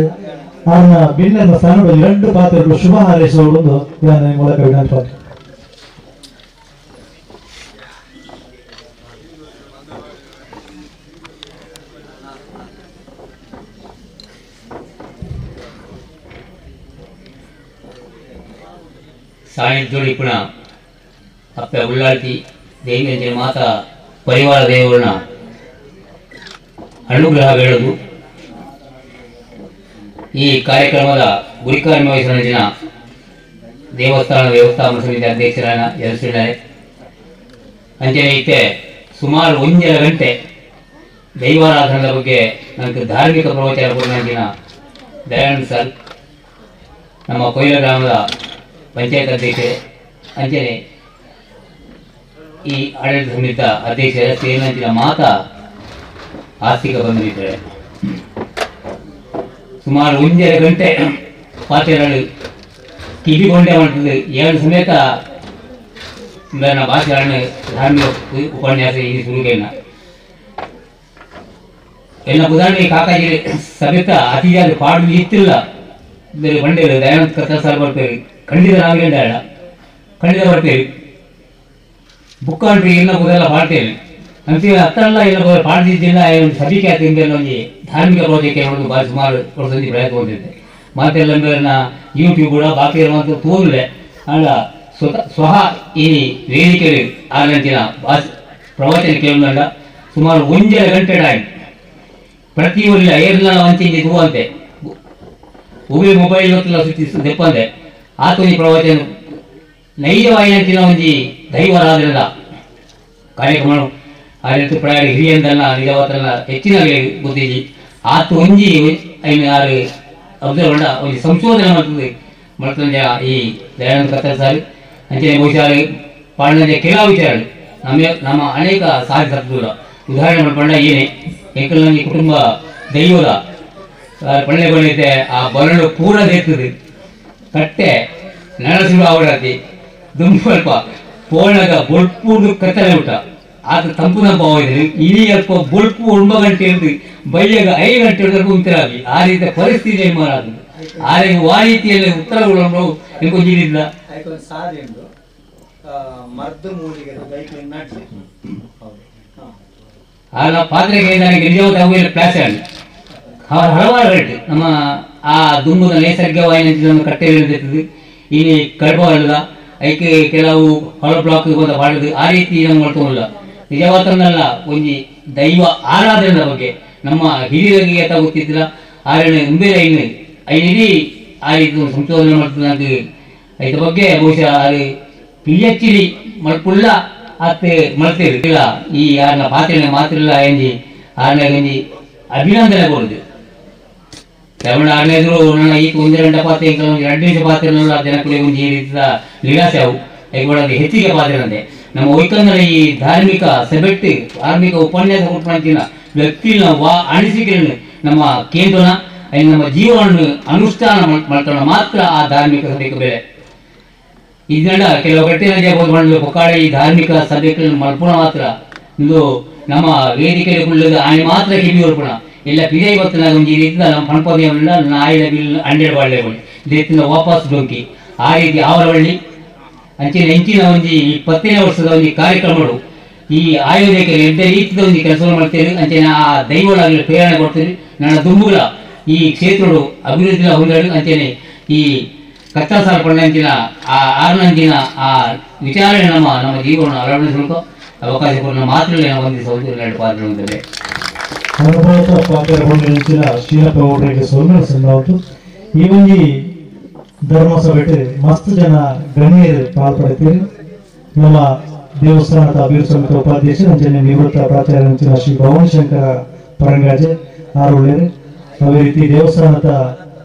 ಆರ್ನ ಭಿನ್ನ ಸ್ಥಾನದಲ್ಲಿ ಎರಡು ಪಾತ್ರಗಳು ಶುಭ ಹಾರೈಸುವುದು ಮೂಲಕ ವಿನಂತಿ. ಸಾಣಿಧ್ಯೋಳಿ ಪುಣ ಅಪ್ಪ ಉಳ್ಳಾಳ್ತಿ ದೇವಿ ಮಾತಾ ಪರಿವಾರ ದೇವರನ್ನ ಅನುಗ್ರಹ ಬೇಡದು. ಈ ಕಾರ್ಯಕ್ರಮದ ಗುರಿಕಾರ್ಯ ವಹಿಸಿದ ದೇವಸ್ಥಾನ ವ್ಯವಸ್ಥಾಪನ ಸಮಿತಿ ಅಧ್ಯಕ್ಷರಾದ ಎಲ್ಸಿದ್ದಾರೆ ಅಂಚನೆ ಇತ್ತೆ ಸುಮಾರು 1.5 ಗಂಟೆ ದೈವಾರಾಧನದ ಬಗ್ಗೆ ನನಗೆ ಧಾರ್ಮಿಕ ಪ್ರವಚನ ಕೊಡಿದ ದಯಾನಂದ ಸರ್ ನಮ್ಮ ಕೊಯ್ಲ ಗ್ರಾಮದ ಪಂಚಾಯತ್ ಅಧ್ಯಕ್ಷರೇ ಅಂಚನೆ ಈ ಆಡಳಿತ ಸಮಿತಿಯ ಅಧ್ಯಕ್ಷರ ಸೇರಿನಂಚಿನ ಮಾತಾ ಆಸ್ತಿಕ ಬಂದಿದ್ದಾರೆ. ಸುಮಾರು 1.5 ಗಂಟೆ ಪಾತ್ರೆಗಳು ಕಿವಿಗೊಂಡೆ ಮಾಡ್ತದೆ ಏಳು ಸಮೇತ ನನ್ನ ಭಾಷೆಗಳನ್ನು ಧಾರ್ಮಿಕ ಉಪನ್ಯಾಸ ಈ ಸುರುಗೇನ ಎಲ್ಲ ಉದಾಹರಣೆ ಕಾಕಾಜಿ ಸಮೇತ ಅತಿಯಾದ ಪಾಡು ಇತ್ತಿಲ್ಲ ಬೇರೆ ಬಂಡೆ ದಯಾನಂದ ಕಥಾ ಸಾರ್ ಬರ್ತೀವಿ ಖಂಡಿತ ನಾವೇಂಡ ಖಂಡಿತ ಬರ್ತೀವಿ ಬುಕ್ ಅಂಟ್ರಿ ಎಲ್ಲ ಮೊದಲ ಪಾಡ್ತೇವೆ ಅಂತೀವಿ ಹತ್ತಲ್ಲ ಎಲ್ಲ ಮೊದಲು ಪಾಡ್ದಿದ್ದಿಲ್ಲ ಒಂದು ಸಭಿಕೆ ಆಯ್ತು ಒಂಜಿ ಧಾರ್ಮಿಕ ಪ್ರಾಜೆಕ್ಟ್ ನೋಡೋದು ಭಾಳ ಸುಮಾರು ವರ್ಷದಿಂದ ಪ್ರಯತ್ನ ಹೊಂದಿದ್ದೆ ಮಾತೆಲ್ಲ ಮೇಲಿನ ಯೂಟ್ಯೂಬ್ ಕೂಡ ಬಾಕಿ ಇರುವಂಥ ತೋರ್ಲೆ ಅಲ್ಲ ಸ್ವತಃ ಸ್ವಹ ಈ ವೇದಿಕೆಯಲ್ಲಿ ಆನಂತಿನ ಪ್ರವಚನ ಕೇಳಲ್ಲ ಸುಮಾರು 1.5 ಗಂಟೆ ಟೈಮ್ ಪ್ರತಿಯೊಂದಿಲ್ಲ ಏರ್ಲ ಒಂಚಿಂಜಿ ತೂವಂತೆ ಉಬೆ ಮೊಬೈಲ್ ಗೊತ್ತಿಲ್ಲ ಸುತ್ತಿ ದೆಪ್ಪಂದೆ ಆತೊಂಜಿ ಪ್ರವಚನ ನೈಜವಾಯಿನಂಚಿನ ಒಂಜಿ ದೈವರಾದ್ರದ ಕಾರ್ಯಕ್ರಮ ಆ ರೀತಿ ಪ್ರಾಯ ಹಿರಿಯಂದಲ್ಲ ನಿಜವಾತಲ್ಲ ಹೆಚ್ಚಿನ ಗೊತ್ತಿಜಿ ಆತ ಒಂಜಿ 5-6 ಅಬ್ಸರ್ವ್ ಮಾಡ ಒಂಜಿ ಸಂಶೋಧನೆ ಮಾಡ್ತದೆ ಮಾಡ್ತಂಜ ಈ ದಯಾನಂದ ಕಥೆ ಸಾರಿ ಅಂಚನೆ ಬಹುಶಃ ಪಾಂಡಂಜ ಕೆಲವು ವಿಚಾರಗಳು ನಮ್ಮ ನಮ್ಮ ಅನೇಕ ಸಾಧಿಸಲ್ಲ ಉದಾಹರಣೆ ಮಾಡ್ಕೊಂಡ ಏನೇ ಏಕಲ್ಲ ಕುಟುಂಬ ದೈವದ ಪಳ್ಳೆ ಬಳಿತೆ ಆ ಬರಳು ಪೂರ ದೇರ್ತದೆ ಕಟ್ಟೆ ನಳಸುಡು ಅವಡತಿ ದುಂಬಲ್ಪ ಪೋಣಗ ಬೊಲ್ಪುಡು ಕತ್ತಲೆ ಊಟ ಆತ ತಂಪು ತಂಪು ಹೋಗಿದ್ರೆ ಇಡೀ ಅಲ್ಪ ಬೊಲ್ಪು 9 ಗಂಟೆ ಹಿಡಿದು ಬೈಯಾಗ 5 ಗಂಟೆ ಹಿಡಿದ್ರೆ ಉಂತಿರಾಗಿ ಆ ರೀತಿಯ ಪರಿಸ್ಥಿತಿ ನಿರ್ಮಾಣ ಆ ಆ ರೀತಿಯಲ್ಲಿ ಉತ್ತರಗಳು ನಿಮಗೊಂದು ಆಗ ಪಾತ್ರೆಗೆ ನನಗೆ ನಿಜವಾದ ಪ್ಲಾಸ್ ಹಲವಾರು ರೇಟ್ ನಮ್ಮ ಆ ದುಂಬುದ ನೈಸರ್ಗಿಕವಾಗಿ ಕಟ್ಟೆ ಇರ್ತದೆ ಇಲ್ಲಿ ಕಡಬ ಅಲ್ಲದ ಐಕೆ ಕೆಲವು ಹೊಳ ಬ್ಲಾಕ್ ಬಂದ ಮಾಡೋದು ಆ ರೀತಿ ನಾವು ಮಾಡ್ಕೊಂಡಿಲ್ಲ ನಿಜವಾತನ್ನಲ್ಲ ಒಂಜಿ ದೈವ ಆರಾಧನೆಯ ಬಗ್ಗೆ ನಮ್ಮ ಹಿರಿಯರಿಗೆ ಅಂತ ಗೊತ್ತಿದ್ದಿಲ್ಲ ಆರನೇ ಉಂಬೇಲೆ ಐನು ಐನಿಡೀ ಆ ರೀತಿ ಒಂದು ಸಂಶೋಧನೆ ಮಾಡ್ತದೆ ಐತ ಬಗ್ಗೆ ಬಹುಶಃ ಅಲ್ಲಿ PhD ಮಲ್ಪುಲ್ಲ ಅತ್ತೆ ಮಲ್ತೇವೆ ಇಲ್ಲ ಈ ಯಾರನ್ನ ಪಾತ್ರೆ ಮಾತ್ರ ಇಲ್ಲ ಎಂಜಿ ಆರನೇ ಎಂಜಿ ಅಭಿನಂದನೆ ಕೊಡುದು ತಮಿಳು ಆರನೇದ್ರು ನನ್ನ ಈ 1-2 ಪಾತ್ರೆ 2 ನಿಮಿಷ ಪಾತ್ರೆ ಜನಕ್ಕೂ ಒಂದು ಈ ರೀತಿಯ ನಿರಾಸೆ ಅವು ಹೇಗೆ ಹೆಚ್ಚಿಗೆ ಪಾತ್ರೆ ಅಂತೆ ನಮ್ಮ ಒಯ್ಕಂದ್ರೆ ಈ ಧಾರ್ಮಿಕ ಸಬೆಟ್ಟು ಧಾರ್ಮಿಕ ಉಪನ್ಯಾಸ ಕೊಟ್ಟ ವ್ಯಕ್ತಿನ ವಾ ಅನಿಸಿಕೆಯನ್ನು ನಮ್ಮ ಕೇಂದ್ರನ ನಮ್ಮ ಜೀವನವನ್ನು ಅನುಷ್ಠಾನ ಮಾಡ್ತಾನೆ ಮಾತ್ರ ಆ ಧಾರ್ಮಿಕ ಸಭೆಗೆ ಬೆಲೆ ಇದನ್ನ ಕೆಲವು ಗಟ್ಟಿನ ಪೊಕ್ಕಾಳೆ ಈ ಧಾರ್ಮಿಕ ಸಭೆಗಳನ್ನು ಮಲ್ಪುಣ ಮಾತ್ರ ಇದು ನಮ್ಮ ವೇದಿಕೆಯಲ್ಲಿ ಕುಳ್ಳದು ಆನೆ ಮಾತ್ರ ಕಿವಿ ಹೊರ್ಪುಣ ಇಲ್ಲ ಪಿಜೈ ಗೊತ್ತಿಲ್ಲ ಒಂದು ಈ ರೀತಿಯ ನಮ್ಮ ಪಣಪದಿಯವನ್ನ ನಾಯಿನ ಬಿಲ್ ಅಂಡೆಡ್ ಬಾಳ್ಳೆ ದೇತಿನ ವಾಪಸ್ ಡೊಂಕಿ ಆ ರೀತಿ ಆವರವಳ್ಳಿ ಅಂಚಿನ ಎಂಚಿನ ಒಂದು 20ನೇ ವರ್ಷದ ಒಂದು ಕಾರ್ಯಕ್ರಮಗಳು ಈ ಆಯೋಜಕರು ಎಡ್ಡ ರೀತಿಯ ಒಂದು ಕೆಲಸ ಮಾಡ್ತೇವೆ ಅಂಚಿನ ಆ ದೈವಗಳಾಗಲಿ ಪ್ರೇರಣೆ ಕೊಡ್ತೀವಿ ನನ್ನ ದುಂಬುಗಳ ಈ ಕ್ಷೇತ್ರಗಳು ಅಭಿವೃದ್ಧಿ ಹೊಂದಲು ಅಂಚನೆ ಈ ಕಚ್ಚಾಸಾರ ಪಣ್ಣಂಚಿನ ಆ ಆರ್ನಂಚಿನ ಆ ವಿಚಾರಣೆ ನಮ್ಮ ನಮ್ಮ ಜೀವನ ಅಳವಡಿಸಬೇಕು ಅವಕಾಶ ಕೊಟ್ಟು ಮಾತ್ರ ಒಂದು ಸೌಂದರ್ಯ ಪಾತ್ರ ಹೊಂದಿದೆ. ಈ ಒಂದು ಧರ್ಮಸಭೆ ಮಸ್ತ್ ಜನ ಗಣ್ಯರು ಪಾಲ್ಪಡುತ್ತೀರಿ. ನಮ್ಮ ದೇವಸ್ಥಾನದ ಅಭಿವೃದ್ಧಿ ಸಮಿತಿ ಉಪಾಧ್ಯಕ್ಷ ಅಂಚನೆ ನಿವೃತ್ತ ಪ್ರಾಚಾರ್ಯ ಶ್ರೀ ಭವಾನಿಶಂಕರ ಪರಂಗಾಜೆ ಆರುಳ್ಳೇರು. ಅದೇ ರೀತಿ ದೇವಸ್ಥಾನದ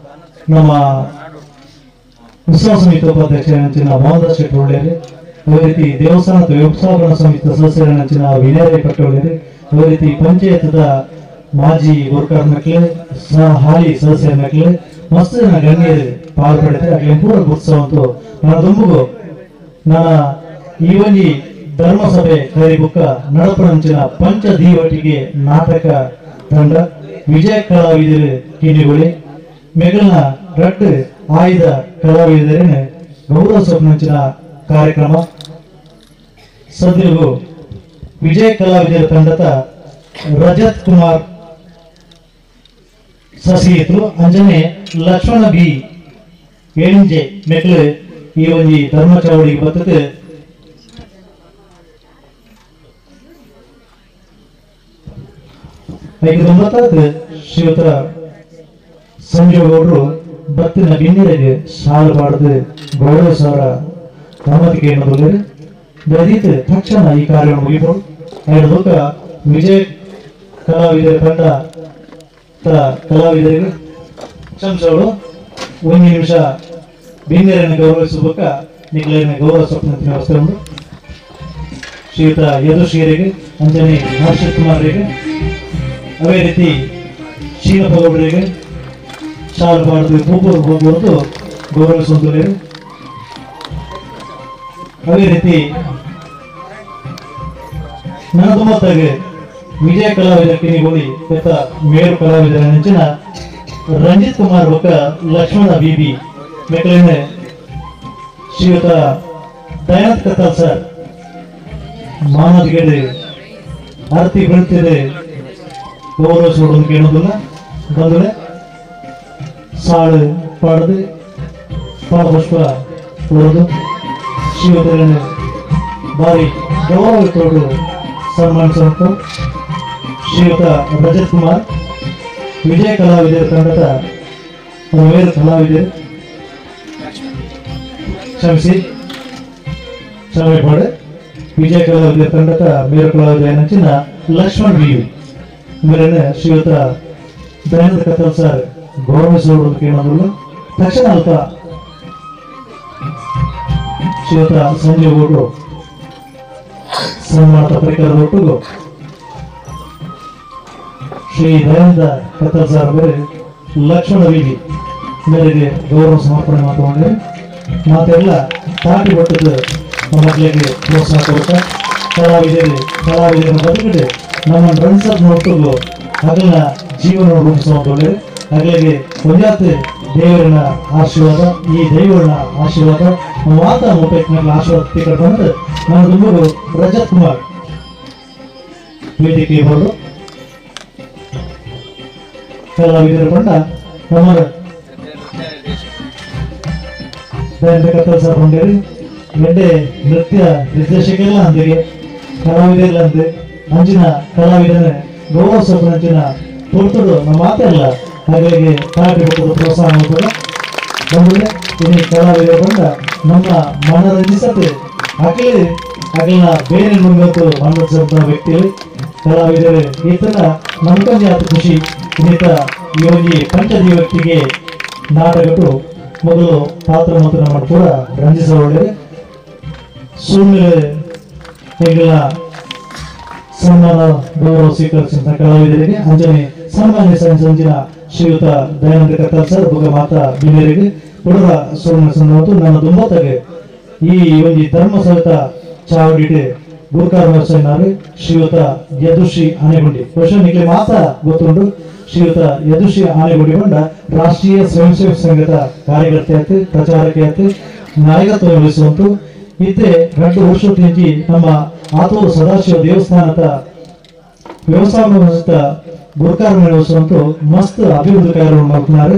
ನಮ್ಮ ಉತ್ಸವ ಸಮಿತಿ ಉಪಾಧ್ಯಕ್ಷ ಮೋಹನದಾಸ್ ಶೆಟ್ಟಿ ಒಳ್ಳೆಯರು. ಅದೇ ರೀತಿ ದೇವಸ್ಥಾನದ ವ್ಯವಸ್ಥಾಪನಾ ಸಮಿತಿ ಸದಸ್ಯರ ವಿನಯ ಪಟ್ಟೊಳ್ಳೆಯರು. ಅದೇ ರೀತಿ ಪಂಚಾಯತ್ದ ಮಾಜಿ ವರ್ಕರ್ ಮಕ್ಕಳು ಹಾಲಿ ಸದಸ್ಯರ ಮಕ್ಕಳು ಮಸ್ತ್ ಜನ ಗಣ್ಯರು ಪಾಲ್ಪಡುತ್ತಾರೆ. ಅಗ್ಲಿ ಪೂರ ಉತ್ಸವ ನನ್ನ ದುಂಬುಗು ನನ್ನ ಈ ಒಂಜಿ ಧರ್ಮಸಭೆ ಕರಿಬುಕ್ಕ ನಡಪನಂಚಿನ ಪಂಚದೀವಟಿಗೆ ನಾಟಕ ತಂಡ ವಿಜಯ ಕಲಾವಿದರು ಕಿಣಿಗೊಳಿ ಮೆಗಲ್ನ ರಟ್ಟು ಆಯ್ದ ಕಲಾವಿದರನ್ನು ಗೌರವ ಸ್ವಪ್ನಂಚಿನ ಕಾರ್ಯಕ್ರಮ ಸದ್ಯಗೂ ವಿಜಯ ಕಲಾವಿದರ ತಂಡದ ರಜತ್ ಕುಮಾರ್ ಸಸಿಹಿತ್ರು ಅಂಜನೆ ಲಕ್ಷ್ಮಣ ಬಿ ಏಳಿಂಜೆ ಮೆಕ್ಲು ಈ ಒಂಜಿ ಧರ್ಮಚಾವಡಿಗೆ ಬರ್ತದೆ. ಐದು ಶ್ರೀಯುತ ಸಂಜೀವಗೌಡರು ಬತ್ತಿನ ಬಿನ್ನಿರಿಗೆ ಸಾಲು ಬಾಡದು ಗೌರವ ಸಾರ ಕಾಮತಿಕೆ ಎನ್ನುವುದು ದಯದೀತ್ ತಕ್ಷಣ ಈ ಕಾರ್ಯವನ್ನು ಮುಗಿಬೋದು. ಐದು ವಿಜಯ ಕಲಾವಿದರ ತಂಡ ಕಲಾವಿದರಿಗೆ ಕ್ಷಮಿಸೋಳು ಒಂದು ನಿಮಿಷ ಬಿನ್ನಿರನ್ನು ಗೌರವಿಸಬೇಕ ನಿಗ್ಲನ್ನು ಗೌರವ ಸ್ವಪ್ನ ವ್ಯವಸ್ಥೆ ಉಂಟು. ಶ್ರೀಯುತ ಯದುಶ್ರೀರಿಗೆ ಅಂಜನಿ ಹರ್ಷಿತ್ ಕುಮಾರ್ರಿಗೆ ಅದೇ ರೀತಿ ಶೀಲಪ್ಪ ಗೌಡರಿಗೆ ಶಾಲು ಬಾಡದು ಪೂಪೂರು ಹೋಗುವುದು ಗೌರವಿಸುವಂತೇಳಿ. ಅದೇ ರೀತಿ ನನದುಮತ್ತಾಗೆ ವಿಜಯ ಕಲಾವಿದ ಕಿನಿಗೋಳಿ ಗತ ಮೇರು ಕಲಾವಿದರ ನೆಂಚಿನ ರಂಜಿತ್ ಕುಮಾರ್ ಬೊಕ್ಕ ಲಕ್ಷ್ಮಣ ಬಿಬಿ ಮೆಕಲಿನ ಶ್ರೀಯುತ ದಯಾನಂದ್ ಕತ್ತಾಲ್ ಸರ್ ಮಾನವಗೆಡೆ ಆರತಿ ಬೆಳ್ತಿದೆ ಗೌರವಿಸೋದು ಕೇಳೋದಿಲ್ಲ ಬಂದರೆ ಸಾಳು ಪಾಡದೆ ಫಲಪುಷ್ಪ ಕೊಡೋದು ಶ್ರೀಯುತರನ್ನು ಭಾರಿ ಗೌರವത്തോಡು ಸನ್ಮಾನಿಸುವಂತ ಶ್ರೀಯುತ ರಜತ್ ಕುಮಾರ್ ವಿಜಯ ಕಲಾವಿದರ ತಂಡದ ಮೇರು ಕಲಾವಿದರು ಕ್ಷಮಿಸಿ ಕ್ಷಮೆ ಪಾಡು ವಿಜಯ ಕಲಾವಿದರ ತಂಡದ ಮೇರು ಕಲಾವಿದರ ನೆಂಚಿನ ಲಕ್ಷ್ಮಣ್ ವಿ ಮೇಲಿನ ಶ್ರೀಯುತ ದಯಾನಂದ ಕತ್ತಲ್ ಸರ್ ಗೌರವಿಸುವುದು ಕೇಳೋದಿಲ್ಲ. ತಕ್ಷಣ ಅಲ್ಪ ಶ್ರೀಯುತ ಸಂಜೀವ್ ಗೌಡ್ರು ಸನ್ಮಾನದ ಪರಿಕರದ ಒಟ್ಟಿಗೂ ಶ್ರೀ ದಯಾನಂದ ಕತ್ತಲ್ ಸರ್ ಅವರೇ ಲಕ್ಷ್ಮಣ ವೀಧಿ ಮೇರೆಗೆ ಗೌರವ ಸಮರ್ಪಣೆ ಮಾಡಿಕೊಂಡ್ರೆ ಮಾತೆಲ್ಲ ತಾಟಿ ಬಟ್ಟದ ಮಕ್ಕಳಿಗೆ ಪ್ರೋತ್ಸಾಹ ಕೊಡ್ತಾ ಕಲಾವಿದರು ಕಲಾವಿದರ ಬದುಕಿದೆ ನಮ್ಮ ರಂಜಿಸದ್ ಒಟ್ಟಿಗೂ ಹಗಲಿನ ಜೀವನ ರೂಪಿಸುವಂತೊಳ್ಳೆ ಹಗಲಿಗೆ ಒಂಜಾತೆ ದೇವರನ ಆಶೀರ್ವಾದ ಈ ದೈವನ ಆಶೀರ್ವಾದ ಮಾತ ಮುಪ್ಪೈಕ್ನ ಆಶೀರ್ವಾದ ತಿಕ್ಕಡ್ ಬಂದ್ರೆ ನನ್ನ ತುಂಬರು ರಜತ್ ಕುಮಾರ್ ವೇದಿಕೆ ಬರಲು ಕಲಾವಿದರ ಬಣ್ಣ ನಮ್ಮ ದಯಾನಂದ ಕತ್ತಲ್ ಸರ್ ಹೊಂಡೇರಿ ಗೆಡ್ಡೆ ನೃತ್ಯ ನಿರ್ದೇಶಕರೆಲ್ಲ ಅಂದಿಗೆ ಕಲಾವಿದರೆಲ್ಲ ಅಂದೆ ಅಂಚಿನ ಕಲಾವಿದನ ಗೌರವ ಸೊಪ್ಪನಂಚಿನ ಪೊರ್ತುಡು ನಮ್ಮ ಮಾತೆಲ್ಲ ಹಾಗಾಗಿ ತಾಟಿ ಬಟ್ಟದ ಪ್ರೋತ್ಸಾಹ ಮಾಡ್ತಾರೆ ಬಂದರೆ ಇನ್ನು ಕಲಾವಿದರ ಬಂದ ನಮ್ಮ ಮನರಂಜಿಸತ್ತೆ ಅಖಿಲ ಅಖಿಲನ ಬೇರೆ ಮುಂಗತ್ತು ಮನರಂಜಿಸುವಂಥ ವ್ಯಕ್ತಿಗಳು ಕಲಾವಿದರು ಈತನ ನಮ್ಕೊಂಜಿ ಆತ ಖುಷಿ ಇನ್ನಿತ ಈ ಒಂಜಿ ಪಂಚದೀವಕ್ತಿಗೆ ನಾಟಕಟ್ಟು ಮೊದಲು ಪಾತ್ರ ಮತ್ತು ನಮ್ಮ ಕೂಡ ರಂಜಿಸೋಳ್ಳೆ ಸುಮ್ಮನೆ ಎಂಗಳ ಸನ್ಮಾನ ಗೌರವ ಸ್ವೀಕರಿಸಿದಂಥ ಕಲಾವಿದರಿಗೆ ಅಂಜನೆ ಸನ್ಮಾನ್ಯ ಸಂಜಿನ ಶ್ರೀಯುತ ದಯಾನಂದ ಕತ್ತಲ್ ಸರ್ ಬೊಕ್ಕ ಮಾತಾ ಬಿಮೇರಿಗೆ ಹುಡುಗ ಸುವರ್ಣ ಸಂದರ್ಭ ನನ್ನ ದುಂಬತ್ತಗೆ ಈ ಒಂಜಿ ಧರ್ಮ ಸಹಿತ ಚಾವಡಿಟೆ ಗುರುಕಾರ ಶ್ರೀಯುತ ಯದುಶ್ರೀ ಆನೆಗುಂಡಿ ಬಹುಶಃ ನಿಮಗೆ ಮಾತಾ ಗೊತ್ತುಂಟು. ಶ್ರೀಯುತ ಯದುಶ್ರೀ ಆನೆಗುಂಡಿ ಬಂಡ ರಾಷ್ಟ್ರೀಯ ಸ್ವಯಂ ಸೇವಕ ಸಂಘದ ಕಾರ್ಯಕರ್ತೆ ಪ್ರಚಾರಕ್ಕೆ ನಾಯಕತ್ವ ವಹಿಸುವಂತು ಇತ್ತೆ 2 ವರ್ಷದಿಂಚಿ ನಮ್ಮ ಆತೂರು ಸದಾಶಿವ ದೇವಸ್ಥಾನದ ವ್ಯವಸ್ಥಾಪನ ಗುರುಕಾರ ವಹಿಸುವಂತು ಮಸ್ತ್ ಅಭಿವೃದ್ಧಿ ಕಾರ್ಯವನ್ನು ಮಾಡ್ತಾರೆ.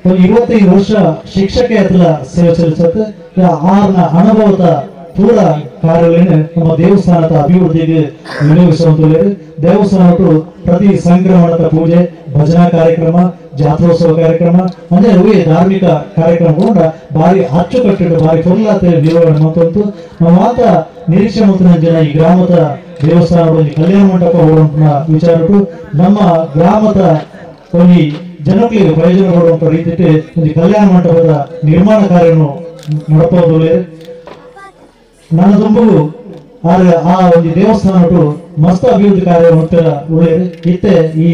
25 ವರ್ಷ ಶಿಕ್ಷಕ ಸೇವೆ ಸಲ್ಲಿಸುತ್ತೆ ಆರ್ನ ಅನುಭವದ ಪೂರ ಕಾರ್ಯಗಳನ್ನು ನಮ್ಮ ದೇವಸ್ಥಾನದ ಅಭಿವೃದ್ಧಿಗೆ ವಿನಿಯೋಗಿಸುವಂತ ದೇವಸ್ಥಾನಟ್ಟು ಪ್ರತಿ ಸಂಕ್ರಮಣದ ಪೂಜೆ, ಭಜನಾ ಕಾರ್ಯಕ್ರಮ, ಜಾತ್ರೋತ್ಸವ ಕಾರ್ಯಕ್ರಮ ಅಂದ್ರೆ ಅವೇ ಧಾರ್ಮಿಕ ಕಾರ್ಯಕ್ರಮ ಕೂಡ ಭಾರಿ ಅಚ್ಚುಕಟ್ಟು ಭಾರಿ ಕೊಲ್ಲಾತೆ ನಿರ್ವಹಣೆ ಮತ್ತು ನಮ್ಮ ಮಾತ ನಿರೀಕ್ಷೆ ಮತ್ತು ಜನ ಈ ಗ್ರಾಮದ ದೇವಸ್ಥಾನ ಕಲ್ಯಾಣ ಮಂಟಪ ಹೋಗುವಂತ ವಿಚಾರಟ್ಟು ನಮ್ಮ ಗ್ರಾಮದ ಒಂದು ಜನಗಳಿಗೆ ಪ್ರಯೋಜನ ಕೊಡುವಂತ ರೀತಿ ಒಂದು ಕಲ್ಯಾಣ ಮಂಟಪದ ನಿರ್ಮಾಣ ಕಾರ್ಯವನ್ನು ನಡಪೋದು. ನನ್ನ ತುಂಬು ಆದ್ರೆ ಆ ಒಂದು ದೇವಸ್ಥಾನ ಮಸ್ತ್ ಅಭಿವೃದ್ಧಿ ಕಾರ್ಯ ಒಳ್ಳೆಯದು. ಇತ್ತೆ ಈ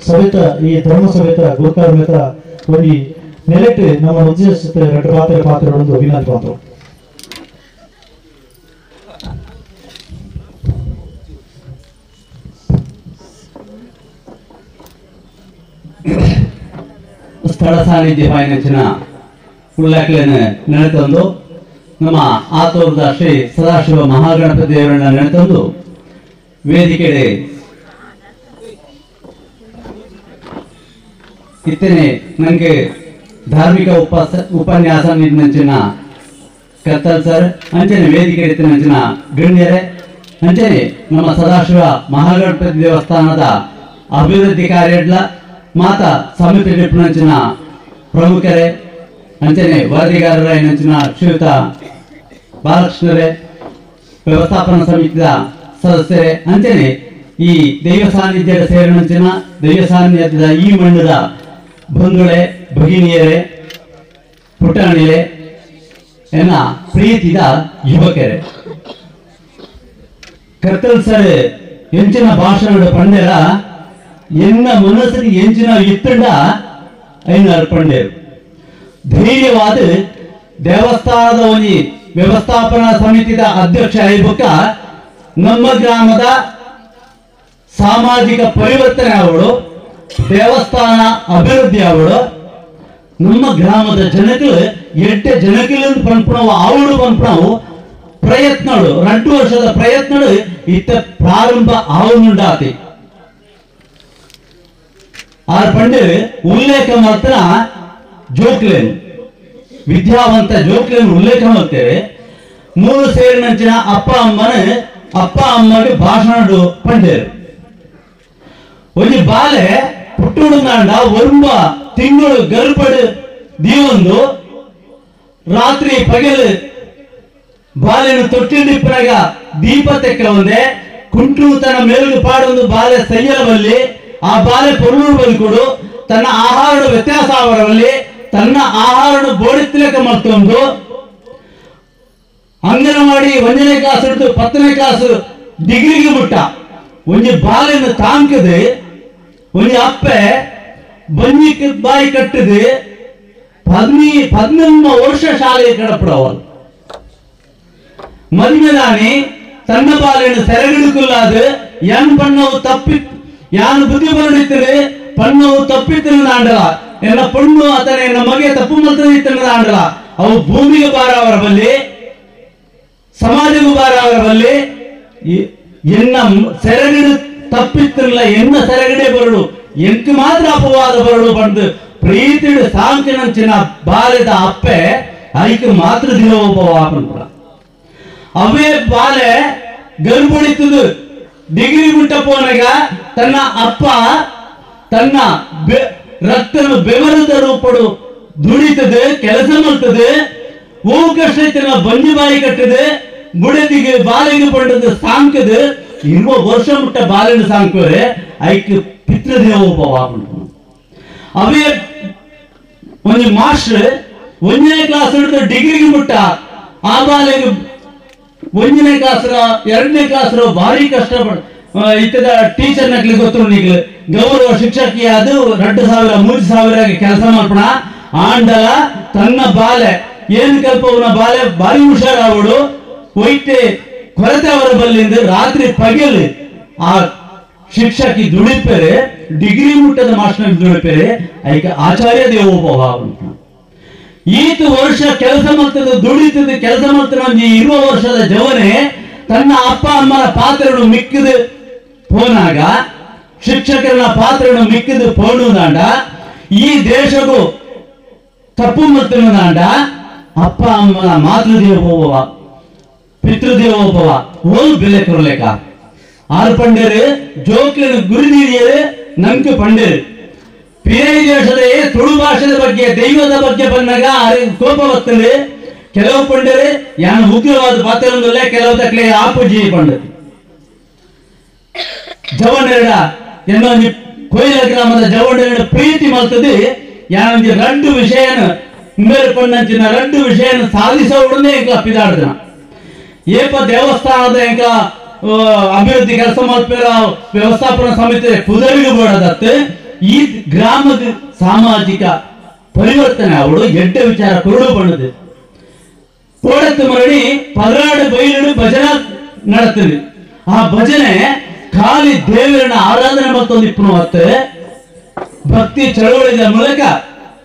ಸಭೆತ ಈ ಧರ್ಮ ಸಭೆತ ಗುರುಕಾರ್ಮಿತ ಒಂದು ನೆಲೆಟ್ಟು ನಮ್ಮ ಉದ್ದೇಶಿಸುತ್ತೆ ಎರಡು ಪಾತ್ರ ಪಾತ್ರಗಳೊಂದು ವಿನಂತಿ ಬಂತು. ಸ್ಥಳ ಸಾನ್ನಿಧ್ಯ ಪಾಯಿನಂಚಿನ ಉಳ್ಳಾಕ್ಲೆಯನ್ನು ನೆನೆತಂದು ನಮ್ಮ ಆತೂರದ ಶ್ರೀ ಸದಾಶಿವ ಮಹಾಗಣಪತಿ ದೇವರನ್ನ ನೆನೆತಂದು ವೇದಿಕೆಡೆ ಇತ್ತನೆ ನನಗೆ ಧಾರ್ಮಿಕ ಉಪನ್ಯಾಸ ನೀಡಿನಂಚಿನ ಕತ್ತಲ್ ಸರ್ ಅಂಚನೆ ವೇದಿಕೆ ಇತ್ತಿನಂಚಿನ ಗಣ್ಯರೇ ಅಂಚನೆ ನಮ್ಮ ಸದಾಶಿವ ಮಹಾಗಣಪತಿ ದೇವಸ್ಥಾನದ ಅಭಿವೃದ್ಧಿ ಕಾರ್ಯಡ್ಲ ಮಾತಾ ಸಮಿತಿ ಡಿಪ್ನಂಚಿನ ಪ್ರಮುಖರೇ ಅಂಚನೆ ವರದಿಗಾರರ ನಂಚಿನ ಶ್ರೀಯುತ ಬಾಲಕೃಷ್ಣರೇ ವ್ಯವಸ್ಥಾಪನಾ ಸಮಿತಿಯ ಸದಸ್ಯರೇ ಅಂಚನೆ ಈ ದೈವ ಸಾನ್ನಿಧ್ಯದ ಸೇರಿನಂಚಿನ ದೈವ ಸಾನ್ನಿಧ್ಯದ ಈ ಮಣ್ಣದ ಬಂಧುಗಳೇ ಭಗಿನಿಯರೇ ಪುಟಾಣಿಯರೇ ಎನ್ನ ಪ್ರೀತಿದ ಯುವಕರೇ ಕರ್ತಲ್ ಸರ್ ಎಂಚಿನ ಭಾಷಣದ ಪಂಡೆರ ಎನ್ನ ಮನಸ್ಸಿಗೆ ಎಂಚಿನ ಇತ್ತಂಡ ಐನಾರು ಪಂಡೇರು ಧೈರ್ಯವಾದ ದೇವಸ್ಥಾನದ ಒಂಜಿ ವ್ಯವಸ್ಥಾಪನಾ ಸಮಿತಿದ ಅಧ್ಯಕ್ಷ ಆಯ್ಬೊಕ್ಕ ನಮ್ಮ ಗ್ರಾಮದ ಸಾಮಾಜಿಕ ಪರಿವರ್ತನೆ ಅವಳು, ದೇವಸ್ಥಾನ ಅಭಿವೃದ್ಧಿ ಅವಳು, ನಮ್ಮ ಗ್ರಾಮದ ಜನಕ್ಕೆ ಎಡ್ಡೆ ಜನಕ್ಕೆ ಪನ್ಪುಣವು ಅವಳು ಪನ್ಪುಣವು ಪ್ರಯತ್ನಗಳು 2 ವರ್ಷದ ಪ್ರಯತ್ನಗಳು ಇತ್ತ ಪ್ರಾರಂಭ ಆವನುಂಡಾತಿ. ಆರ್ ಪಂಡೆ ಉಲ್ಲೇಖ ಮಾತ್ರ ಜೋಕ್ಲೇನ್ ವಿದ್ಯಾವಂತ ಜೋಕ್ಲೇನ್ ಉಲ್ಲೇಖ ಮಾಡ್ತೇವೆ. 3 ಸೇರಿನಂಚಿನ ಅಪ್ಪ ಅಮ್ಮನ ಅಪ್ಪ ಅಮ್ಮಗೆ ಭಾಷಣ ಪಂಡೇರು. ಒಂಜಿ ಬಾಲೆ ಪುಟ್ಟುಡುಂದಾಂಡ ಒರ್ಂಬ ತಿಂಗಳು ಗರ್ಭಡು ದೀವೊಂದು ರಾತ್ರಿ ಪಗಲು ಬಾಲೆನು ತೊಟ್ಟಿಡಿಪ್ಪನಾಗ ದೀಪ ತೆಕ್ಕ ಒಂದೆ ಕುಂಟು ತನ್ನ ಮೇಲುಗು ಪಾಡೊಂದು ಬಾಲೆ ಸೈಯಲಬಲ್ಲಿ ಆ ಬಾಲೆ ಪೊರುಳು ಬಲ್ಕೊಡು ತನ್ನ ಆಹಾರ ವ್ಯತ್ಯಾಸ ಅವರಲ್ಲಿ ತನ್ನ ಆಹಾರ ಬೋಡಿತ್ತಲೆಕ್ಕ ಮತ್ತೊಂದು ಅಂಗನವಾಡಿ 1ನೇ ಕ್ಲಾಸ್ ಹಿಡಿದು 10ನೇ ಕ್ಲಾಸ್ ಡಿಗ್ರಿಗೆ ಮುಟ್ಟ ಒಂಜಿ ಬಾಲೆನು ತಾಂಕದೆ ಒಂಜಿ ಅಪ್ಪೆ ಬನ್ನಿ ಬಾಯಿ ಕಟ್ಟದೆ 18 ವರ್ಷ ಶಾಲೆಗೆ ಕಡಪಡವಲ್ಲ. ಮದುವೆದಾನಿ ತನ್ನ ಬಾಲೆಯನ್ನು ಸೆರಗಿಡುಕುಲ್ಲಾದ ಯಾನ್ ಪಣ್ಣವು ತಪ್ಪಿ ಯಾನ್ ಬುದ್ಧಿ ಬರಡಿತ್ತರೆ ಪಣ್ಣವು ತಪ್ಪಿತ್ತಿನ ಎನ್ನ ಪಣ್ಣು ಆತನ ಎನ್ನ ಮಗೆ ತಪ್ಪು ಮಲ್ತಿನ ಆಂಡಲ ಅವು ಭೂಮಿಗೆ ಬಾರ ಅವರ ಬಲ್ಲಿ ಸಮಾಜಕ್ಕೂ ಬಾರ ಅವರ ಬಲ್ಲಿ ಎನ್ನ ಸೆರಗಿಡು ತಪ್ಪಿತ್ತಿರಲ್ಲ ಎನ್ನ ಸೆರಗಡೆ ಬರಡು ಎಂಕ್ ಮಾತ್ರ ಅಪವಾದ ಬರಡು ಬಂದು ಪ್ರೀತಿಡು ಸಾಂಕಿನಂಚಿನ ಬಾಲ್ಯದ ಅಪ್ಪೆ ಐಕ್ ಮಾತ್ರ ದಿನೋಪವಾಪನ. ಅವೇ ಬಾಲೆ ಗರ್ಭುಡಿತದು ಡಿಗ್ರಿ ಮುಟ್ಟ ಪೋನಾಗ ತನ್ನ ಅಪ್ಪ ತನ್ನ ರಕ್ತನ ಬೆವರದ ರೂಪಡು ದುಡಿತದೆ ಕೆಲಸ ಮಾಡ್ತದೆ ಹೂವು ಕಷ್ಟ ಬಂಜಿ ಬಾಯಿ ಕಟ್ಟದೆ ಬುಡದಿಗೆ ಬಾಲೆಗೆ ಪಂಡದ ಸಾಂಕದ 20 ವರ್ಷ ಮುಟ್ಟ ಬಾಲೆನ ಸಾಂಕುವರೆ ಐಕ್ ಪಿತೃದೇವೋಪವಾಪ. ಅವೇ ಒಂಜಿ ಮಾಸ್ಟರ್ 1ನೇ ಕ್ಲಾಸ್ ಹಿಡಿದು ಡಿಗ್ರಿಗೆ ಮುಟ್ಟ ಆ ಬಾಲೆಗೆ 1ನೇ ಕ್ಲಾಸ್ 2ನೇ ಕ್ಲಾಸ್ ಭಾರಿ ಕಷ್ಟ ಇತ್ತದ ಟೀಚರ್ ನಕ್ಲಿ ಗೊತ್ತು ನಿಗ್ಲು ಗೌರವ ಶಿಕ್ಷಕಿ ಅದು 2000 3000 ಕೆಲಸ ಮಾಡ್ಪಣ ಆಂಡಲ ತನ್ನ ಬಾಲೆ ಏನು ಕಲ್ಪವನ ಬಾಲೆ ಭಾರಿ ಹುಷಾರಾವಡು ಒಯ್ತೆ ಕೊರತೆ ಅವರ ಬಲ್ಲಿಂದ ರಾತ್ರಿ ಪಗಲು ಆ ಶಿಕ್ಷಕಿ ದುಡಿಪೇರೆ ಡಿಗ್ರಿ ಮುಟ್ಟದ ಮಾಸ್ಟರ್ ದುಡಿಪೇರೆ ಐಕ ಆಚಾರ್ಯ ದೇವೋಭವ. ಈತ ವರ್ಷ ಕೆಲಸ ಮಾಡ್ತದ ದುಡಿತದ ಕೆಲಸ ಮಾಡ್ತಾರ 20 ವರ್ಷದ ಜವನೆ ತನ್ನ ಅಪ್ಪ ಅಮ್ಮನ ಪಾತ್ರನು ಮಿಕ್ಕದ ಪೋನಾಗ ಶಿಕ್ಷಕರನ್ನ ಪಾತ್ರನು ಮಿಕ್ಕದ ಪೋಣುದಾಂಡ ಈ ದೇಶಕ್ಕೂ ತಪ್ಪು ಮತ್ತನಾಂಡ ಅಪ್ಪ ಅಮ್ಮನ ಮಾತೃದೇವೋಭವ ಪಿತೃದೇವೋಭವ ಓಲ್ ಬೆಲೆ ಕೊರಲೇಕ. ಆರ್ ಪಂಡೇರು ಜೋಕ್ಲಿನ ಗುರುನೀರಿಯರು ನಂಕು ಪಂಡೇರು ಪಿರೈ ದೇಶದ ತುಳು ಭಾಷೆದ ಬಗ್ಗೆ ದೈವದ ಬಗ್ಗೆ ಬಂದಾಗ ಕೋಪ ಬರ್ತದೆ. ಕೆಲವು ಪಂಡರು ಯಾನು ಉಗ್ರವಾದ ಪಾತ್ರದಲ್ಲೇ ಕೆಲವು ತಕ್ಕಲೆ ಆಪುಜಿ ಪಂಡರು ಜವನೆರಡ ಎನ್ನೋ ಕೊಯ್ಲ ಗ್ರಾಮದ ಜವನೆರಡ ಪ್ರೀತಿ ಮಾಡ್ತದೆ. ಯಾನೊಂದು 2 ವಿಷಯನ ಮೇರೆ ಪಣ್ಣಂಚಿನ 2 ವಿಷಯನ ಸಾಧಿಸೋ ಉಡನೆ ಇಂಕ ಪಿದಾಡ್ದನ ಏಪ ದೇವಸ್ಥಾನದ ಇಂಕ ಅಭಿವೃದ್ಧಿ ಕೆಲಸ ಮಾಡ್ಪೇರ ವ್ಯವಸ್ಥಾಪನಾ ಸಮಿತಿ ಪುದರಿಗೂ ಬೇಡದತ್ತೆ ಈ ಗ್ರಾಮದ ಸಾಮಾಜಿಕ ಪರಿವರ್ತನೆ ಅವಳು ಎಡ್ಡೆ ವಿಚಾರ ಕುರುಡು ಬಣ್ಣದು ಕೋಡತ್ತು ಮರಳಿ 16 ಬೈಲು ಭಜನಾ ನಡತ್ತದೆ. ಆ ಭಜನೆ ಖಾಲಿ ದೇವರನ್ನ ಆರಾಧನೆ ಮತ್ತೊಂದು ಇಪ್ಪನು ಹೊತ್ತೆ ಭಕ್ತಿ ಚಳವಳಿದ ಮೂಲಕ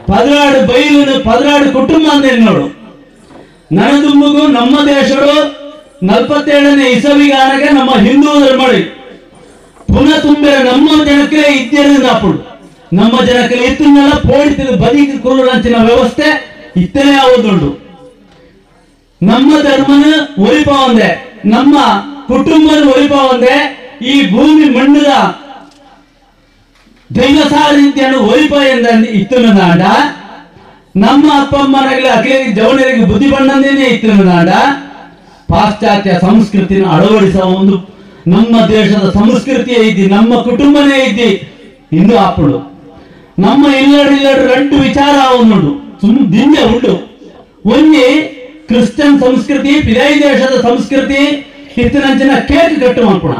16 ಬೈಲು 16 ಕುಟುಂಬ ಅಂತ ನೋಡು. ನನದುಂಬಗೂ ನಮ್ಮ ದೇಶರು 47ನೇ ಇಸವಿಗಾನಗ ನಮ್ಮ ಹಿಂದೂ ಧರ್ಮಳಿ ಪುನಃ ತುಂಬಿರ ನಮ್ಮ ಜನಕ್ಕೆ ಇದ್ದಿರದಿಂದ ಅಪ್ಪುಡು ನಮ್ಮ ಜನಕ್ಕೆ ಇತ್ತನ್ನೆಲ್ಲ ಪೋಡಿತದ ಬದಿಗೆ ಕುರುಳಂಚಿನ ವ್ಯವಸ್ಥೆ ಇತ್ತನೇ ಆವುದುಂಡು. ನಮ್ಮ ಧರ್ಮನ ಒಲಿಪ ಒಂದೆ ನಮ್ಮ ಕುಟುಂಬನ ಒಲಿಪ ಒಂದೆ ಈ ಭೂಮಿ ಮಣ್ಣದ ದೈವ ಸಾನ್ನಿಧ್ಯವನ್ನು ಒಲಿಪ ಎಂದ ಇತ್ತನ ನಮ್ಮ ಅಪ್ಪಮ್ಮನಗಲಿ ಅಖಿಲ ಜವನರಿಗೆ ಬುದ್ಧಿ ಬಣ್ಣಂದೇನೆ ಇತ್ತನ ಪಾಶ್ಚಾತ್ಯ ಸಂಸ್ಕೃತಿನ ಅಳವಡಿಸುವ ಒಂದು ನಮ್ಮ ದೇಶದ ಸಂಸ್ಕೃತಿಯೇ ಇದ್ದಿ ನಮ್ಮ ಕುಟುಂಬನೇ ಇದ್ದಿ ಇಂದು ಆಪುಡು ನಮ್ಮ ಇಲ್ಲಡು ಇಲ್ಲಡು 2 ವಿಚಾರ ಉಂಡು ಸುಮ್ ದಿಂಜೆ ಉಂಡು. ಒಂಜಿ ಕ್ರಿಶ್ಚಿಯನ್ ಸಂಸ್ಕೃತಿ ಪಿದೈ ದೇಶದ ಸಂಸ್ಕೃತಿ ಇತ್ತಿನಂಚಿನ ಕೇಕ್ ಕಟ್ಟು ಮಾಡ್ಪುಣ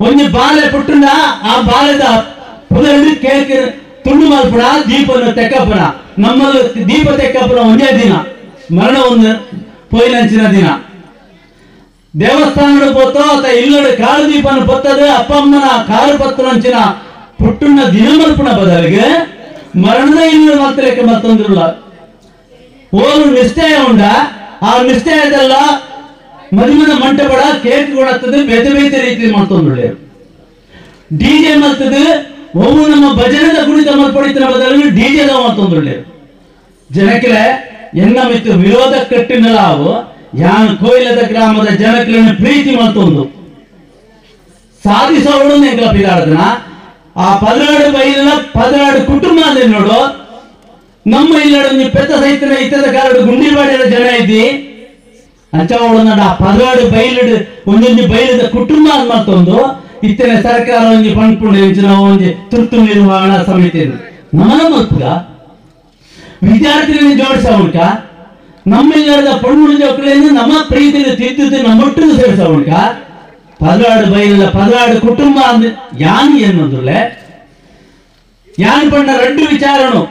ಒಂಜಿ ಬಾಲೆ ಪುಟ್ಟುಂಡ ಆ ಬಾಲೆದ ಪುದರುಡು ಕೇಕ್ ತುಂಡು ಮಲ್ಪುಣ ದೀಪನ ತೆಕ್ಕಪ್ಪನ ನಮ್ಮಲ್ಲಿ ದೀಪ ತೆಕ್ಕಪ್ಪನ ಒಂದೇ ದಿನ ಮರಣವನ್ನು ಪೋಯಿನಂಚಿನ ದಿನ ದೇವಸ್ಥಾನಡು ಪೋತೋ ಅತ ಇಲ್ಲಡು ಕಾಲು ದೀಪನ ಪೊತ್ತದೆ ಅಪ್ಪಮ್ಮನ ಕಾಲು ಪತ್ತನಂಚಿನ ಪುಟ್ಟುಣ್ಣ ದಿನ ಮಲ್ಪುಣ ಬದಲಿಗೆ ಮರಣದ ಇಲ್ಲಡು ಮಲ್ತಲೆಕ್ಕೆ ಮತ್ತೊಂದಿಲ್ಲ ಓಲು ನಿಶ್ಚಯ ಉಂಡ ಆ ನಿಶ್ಚಯದಲ್ಲ ಮದುವೆನ ಮಂಟಪಡ ಕೇಕ್ ಕೊಡತ್ತದೆ ಬೇತೆ ಬೇತೆ ರೀತಿ ಮತ್ತೊಂದುಳ್ಳೆ ಡಿಜೆ ಮಲ್ತದೆ ಒವು ನಮ್ಮ ಭಜನೆದ ಕುಣಿತ ಮಲ್ಪಡಿತನ ಬದಲಿಗೆ ಡಿಜೆದ ಮತ್ತೊಂದುಳ್ಳೆ ಜನಕ್ಕೆ ಎನ್ನ ಮಿತ್ತು ವಿರೋಧ ಕಟ್ಟಿನಲಾವು ಯಾನ್ ಕೋಯಿಲದ ಗ್ರಾಮದ ಜನಕ್ಲೆನ ಪ್ರೀತಿ ಮಲ್ತೊಂದು ಸಾಧಿಸೋಡು ಎಂಕಲ ಪಿದಾಡ್ದನ ಆ 12 ಬೈಲಿನ 12 ಕುಟುಂಬ ನೋಡು ನಮ್ಮ ಇಲ್ಲಡು ನೀವು ಪೆತ್ತ ಸಹಿತನ ಇತ್ತದ ಕಾಲಡು ಗುಂಡಿಲ್ವಾಡಿದ ಜನ ಇದ್ದಿ ಅಂಚವಳು ಆ 12 ಬೈಲಿಡು ಒಂದೊಂದು ಬೈಲಿದ ಕುಟುಂಬ ಮತ್ತೊಂದು ಇತ್ತನೆ ಸರ್ಕಾರ ಒಂಜಿ ಪಂಪುಂಡು ಎಂಚಿನ ಒಂಜಿ ತುರ್ತು ನಿರ್ವಹಣಾ ಸಮಿತಿ ನಮನ ಮಲ್ಪುಗ ವಿದ್ಯಾರ್ಥಿಗಳನ್ನು ಜೋಡಿಸೋಣಕ ನಮ್ಮೆಲ್ಲರದ ಪಣ್ಣು ಜೋಕ್ಲೆಯನ್ನು ನಮ್ಮ ಪ್ರೀತಿಯನ್ನು ತಿದ್ದುದು ನಮ್ಮೊಟ್ಟು ಸೇರಿಸೋಣಕ 12 ಬೈಲಿನ 12 ಕುಟುಂಬ ಅಂದ್ ಯಾನ್ ಎನ್ನುವುದಿಲ್ಲ ಯಾನ್ ಪಂಡ ರಡ್ಡು ವಿಚಾರನು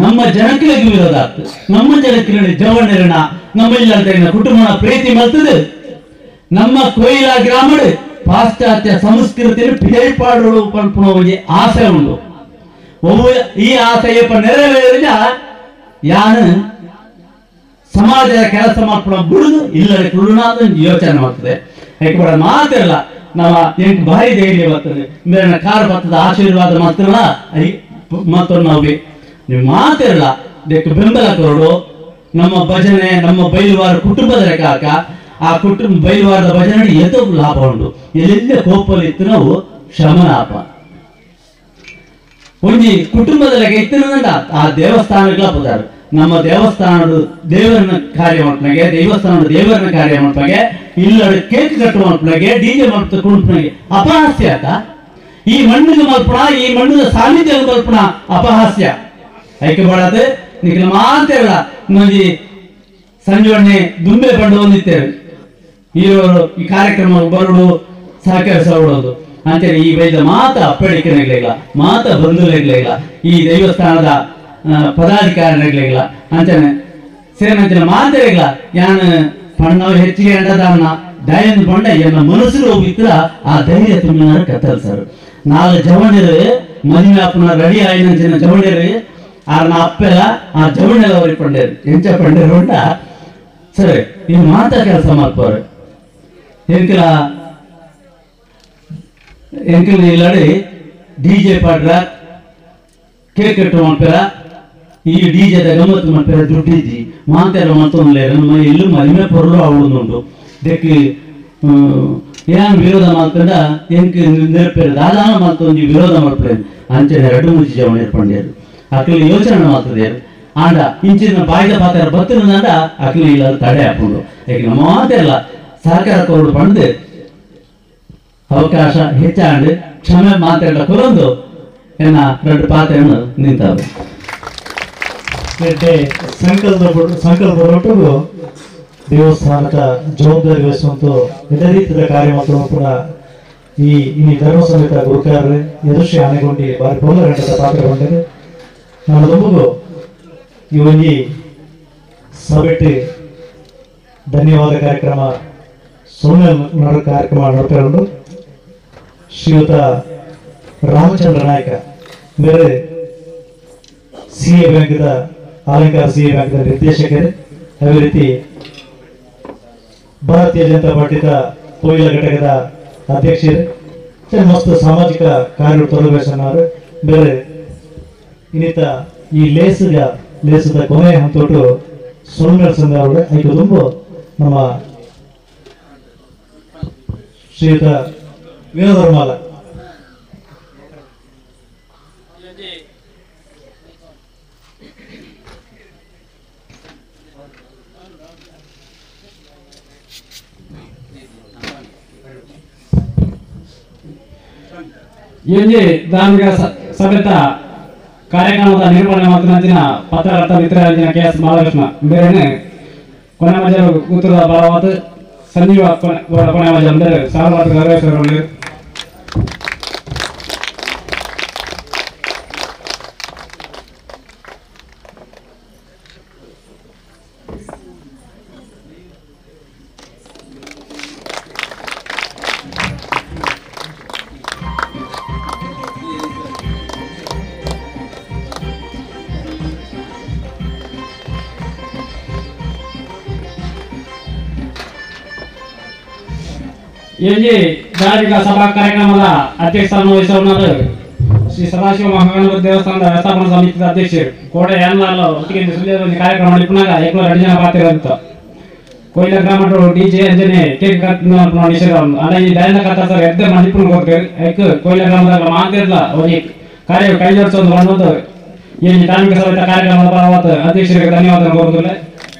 ನಮ್ಮ ಜನಕ್ಕೆ ವಿರೋಧ ಆಗ್ತದೆ ನಮ್ಮ ಜನಕ್ಕೆ ಜವಣರಣ ನಮ್ಮ ಇಲ್ಲದ ಕುಟುಂಬನ ಪ್ರೀತಿ ಮಲ್ತದೆ ನಮ್ಮ ಕೊಯ್ಲ ಗ್ರಾಮಡು ಪಾಶ್ಚಾತ್ಯ ಸಂಸ್ಕೃತಿಯನ್ನು ಪಿದೈಪಾಡಲು ಪನ್ಪುನ ಆಸೆ ಉಂಡು ಈ ಆಸೆಯಪ್ಪ ನೆರವೇರಿದ ಯಾನು ಸಮಾಜದ ಕೆಲಸ ಮಾಡ್ಕೊಳ ಬಿಡುದು ಇಲ್ಲದೆ ಕುರುಣಾದ ಯೋಚನೆ ಮಾಡ್ತದೆ ಯಾಕೆ ಮಾತಿರಲ್ಲ ನಮ್ಮ ಎಂಕ್ ಭಾರಿ ಧೈರ್ಯ ಬರ್ತದೆ ಮೇಲಿನ ಕಾರ್ ಬರ್ತದ ಆಶೀರ್ವಾದ ಮಾತ್ರಲ್ಲ ಮತ್ತೊಂದು ನಾವು ನೀವು ಮಾತಿರಲ್ಲ ಇದಕ್ಕೆ ಬೆಂಬಲ ಕೊರಡು ನಮ್ಮ ಭಜನೆ ನಮ್ಮ ಬೈಲುವಾರ ಕುಟುಂಬದ ಲೆಕ್ಕ ಆ ಕುಟುಂಬ ಬೈಲುವಾರದ ಭಜನೆ ಎದೋ ಲಾಭ ಉಂಟು ಎಲ್ಲೆಲ್ಲ ಕೋಪಲ್ಲಿ ಇತ್ತು ನಾವು ಶಮನಾಪ ಒಂಜಿ ಕುಟುಂಬದ ಲೆಕ್ಕ ಇತ್ತಿನ ಆ ದೇವಸ್ಥಾನಗಳ ಪದಾರ ನಮ್ಮ ದೇವಸ್ಥಾನದ ದೇವರನ್ನ ಕಾರ್ಯ ಮಾಡ್ಪನಾಗೆ ದೇವಸ್ಥಾನದ ದೇವರನ್ನ ಕಾರ್ಯ ಮಾಡ್ಪನಾಗೆ ಇಲ್ಲಡೆ ಕೇಕ್ ಕಟ್ಟು ಮಾಡ್ಪನಾಗೆ ಡಿಜೆ ಮಾಡ್ತ ಕುಣಪನಾಗೆ ಅಪಹಾಸ್ಯ ಆತ ಈ ಮಣ್ಣಿನ ಮಲ್ಪಣ ಈ ಮಣ್ಣಿನ ಸಾನ್ನಿಧ್ಯ ಮಲ್ಪಣ ಅಪಹಾಸ್ಯ ಐಕೆ ಬಾಡದೆ ನಿಖಿಲ ಮಾತೇಳ ಒಂಜಿ ಸಂಜೋಣೆ ದುಂಬೆ ಪಂಡು ಹೊಂದಿತ್ತೇವೆ ಇರೋರು ಈ ಕಾರ್ಯಕ್ರಮ ಬರುಡು ಸಹಕರಿಸೋದು ಅಂತೇಳಿ ಈ ವೈದ್ಯ ಮಾತ ಅಪ್ಪಳಿಕೆನಾಗ್ಲಿಲ್ಲ ಮಾತ ಬಂಧುಗಳಿಗ್ಲಿಲ್ಲ ಈ ದೇವಸ್ಥಾನದ ಪದಾಧಿಕಾರಿಗಳಿಲ್ಲ ಅಂತಾನೆ ಸೇನಂಚಿನ ಮಾತೇಳಿಲ್ಲ ಯಾನು ಪಣ್ಣವು ಹೆಚ್ಚಿಗೆ ಅಂಡದಾನ ದಯನ್ ಪಂಡ ಎನ್ನ ಮನಸ್ಸು ಹೋಗಿತ್ರ ಆ ಧೈರ್ಯ ತುಂಬಿನಾರು ಕತ್ತಲ್ ಸರ್ ನಾಲ್ ಜವಣಿರು ಮದುವೆ ಅಪ್ಪನ ರೆಡಿ ಆಯಿನಂಚಿನ ಜವಣಿರು ಆರ್ನ ಅಪ್ಪೆಲ್ಲ ಆ ಜವಣಿಲ್ಲ ಅವ್ರಿಗೆ ಪಂಡೇರು ಎಂಚ ಪಂಡೇರು ಉಂಟ ಸರಿ ನೀವು ಮಾತಾ ಕೆಲಸ ಮಾಡ್ಪೋರು ಎಂಕಲ ಎಂಕಲ್ ಇಲ್ಲಡಿ ಡಿ ಜೆ ಪಾಡ್ರ ಕೇಕ್ ಕಟ್ಟು ಮಾಡ್ಪೇರ ಈ ಡಿ ಜೆದ ಗಮ್ಮತ್ತು ಮಾಡ್ಪೇರ ದುಡ್ಡಿದ್ದಿ ಮಾತೆಲ್ಲ ಮತ್ತೊಂದು ನಮ್ಮ ಎಲ್ಲೂ ಮದುವೆ ಪೊರಲು ಅವಳುಂಟು ದಕ್ಕೆ ಏನ್ ವಿರೋಧ ಮಾಡ್ಕೊಂಡ ಎಂಕ್ ನೆರಪೇರು ದಾದಾನ ಮತ್ತೊಂದು ವಿರೋಧ ಮಾಡ್ಪೇರು ಅಂಚನೆ ಎರಡು ಮುಜಿ ಜವಣ ಏರ್ಪಂಡೇರು ಅಕ್ಲಿ ಯೋಚನೆ ಮಾಡ್ತದೆ ಆಂಡ ಇಂಚಿನ ಬಾಯ್ದ ಪಾತ್ರ ಬತ್ತಿನಂಡ ಅಕ್ಲಿ ಇಲ್ಲ ತಡೆ ಹಾಕೊಂಡು ಯಾಕೆ ಮಾತೆಲ್ಲ ಸಹಕಾರ ಕೊರಡು ಪಂಡು ಅವಕಾಶ ಹೆಚ್ಚಾಂಡು ಕ್ಷಮೆ ಮಾತೆಲ್ಲ ಕೊರೊಂದು ಎನ್ನ ಎರಡು ಪಾತ್ರೆಯನ್ನು ನಿಂತವು ಸಂಕಲ್ಪದೊಟ್ಟಿಗೂ ದೇವಸ್ಥಾನದ ಜವಾಬ್ದಾರಿ ವಹಿಸುವಂತ ಇದೇ ರೀತಿಯ ಕಾರ್ಯ ಮಾತ್ರ ಕೂಡ ಈ ಈ ಧರ್ಮ ಸಮೇತ ಗುರುಕಾರ್ರೆ ಯದೃಶ್ಯ ಆನೆಗೊಂಡಿ ಬಾರಿ ಪೊಲ್ಲ ಗಂಟದ ಪಾತ್ರಗೊಂಡಿದೆ. ನಾನು ನಮಗೂ ಈ ಒಂಜಿ ಸಭೆಟ್ಟಿ ಧನ್ಯವಾದ ಕಾರ್ಯಕ್ರಮ ಸೊನ್ನೆ ಕಾರ್ಯಕ್ರಮ ನಡ್ಕೊಂಡು ಶ್ರೀಯುತ ರಾಮಚಂದ್ರ ನಾಯಕ ಬೇರೆ ಸಿ ಎ ಬ್ಯಾಂಕ್ದ ಅಲಂಕಾರ ಸಿ ಎ ಬ್ಯಾಂಕ್ದ ನಿರ್ದೇಶಕರು, ಅದೇ ರೀತಿ ಭಾರತೀಯ ಜನತಾ ಪಾರ್ಟಿದ ಕೊಯ್ಲ ಘಟಕದ ಅಧ್ಯಕ್ಷರು, ಮಸ್ತ್ ಸಾಮಾಜಿಕ ಕಾರ್ಯ ತೊಡಗಿಸೋರು ಬೇರೆ ಇನ್ನಿತ ಈ ಲೇಸದ ಕೊನೆಯ ಹಂತೋಟು ಸೋಮನಾಥ ಸಂಘ ಅವರು ಐದು ತುಂಬ ನಮ್ಮ ಶ್ರೀಯುತ ವೀರಧರ್ಮಾಲ ಎಂಜಿ ಧಾರ್ಮಿಕ ಸಭೆತ ಕಾರ್ಯಕ್ರಮದ ನಿರೂಪಣೆ ಮಾತನಾಡಿನ ಪತ್ರಕರ್ತ ಮಿತ್ರರಾಜಿನ ಕೆ ಎಸ್ ಬಾಲಕೃಷ್ಣ ಬೇರೆ ಕೊನೆ ಮಜಲು ಉತ್ತರದ ಬಲವಾದ ಸಂಜೀವ ಕೊನೆ ಮಜ ಅಂದರೆ ಸಾರ್ವಜನಿಕ ಗೌರವಿಸಿದರು. ಈ ಧಾರ್ಮಿಕ ಸಭಾ ಕಾರ್ಯಕ್ರಮದ ಅಧ್ಯಕ್ಷರನ್ನು ವಹಿಸಿರುವರು ಶ್ರೀ ಸದಾಶಿವ ಮಹಾಗಣಪತಿ ದೇವಸ್ಥಾನದ ವ್ಯವಸ್ಥಾಪನಾ ಸಮಿತಿಯ ಅಧ್ಯಕ್ಷರು ಕೋಡೆ ಯಾನ್ಲಾಲ್ ಒಟ್ಟಿಗೆ ಸುಳ್ಯದ ಕಾರ್ಯಕ್ರಮ ಮಾಡಿಪುನಾಗ ಏಕಲ 2 ಜನ ಪಾತ್ರ ಕೊಯ್ಲ ಗ್ರಾಮಡು ಡಿಜೆ ಅಂಜನೆ ಕೇಕ್ ಕಟ್ ನಿಷೇಧ ಅಣ್ಣ ಈ ದಯಾನಂದ ಕರ್ತ ಸರ್ ಎದ್ದ ಮಣಿಪುಣ ಕೊಡ್ತೇವೆ ಏಕ ಕೊಯ್ಲ ಗ್ರಾಮದ ಮಾತಿರ್ಲ ಒಂಜಿ ಕಾರ್ಯ ಕೈ ಜೋಡಿಸೋದು ಅನ್ನೋದು ಈ ಧಾರ್ಮಿಕ ಸಭೆಯ ಕಾರ್ಯಕ್ರಮದ ಪರವಾದ ಅಧ್ಯಕ್ಷರಿಗೆ ಧನ್ಯವಾದ ಕೋರುತ್ತೇನೆ.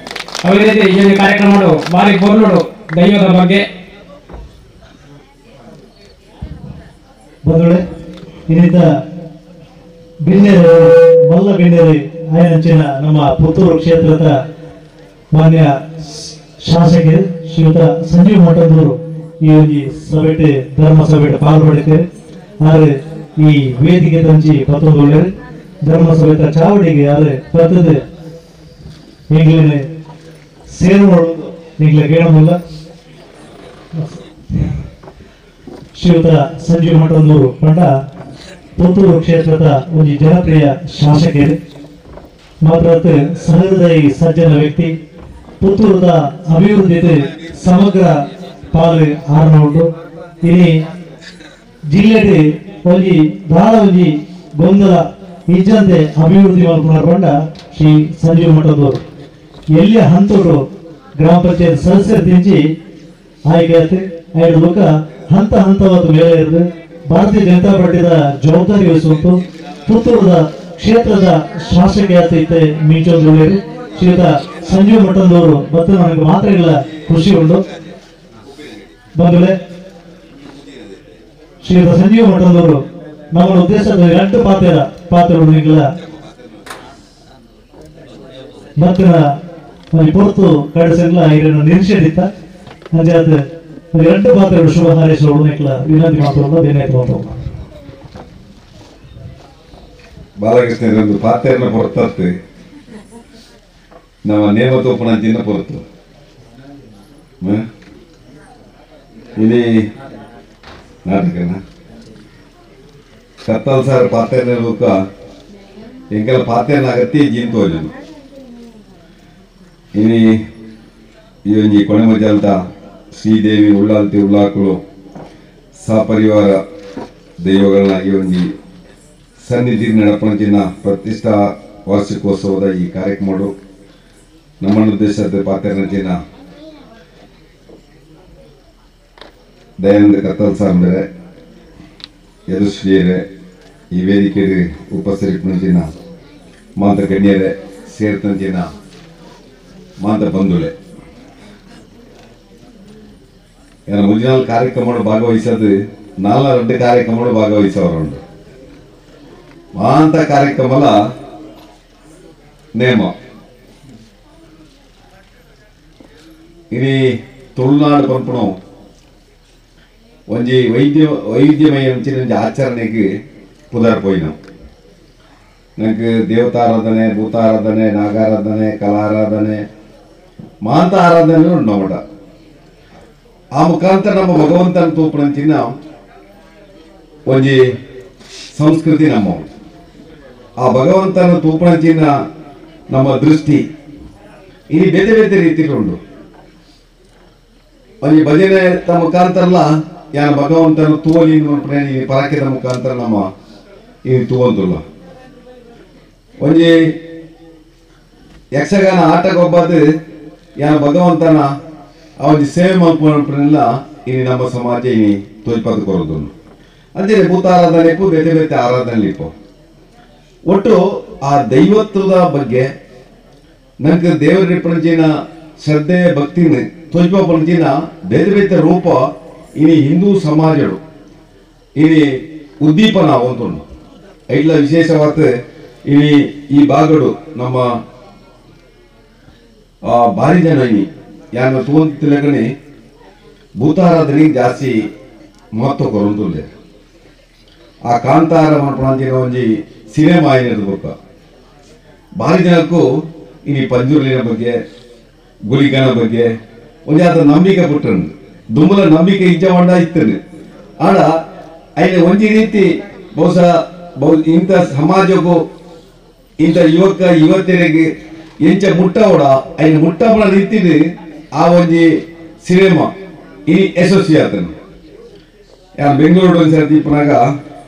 ಅದೇ ರೀತಿ ಈ ಕಾರ್ಯಕ್ರಮ ಭಾರಿ ಪೊರ್ಲುಡು ದೈವದ ಬಗ್ಗೆ ಬಂಧುಗಳೇ ಇನ್ನಿತ ಬಿನ್ನೆರೆ ಮಲ್ಲ ಬಿನ್ನೆರೆ ಆಯನಂಚಿನ ನಮ್ಮ ಪುತ್ತೂರು ಕ್ಷೇತ್ರದ ಮಾನ್ಯ ಶಾಸಕರು ಶ್ರೀಯುತ ಸಂಜೀವ್ ಮಠದವರು ಈ ಒಂದು ಸಭೆಟೆ ಧರ್ಮ ಸಭೆಟೆ ಪಾಲ್ಪಡಿತೇವೆ. ಆದರೆ ಈ ವೇದಿಕೆ ತಂಚಿ ಪತ್ತೊಂದು ಧರ್ಮ ಸಭೆತ ಚಾವಡಿಗೆ ಆದರೆ ಪತ್ತದೆ ಎಂಗ್ಲೇನೆ ಸೇರುವುದು ನಿಂಗ್ಲೆ ಕೇಳೋದಿಲ್ಲ. ಶ್ರೀಯುತ ಸಂಜೀವ್ ಮಠದವರು ಪಂಡ ಪುತ್ತೂರು ಕ್ಷೇತ್ರದ ಒಂದು ಜನಪ್ರಿಯ ಶಾಸಕರು, ಮಾತ್ರ ಸಹೃದಯಿ ಸಜ್ಜನ ವ್ಯಕ್ತಿ, ಪುತ್ತೂರದ ಅಭಿವೃದ್ಧಿ ಸಮಗ್ರ ಪಾಲು ಆರಣ ಉಂಟು. ಇನಿ ಜಿಲ್ಲೆಗೆ ಒಂಜಿ ದಾಳ ಒಂಜಿ ಗೊಂದಲ ಇಜ್ಜಂತೆ ಅಭಿವೃದ್ಧಿ ಮಲ್ಪುನ ಶ್ರೀ ಸಂಜೀವ್ ಮಠದವರು ಎಲ್ಲಿಯ ಹಂತರು ಗ್ರಾಮ ಪಂಚಾಯತ್ ಸದಸ್ಯರು ತಿಂಚಿ ಆಯ್ಕೆ ಆಯ್ತು. ಐದು ಲೋಕ ಹಂತ ಹಂತವಾದ ಮೇಲೆ ಇರುತ್ತೆ. ಭಾರತೀಯ ಜನತಾ ಪಾರ್ಟಿದ ಜವಾಬ್ದಾರಿ ವಹಿಸುವಂತು ಪುತ್ತೂರದ ಕ್ಷೇತ್ರದ ಶಾಸಕ ಆತೈತೆ ಮಿಂಚೊಂದು ಶ್ರೀಯುತ ಸಂಜೀವ್ ಮಠದವರು ಮತ್ತು ನನಗೆ ಮಾತ್ರ ಇಲ್ಲ ಖುಷಿ ಉಂಟು. ಬಂಧುಗಳೇ, ಶ್ರೀಯುತ ಸಂಜೀವ್ ಮಠದವರು ನಮ್ಮ ಉದ್ದೇಶದ ಎರಡು ಪಾತ್ರಗಳು ಮತ್ತಿನ ಪೊರ್ತು ಕಡಿಸಿಲ್ಲ ಇದನ್ನು ನಿರೀಕ್ಷೆದಿತ್ತ ಅಂಜಾದ ಎರಡು ಪಾತ್ರಗಳು ಶುಭ ಹಾರೈಸಲು ವಿನಂತಿ ಮಾತ್ರ ಬೇನಾಯ್ತು. ಬಾಲಕೃಷ್ಣರೊಂದು ಪಾತ್ರೆಯನ್ನು ಹೊರತತ್ತು ನಮ್ಮ ನೇಮ ತೋಪನ ಚಿನ್ನ ಪೊರತು ಇಲ್ಲಿ ನಾಟಕನ ಕತ್ತಲ್ ಸಾರ್ ಪಾತ್ರೆ ಲೋಕ ಎಂಕೆಲ್ಲ ಪಾತ್ರೆನ ಅಗತ್ಯ ಜೀಂತೋಜನು ಇನಿ ಈ ಒಂಜಿ ಕೊಣಮಜಾಲ್ತ ಶ್ರೀದೇವಿ ಉಳ್ಳಾಲ್ತಿ ಉಳ್ಳಾಕುಳು ಸಪರಿವಾರ ದೈವಗಳನ್ನ ಈ ಒಂಜಿ ಸನ್ನಿಧಿ ನಡಪಣ ಚಿನ್ನ ಪ್ರತಿಷ್ಠಾ ವಾರ್ಷಿಕೋತ್ಸವದ ಈ ಕಾರ್ಯಕ್ರಮಗಳು ನಮ್ಮನ್ನು ಉದ್ದೇಶದ ಪಾತ್ರನ ಚಿನ್ನ ದಯಾನಂದ ಕತ್ತಲ್ ಸಾಂಬರೆ ಯದುಶ್ರೀಯರೇ ಈ ವೇದಿಕೆ ಉಪಸ್ಥಿತರಿನ ಮಾಂತ ಗಣ್ಯರೇ ಸೇರ್ತಂಚಿನ ಮಾಂತ ಬಂಧುಳೆ ಏನ ಮುಂದಿನ ಕಾರ್ಯಕ್ರಮ ಭಾಗವಹಿಸೋದು ನಾಲ್ಕು ಕಾರ್ಯಕ್ರಮ ಭಾಗವಹಿಸೋರು ಮಾಂತ ಕಾರ್ಯಕ್ರಮಲ ನೇಮ ಇಡೀ ತುಳುನಾಡು ಪಂಪಣು ಒಂಜಿ ವೈದ್ಯಮಯ ಒಂಜಿ ಆಚರಣೆಗೆ ಪುದರ್ ಪೋಯಿನ ನಂಗೆ ದೇವತಾರಾಧನೆ ಭೂತಾರಾಧನೆ ನಾಗಾರಾಧನೆ ಕಲಾರಾಧನೆ ಮಾಂತ ಆರಾಧನೆ ಉಂಟು ನಮ್ಮಟ ಆ ಮುಖಾಂತರ ನಮ್ಮ ಭಗವಂತನ ತೂಪಣಂಚಿನ ಒಂಜಿ ಸಂಸ್ಕೃತಿ ನಮ್ಮ ಆ ಭಗವಂತನ ತೂಪಣಂಚಿನ ನಮ್ಮ ದೃಷ್ಟಿ ಇಲ್ಲಿ ಬೇರೆ ಬೇರೆ ರೀತಿಗಳು ಉಂಟು. ಒಂಜಿ ಭಜನೆ ಮುಖಾಂತರಲ್ಲ ಯಾನ ಭಗವಂತನ ತೂವಲಿ ಪರಕೆದ ಮುಖಾಂತರ ನಮ್ಮ ಇಲ್ಲಿ ತೂವಂತಲ್ಲ. ಒಂಜಿ ಯಕ್ಷಗಾನ ಆಟಗೊಬ್ಬದು ಯಾನ ಭಗವಂತನ ಆ ಒಂಜಿ ಸೇವೆ ಮಲ್ಪುನಲ್ಲ ಇಲ್ಲಿ ನಮ್ಮ ಸಮಾಜ ಇನಿ ತೋಜ್ಪಾದ ಕೊರೋದು ಅಂಚನೆ ಭೂತಾರಾಧನೆ ಇಪ್ಪು ಬೇತೆ ಬೇತೆ ಆರಾಧನೆ ಇಪ್ಪು ಒಟ್ಟು ಆ ದೈವತ್ವದ ಬಗ್ಗೆ ನಂಗೆ ದೇವರ ಪಣಜಿನ ಶ್ರದ್ಧೆ ಭಕ್ತಿನ ತೋಜ್ಪ ಪಣಜಿನ ಬೇರೆ ಬೇತೆ ರೂಪ ಇನಿ ಹಿಂದೂ ಸಮಾಜಡು ಇನಿ ಉದ್ದೀಪನ ಅಂತುಂಡು. ಐಟ್ಲ ವಿಶೇಷವಾದ ಇನಿ ಈ ಭಾಗಡು ನಮ್ಮ ಭಾರಿ ಜನ ಇನಿ ಯಾನ ತೂವಂತಿಲಕಣಿ ಭೂತಾರಾಧನೆಗೆ ಜಾಸ್ತಿ ಮಹತ್ವ ಕೊರೊಂದುಲ್ಲೆ. ಆ ಕಾಂತಾರ ಮನ್ಪಣಂಚಿನ ಒಂಜಿ ಸಿನಿಮಾ ಏನಿರೋದು ಬೊಕ್ಕ ಭಾರಿ ಜನಕ್ಕೂ ಇನಿ ಪಂಜುರ್ಲಿನ ಬಗ್ಗೆ ಗುಲಿಗನ ಬಗ್ಗೆ ಒಂಜಿ ಆತ ನಂಬಿಕೆ ಪುಟ್ಟನು ದುಂಬಲ ನಂಬಿಕೆ ಇಜ್ಜ వంಡ ಇತ್ತನು ಆಡ ಐನ ಒಂಜಿ ರೀತಿ ಬಹುಶಃ ಬಹು ಇಂಥ ಸಮಾಜಕ್ಕೂ ಇಂಥ ಯುವಕ ಯುವತಿಯರಿಗೆ ಎಂಚ ಮುಟ್ಟವಡ ಐನ ಮುಟ್ಟವಳ ರೀತಿಲಿ ಆ ಒಂಜಿ ಸಿನಿಮಾ ಇನಿ ಯಶಸ್ವಿ ಆತನು. ಯಾರು ಬೆಂಗಳೂರು ಒಂದು ಸರ್ತಿ ಇಪ್ಪನಾಗ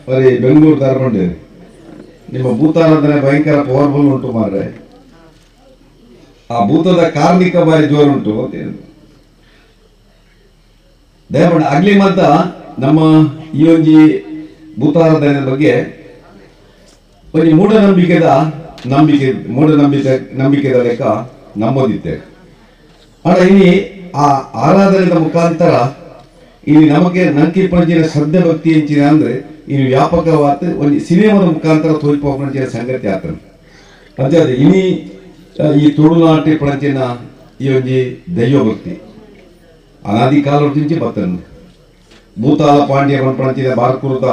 ಬರೀ ಬೆಂಗಳೂರು ದಾರ್ಪಂಡೇರಿ ನಿಮ್ಮ ಭೂತಾರಾಧನೆ ಭಯಂಕರ ಪವರ್ಫುಲ್ ಉಂಟು ಮಾರ್ರೆ, ಆ ಭೂತದ ಕಾರ್ಮಿಕ ಬಾರಿ ಜೋರುಂಟು ಅಂತ ಹೇಳಿ ದಯಮಾಡಿ ಆಗ್ಲಿ. ಮತ್ತ ನಮ್ಮ ಈ ಒಂಜಿ ಭೂತಾರಾಧನೆ ಬಗ್ಗೆ ಒಂಜಿ ಮೂಢನಂಬಿಕೆದ ನಂಬಿಕೆ ಮೂಢನಂಬಿಕೆ ನಂಬಿಕೆದ ಲೆಕ್ಕ ನಂಬೋದಿತ್ತೆ. ಆಡ ಇನಿ ಆ ಆರಾಧನೆದ ಮುಖಾಂತರ ಇಲ್ಲಿ ನಮಗೆ ನಂಕಿ ಪಂಚಿನ ಶ್ರದ್ಧೆ ಭಕ್ತಿ ಎಂಚಿನ ಅಂದ್ರೆ ಇನ್ನು ವ್ಯಾಪಕವಾದ ಒಂದು ಸಿನಿಮಾದ ಮುಖಾಂತರ ತೋರಿಪಂಚಿನ ಸಂಗತಿ ಆತನ ಅಂಚೆ ಇನಿ ಈ ತುಳುನಾಟಿ ಪಣಂಚಿನ ಈ ಒಂಜಿ ದೈವ ಭಕ್ತಿ ಅನಾದಿ ಕಾಲೊಂಚಿ ಬತ್ತನು ಭೂತಾಲ ಪಾಂಡ್ಯ ಪಣಂಚಿನ ಬಾರ್ಕುರುದ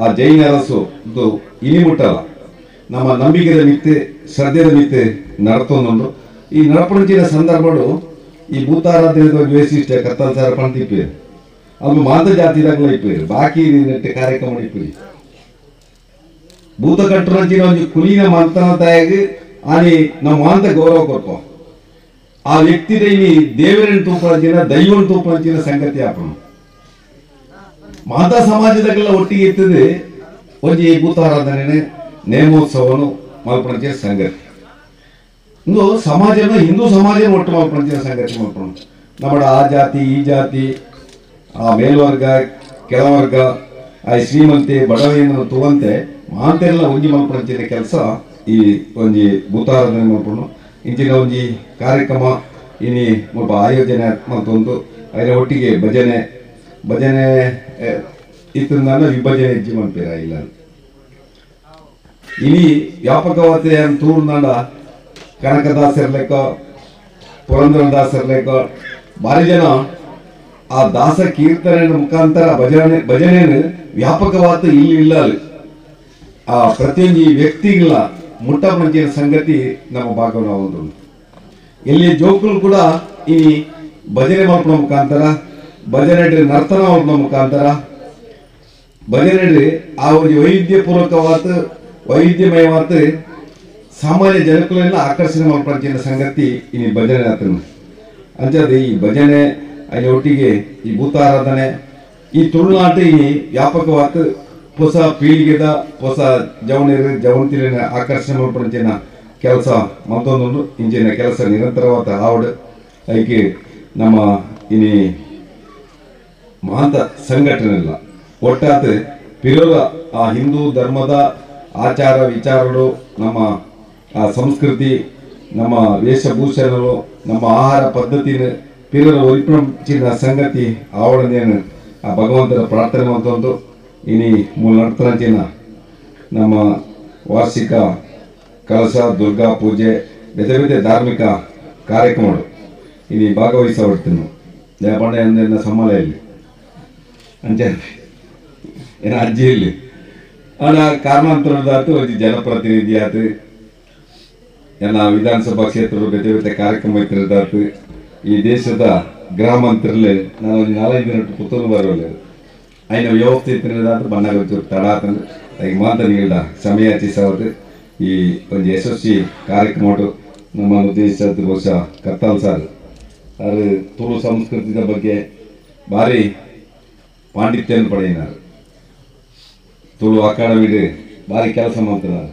ಆ ಜೈನ ಅರಸು ಇದು ಇನಿ ಮುಟ್ಟಲ್ಲ ನಮ್ಮ ನಂಬಿಕೆದ ಮಿತ್ತೆ ಶ್ರದ್ಧೆದ ಮಿತ್ತೆ ನಡತೊಂದುಂಡು. ಈ ನಡಪಣಂಚಿನ ಸಂದರ್ಭಡು ಈ ಭೂತಾರಾಧನೆದ ಒಂದು ವೈಶಿಷ್ಟ್ಯ ಕತ್ತಲ್ ಸಾರ ಪಣತಿಪ್ಪೇರು ಅದು ಮಾತ ಜಾತಿದಾಗಲ ಇಪ್ಪೇರು ಬಾಕಿ ನೆಟ್ಟ ಕಾರ್ಯಕ್ರಮ ಇಪ್ಪೇರು ಭೂತ ಕಟ್ಟುರಂಚಿನ ಒಂದು ಕುಲೀನ ಮಂತನ ತಾಯಿಗೆ ಆನಿ ನಮ್ಮ ಮಾಂತ ಗೌರವ ಕೊರ್ಪ ಆ ವ್ಯಕ್ತಿದ ಇನಿ ದೇವರನ್ನು ತೂಪಂಚಿನ ದೈವನ ತೂಪಂಚಿನ ಸಂಗತಿ ಆಪಣ ಮಾತಾ ಸಮಾಜದಾಗೆಲ್ಲ ಒಟ್ಟಿಗೆ ಇರ್ತದೆ ಒಂಜಿ ಭೂತಾರಾಧನೆ ನೇಮೋತ್ಸವನು ಮಲ್ಪಣಂಚಿನ ಸಂಗತಿ. ಇಂದು ಸಮಾಜನ ಹಿಂದೂ ಸಮಾಜನ ಒಟ್ಟು ಮಲ್ಪಣಂಚಿನ ಸಂಗತಿ ಮಲ್ಪಣ ನಮ್ಮ ಆ ಜಾತಿ ಈ ಜಾತಿ ಆ ಮೇಲ್ವರ್ಗ ಕೆಳವರ್ಗ ಆ ಶ್ರೀಮಂತೆ ಬಡವೆಯನ್ನು ತೂವಂತೆ ಮಾಂತೆಲ್ಲ ಒಂಜಿ ಮಲ್ಪಣಂಚಿನ ಕೆಲಸ ಈ ಒಂಜಿ ಭೂತಾರಾಧನೆ ಮಲ್ಪಣ ಇಂಚಿನ ಒಂಜಿ ಕಾರ್ಯಕ್ರಮ ಇನಿ ಮುಲ್ಪ ಆಯೋಜನೆ ಮತ್ತೊಂದು ಅದರ ಒಟ್ಟಿಗೆ ಭಜನೆ ಭಜನೆ ಇತ್ತಂದ ವಿಭಜನೆ ಹೆಜ್ಜೆ ಮನ್ಪೇರ ಇಲ್ಲ ಇನಿ ವ್ಯಾಪಕವಾದ ತೂರ್ನಾಡ ಕನಕದಾಸರ್ಲೆಕ್ಕ ಪುರಂದರದಾಸರ್ಲೆಕ್ಕ ಭಾರಿ ಜನ ಆ ದಾಸ ಕೀರ್ತನೆ ಮುಖಾಂತರ ಭಜನೆ ಭಜನೆಯನ್ನು ವ್ಯಾಪಕವಾದ ಇಲ್ಲಿ ಇಲ್ಲ ಆ ಪ್ರತಿಯೊಂದು ವ್ಯಕ್ತಿಗಳ ಮುಟ್ಟ ಮಂಚಿನ ಸಂಗತಿ ನಮ್ಮ ಭಾಗವನ್ನು ಒಂದು ಇಲ್ಲಿ ಜೋಕುలు ಕೂಡ ಈ ಭಜನೆ ಮಾಡ್ಕೊಳೋ ಮುಖಾಂತರ ಭಜನೆ ನರ್ತನ ಮಾಡ್ಕೊಳೋ ಮುಖಾಂತರ ಭಜನೆ ಆ ಒಂದು ವೈವಿಧ್ಯಪೂರ್ವಕವಾದ ವೈವಿಧ್ಯಮಯವಾದ ಸಾಮಾನ್ಯ ಜನಕುಲೆಲ್ಲ ಆಕರ್ಷಣೆ ಮಾಡ್ಕೊಂಚಿನ ಸಂಗತಿ ಈ ಭಜನೆ ಆತನ ಅಂಚದೆ ಈ ಭಜನೆ ಅಲ್ಲಿ ಒಟ್ಟಿಗೆ ಈ ಭೂತಾರಾಧನೆ ಈ ತುಳುನಾಟ ಈ ವ್ಯಾಪಕವಾದ ಹೊಸ ಪೀಳಿಗೆದ ಹೊಸ ಜವನಿರು ಜವನತಿನ ಆಕರ್ಷಣೆ ಮಾಡ್ಕೊಂಚಿನ ಕೆಲಸ ಮತ್ತೊಂದೊಂದು ಇಂಚಿನ ಕೆಲಸ ನಿರಂತರವಾದ ಹಾವಡು ಅದಕ್ಕೆ ನಮ್ಮ ಇನಿ ಮಹಾಂತ ಸಂಘಟನೆ ಇಲ್ಲ ಒಟ್ಟಾದ ಪಿರೋದ ಆ ಹಿಂದೂ ಧರ್ಮದ ಆಚಾರ ವಿಚಾರಗಳು ನಮ್ಮ ಆ ಸಂಸ್ಕೃತಿ ನಮ್ಮ ವೇಷಭೂಷಣಗಳು ನಮ್ಮ ಆಹಾರ ಪದ್ಧತಿನ ಪಿರೋರ ಒರಿಪಿನ ಸಂಗತಿ ಆವಡನೇನು ಆ ಭಗವಂತನ ಪ್ರಾರ್ಥನೆ ಮತ್ತೊಂದು ಇನಿ ಮೂಲ ನರ್ತನಚಿನ ನಮ್ಮ ವಾರ್ಷಿಕ ಕಳಶ ದುರ್ಗಾ ಪೂಜೆ ಬೇರೆ ಬೇರೆ ಧಾರ್ಮಿಕ ಕಾರ್ಯಕ್ರಮಗಳು ಇನಿ ಭಾಗವಹಿಸಬಡ್ತೀನಿ ಜಯಪಾಂಡೆ ಅಂದ್ರೆ ಸಮ್ಮಾಲ ಇಲ್ಲಿ ಅಂಚೆ ಏನ ಅಜ್ಜಿ ಇಲ್ಲಿ ಆಡ ಕಾರಣಾಂತರದಾತು ಒಂಜಿ ಜನಪ್ರತಿನಿಧಿ ಆತು ಎಲ್ಲ ವಿಧಾನಸಭಾ ಕ್ಷೇತ್ರದ ಬೇರೆ ಬೇರೆ ಕಾರ್ಯಕ್ರಮ ಇತ್ತಿರದಾತು ಈ ದೇಶದ ಗೃಹ ಮಂತ್ರಿಲೇ ನಾನು ಒಂದು 4-5 ದಿನ ಪುತ್ತೂರು ಬರೋಲ್ಲ ಐನ ವ್ಯವಸ್ಥೆ ಇತ್ತಿರದಾತು ಬಣ್ಣಗ ಒಂಚೂರು ತಡ ಆತಂದು ಅದಕ್ಕೆ ಮಾತ್ರ ನೀಡ ಸಮಯ ಹೆಚ್ಚಿಸವತ್ತು ಈ ಒಂದು ಯಶಸ್ವಿ ಕಾರ್ಯಕ್ರಮ ನಮ್ಮ ಉದ್ದೇಶಿಸಿದ ಬಹುಶಃ ಕರ್ತಾಲ್ ಸರ್ ಅವರು ತುಳು ಸಂಸ್ಕೃತಿಯ ಬಗ್ಗೆ ಭಾರಿ ಪಾಂಡಿತ್ಯವನ್ನು ಪಡೆಯಿನಾರು ತುಳು ಅಕಾಡೆಮಿ ಭಾರಿ ಕೆಲಸ ಮಾಡ್ತಾರೆ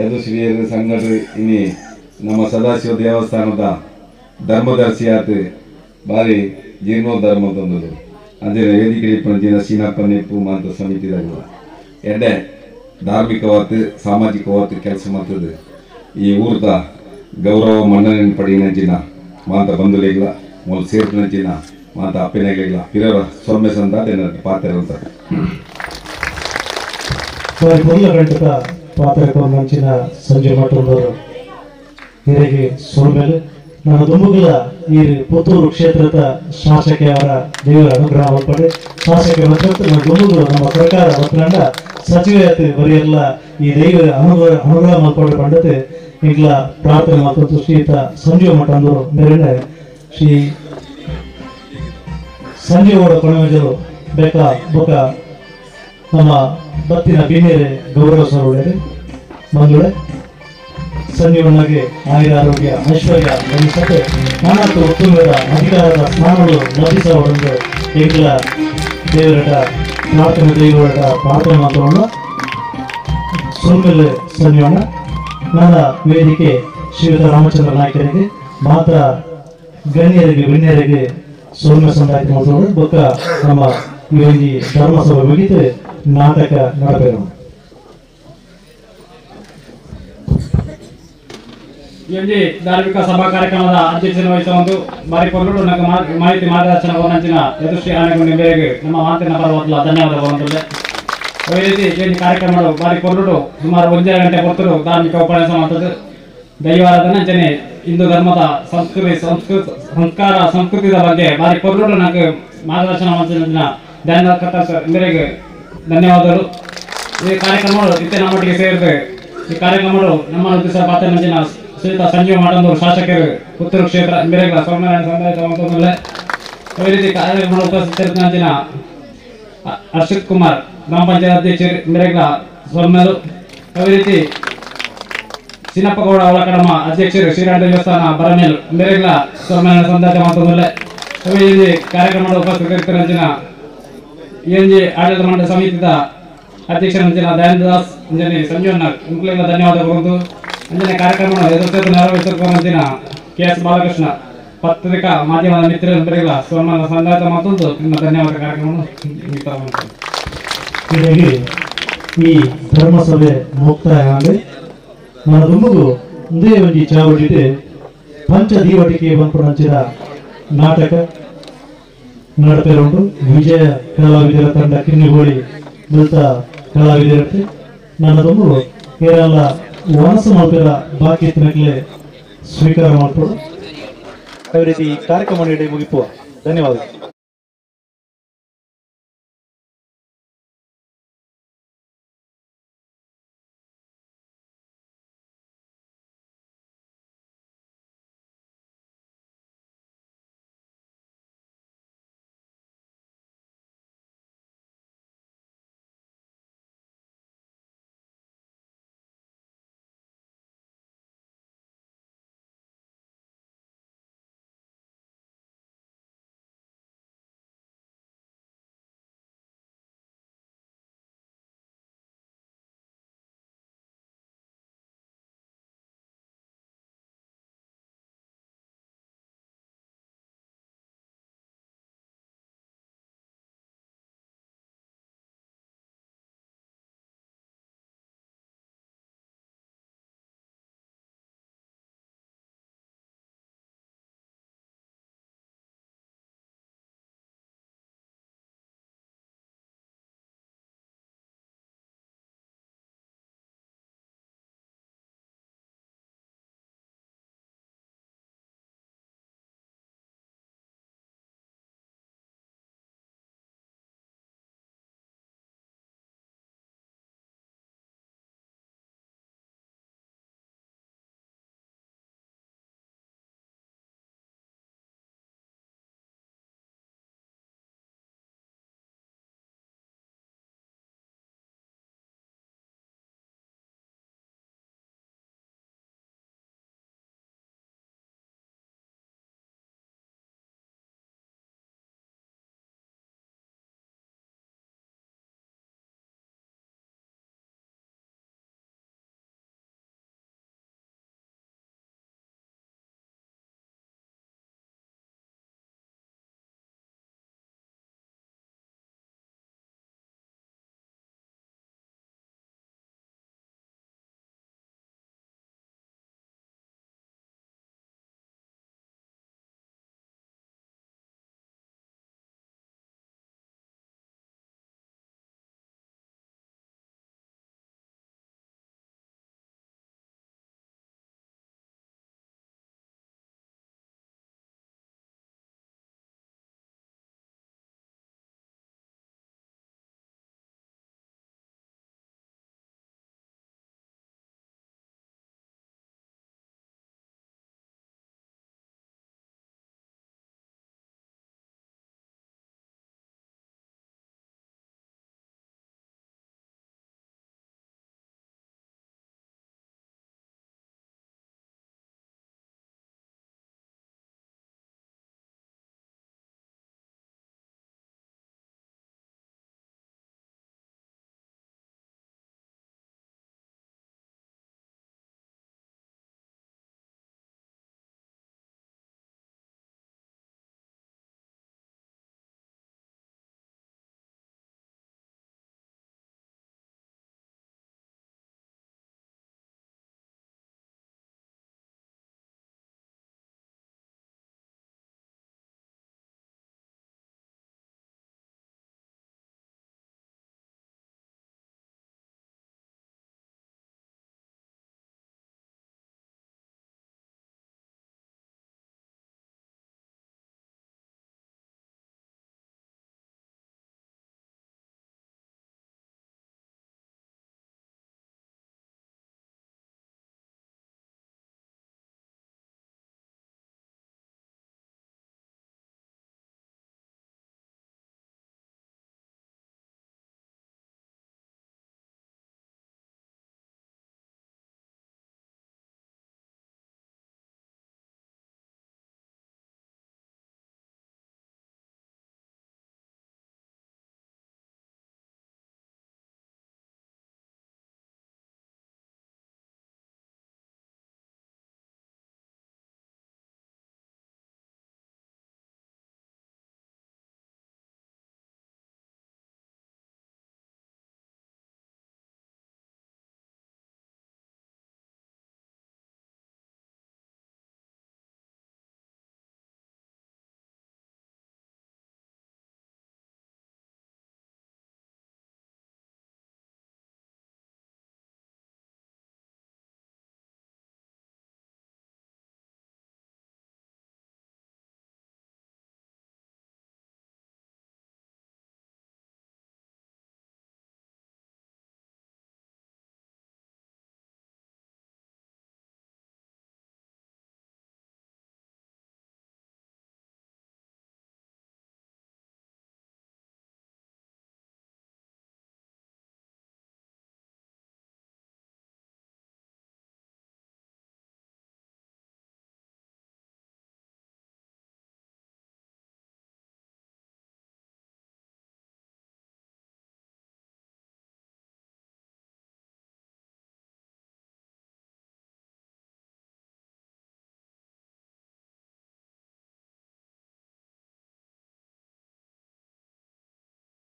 ಯದುಶ್ರೀಯರು ಸಂಘಟನೆ ಇನಿ ನಮ್ಮ ಸದಾಶಿವ ದೇವಸ್ಥಾನದ ಧರ್ಮದರ್ಶಿಯಾತು ಭಾರಿ ಜೀರ್ಣೋದ್ಧಾರ ಅಂತಂದದ್ದು ಅಂದರೆ ವೇದಿಕೆ ಪಂಚಿನ ಸೀನಪ್ಪ ನೆಪ್ಪು ಮಾಂತ ಸಮಿತಿದಾಗ ಎಡ್ಡೆ ಧಾರ್ಮಿಕವಾದ ಸಾಮಾಜಿಕವಾದ ಕೆಲಸ ಮಾಡ್ತದೆ ಈ ಊರ್ದ ಗೌರವ ಮನ್ನಣೆ ಪಡೆಯಿನ ಮಾಂತ ಬಂಧುಗಳಿಲ್ಲ ಮೂಲ ಸೇರ್ಪಿನ ಮಾತ ಅಪ್ಪನಾಗಲಿಲ್ಲ ಹಿರಿಯರ ಸೊಮ್ಮೆ ಸಂದ ಪಾತ್ರ ಅಂತ ಮೊದಲ ಪಾತ್ರಕ್ಕೆ ಮಂಚಿನ ಸಂಜೆ ಮಟ್ಟೊಂದವರು ಹಿರಿಗೆ ಸೊಲ್ಮೇಲೆ ನನ್ನ ದುಂಬುಗಳ ಈ ಪುತ್ತೂರು ಕ್ಷೇತ್ರದ ಶಾಸಕಿಯವರ ದೇವರ ಅನುಗ್ರಹ ಒಪ್ಪಡೆ ಶಾಸಕ ಮತ್ತು ದುಂಬುಗಳು ನಮ್ಮ ಸರ್ಕಾರ ಒತ್ತಂಡ ಸಚಿವ ಬರೆಯಲ್ಲ ಈ ದೈವ ಅನುಗ್ರಹ ಮಲ್ಪಡೆ ಪಂಡತೆ ಈಗಲ ಪ್ರಾರ್ಥನೆ ಮತ್ತು ಶ್ರೀಯುತ ಸಂಜೀವ ಮಠಂದವರು ಮೇರೆನೆ ಶ್ರೀ ಸಂಜೀವಗೌಡ ಕೊಣಮಜರು ಬೇಕಾ ಬೊಕ ನಮ್ಮ ಬತ್ತಿನ ಬಿನ್ನೇರೆ ಗೌರವ ಸರ್ ಬಂಧುಗಳೇ ಸಂಜೀವಣ್ಣಗೆ ಆಯುರ ಆರೋಗ್ಯ ಐಶ್ವರ್ಯ ಲಭಿಸತ್ತೆ ನಾನತ್ತು ಉತ್ತುಂಗದ ಅಧಿಕಾರದ ಸ್ಥಾನಗಳು ಲಭಿಸವರೆಂದು ಈಗಲ ದೇವರಟ ಪ್ರಾರ್ಥನೆ ದೈವಗಳ ಪ್ರಾರ್ಥನೆ ಮಾತ್ರವಲ್ಲ ಸೊಲ್ಮೆಲೆ ಸಂಜೋಣ ನನ್ನ ವೇದಿಕೆ ಶ್ರೀಯುತ ರಾಮಚಂದ್ರ ನಾಯಕರಿಗೆ ಮಾತ್ರ ಗಣ್ಯರಿಗೆ ಗಣ್ಯರಿಗೆ ಸೊಲ್ಮೆ ಸಂದಾಯ ಮಾಡ್ತಾರೆ. ಬೊಕ್ಕ ನಮ್ಮ ಈ ಒಂದು ಧರ್ಮಸಭೆ ಮುಗಿತು ನಾಟಕ ನಡಪೇರು. ಈ ಧಾರ್ಮಿಕ ಸಭಾ ಕಾರ್ಯಕ್ರಮದ ಅಧ್ಯಕ್ಷತೆ ವಹಿಸುವಂದು ಬಾರಿ ಪೊರ್ಲುಡು ನಕ ಮಾಹಿತಿ ಮಾರ್ಗದರ್ಶನ ಕೊರಂಚಿನ ಯದುಶ್ರೀ ಆನೆಗುಂಡಿ ಬೇಗ ನಮ್ಮ ಮಾತಿನ ಪರವತ್ಲ ಧನ್ಯವಾದ ಕೊರಂತುಲ್ಲೆ. ಅದೇ ರೀತಿ ಈ ಕಾರ್ಯಕ್ರಮಗಳು ಬಾರಿ ಪೊರ್ಲುಡು ಸುಮಾರು 1.5 ಗಂಟೆ ಹೊತ್ತರು ಧಾರ್ಮಿಕ ಉಪನ್ಯಾಸ ಮಾಡ್ತದೆ. ದೈವಾರಾಧನೆ ಅಂಚನೆ ಹಿಂದೂ ಧರ್ಮದ ಸಂಸ್ಕೃತಿ ಸಂಸ್ಕೃತ ಸಂಸ್ಕಾರ ಸಂಸ್ಕೃತಿಯ ಬಗ್ಗೆ ಬಾರಿ ಪೊರ್ಲುಡು ನಕ ಮಾರ್ಗದರ್ಶನ ಮಾಡ್ತಿನ ಧನ್ಯವಾದ ಧನ್ಯವಾದಗಳು. ಈ ಕಾರ್ಯಕ್ರಮಗಳು ಇತ್ತೆ ನಮ್ಮೊಟ್ಟಿಗೆ ಸೇರಿದೆ. ಈ ಕಾರ್ಯಕ್ರಮಗಳು ನಮ್ಮ ಉದ್ದೇಶ ಪಾತ್ರ ನಂಚಿನ ಶ್ರೀಯುತ ಸಂಜೀವ ಮಾಡಂದೂರು ಶಾಸಕರು ಪುತ್ತೂರು ಕ್ಷೇತ್ರ ಇಂಬಿರೆಗಳ ಸೋಮನಾರಾಯಣ ಸಂದಾಯ ತಗೊಂಡಲೆ. ಅದೇ ರೀತಿ ಕಾರ್ಯಕ್ರಮ ಉಪಸ್ಥಿತರಿದ್ದ ಹರ್ಷಿತ್ ಕುಮಾರ್ ಗ್ರಾಮ ಪಂಚಾಯತ್ ಅಧ್ಯಕ್ಷರು ಇಂಬಿರೆಗಳ ಸೊಲ್ಮೆಲು. ಅದೇ ರೀತಿ ಸಿನಪ್ಪಗೌಡ ಒಳಕಡಮ ಅಧ್ಯಕ್ಷರು ಶ್ರೀರಾಮ ದೇವಸ್ಥಾನ ಬರಮೇಲು ಇಂಬಿರೆಗಳ ಸೋಮನಾರಾಯಣ ಸಂದಾಯ ತಗೊಂಡಲೆ. ಅದೇ ರೀತಿ ಕಾರ್ಯಕ್ರಮದ ಉಪಸ್ಥಿತರಿದ್ದ ಎನ್ ಜಿ ಆಡಳಿತ ಮಂಡಳಿ ಸಮಿತಿಯ ಅಧ್ಯಕ್ಷರಂಜಿನ ದಯಾನಂದ ದಾಸ್ ಅಂಜನೆ ಸಂಜೀವಣ್ಣ ಇಂಕ್ಲೆಗಳ ಧನ್ಯವಾದಗಳು. ಅಂಜನೆ ಕಾರ್ಯಕ್ರಮ ನೆರವೇರಿಸಿದ ಕೆ ಎಸ್ ಬಾಲಕೃಷ್ಣ ಪತ್ರಿಕಾ ಮಾಧ್ಯಮದ ಮಿತ್ರರ ಸನ್ಮಾನ ಸಂದಾಯ ಮತ್ತೊಂದು ನಿಮ್ಮ ಧನ್ಯವಾದ ಕಾರ್ಯಕ್ರಮವನ್ನು. ಹೀಗಾಗಿ ಈ ಧರ್ಮಸಭೆ ಮುಕ್ತಾಯ ಆಗಿ ನನ್ನ ದುಂಬುಗು ಒಂದೇ ಒಂಜಿ ಚಾವಡಿದೆ ಪಂಚದೀವಟಿಕೆ ಬಂಪುನಂಚಿನ ನಾಟಕ ನಡಪೇರುಂಟು. ವಿಜಯ ಕಲಾವಿದರ ತಂಡ ಕಿನ್ನಿಗೋಳಿ ಮೃತ ಕಲಾವಿದರತ್ತೆ ನನ್ನ ದುಂಬು ಕೇರಳ ವನಸು ಮಲ್ಪೆರ ಬಾಕಿ ತಿನ್ನಕ್ಲೆ ಸ್ವೀಕಾರ ಮಾಡ್ಕೊಡು. ಅದೇ ರೀತಿ ಈ ಕಾರ್ಯಕ್ರಮ ನೀಡಿ ಮುಗಿಪುವ. ಧನ್ಯವಾದಗಳು.